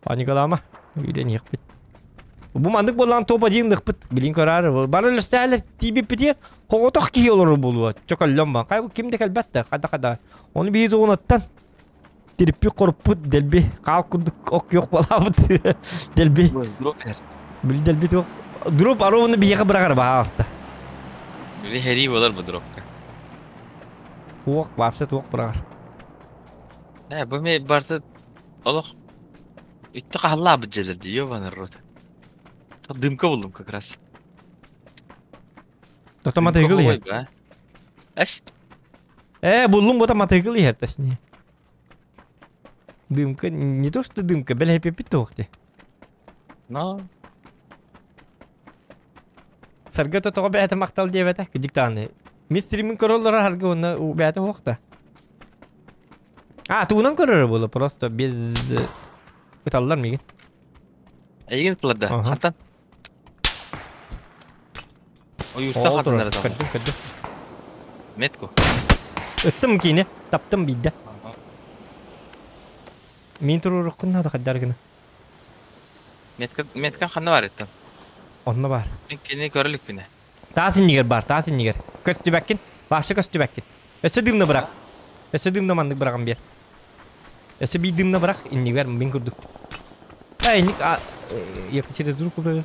Паникалама. Үйрениэхпит. Бу маннык буоллаан топ один ныхпыт. Билин көраар. Бары үлэстээлэр тиибиппитигэр хоҕотох киһи олорор буолуо. Чөкөллөм ба. Кай ким да кэлбэт да. Хада хада. Оны биһи зонаттан. Тириппи коруппут дэлби хаал курдук ок yok балаабыт дэлби. Дроп эр. Били дэлби туох. Дроп арованы биһиэхэ быраҕар баһаалыста. Били хэрии болар бу дропка. Туох вообще туох быраҕар. Э, бу ме барыта олох үттэ хаһаллаабыт дьиэлэр дии, ёбаный рот. Дымка булдум как раз. Тото матыгыл иһэр. Эс? Э, буллум бота матыгыл иһэр точнее. Дымка, не то что дымка, бэл хэппиппит туох ти. Но. Сарга тоҕо бэйэтэ махтал диэбэтэ кыдьыктааны. Мин стримин көрөллөр харга уонна бэйэтэ уохта. А, тугунан көрөрө буолла просто без ыталлар мигин. Эйигин ытылар да. Хантан? Ойуурта хатыннара да. Көрдүм, көрдүм. Метку. Ыттым киини, таптым биирдэ. Мин туруоруккун наада хайдар гына. Метка, метка ханна бар еттен? Онно бар. Мен кини көрө иликпинэ. Таас иннигэр бар, таас иннигэр. Көстүбэккин, вообще көстүбэккин. Өссө дымна бырах. Өссө дымна маннык быраҕан биэр. Өссө биир дымна бырах, иннигэр мин курдук. Эй, инник, а, я через руку бырах.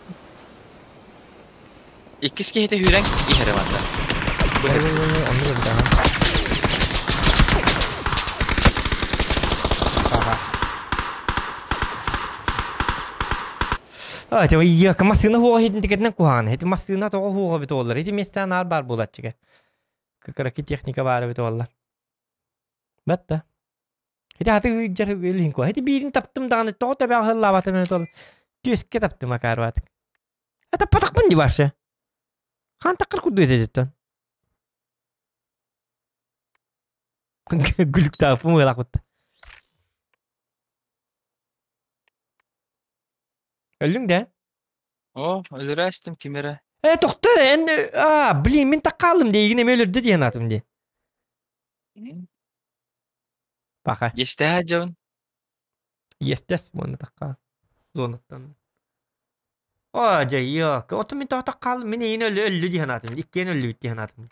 Иккис киһитэ үүрэн иһэрэ барда. Оннук эбит аха. Аха. А, тема я массыына хуоҕа хитин тикетинэн куһаҕан. Ити массыына тоҕо хуоҕа бит олар. Ити местэ наар бар буолаччыга. Кыраки техника баар эбит олар. Бат да. Ити хаты ыйдьар илин куа. Ити биирин таптым даҕаны тоҕо төбөҕө хыллаабатым эбит ол. Түөскэ таптым акаарбатык. Таппатахпын ди вообще. Хаан таккар курдук этэ Күлүктаахпын ыалаахпыт. Өллүҥ да? О, өлөрө астым ким эрэ. Э, тохтор эн а, блин, мин таккаалым дейгин эме өлөрдө диэн атым ди. Паха. Естеһэ дьон. Естес уонна такка зонаттан. О, дьэ, йок. Ото мин тоҕо таккаалым, мин эйин өллү өллү диэн атым. Иккиэн өллүбүт диэн атым.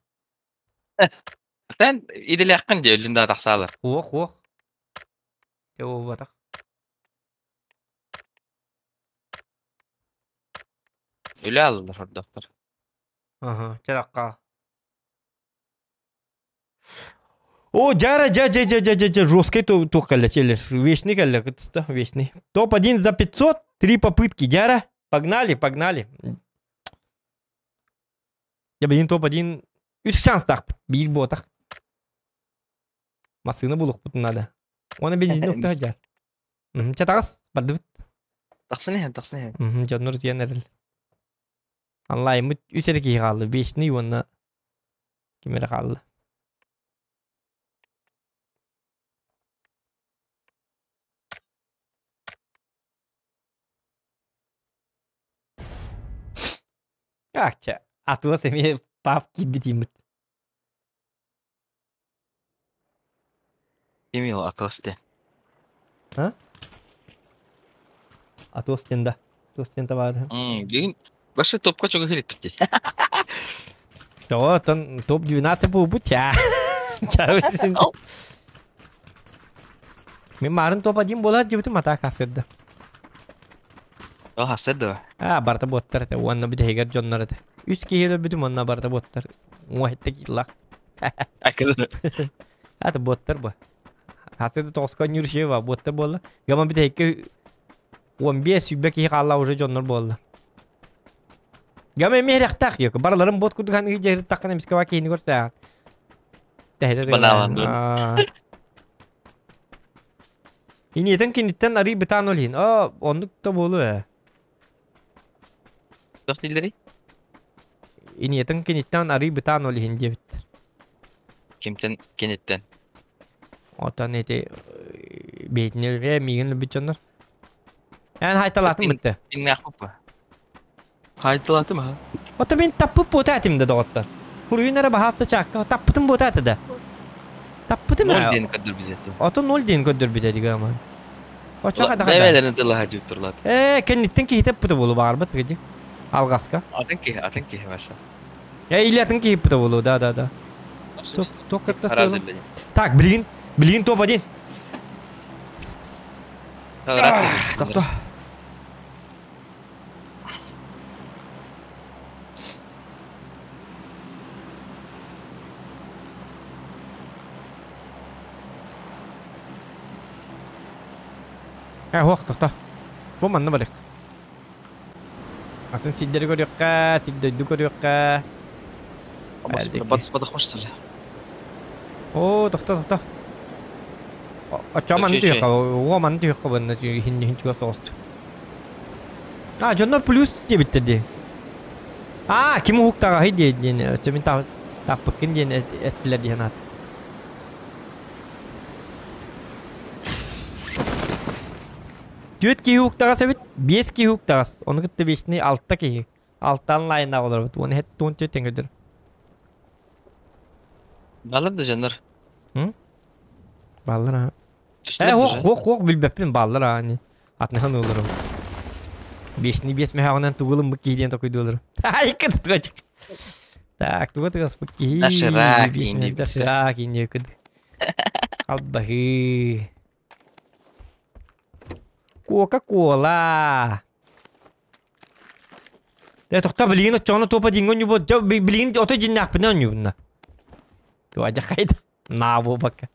Тэн иделээххин дии өллүн да тахсаалар. Уох, уох. Дьэ, буолбатах. Үлэ алалар хордохтор. Ага, чаракка. О, жара, жа, жа, жа, жа, жа, жа, жесткий тух кэллэ, челлер. Вечный кэллэ, кытыста, вечный. Топ-1 за 500, три попытки. Жара, погнали, погнали. Я блин, топ-1 үс шанстаах, биир буотах. Массыына булуохпутун надо. Уонна бензин укта сылдьар. Чэ таҕыс, бардыбыт. Тахсан иһэн, тахсан иһэн. Дьоннор утуйан эрэл. Онлайммыт үс эрэ киһи хаалла. Вечный уонна ким эрэ хаалла. Так, чэ, атылас эмиэ пап киирбит ииммит. Ким Атос диэн? А? Атос диэн да. Атос диэн табаарыһым. Бүгүн вообще топка чугас иликпит дии. Тоҕо оттон топ 12 буолбут я. Мин марын топ 1 буолар дьибитим атаак асырда. О, хасыр да. А, барта буоттар этэ. Уонна бүтэһигэр дьоннор этэ. Үс киһи өлбүтүм уонна барта буоттар. Уҥа иһитте кииллах. Это боттар бу. Хасыды тоҕуска Нюршева боттар буолла. Гама бүтэһикке 15 сүүрбэ киһи хаалла уже дьоннор буолла. Гама эмиэ эрэхтээх йок. Барыларын бот курдук ханыгы дьэһириттаххына эмискэ ба киһини көрсөҕүн. Тэһитэ Банаалан дун. Иниэтин киниттэн арый бытаан ол иһин. Оо, оннук да буолуо ээ. Туох дииллэрий? Иниэтин киниттэн арый бытаан ол иһин диэбиттэр. Кимтэн киниттэн? Отон ити бэйэтин э миигин өлбүт дьоннор. Эн хайталаатым бытты. Иннээхпит Хайталаатым ha. Ото мин таппыт буота этим да доҕоттор. Хуруйун эрэ баһааста чаакка таппытым буота этэ да. Таппытым Ноль ээ. диэн көрдөрбүт этэ. Ото ноль диэн көрдөрбүт этигэ аман. Оччо хайда хайда. Бэйэлэрин тыллаһа дьип турлаат. Ээ, кэнниттэн киһи таппыта буолу баҕарбат кыдьы. Алҕаска. Атын киһи, атын киһи ваша. Э, или атын киһи ыппыта буолуо, да, да, да. Туох кытта Харазы Так, билигин, билигин топ-1. Тохто. Э, хуох, тохто. Бу манна барык. Атын сирдэри көрүөххэ, сир дойду көрүөххэ. Батыспатах мыштыр. Оо, тохто, тохто. Оччо манны түһүөххэ, уо манны түһүөххэ буонна иһин иһин чугас соҕусту. А, дьоннор плюс диэбиттэр дии. А, ким уһуктаҕаһый дии диэн, өссө мин тааппыккын диэн эттилэр дии санаатым. Түөрт киһи уһуктаҕас эбит, биэс киһи уһуктаҕас. Ону кытта вечный алта киһи. Алта онлайннаах олоробут. Уон эһэт туон түөрт тэҥ Балар да дьоннор. Баллар аа. Э, ох, ох, ох, билбэппин баллар аа. Атныхан олорум. Бешни бес мехаҕынан тугулум бу киһи диэн токуйдууларым. Айка тутугачык. Так, туга тыгаспыт киһи. Доширак инди. Доширак инди кыд. Албаһы. Кока-кола. Э, тохто билигин оччоҕуна туопа диҥҥэ онньубут. Дьэ, билигин ото дьиннээхпинэ онньубунна. Туа дьахайда. Наа буолбакка.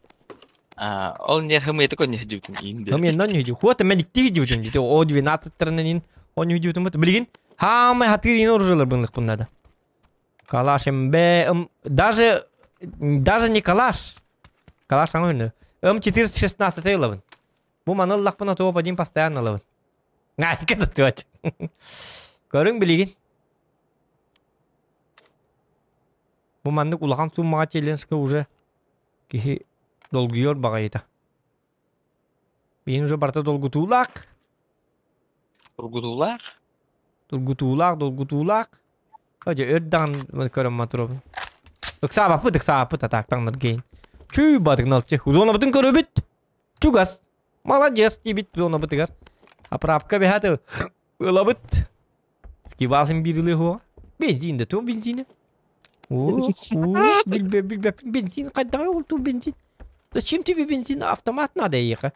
А, ол не хымыйты конь дьибитин инде. Хымыйаннан ньүдьү. Хуота мен икки дьибитин дьити. О 12-тарынан ин он ньүдьүбүтүн бут. Билигин хаамай хатыыр ин оружиялар бынлыкпын надо. Калаш МБ, М, даже, даже не калаш. Калаш аңа өнү. М416 ылабын. Бу маны ыллахпына топ один постоянно ылабын. Ngайка да туат. Көрүҥ билигин. Бу маннык улахан суммаҕа челленджка уже киһи долгуйар баҕайыта. Биһин уже барыта долгутуулаах. Долгутуулаах? Долгутуулаах, долгутуулаах. Дьэ өр даҕаны көрөн матуробун. Ыксаабаппыт, ыксаабаппыт атаактаҥнар гейн. Чүй батыгналчы. Зонабытын көрөбүт. Чугас. Молодец диэбит зонабытыгар. Оправка бэһэт ылабыт. Скивалсын биир ылыһуо. Бензин да туох бензинэ? О, билбэппин бензин хайдаҕый ол туу бензин? Зачем тебе бензин? Автомат надо эйиэхэ.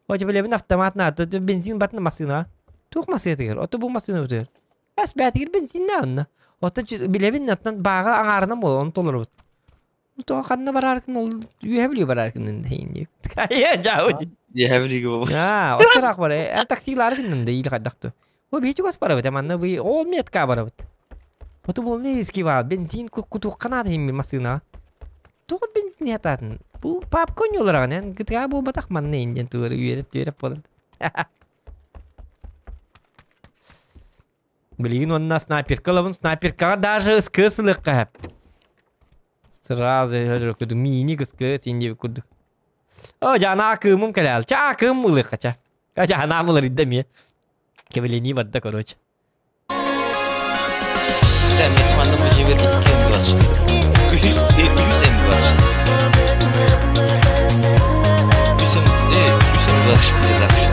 О, билэбин автомат надо. Бензин батын массыына. Туох массыынатыгар? Ото бу массыынабытыгар. Эс бээтигэр бензиннээ онно. Ото билэбин оттон бааҕа аҥаарынан буолан ону толоробут. Тоҕо ханна барааркын ол үөһэ бүлүү барааркын иһин Айа дьаабы Үөһэ бүлүүгэ буолбут. Аа, оччораах бар. Эн таксилаары гынным да или хайдах ту. Бу биһи чугас барабыт, манна бу ол метка барабыт. Оту бол не скивал, бензин кутуохха наада иһин массыына. Тоҕо бензин хатаатын? Бу папка онньулараҕын эн гытыга буолбатах манна иһин диэн тугары үөрэ түөрэ буолан. Билигин уонна снайперка ылабын. Снайперкаҕа даже СКС ылыахха сөп. Сразу курдук мини СКС инди курдук. О, жана кыымым кэлээл. Ча кыым ылыахха ча. Жана ылар идда эмиэ. Кэбилэнии барда короче. Манна бу жибер 224. 324. 324 запись.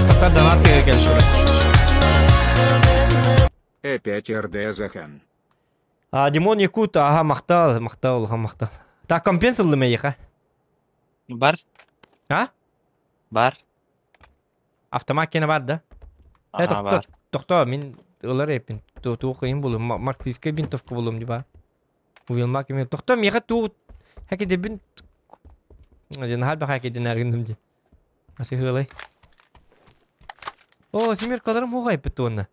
Тоқтар донат кел шура. Э5 РД Захан. А, Димон Якут, ага, махтал, махтал, ага, махтал. Так, компенсаллы мейха. Бар. А? Бар. Автомат кene бар да? Э, тохто, тохто, мин ылар эпин. Ту кыйын булум, марксистская винтовка булум диба. Уилмак эме. Тохто, меха ту хаки дебин. Жен хал баха кеден аргындым ди. Асы хылай. О, симир каларым хугай бит онна.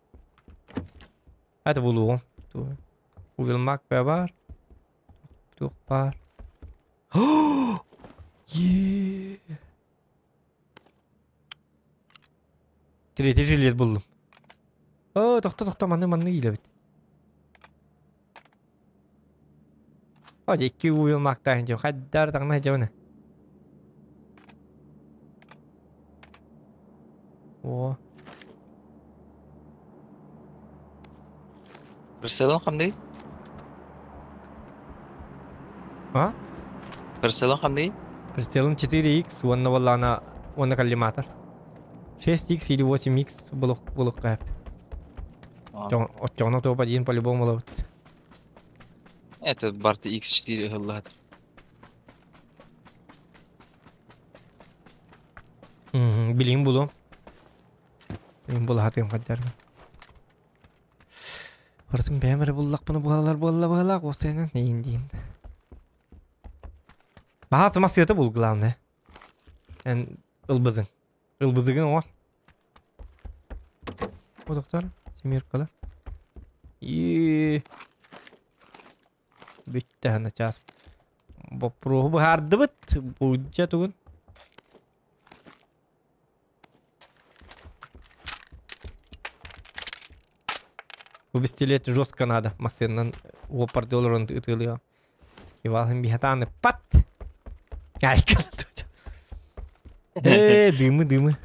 Это булугум. Уилмак бар. Тух бар. Е. Третий жилет булдум. О, тохто, тохто, манны, манны илебит. О, икки уилмактаахын жо, хаддар таңна жобуна. О. Барселон хамды? А? Барселон хамды? Прицелом 4х, уонна буоллаҕына уонна коллиматор. 6х или 8х булук кэп. Оччоҕуна топ один по-любому болобут. Это барты X4 ыллаат. Билигин булуом. Билигин булаһатыам хаддарбын. Барытын бэйэм эрэ буллахпына буолалар буолла быһалаах уопсайынан эйин диим. Баһаа массыата бул главное. Эн ылбызың. Ылбызыгын оҥор. О, доктор, семеркалар. И бүттэ начаас. Боппуруоһу быһаардыбыт. Булдьа тугун. Бу пистолет жестко надо. Массыынанан уоппарды олорон ытыалыам. Скивалын биһатааны пат! Айка. Э, дымы, дымы.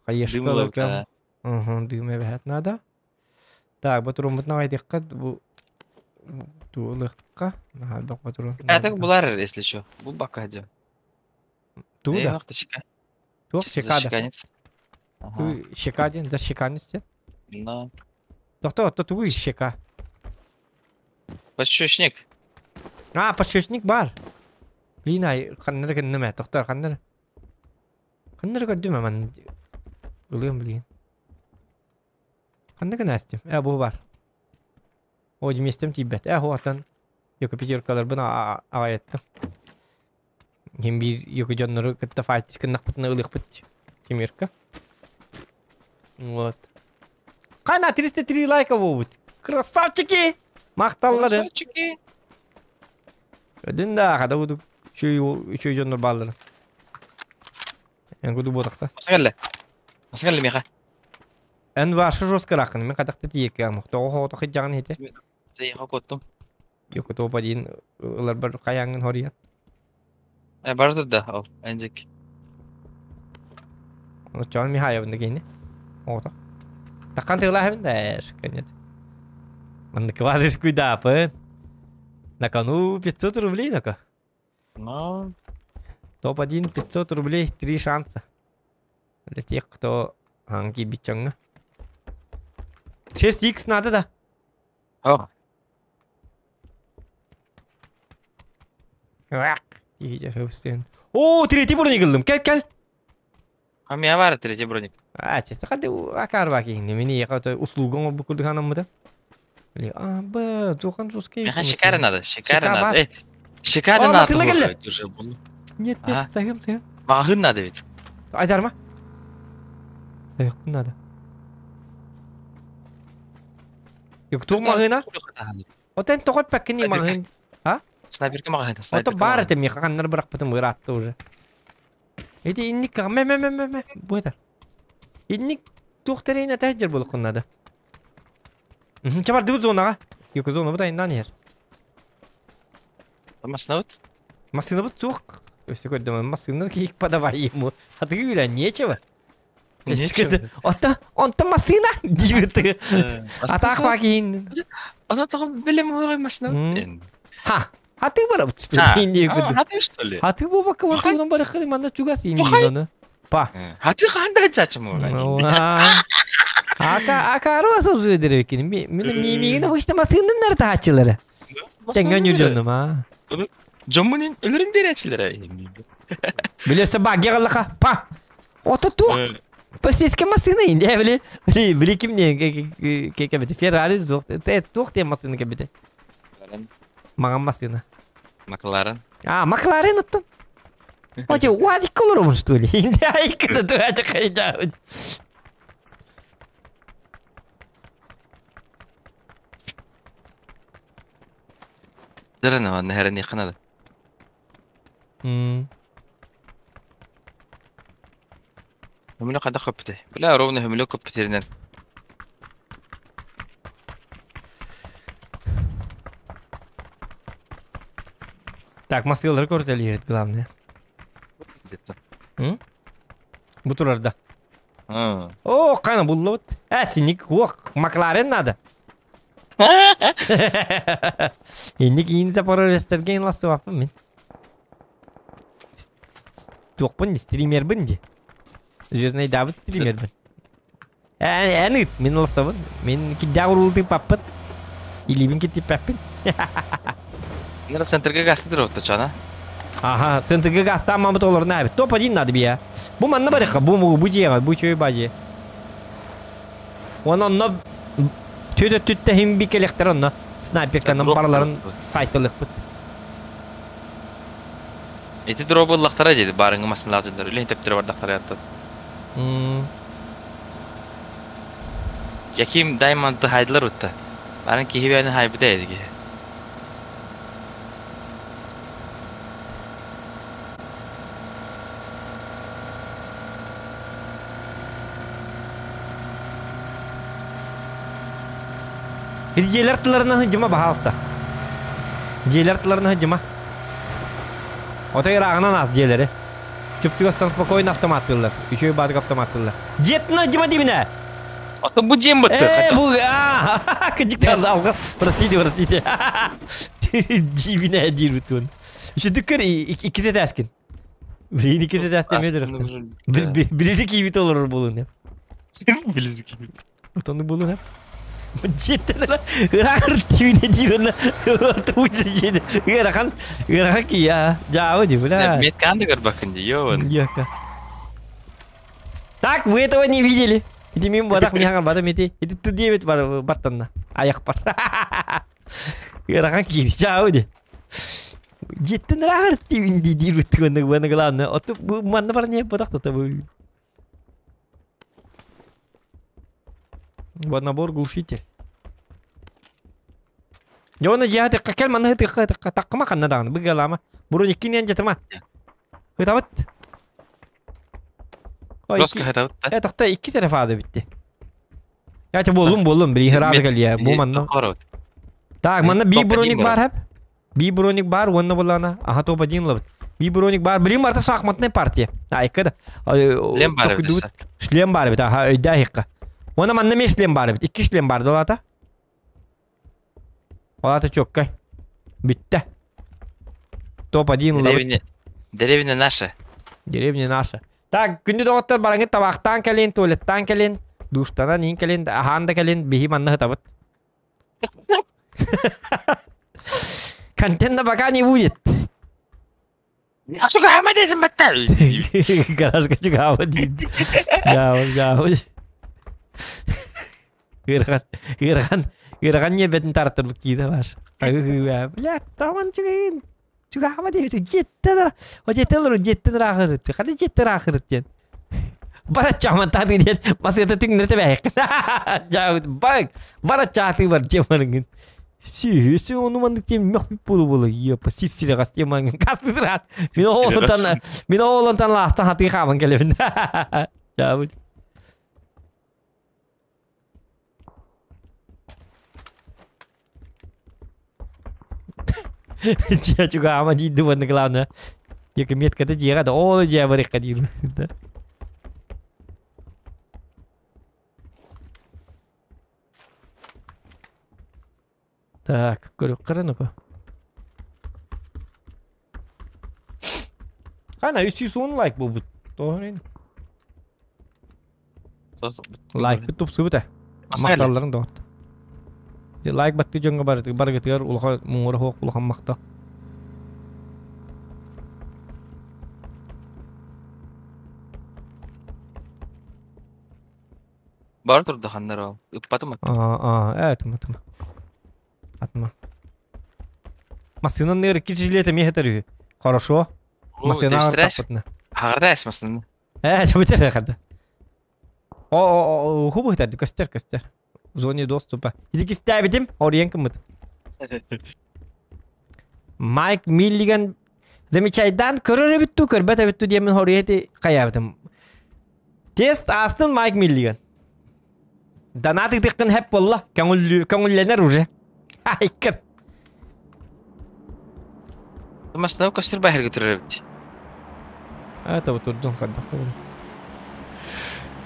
Хаешка прям. Угу, дымы эбэһэт надо. Так, батуруммутун аҕайдыхха бу туолыхха. Наһаа батурун. Это булар, если что. Бу бака дьэ. Туу да? Щека. Туох щекада? Щеканец. Щека диэн, да щеканец диэн. Да. Тохто, то тугуй щека? Подщечник. А, подщечник бар. Блин, ай, ханнары гынным тохтор, ханнары. Ханнары көрдүм аман. Ылыам, блин. Ханна гынастым? Э, бу бар. О, местем тиийбэт. Э, хуатан. Йоко пятеркаларбын аҕайаттым. Ким биир йоко дьоннору кытта файтис гыннахпытына ылыахпыт семерка. Вот. Хана 303 лайка буолбут. Красавчики! Махталлары. Красавчики! Өдүн да хада буду үчүй дьоннор бааллар. Эн куду буотахта. Масагалла. Масагалла миха. Эн ваша жестко рахын. Мен кадакта тиекке амох. Тоҕо хоото хыджаҕын хите. Сайыха коттум. Йоко топ один ылар бар хайаңын хория. Э, бар да, ол, энжик. Очон Михайловна кини. Ото. Такан тыла да, шканет. Маннык квадыс куйдаапын. На кону 500 рублей на Ну, Топ-1 500 рублей, три шанса. Для тех, кто анги бичонга. 6х надо, да? О. О, третий броник ыллым. Кел, кел. А меня бар третий броник. А, честно, хады акар баки. Мени яка услугам бу курдыганам мыда. А, б, тухан жесткий. Меха шикары надо, шикары Шика надо. Э, шикары О, надо. машина келди. Уже был. Нет, Ага. нет, сайым, сайым. Мағын надо ведь. Айдарма. Эх, надо. Юк, тух мағына? Отен тоғыт пәккені мағын. Снайперка мағын, Ото снайперка. бар это механнар бырақпытым ыратты уже. Эти инник ме ме ме ме ме бу это. Инник тух терейне тәҗер булып надо. Чабар дыбы зонага. Юк зона бу иннан ер. Машина вот. Машина бу тух. Өстө көрдүм, машина кийик подавай ему. А ты говоря, нечего. Нечего. Ота, онта машина дип. Атак бакин. Ото того билем ой машина. Ха. А ты барап что ли? А ты что ли? А ты бу бака вот унан барахы манда чугас ини зона. Па. А ты ханда чачмы. Ака ака арва сөзү дерекин. Ми ми ми хошта масынын нар таачылары. Теңген жүржөнүм а. Жомунин өлөрүн беречилер. Билесе ба гегалаха па. Ото тук. Полицейская машина инде били. Били били ким не кебете Феррари зок. Те тук те машина кебете. Мага машина. Макларен. А, Макларен оттон. Оте УАЗик колором что ли? Инде айкыда туача хайжа. Дерена, нехерен якынады. Хөмөлө када көптү. Бля, ровно хөмөлө көптү. Так, масылар көртелер главное. Где-то. Бу турарда. О, кана буллы вот. Ә, синик, ох, Макларен надо. Инник ин Запорожецтерге ин ластуаппын мен. Туохпун стримербин ди. Звездный Давид стримербин. Ә, ән мен ластабын. Мен кидә урулды паппын. Илибин китти паппын. Нера центрге гасты туруп чана. Аха, центрга гастаан мамыт олорно эбит. Топ-1 надо бия. Бу манна барыха, бу бу дьиэҕэ, бу чөй бажы. Уонна онно түөт өттүттэ хим би кэлэхтэр онно снайперканан барыларын сайтылыхпыт. Ити дробу ыллахтара диэди баарыҥҥы массыыналаах дьоннор үлэһин төптөрө бардахтара аттан. Яким Даймонды хайдылар утта. Барын киһи бэйэни хайбыта эди киһи. Ити дьиэлэр тылларынан сылдьыма, баһаалыста. Дьиэлэр тылларынан сылдьыма. Отой ырааҕынан аас дьиэлэри. Чуп-чугастан спокойно автоматтыыллар. Үчүгэй баатык автоматтыыллар. Дьиэтин сылдьыма диибинэ! Ото бу дьиэм бытты. Э, бу аа, кыдьык алга. Простите, простите. Диибинэ диир бутун. Үчүдүккэр иккис этээскин. Блин, иккис этээстен медер. Билижи киибит олорор буолун. Билижи киибит. Отону булун. Дьиэттэн ыла ыраахыр түүнэ диир онно туучу дьиэни ыарахан ыарахан кия дьаабы ди бля. Метканы да көрбөккүн ди йоо. Так, вы этого не видели. Ити мин бодах миһаҥар бадам ити. Ити ту диэбит бар баттанна. Аяқ бар. Ыарахан киир дьаабы ди. Дьиэттэн ыраахыр түүн ди диир быттыгын баны главное. Оту бу манна бар не бодах тата бу. Вот набор глушитель. Дьоно дьиэҕэ тыкка кэл манна тыкка тыкка таккыма ханна даҕаны быгалаама. Бурун иккинэн дьатыма. Ытабыт. Роска хатабыт да. Э тохто икки эрэ фаза битти. Я боллум боллум били хыраазы кэлиэ бу манна. Так манна би броник бар хап. Би броник бар уонна булана аха топ один лабыт. Би броник бар билим барта шахматная партия. Айка да. Шлем бар эбит. Шлем бар эбит аха өйдә хикка. Уонна манна ме шлем бар эбит. Икки шлем бар долата. Олата чоккай. Бүттэ. Топ один лабыт. Деревня Деревня наша. Деревня наша. Так, күндү доҕоттор бараңыт табахтаан кэлин, туалеттаан кэлин, душтанан иин кэлин, аһаан да кэлин, биһи манна сытабыт. Контента пока не будет. Чугаһама дедим баттар. Гаражга чугаһама дейт. Жаабы, жаабы. Ыарахан, ыарахан, ыарахан ньиэбэтин тартырбыт киирэ баар. Бля, таман чугаһын. Чугаһама диэбит, дьиэттэн о дьиэттэн олору дьиэттэн ыраахырыт. Ханна дьиэттэн ыраахырыт диэн. Бараччаамантааты диэн масыата түҥнэртэ бээххин. Жаабыт баг, бараччааты бар диэн барыҥын. Сүүсү ону маннык диэн мөх буолу буолу йопа сир сирэҕэс диэн маҥын кастыраат. Мин оҕолонтан мин оҕолонтон лаастан хатыы хааман кэлэбин. Жаабыт. Дьиэ чугаама диир уонна главное Екі меткада дьиэҕэ да ол дьиэ барыахха диир да. Так, көрүөххэ ну-ка. Хана 310 лайк буолбут. Тоҕо Лайкпыт тупсубут ээ. Махталларын доҕот. Лайк батты дьоҥҥо барыгытыгар улахан муҥура суох улахан махтал. Бары турда ханнар ол. Ыппатым ат. Аа, ээ, тыма, тыма. Атма. Массыынан ныр икки жилет эмиэ хэтэр үһү. Хорошо. Массыына таппытына. Хаҕарда эс массыына. Ээ, чөбүтэр хаҕарда. О, о, о, хубу хэтэрди, көстөр, көстөр. В зоне доступа. Ити кистээбитим, ориен кыммыт. Майк Миллиган замечайдан көрөр эбит ту, көрбөт эбит ту диэмин хоруйа хайаабытым. Тест астын Майк Миллиган. Донат ытыккын хэп болла. Көңүллэнэр уже. Айкыр. Массыына көстөр баһырга турар эбит. Это вот турдун хардах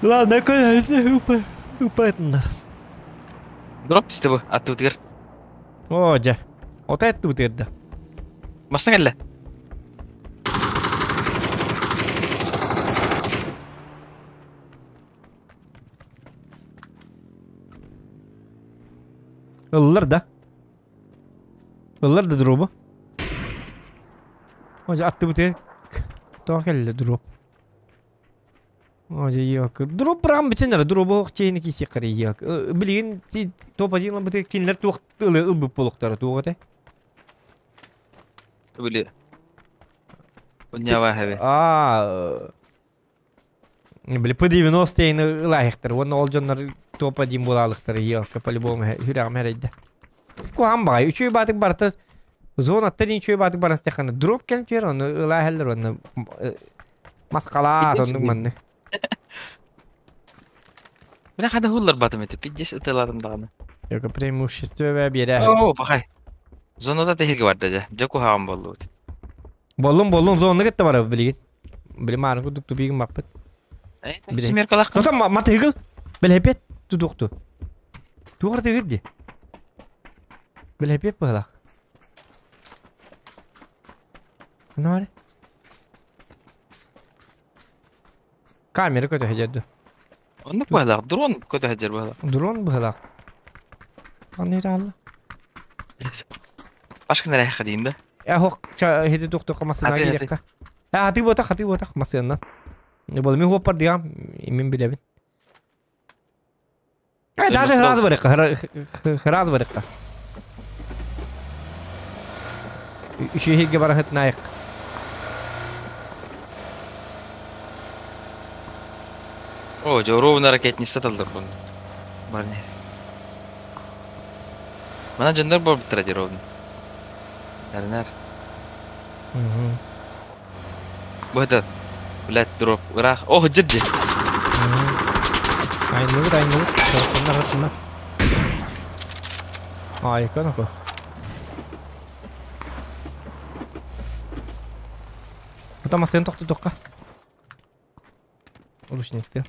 Ладно, конечно, упа, упа Дроп түсті бу, аттыбытыгар. О, дьэ. Отой аттыбытыгар да. Массыына кэллэ. Ыллар да. Ыллар да дробу. Оже аттыбыты тоҕо кэллэ дроп. Оже yok. Дроп бырам бүтүн эрэ дробу ох чейини киисиэххэ yok. Билигин топ-1 ылбыты кинилэр туох ылы ылбыт буолуохтара туох этэ? Били. Унява хэбэ. Аа били П90 дейін ылаахтар. Уонна ол дьоннор топ-1 буолаалыктар yok. По-любому хүрэҕим эрэйдэ. Куһаҕан баҕайы. Үчүгэй баатык барыта зонаттан үчүгэй баатык баран истэххинэ дроп кэлэн түһэр онно ылааһаллар уонна маскалаат оннук маннык. Бля хада хуллар батым эти. Пиздец ытылатым даҕаны. Yok преимущество биэрэ. Оо, бахай. Зоната тэһиргэ барда дьэ. Дьэ куһаҕан буоллубут. Боллун боллун зонны кытта барабыт билигин. Били мааны курдук тупигин баппыт. Семеркалах. Тота матыгыл. Билэпет тудукту. Тугар тыгыр ди. Билэпет быһылах. Ну Камера көтө сылдьар. Оннук быһылаах. Дрон көтө сылдьар быһылаах. Дрон быһылаах. Аны алла. Башкын эрэ хадиин да. Э хох хити тухту масына кириэххэ. Э хаты ботах хаты ботах масыаннан. Бол мин хуоппар диам мин билэбин. Э даже храз барыкка храз барыкка. Үшеһиге барахыт найык. О, дьэ ровно ракетница талдыр бун. Барни. Мана дьоннор буолбуттара дии ровно. Эрнер. Бу это, блядь, дроп. Ыраах. Ох, дьир Айныбыт, айныбыт. Сорохтоннор хатынна. Айка нако. Потом астын тохтутуохха. Ручникты.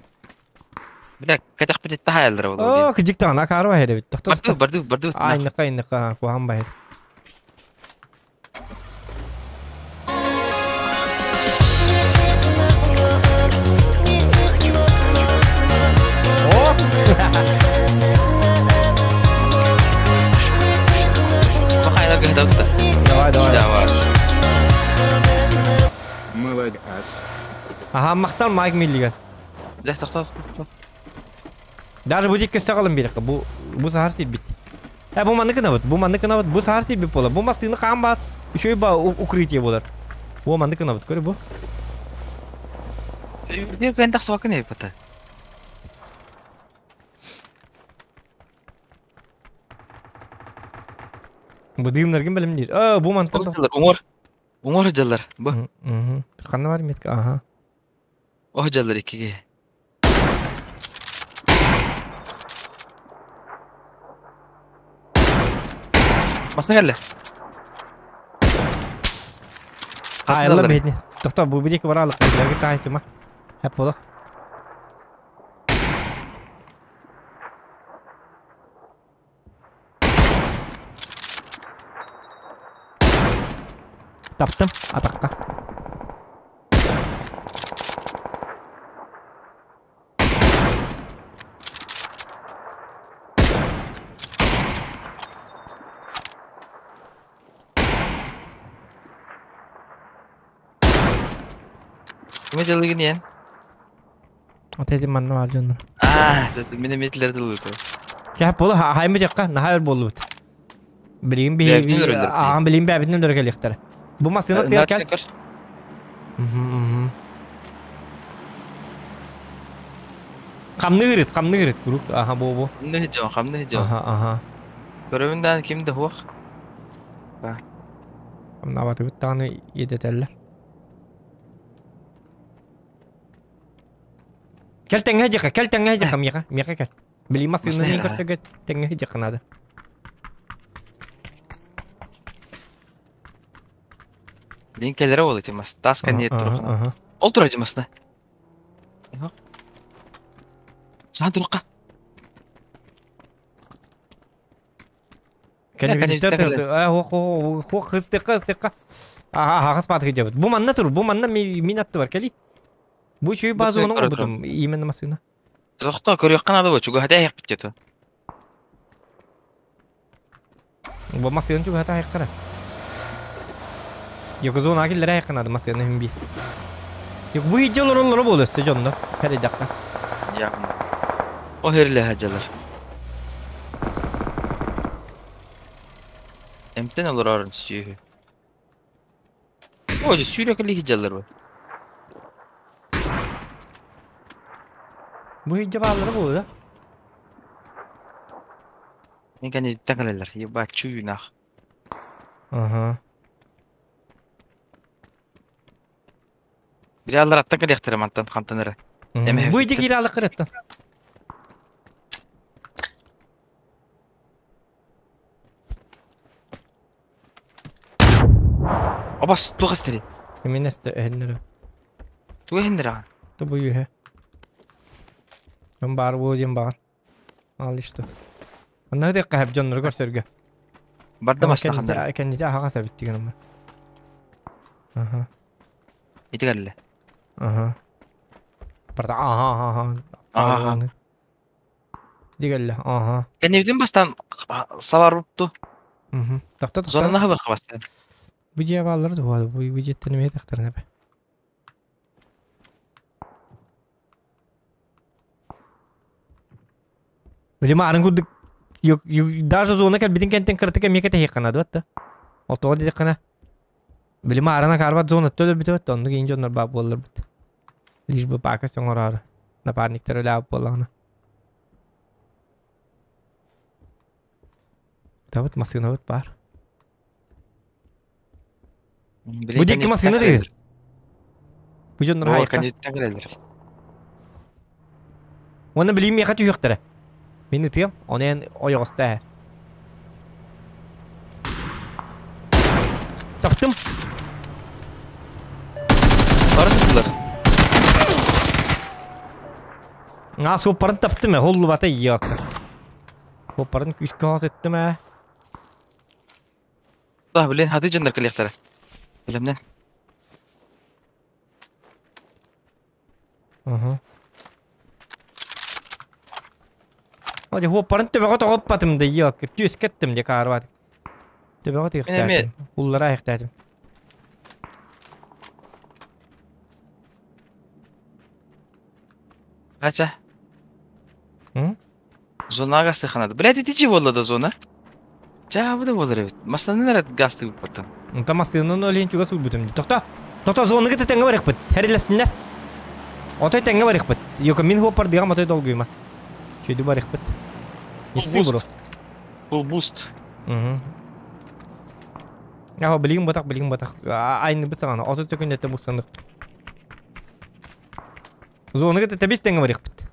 Бля, кэтэх таһаайаллара буолуо О, кыдьык даҕаны акаары баһыр эбит. Тохто Барды, барды, барды. Айныка, айныка, куһаҕан баһыр. О! Бахайна гыһдабыта. Давай, давай. Давай. Молодец. Аха, махтал Майк Миллиган. Бля, тохто, тохто. Даже бу дикке өстө қалым берекке. Бу бу сахар сирбит. Э бу манны кынабыт, бу манны кынабыт, бу сахар сирбит бола. Бу мастыны хаан бар. Үчөй ба укрытие болар. Бу манны кынабыт, көрө бу. Бир күн тахсыбакын эбит. Бу дыымнаргын билим диир. Э бу мантан Уҥуор. Уҥуор дьаллар. Бу. Ханна бар метка? Аха. Ох дьаллар иккиге. Масына кэллэ. Айылар бетне. Тохто бу бидик баралык. Билерге таайсыма. Хеп боло. Таптым атаққа. Кими дьалыгын иэн? Вот эти манна бар дьоннор. Аа, мине метлерди ылыты. Чэ боло хаймы жакка нахар болбут. Билигин би Бэбитин өлөрөллөр. Аан билигин бэбитин өлөрө келиэхтэрэ. Бу массыына тыар кэл. Хамны ырыт, хамны ырыт. Курук, аха бу бу. Хамны жон, хамны жон. Аха, аха. Көрөмүн даан ким да хуох. Хамнабатыбыт даҕаны иэдэтэллэр. Кэл тэҥҥэ дьиэхэ, кэл тэҥҥэ дьиэхэ, миэхэ, миэхэ кэл. Билигин массыынаны Массыына. көрсөргө тэҥҥэ дьиэхэ наада. Лин кэлэрэ буолла ити мас. Таас кэнниэр туруоххuna. Ол турар дьи масына. Саан турукка. Хуох хыстыкка хыстыкка. Аха, хас баатыгы дьабыт. Бу манна тур, бу манна мин атты бар, кэли. Бу үчүгэй база ону оҥорбутум, именно массыына. Тохто көрүөххэ наада бу, чугаһата иһэхпит дьэ. Бу массыына чугаһата иһэххэ. Йокозуна киллэрэ айыкканады масыаны хүм би. Yok bu hiç олороллоро буолу өссө дьонно. Хәридәккә. Явно. О херле хаҗалар. Эмтен олорорун сүйү. О, сүйрө кели хиҗалар бу. Бу хиҗа баалары буолу да. Мен кәне калалар. Еба чуйнах. Ага. Билалар аттан калыктыр мантан хантанары. Эме Бу хиҗа кире алык кырытты. Абас тугастери. Эминесте өһөннөрө. Тугендера. Ту бу юһэ. Мен бар бу диэн бар. Ал что. Анна дек кахап дьоннору көрсөргө. Барда маслахандар. Кэннити аһаҕас эбит деген ама. Аха. Итигалле. Аха. Барда аха аха. Аха. Дигелле аха. Кәнебитин бастан сабар бупту. Мгм. Тохто тохто. Зонана хабар бастан. Бу жия баалары да бу бу жеттен эме тахтарын эбе. Билима арын курдук даже зона кел битин кентен кыртык эмиэ кете хиккана дуатта. Отоҕо дидиккана. Билима арана карбат зона төлө бүтөт онну кийин дьоннор баа буоллар бут. Лишь бы пака соҥороор напарниктар өлаап буоллаҕына. Табыт масыынабыт бар. Бу дикки масыына дигир. Бу дьоннор О, хайыкка. кәнебитин калалар. Оны билим миэхэ түһүөхтэрэ. Мин ытыам, оны эн ойоҕоста ээ. Таптым. Барытылар. Aa суоппарын таптым ээ, холлубата ийиакка. Суоппарын күүскэ хоос эттим ээ. Да, блин, хаты жоннор калыктар. Билемнен. Аха. Оди хуоппарын төбөҕө тоҕоппатым да ийиакка. Түөскэ эттим де каарбат. Төбөҕө тиэхтээтим. Уллара айхтаатым. Ача. М? Зона гасты ханады. Блядь, ити чи болла да зона? Жа, бу да болар эбит. Масланын эрэ гасты баттан. Онта масыынын олин чуга сулбутум. Тохто. Тохто зоныгы тэҥҥэ барыхпыт. Хэрилэстиннэр. Отой тэҥҥэ барыхпыт. Йока мин хуоппар дыгам отой долгуйма. Чүйдү барыхпыт. Исти буру. Бул буст. Мгм. Аха билигин батах билигин батах. Айны бит саҕана. Ото төкүннэттэ бусанык. Зоныгы тэбис тэҥҥэ барыхпыт.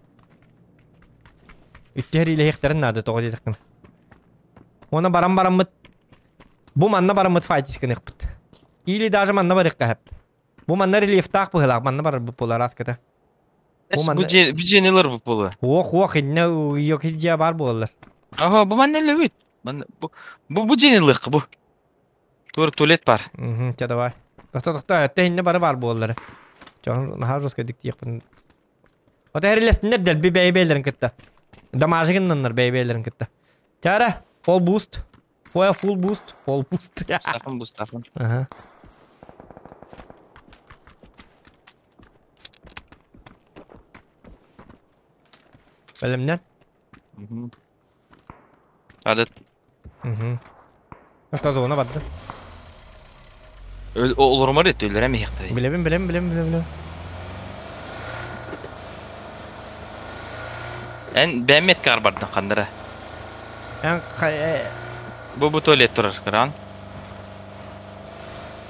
Үттэр илэхтерин наада тоҕо диэтэххин. Она барам бараммыт. Бу манна бараммыт файтискыныхпыт. Или даже манна барыкка хэп. Бу манна рельефтаах быһылаах манна барар бу буолар аската. Бу бу женелер бу болу. Ох ох инне йок хиджа бар буолар. Ага, бу манна лөбүт. Манна бу бу бу женелер бу. Тур туалет бар. Мгм, ча давай. Тохто тохто, этте инне бары бар буолар. Чон наһаа жестко диктиэхпин. Ота эрилэстиннер дэлби бэйбээлерин кытта. Дамажыгыннаннар бэйбээлерин кытта. Чара, full boost. Full full boost, full boost. Стафан бу стафан. Ага. Бэлэмнэн? Мгм. Адат. Мгм. Тохто зона барды. Олормар эт өлөрө мехтер. Билебин, билем, билем, билем, билем. Эн бэммет кар бардын кандара. Эн Бу бу туалет турар кран.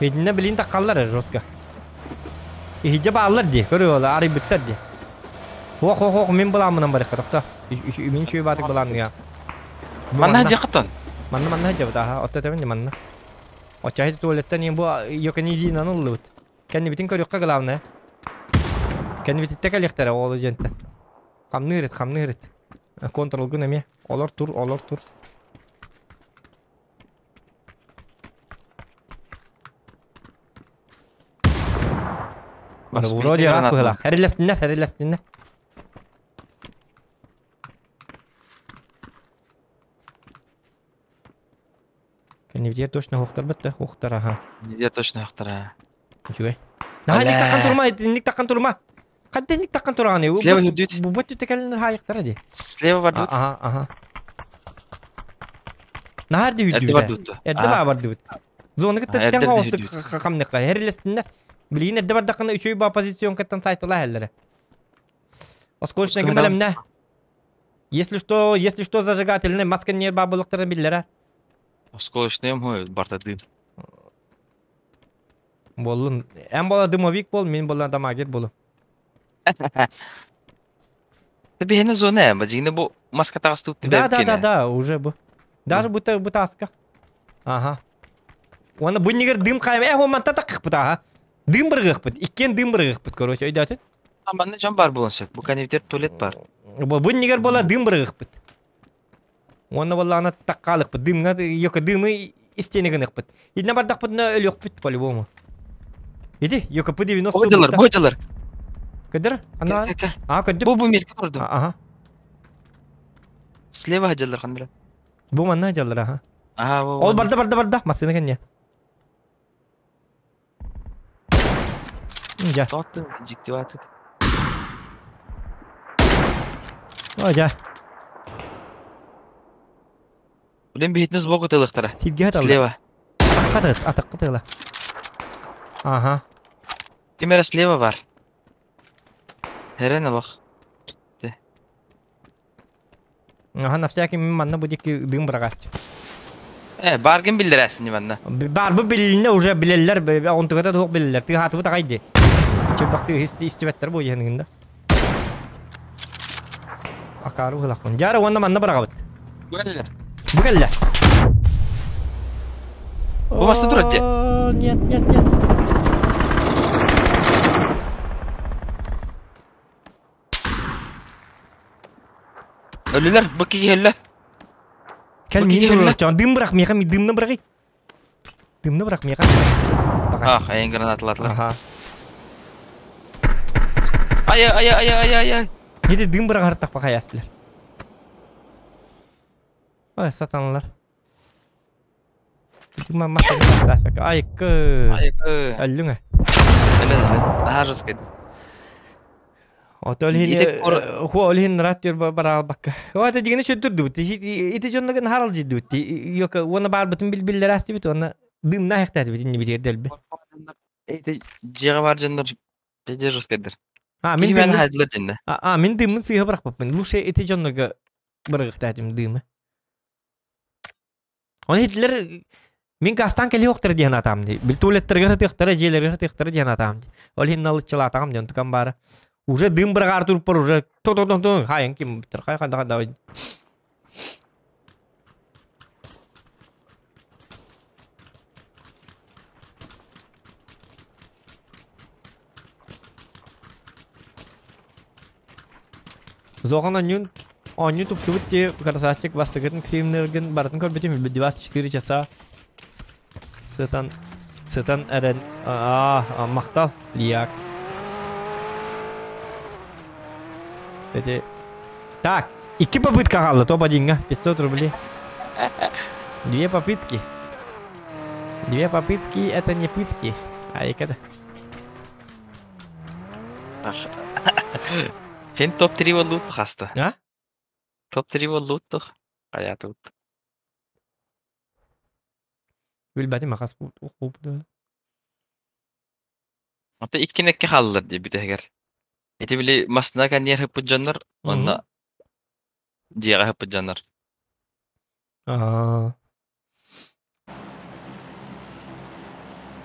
Медине билин таккаллар жестко. Ихиджа бааллар ди, көрү ары биттер ди. Ох ох ох мен буламынан барыкка тохто. Мен чүй батык буланны. Манна жакытан. Манна манна жабыт аха, отта тебен манна. Оча туалеттен ем бу йоканизинан уллубут. Кенни битин көрүккө главное. Кенни бититте калехтере оолу жентен. Камнырыт, камнырыт. Контрол гын эме. Олор тур, олор тур. Вроде раз было. Хәриләстиннәр, хәриләстиннәр. Кэннибитигэр точно хуохтарбыт да, хуохтар аха. Нигде точно хуохтар Үчүгэй. Наһаа инник таххан турума, инник таххан турума. Ханта инник таххан тураҕыный? Слева үрдүт. Бу бу түтэ кэлин хаайыктара дии. Слева бардыбыт. Аха, аха. Наһаа эрдэ Эрдэ үрдүбүт. бардыбыт. Эрдэ баа бардыбыт. Зона кытта тэҥ оҕустук хамныхха. Эрилэстиннэр. Билигин эрдэ бардаххына үчүгэй баа позиционкаттан сайталаа иһэллэрэ. Осколочнайга бэлэмнэ. Если что, если что зажигательный маска не баабылыктарын биллэрэ. Осколочный мой барта дым. Буоллун. Эн буола дымовик бол, мин буола дамагер болу. Ты зона, э, бажигне бу маска тагыстып Да, да, да, да, уже бу. Даже будто бу таска. Ага. Оны бу нигер дым кайм, э, хоманта такыппыт, ага. Дым быргыкпыт, иккен дым быргыкпыт, короче, өйдөтүн. Манна жан бар болон сөп. Бу каневтер туалет бар. Бу нигер бола дым быргыкпыт. Оны боллаана таккалыкпыт, дымга, йока дымы истене гыныкпыт. Идне бардакпыт на өлөкпүт по-любому. Иди, йока П90. Бойдылар, бойдылар. Көдөр? Ана? А, көдөр. Бу бу метке турду. Ага. Слева хаджалар хандыра. Бу манна хаджалар, ага. Ага, Ол барда, барда, барда. Масына кенне. Жа. Тотту, жиктиваты. О, жа. Блин, бихитне сбоку тылыктара. Силге хаталла. Слева. Атаққа атаққа тыла. Ага. Кемера слева бар. Херен алах. Ага, на всякий манна будет дым брагасть. Э, баргын билдерәсин манна. Бар бу билинне уже билеллер, онтугата туох билеллер. Ты хатыбы тагайды. Чөбакты истибеттер бу ехингинде. Акару хылакпын. Жара онна манна барагабыт. Бүгеллер. Бүгеллер. Бу басты турат же. Нет, нет, нет. Өлүлөр, бу киһелле. Кел мин турар. Дым бырак меха, дымны бырагы. Дымны бырак меха. Ах, айын гранаталатлар. Ага. Ай, ай, ай, ай, ай, ай. Неде дым бырак артак бакай астылар. Ой, сатаналар. Дыма маса Айкы. Айкы. Әллүңе. Әлле, daha жестко. Ото олхин ху олхин рат юр барал бакка. О, это дигене сөттүрдү бит. Ити жонногын харал жидди бит. Йока, оны бар бутун бил биллер асты бит, оны дым на хактады бит, инни бит делби. Эти жега бар жоннор педе жесткадыр. А, мин дымын хайдылар динне. А, мин дымын сыйы бырак баппын. Лучше эти жоннога бырыгыктадым дымы. Оны хитлер мин гастан кели октар диэн атам ди. Бил туалеттерге тыктара, желерге тыктара диэн атам ди. Ол хин налыччыла атам ди, онтукан бары. Уже дым бырагар туруп бар, уже то то то то хайын ким битер, хай хай давай. Зоған анюн аню тупсубут те красавчик бастыгытын ксимнерген бартын көрбетим 24 часа сытан сытан әрен а мактал лияк. Так, икки попытка қалды, топ одинга, 500 рублей. Две попытки. Две попытки, это не пытки. А это. Сен топ-3 боллут хаста. А? Топ-3 боллут тох. Хаятут. Билбәтим махас да. Ата иккинекке халлар ди битегер. Эти били масна каньер хыппыт онна жига хыппыт жоннор. Аа.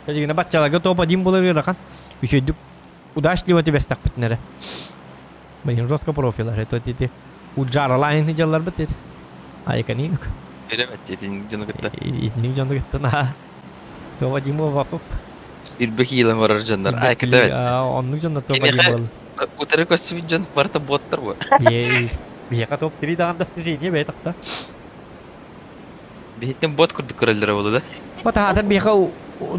Кажигина батчалага топ один болар рахан. Еще удачливо тебе стакпытнере. Блин, жестко профилар. Это эти уджара лайн жаллар бит эти. Айканинук. Беремет этин жону кытта. Итник жону кытта на. Топ один бол вапып. Ирбек илен барар жоннор. Айката. Оннук жонно топ один бол. Утары көсүбүт жон барта боттар бу. Бияка топ 3 даган достижение бе такта. Бихиттен бот курдук көрөлдөр болду да. Вот хатыр бияка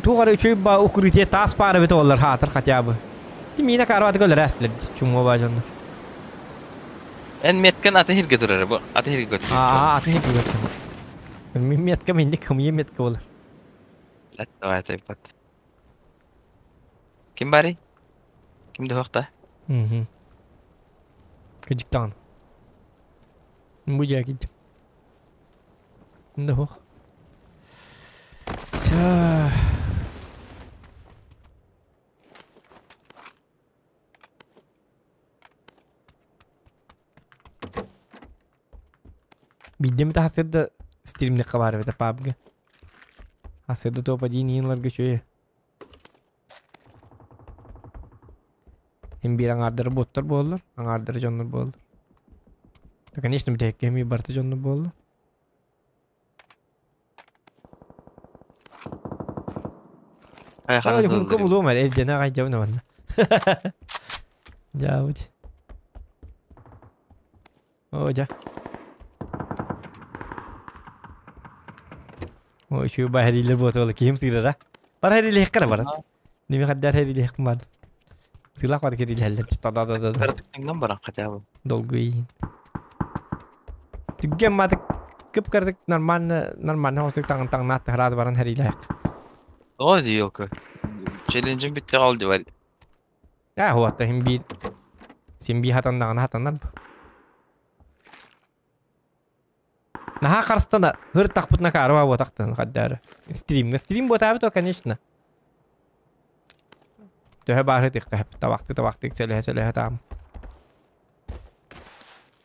тугары үчөй ба укрытие тас пары бит олар хатыр хотя бы. Ти мина карваты көлөр әстлер чумо ба жоннор. Эн меткен атын хирге турар бу. Атын хирге көт. Аа, атын хирге көт. Метка минник кымыйа метка болар. Давай тайпат. Ким барый? Ким да Угу. Кыдьыктаан. Бу дьэ Да хох. Та. Биддем тахсырда стримне хабар бета пабга. Асырда топ-1 иинларга чөйе. Hem bir аңардары боттар болдулар, аңардары дьоннор болдулар. Да, конечно, бүтэһиккэ эми барыта дьоннор болду. Хайа Ай, хунка булуом эрэ, эрдэнэ аҕай дьабын манна. Дьаабыт. Оо, дьэ. Ой, үчүгэй баһэриилэр буотуола киһим сыырара. Бар хэрилиэххэ эрэ баран. Неме хаддар хэрилиэхпин баар. Сыылаах бар хэрилиһэллэр. Та-да-да-да. Кырдыктыҥнан баран хотя бы. Долгуйин. Түгэн матык кып-кырдык нормально нормально оҕустук таҥ таҥнаат таһараат баран хэрилээх. Тоҕо елка. Челленджим бүтте ол дебар. Аа, хуатта хим биир син биир хатаннаҕына хатанар. Наһаа харыстана хыр тахпытына каарба буотахтан хаддаары. Стримҥэ стрим буотаабыт о, конечно. Төһө баары тихха табахты табахты сэлэһэ сэлэһэ таам.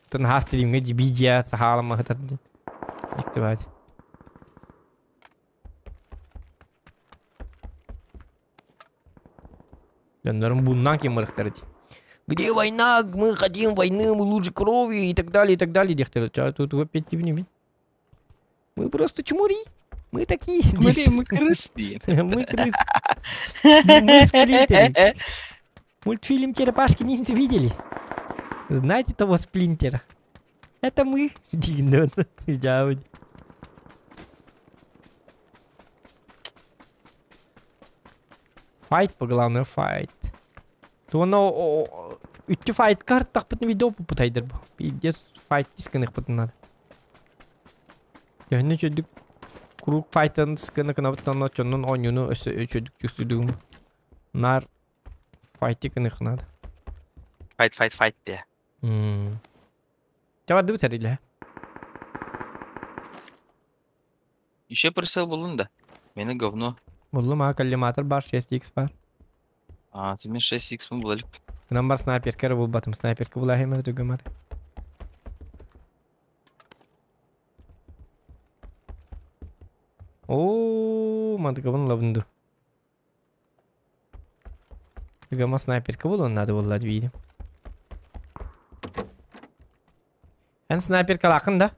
Тон наһаа стримҥэ дибидия сахаалама хытар диэн. Дьикти баadi. Дьоннорум бууннаан ким барыхтара дии. Где война? Мы хотим войны, мы лучше крови и так далее, и так далее. Диэхтэр. Тут опять не Мы просто чмури. Мы такие. Мы, мы крысы. Мы крысы. Мы сплинтеры. Мультфильм Черепашки ниндзя видели? Знаете того сплинтера? Это мы. Дин, Файт по главное файт. То оно үттү файт карт тахпытын видео путайдыр бу. Пиздец файт дискыных пытын надо. Төһөннө чөдүк круг файтын скыны кынабыттан чоннун оонньууну өссө чөдүк чүксүдүгүм. Нар файты кыных надо. Файт, файт, файт де. Чабарды битер Еще прицел булун да. Мени говно. Буллум а коллиматор бар 6x бар. А, ты мен 6x был булалык. Нам бар снайперка булбатым снайперка була хемер түгемат. О, мантыкабын лабынду. Түгема снайперка булун надо булла видим. Эн снайперка лакын да?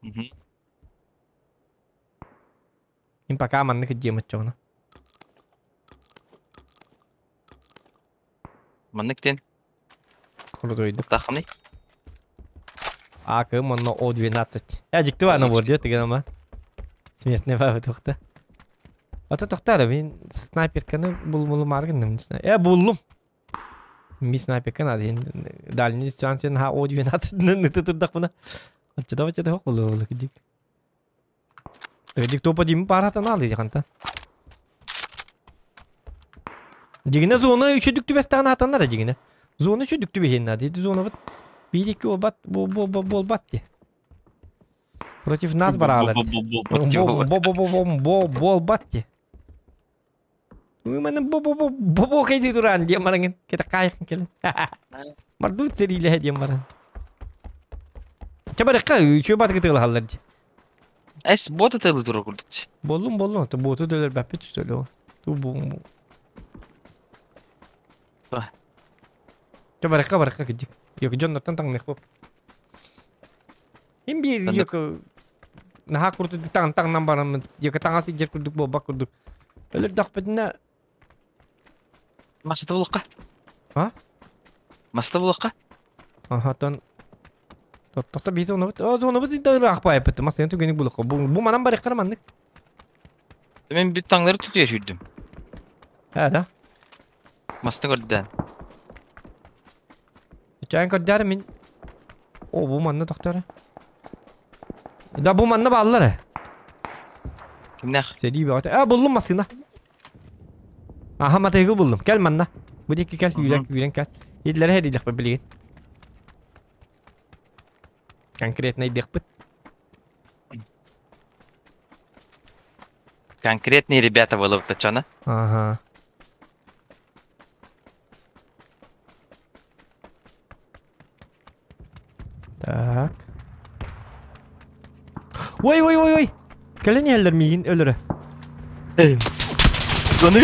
Угу. Им пока маннык демат чоғына. Маннык тен. Крутой. Таханы. АК манна О12. Я дикти бар набор дет деген ама. Смертный бабы тоқта. Ата тоқтары, мен снайперканы бул маргынным, не знаю. Э, буллум. Ми снайперка надо. Дальний дистанция на О12 ны турдак буна. Отчада отчада хокулу болу дик. Дик топа дим паратан алды диханта. Дигине зона үшөдүк түбэстагын атаннар дигине. Зона үшөдүк түбэхин надо. Зона бат. Бир iki болбат болбат ди. Против нас баралар. Бо бо бо бо болбат ди. Менен бо бо бо бо бо кайды туран дием бараңын. Кете кайыкын келен. Барду цериле дием баран. Чабарыкка үчөө батыгы тыгылалар ди. Эс бота тылы тура курдук. Боллум боллум. Боту дөлөр бәппи түстөлө. Ту бу. Чабарыкка барыкка кидик. Yok дьоннортон таҥных боп. Им биир yok наһаа курдук таҥ таҥнан бараммыт. Yok таҥас иджер курдук буолбак курдук. Өлөр дахпытына Масата булукка. А? Масата булукка. Аха тон Тохто биз оны бит. О, зоны бит инде ахпай бит. Масен түгеник булукка. Бу бу манан барык караманнык. Мен бит таңнары түтүер хүрдүм. Ха да. Маста көрдөн. Чайын көрдәр мин. О, бу манна тохтары. Да бу манна бааллар э. Кимнээх? Сэрии бөҕөтө. А буллум массыына. Аха матыгы буллум. Кэл манна. Бу диэки кэл, үүрэн, үүрэн кэл. Идлere хэрилэхпит билигин. Конкретно идиэхпит. Конкретные ребята было чана. Ага. Так. Ой, ой, ой, ой. Кэлэн иһэллэр миигин өлөрө. Дону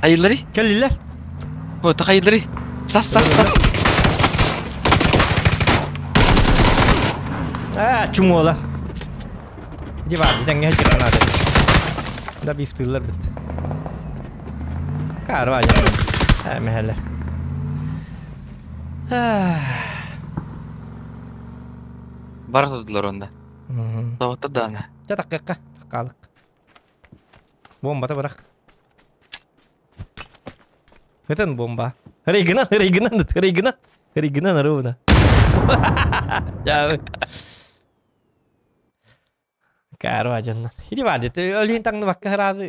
Хайыллары? Кэллилэр. Вот хайыллары. Сас, сас, сас. Аа, чумуола. Ди бар, дэҥҥэ сылдьар Да бифтыыллар бит. Карва дьэ. Мэһэлэр. Бар тудулар онда. Тоҕотто даана. Чэ таккакка, таккаалык. Бомбата бырах. Хытын бомба. Рейгынан, рейгынан, рейгынан, рейгынан ровно. Каарва дьоннор. Ити баар дии. Ол иһин таҥныбакка сразу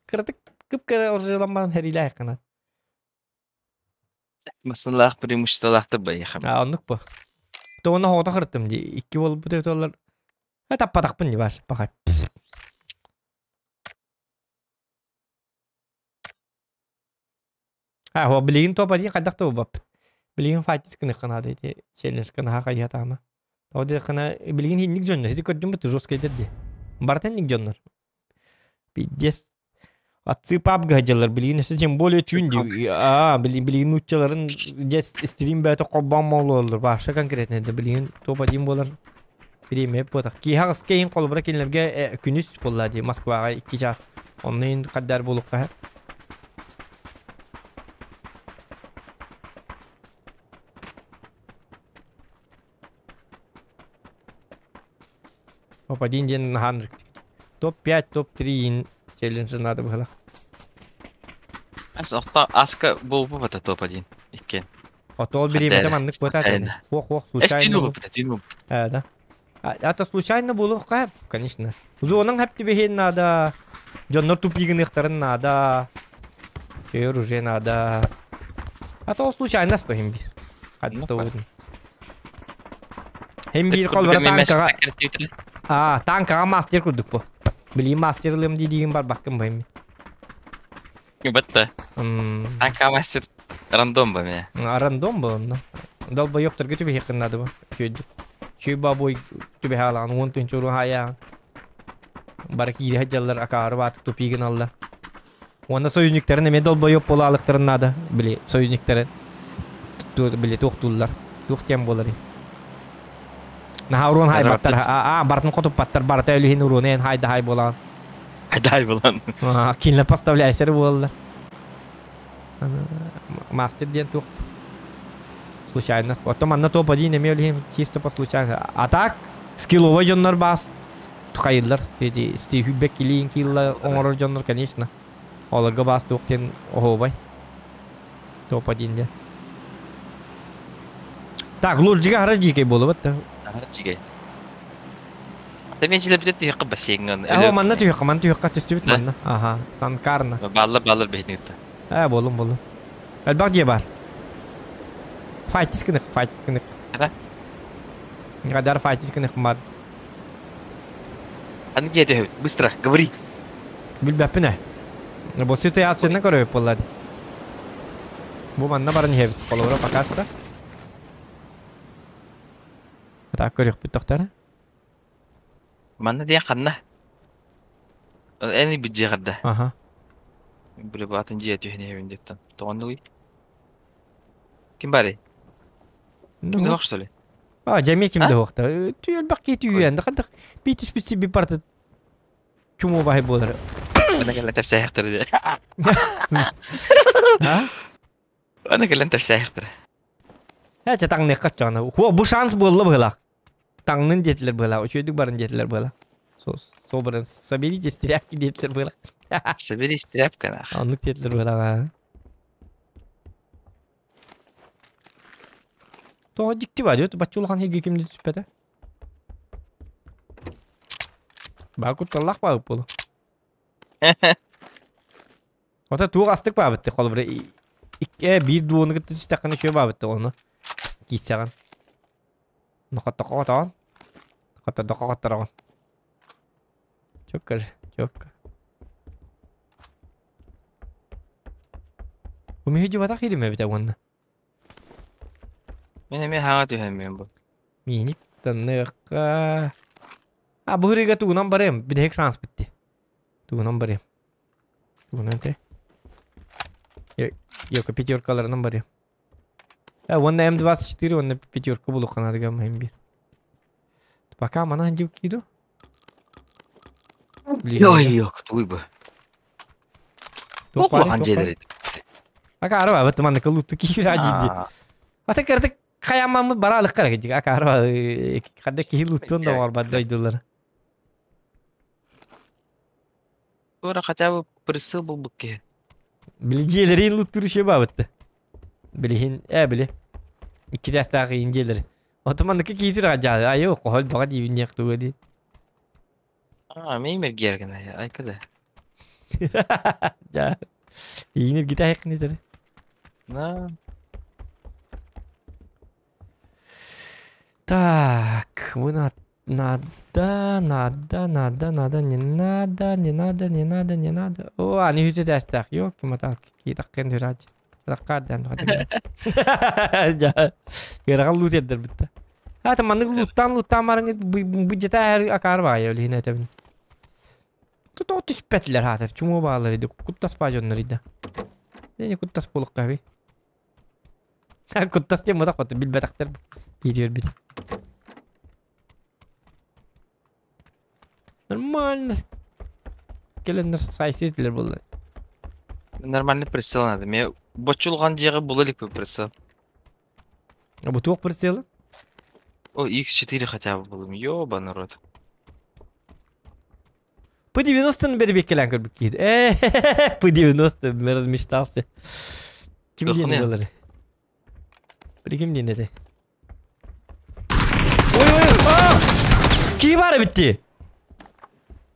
кыратык кып-кыра оржуламман хэриилээх гынан. Масыналаах преимуществолаахтар байыхам. А оннук бу. Тоҕуна хоҕото хырыттым дии. Икки буолбут этоллар. Таппатахпын дии баар пахай. А, хо билигин топ один хайдах да булбаппыт. Билигин файтис гыныхха наада ити челлендж наһаа хайыһатаама. Тоҕо диэххинэ билигин инник дьоннор ити көрдүм бу жесткайдар дии. Барыта инник дьоннор. Пиздец. Отцы пабга дьаллар билигин өссө тем более түүн дии. Аа, билигин нууччаларын дьэ стрим бэйэтэ холбоон молуоллар. Вообще конкретно да билигин топ один буолар. Бириэмэ буотах. Киһи аҕыска иһин холобура кинилэргэ күнүс буолла дии Москваҕа 2 час. Онно иһин хаддар буолуохха. Топ-1 диэн наһаа Топ-5, топ-3 иин челлендж надо было. Ас охта аска буолбу бата топ-1 иккен. Отол бириэмэтэ маннык буотаа Хуох хуох случайно. Тину Да. А то случайно буолуохха, конечно. Зонаң хэп надо. Дьоннор тупигыныахтарын надо. Чөөр уже надо. А то случайно спахим бир. Хадда уутун. Хем бир колбара танкага. А, танкага мастер курдук бу. Билии мастерлым дии бар баккым бу. Батта. Танка мастер рандом ба меня. Рандом бу онно. Долбоёбтарга түбэһиэххин наада бу. Чүйдү. Чүй бабой түбэһаалаан уон тынчуру хаяан. Бары киири дьаллар акаары баатык тупигин алла. Уонна союзниктарын эме долбоёб буолаалыктарын наада. Били союзниктарын били туохтууллар. Туох тем буолар. Наха урун хай баттар. А, бартын хотуп баттар. Барта өлүһин уруун хайда хай буолаан. Хайда булан. Кинилер поставляйсер буоллар. Мастер диэн туох. Случайно. Потом манна топ-1 эме өлүһин чисто по случайно. А так скилловой дьоннор бас хайыллар. Эти стихүбек килиин килла оҥорор дьоннор, конечно. Оларга бас туох диэн оһуобай. Топ-1 диэн. Так, лурджига хара жикей буолубат да. Хара жикей. Та мен жилер битет түйөккө бассейн. Э, манна түйөккө, манна түйөккө түстүбүт манна. Аха, Санкарна. Баллар баллар бехнигитте. Э, болум болум. Элбах же бар. Файтис кынык, файтис кынык. Ара? Гадар файтис кынык бар. Аны же төһөбүт? Быстро, говори. Билбэппин э. Бу ситуацияны көрөбүт боллар. Бу манна баран иһэбит. Холобура пока что. Так көрүөхпүт тохтара. Манна диэн ханна? Эни бюджет гадда. Аха. Биле батын же төһүнэ диттен. Тоҕоннугуй? Ким бары? Ким да что ли? А, жаме ким да хуохта. Түйел бак түйен. Хандык битүс битси би парты чуму бахай болар. Ана кэлэн тэпсээхтэр. А? Ана кэлэн тэпсээхтэр. Э, ча таңны каччана. Ху бу шанс болла была. Таңнын детилер была. Үчөйдүк барын детилер была. Со собран соберитесь тряпки детилер была. Соберись тряпка нах. Оннук детилер была. Тоҕо дьикти баар диэт, бачча улахан иһиргэ ким да түспэтэ. Баа кутталлаах баабыт буолуо. Ото туох астык баабыт холобура икки биир дуону кытта түстэххинэ үчүгэй баабыт ону киирсэҕин. Нохоттохо Хоттордохо хоттороҕун. Чокка чокка. Бу миһи дьыбатах иримэ эбитэ уонна. Мин эмиэ хаҥа түһэммин бу. Миини таныахха. А бу ырыга тугунан барыам, бүтэһик шанс битти. Тугунан барыам. Тугунан те. Йока пятеркаларынан барыам. Э, уонна М24 уонна пятерка булуохха наада гамма бир. Пока манан дьыл кииду. Ой, yok, туй бу. Улахан дьиэлэр Акаарба, бат маннык лутту киирэ дии. Ата кырдык хаяммаммыт бараалыккара кидик акаарба хадда киһи луттуон да оҥорбат дойдулар. Туора хотя бы присыл булбут киһи. Били дьиэлэрин луттуур үчүгэй баабытта. Билиһин ээ били. Икки чаастаах иин дьиэлэри. Ото манныка киһи сүрэҕэ дьаалы айы хохол баҕа диибин диэх туга дии. А, мин мергер гына айка да. Дьа. Иин иргитэ айыккын этэр. На. Так, вы на Надо, надо, надо, надо, не надо, не надо, не надо, не надо. О, аны үһүс этээстээх. Ёпта киитаххын түрач. Садаккаардaan Дьа. Ыарахан луут эрдэрбитте. Ата маннык лууттаан лууттаан баран быдьата акаар баайа олиһин этэбин. Тоҕо түспэтилэр хаатар чумуо баалар иди куттас баа дьоннор ида. Не куттас буолукка би. Куттас диэн мутах бата билбэтэхтэр киирбит. Нормально. Кэлэннэр сайситлер буолла. Нормальный прицел надо. Мне бочулган дьиэҕэ була илик прицел. А бу туох прицелы? О, X4 хотя бы булым. Ёба народ. П-90-ны бэрбиэккэлээн көрбүт киһи. Э, П-90 мен размечтался. Ким диэн буолар? Ким диэн этэ? Ой, ой, а! Кии баар эбит дии.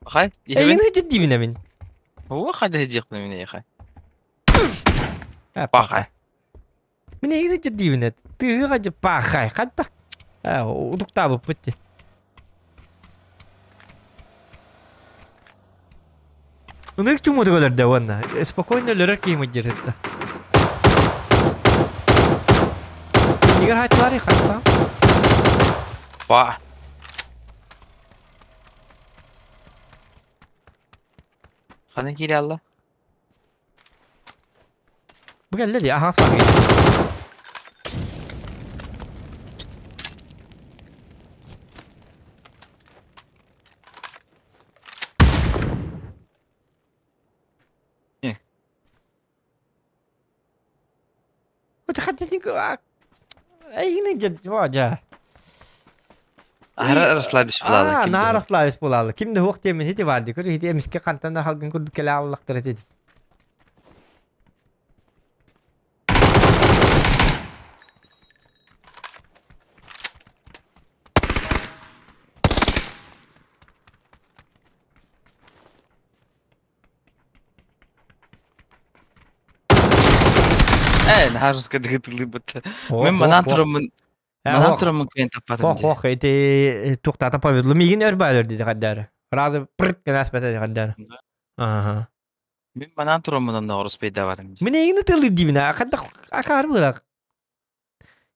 Хай, Эйин хитит диибин мин. Оо, хайда хидиэхпин мин эйхай. Пахай. Мин эйин хитит диибин эт. Тыһы хадьы пахай. Хадда. Удуктаабыппыт дии. Ынырык чумуутук өлөрдө уонна спокойно өлөрөр киһи мыдьырытта. Иннигэр хааччылары хантаан. Ба. Ханан киирэ алла? Бу кэллэ дии, аһаҕас баар киһи. Аһара расслабись булаалы ким наар расслабись булаалы ким да хуох диэмин хити баар ди көрү хити эмискэ хантан да халгын курдук кэлэ аллахтара этиди Ээ, наһаа дыгытылыыбыт. Мен манан тураммын манан тураммын кыайан таппатым Хох хох ити туохтаата повезло. Миигин өр баалар диди хаддаары. Разы прыт гына аспата хаддаары. Аха. Мин манан тураммын онно успейдаабатым. Мин эйигин ытылыр диибин хадда акаар быылаах.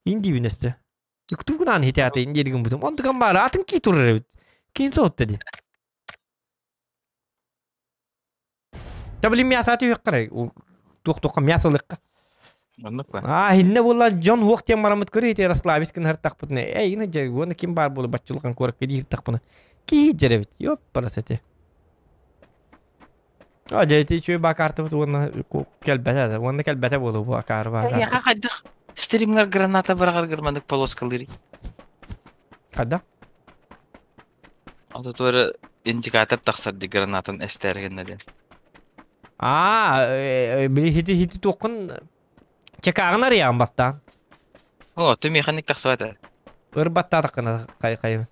Ин диибин өстө. Тугунаан хитаата ин диэригин бутум. Онтукан баара атын кии турар эбит. Киин соһутта дии. Та блин мясо түһүөххэ туох-туохха мясо ылыахха. Оннук ба. Аа иннэ буолла дьон уох диэн бараммыт көрө ити расслабись гыннартахпытына эй ина дьэ уонна ким баар буола баччулахан куоракка дииртахпына кии дьэрэбит ёппарас эти. А дьэ ити үчүгэй баакаартыбыт уонна кэлбэтэ уонна кэлбэтэ буолуо бу акаары баакаарта. Эйиэхэ хайдах стримҥар граната быраҕаргар маннык полоскалыырый? Хайдах? Ото туора индикатор тахсар ди гранатын эстээр гынна диэн. Аа, били хити хити туоххун чекааҕын арыйаҕын бастаан. О, ты механик тахсыбата. Өр баттаатаххына хай хайы.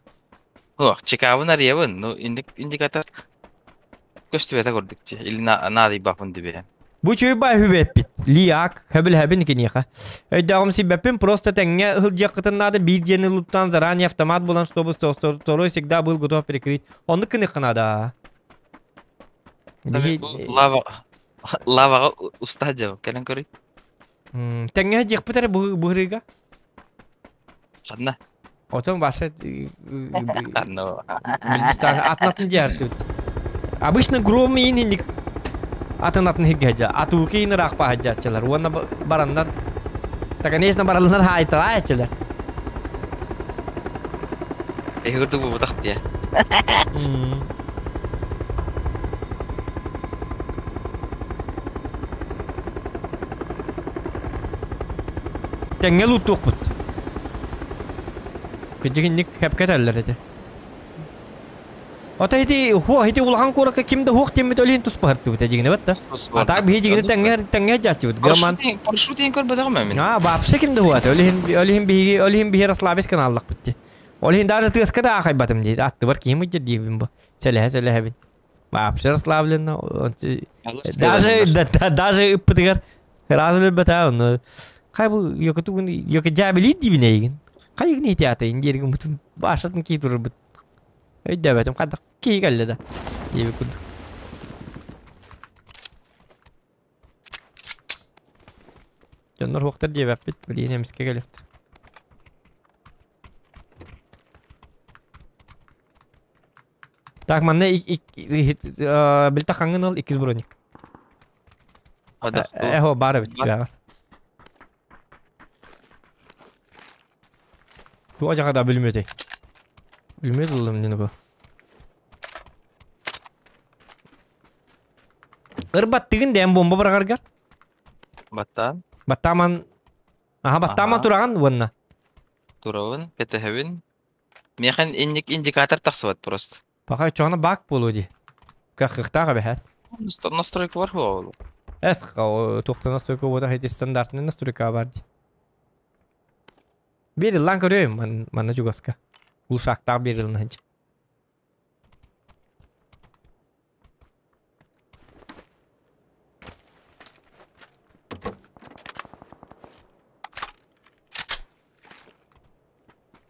О, чекабын арыйабын, ну индикатор көстүбэтэ курдук дии. Или наадыйбаппын дибиэн. Бу чуйбай хүбэппит. Лиак, хөбүлэһэбин киниэхэ. Өйдөөҕүм сибэппин просто тэҥҥэ ылдьыаххытын наада биир диэни луттаан заранее автомат булан чтобы второй всегда был готов прикрыть. Оннук гыныахха наада. Биһи Лава лаваҕа уста дьабы кэлэн көрүй. Тэҥҥэ дьиэхпит эрэ быһырыыга. Ханна? Отон ваша Ханна? атын дьиэртибит. Обычно гром иин атын атын хиггэжа. Атууки иин ыраах баһаджааччылар. Уонна бараннар. Да, конечно, бараллар хаайталааччылар. Эһи курдук буолбатах дии. Тэҥҥэ лууттуохпут. Кыдьыгинник кэпкэтэллэр этэ. Ото ити хуо ити улахан куоракка ким да хуох тиэммит өлүн туспаһыртыбыт дьигинэ бат да. А так биһи дьигинэ тэҥҥэ тэҥҥэ дьааччыбыт. Герман. Парашютин көрбөтөҕүм мин. А вообще ким да хуата. Өлүһүн өлүһүн биһиги өлүһүн биһи расслабись каналлахпыт ди. Ол иһин даже тыаска да аахайбатым дии. Аттыбар киһим ыдьыр диибин бу. Сэлэһэ сэлэһэбин. Вообще расслабленно. Даже даже ыппытыгар ыраас өлөрбөтө онно. Хай бу йокутугун йоку жабили диибин эйигин. Хайыгын итиатайын диэргин бутун башатын кии турарбыт. Өйдөөбөтүм хайдах кии кэллэ да диэбит курдук. Дьоннор хуохтар диэбэппит, билигин эмискэ кэлиэхтэр. Так, манна билта хаңын ыл иккис броник. Эхо бар эбит бэҕэр. Туох дьаҕа бүлүмүөтэй? Бүлүмүөт ыллым дин бу. Ырбаттыгын дээн бомба быраҕаргар. Баттаан. Баттааман Аха баттааман тураҕын уонна. Турабын, кэтэһэбин. Миэхэ инник индикатор тахсыбат просто. Пока чоҕуна бак буолуо дии. Кыахтаах эбэһээт. Настройка бар буолу. Эс туохтан настройка буота ити стандартный настройка бар дии. Биир ыллаан көрүөм манна чугаска. Улушаактаах биир ылына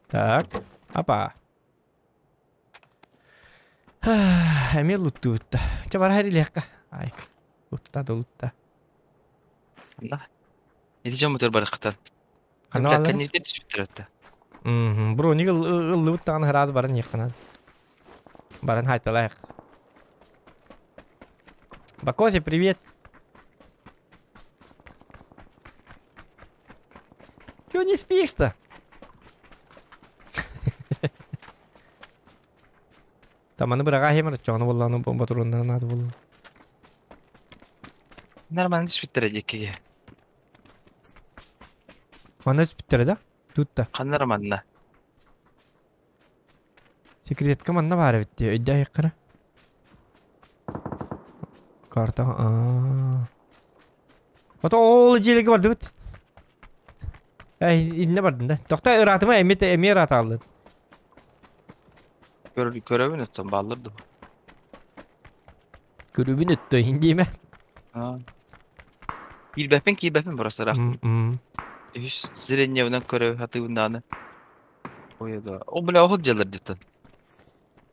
Так, апа. Эмиэ луттубутта. Чэ бара хэрилиэххэ. Айк. Лутта да лутта. Да. Ити дьоммутугар барыхтан. Ханна бааллар? Кэннибитин түспүттэр этэ. Броник ыллыбыт даҕаны хараады баран иэхханан. Баран хайталаах. Бакоси, привет. Чего не спишь-то? Там аны быраға хемер чоғаны болланы батуруннан наады болу. Нормально түспүттэр диккиге. Манна түспүттэрэ да? Тут да. Ханна романна? Секретка манна баар эбит дии. Өйдөөх иһиккара. Карта. Аа. Ото ол дьиэлэргэ бардыбыт. Эй, иннэ бардын да. Тохто ыраатыма эмиэ эмиэ ыраатааллын. Көрөбүн өттөн бааллар ду. Көрүбүн өттө индиимэ. Киирбэппин киирбэппин просто ыраах. Үһүс зрениебынан көрө сатыыбын даҕаны. Ой да. О бля ол дьалар диттен.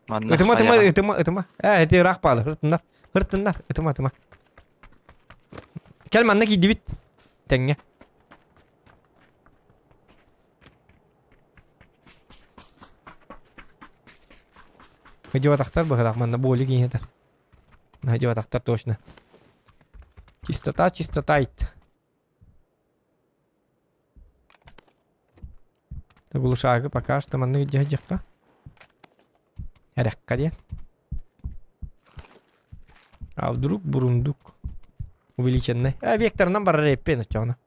Манна Ытыма ытыма ытыма ытыма. Ээ ити ыраах баалы хыртыннар. Хыртыннар ытыма ытыма. Кэл манна киирдибит. Тэҥҥэ. Видеотахтар быһылаах манна боли киһитэ. Видеотахтар точно. Чистота, чистота ит. Глушагы пока что манна видео Эрэххэ диэн. А вдруг бурундук увеличенный. А векторынан барар эппен оччоҕуна.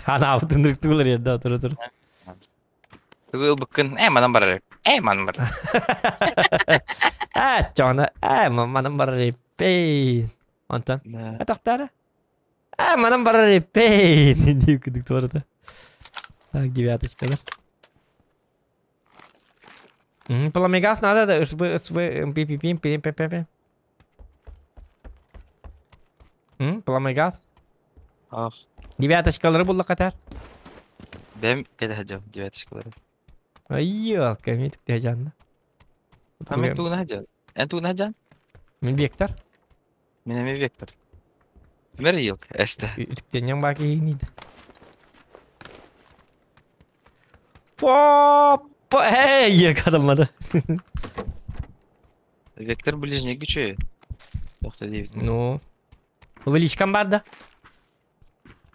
Анаабытын ырыктыбылар ерда тура тура. Ылбыккын, ээ манан барар. Ээ манан барар. Ээ оччоҕуна ээ манан барар эппин. Онтон атахтара. А, манан барар эппей! Дип кыдык туарата. Так, девяточка, да? Пламегаз надо, да, СВ, СВ, МП, П, П, П, П, П, П. Пламегаз. Ах. Девяточкалары булла катар. Бэм кэтэһэ девяточкалары. Айыл, кәмит түктэ жанна. А мен тугуна хаджан. Эн тугуна хаджан? Мен вектор. Мен эми вектор. Мэр йылк, эсте. Үтүктеннен баки хинийdi. Фоп! Эй, якадамады. Вектор ближний күчү. Тохто дейбиз. Ну. Увеличкам бар да.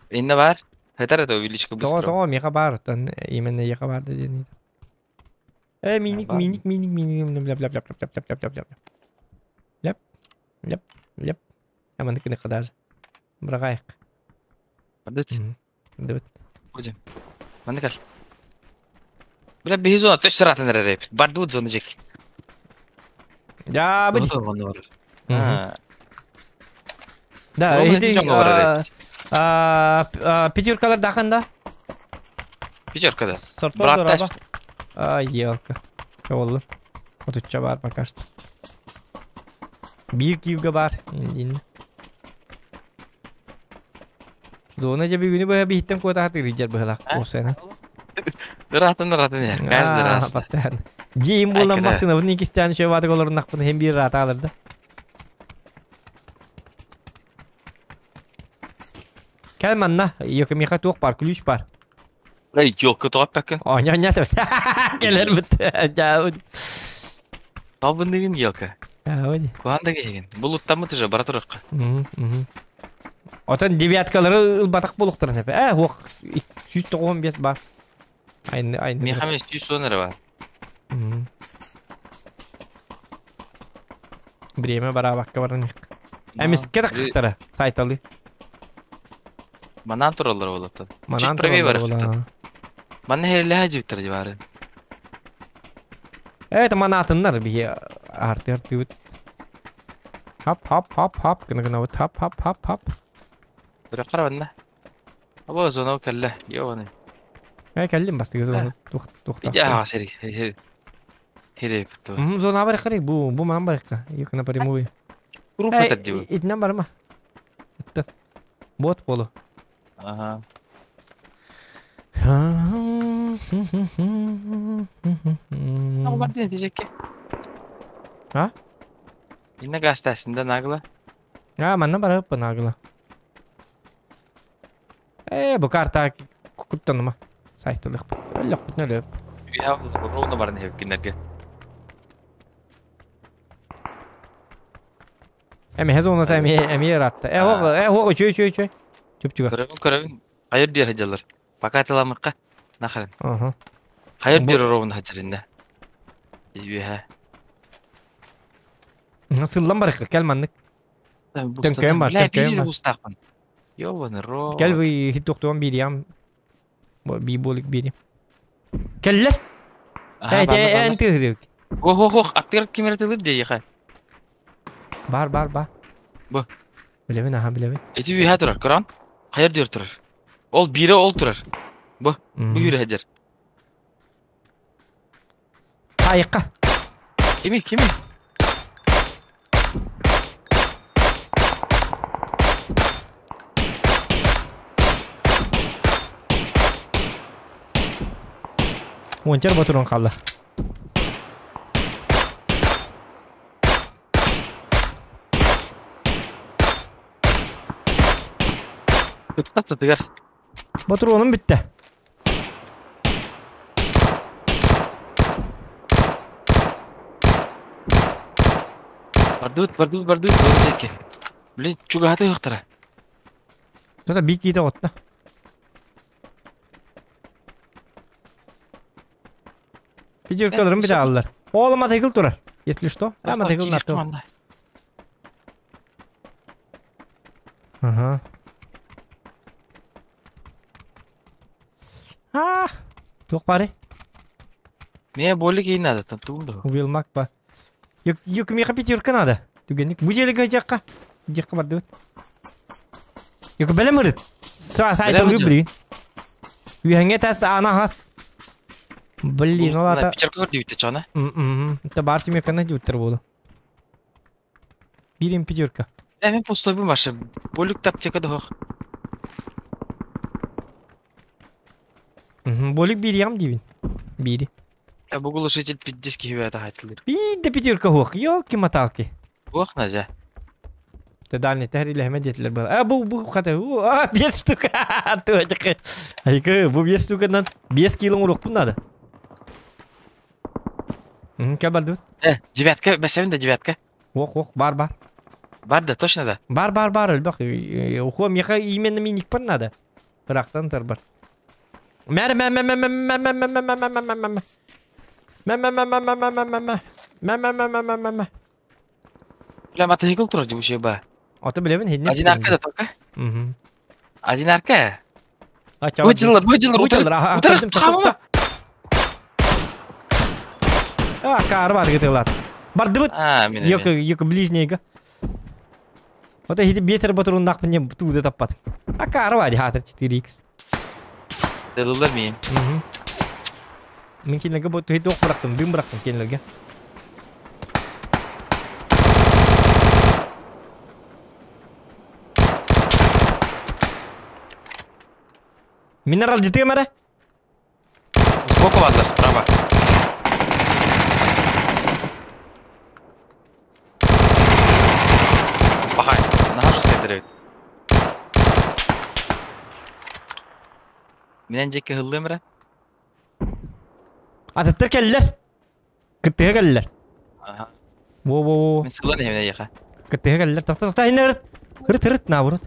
Инне бар. Хэтэр это увеличка Того, быстро. того, меха бар. Тон именно еха бар да дени. Миник, бар. миник, миник, миник, бля, бля, бля, бля, бля, бля, бля, бля, бля. Ляп, ляп, ляп. Амандыкы кадar. Брагайык. Бардыт. Дыбыт. Будем. Манны кал. Бля биһи зона төс сыратын эрэ Бардыбыт зона жек. Я быди. Зона бар. Да, Ровно эти жонго бар эрэ. пятеркалар даханда. Пятерка да. Сорттор Брат дораба. А, елка. Чаболду. Отучча бар пока что. Бир килге бар. Индин. Зона же бүгүнү быһа биһиттен куота хатыр быһалак. Осена. Ыратын ыратын эр. Каждый раз. Постоянно. Жейм болан Айкыда. машина бу никистен шөй ватык олорун накпын хем бир рата алыр да. Кел манна, йока миха туох бар, ключ бар. Эй, ёлка топ бәккен. Оня оня деп. Келер бит. Жау. Табын деген ёлка. Жау. Куанда деген. Бул уттамы тоже бара турыкка. Отон девяткалары ылбатак болуктар непе. Ох, 195 бар. Айны, айны. Мехаме 110 эрэ бар. Время бара бакка баран. Эмиске да кыктара, сайталы. Манан тураллар болоттан. Манан правее бар тураллар кыктар. бола. Манна херле хажиптер дибары. Это манатыннар бие арты арты бит. Хап хап хап хап гына гына вот хап хап хап хап. Бирок карабанда. Аба зона келле. Ёбаны. Келдим басты зона тух тухта. Я сери. Хер. Хере буту. Зона бар карай бу бу ман бар ка. Юк на прямую. Группа таддибы. Итнен барма. Итте. Бот болу. Ага. Сау бар ден тежекке. А? Инне гастасында нагла. А, манна барып нагла. Бу карта куттаныма. Сайтылык бит. Өлөк бит нөлөп. Я ровно барын хепкинерге. Эми хезона та эми эми ратта. Хог, хог чөй чөй чөй. Чөп чүгә. Көрөбүн көрөбүн. Хайыр дер хаҗалар. Пока таламыкка. Нахрен. Ага. Хайыр дер ровно хаҗарында. Дибе. Сыллан барык кел маннык. Төнкөйм бар, төнкөйм бар. Бустакпын. Ёбаны ро. Кел бу хит токтуан бирям. Бу би болик бирям. Келлер. Энтирик. Ох ох ох, аттыр кимер тылып дей ха. Бар бар бар. Бу. Билебин, аха билебин. Эти би турар, Коран. Хайыр дер турар. Ол бире ол турар. Бу, бу юрэ хаҗар. Айыкка. Кими, кими? Мончар батурун калды. Тыгар. Батуруным битте. Бардут, бардут, бардут, жеке. Блин, чугаты юктара. Тота бик кийде отта. Пятеркаларым бите аллар. Оğlum мотоцикл турар. Если что. А мотоцикл на то. Ага. А, туох бары. Мне более кейин надо, там тумду. Увилмак ба. Юк, юк меха пятерка надо. Түгенник. Бу жерге жакка. Жакка бар деп. Юка бэлэм ырыт. Са сайтылгы билигин. Үһэҥҥэ тас аана хас. Блин, ол ата. Пятерка көрдүбүттэ чана. Это бар семерканы диуттар буолу. Бирин пятерка. Мен пустой бу маша. Болик аптека да хох. Болик бириям дибин. Бири. Бу глушитель пиздец киһи хайтылыр. Биир да пятерка хуох. Ёлки-маталки. Буох назя. Ты дальний тәһри диэтилер был. А бу бу хата. А 5 штука. Туачык. Айкы бу 5 штукадан 5 кило урукпун надо. Кел барды. Девятка, бәсәвин да девятка. Ох, ох, бар, бар. Бар да, точно да. Бар, бар, бар, өлбөх. Ухо, меха именно миник бар надо. Бірақтан тар бар. Мә, мә, мә, мә, мә, мә, мә, мә, мә, мә, мә, мә, мә, мә. Мә, мә, мә, мә, мә, мә, мә, мә, мә. Мә, мә, мә, мә, мә, мә, мә. Бля, мотоцикл турар дибуши ба. Аты билебин, хедне. Одинарка да только. Мгм. Одинарка. А, Бу дьыллар, Бу дьыллар, утары, көрдүм, хамама. А, кар бар гытылар. Бардыбыт. А, мен. Йока, йока ближнейга. Вот эти бетер батырун нақпын тууда таппат. А кар бар хатыр 4x. Дылылар мен. Мгм. Мен кинлерге бу туһит ок бырактым, дым бырактым кинлерге. Минерал житыга мара? Сбоку бадлар, справа. Пахай, нахожу скайдеребит. Менен жеке хыллым ра. Атыттыр келлер. Кыттыга келлер. Ага. Во во во. Мен сыллан хемне яха. Кыттыга келлер. Тохто тохто инне ырыт. Ырыт ырыт наоборот.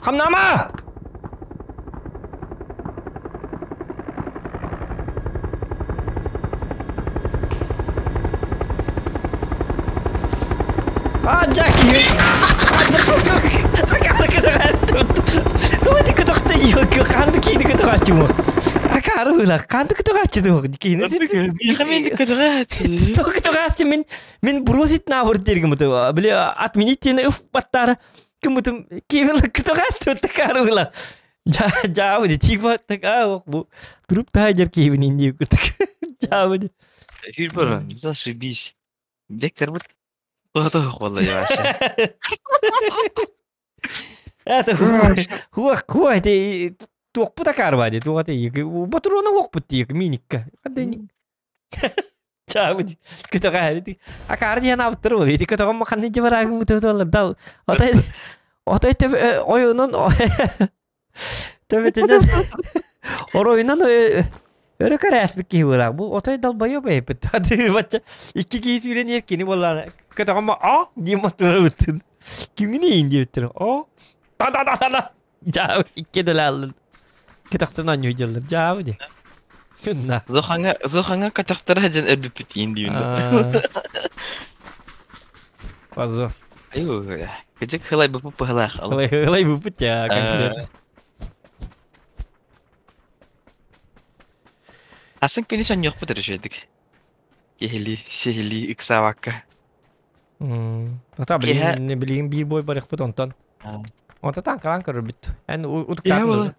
Хамнама! А, Джаки! Мен мен бросить на дергим бля отменить тени баттара кымытым кивил кытыгат такарыла. Жа жабы типа така бу труп тайжер кивин инди кытык. Жабы. Эфир бар, зашибись. Бектер бут. Тоото валла я. Это хуа хуа те туох такарба де туох те батрона хуак пут миникка. Кадени. Жабы кытыга акар диэн аптыр ол ити кытыга маханны жыбарагын бутуталар дал. Отай отай төб ойунун төбөтүнөн ороюнан өрө караспик киһи буолар бу отой далбайо бэйпит бачча икки киһи сүүрэн иэркини буоллаана кытыгама а диэн мотура буттун кимгини иин диэбиттэр о та та та та жаа икки дэлааллар кытахтын анньуйдьаллар жаабы ди Күнна. Зоханга зоханга катахтара жан өрбүппүт иин диюнда. Пазо. Аю, кыжык хылай бу пыхлах. Хылай хылай бу путя конкретно. Асын күнү сон yok бутыр шедик. Кехили, сехили, иксавакка. Ата билин билин бир бой барых бут онтон. Онта танкалан көрөр бит. Эн утуктан.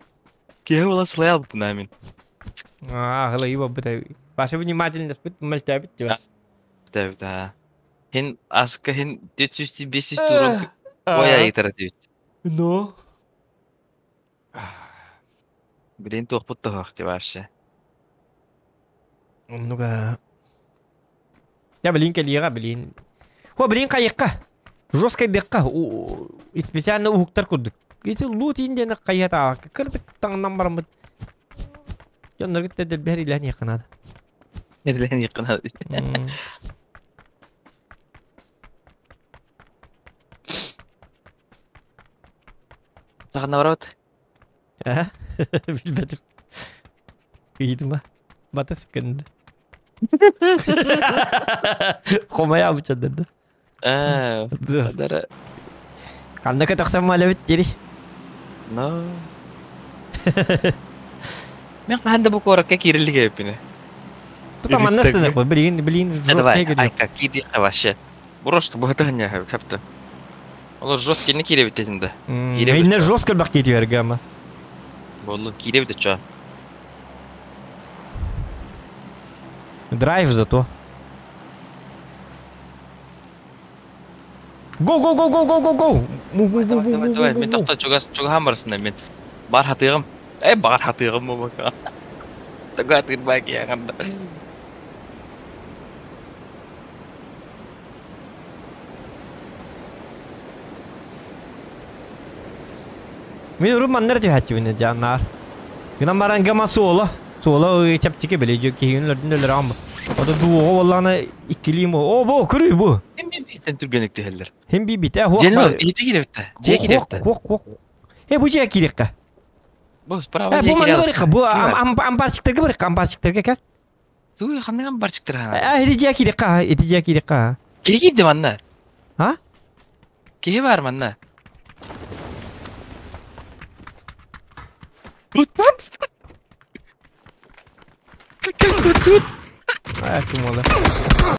Кеhe була сылай алып намин. А, хылай бу бит. Башы внимательность бит мэлтәбит дибас. Да, да. Хин аска хин 400 500 турон оя итара дибит. Но. Билин туох бут тохох дибашы. Ну-ка. Я билин келига билин. Хо билин кайыкка. Жесткой декка. Специально ухуктар курдук. Ити лут индени кайята. Кырдык таңнан барамыт. Жоннор гитте бер илен якынады. Эрлен якынады. Тагына барабыт. А? Билбетим. Кыйдым ба. Батыс күнді. Хомая бычадырды. Аа, дара. Кандай кытаксам малабит дери. Но. Мен ханда бу коракка кирилик эпине. Тута маннасына бу билин билин Давай, айка киди вообще. Просто бу хатanya тапты. Олор жестко не кииребит этин да. Кииребит Инне чо. жестко бак кетиверге ама. Боллун кииребит чо. Драйв зато. Го го го го го го го. Давай, давай, давай. Мен тохто чугас чугахан барсында мен. Бар хатыгым. Э, бар хатыгым бу бака. Туга тыр бак ягында. Мен уру маннар түһәччүбүн жаннар. Гынан баран гама суола. Суола чапчики биле жө киһин лөрдүн өлөр ам. Ода дуого болланы иккилим. О бу көрүй бу. Хем би битен түргенек түһәлләр. Хем би бит. Э, Жене, ити кирепте. Же кирепте. Хуак хуак. Э, бу же кирекка. Бу справа Э, же бу манна кирепте. барыкка. Бу амбарчиктарга барыкка, амбарчиктарга кел. Туй ханныган барчыктыр ха. Э, ити же кирекка, ити же кирекка. Киһи кирде манна. А? Киһи бар манна. Тут тут. Как тут? Э, ким ола.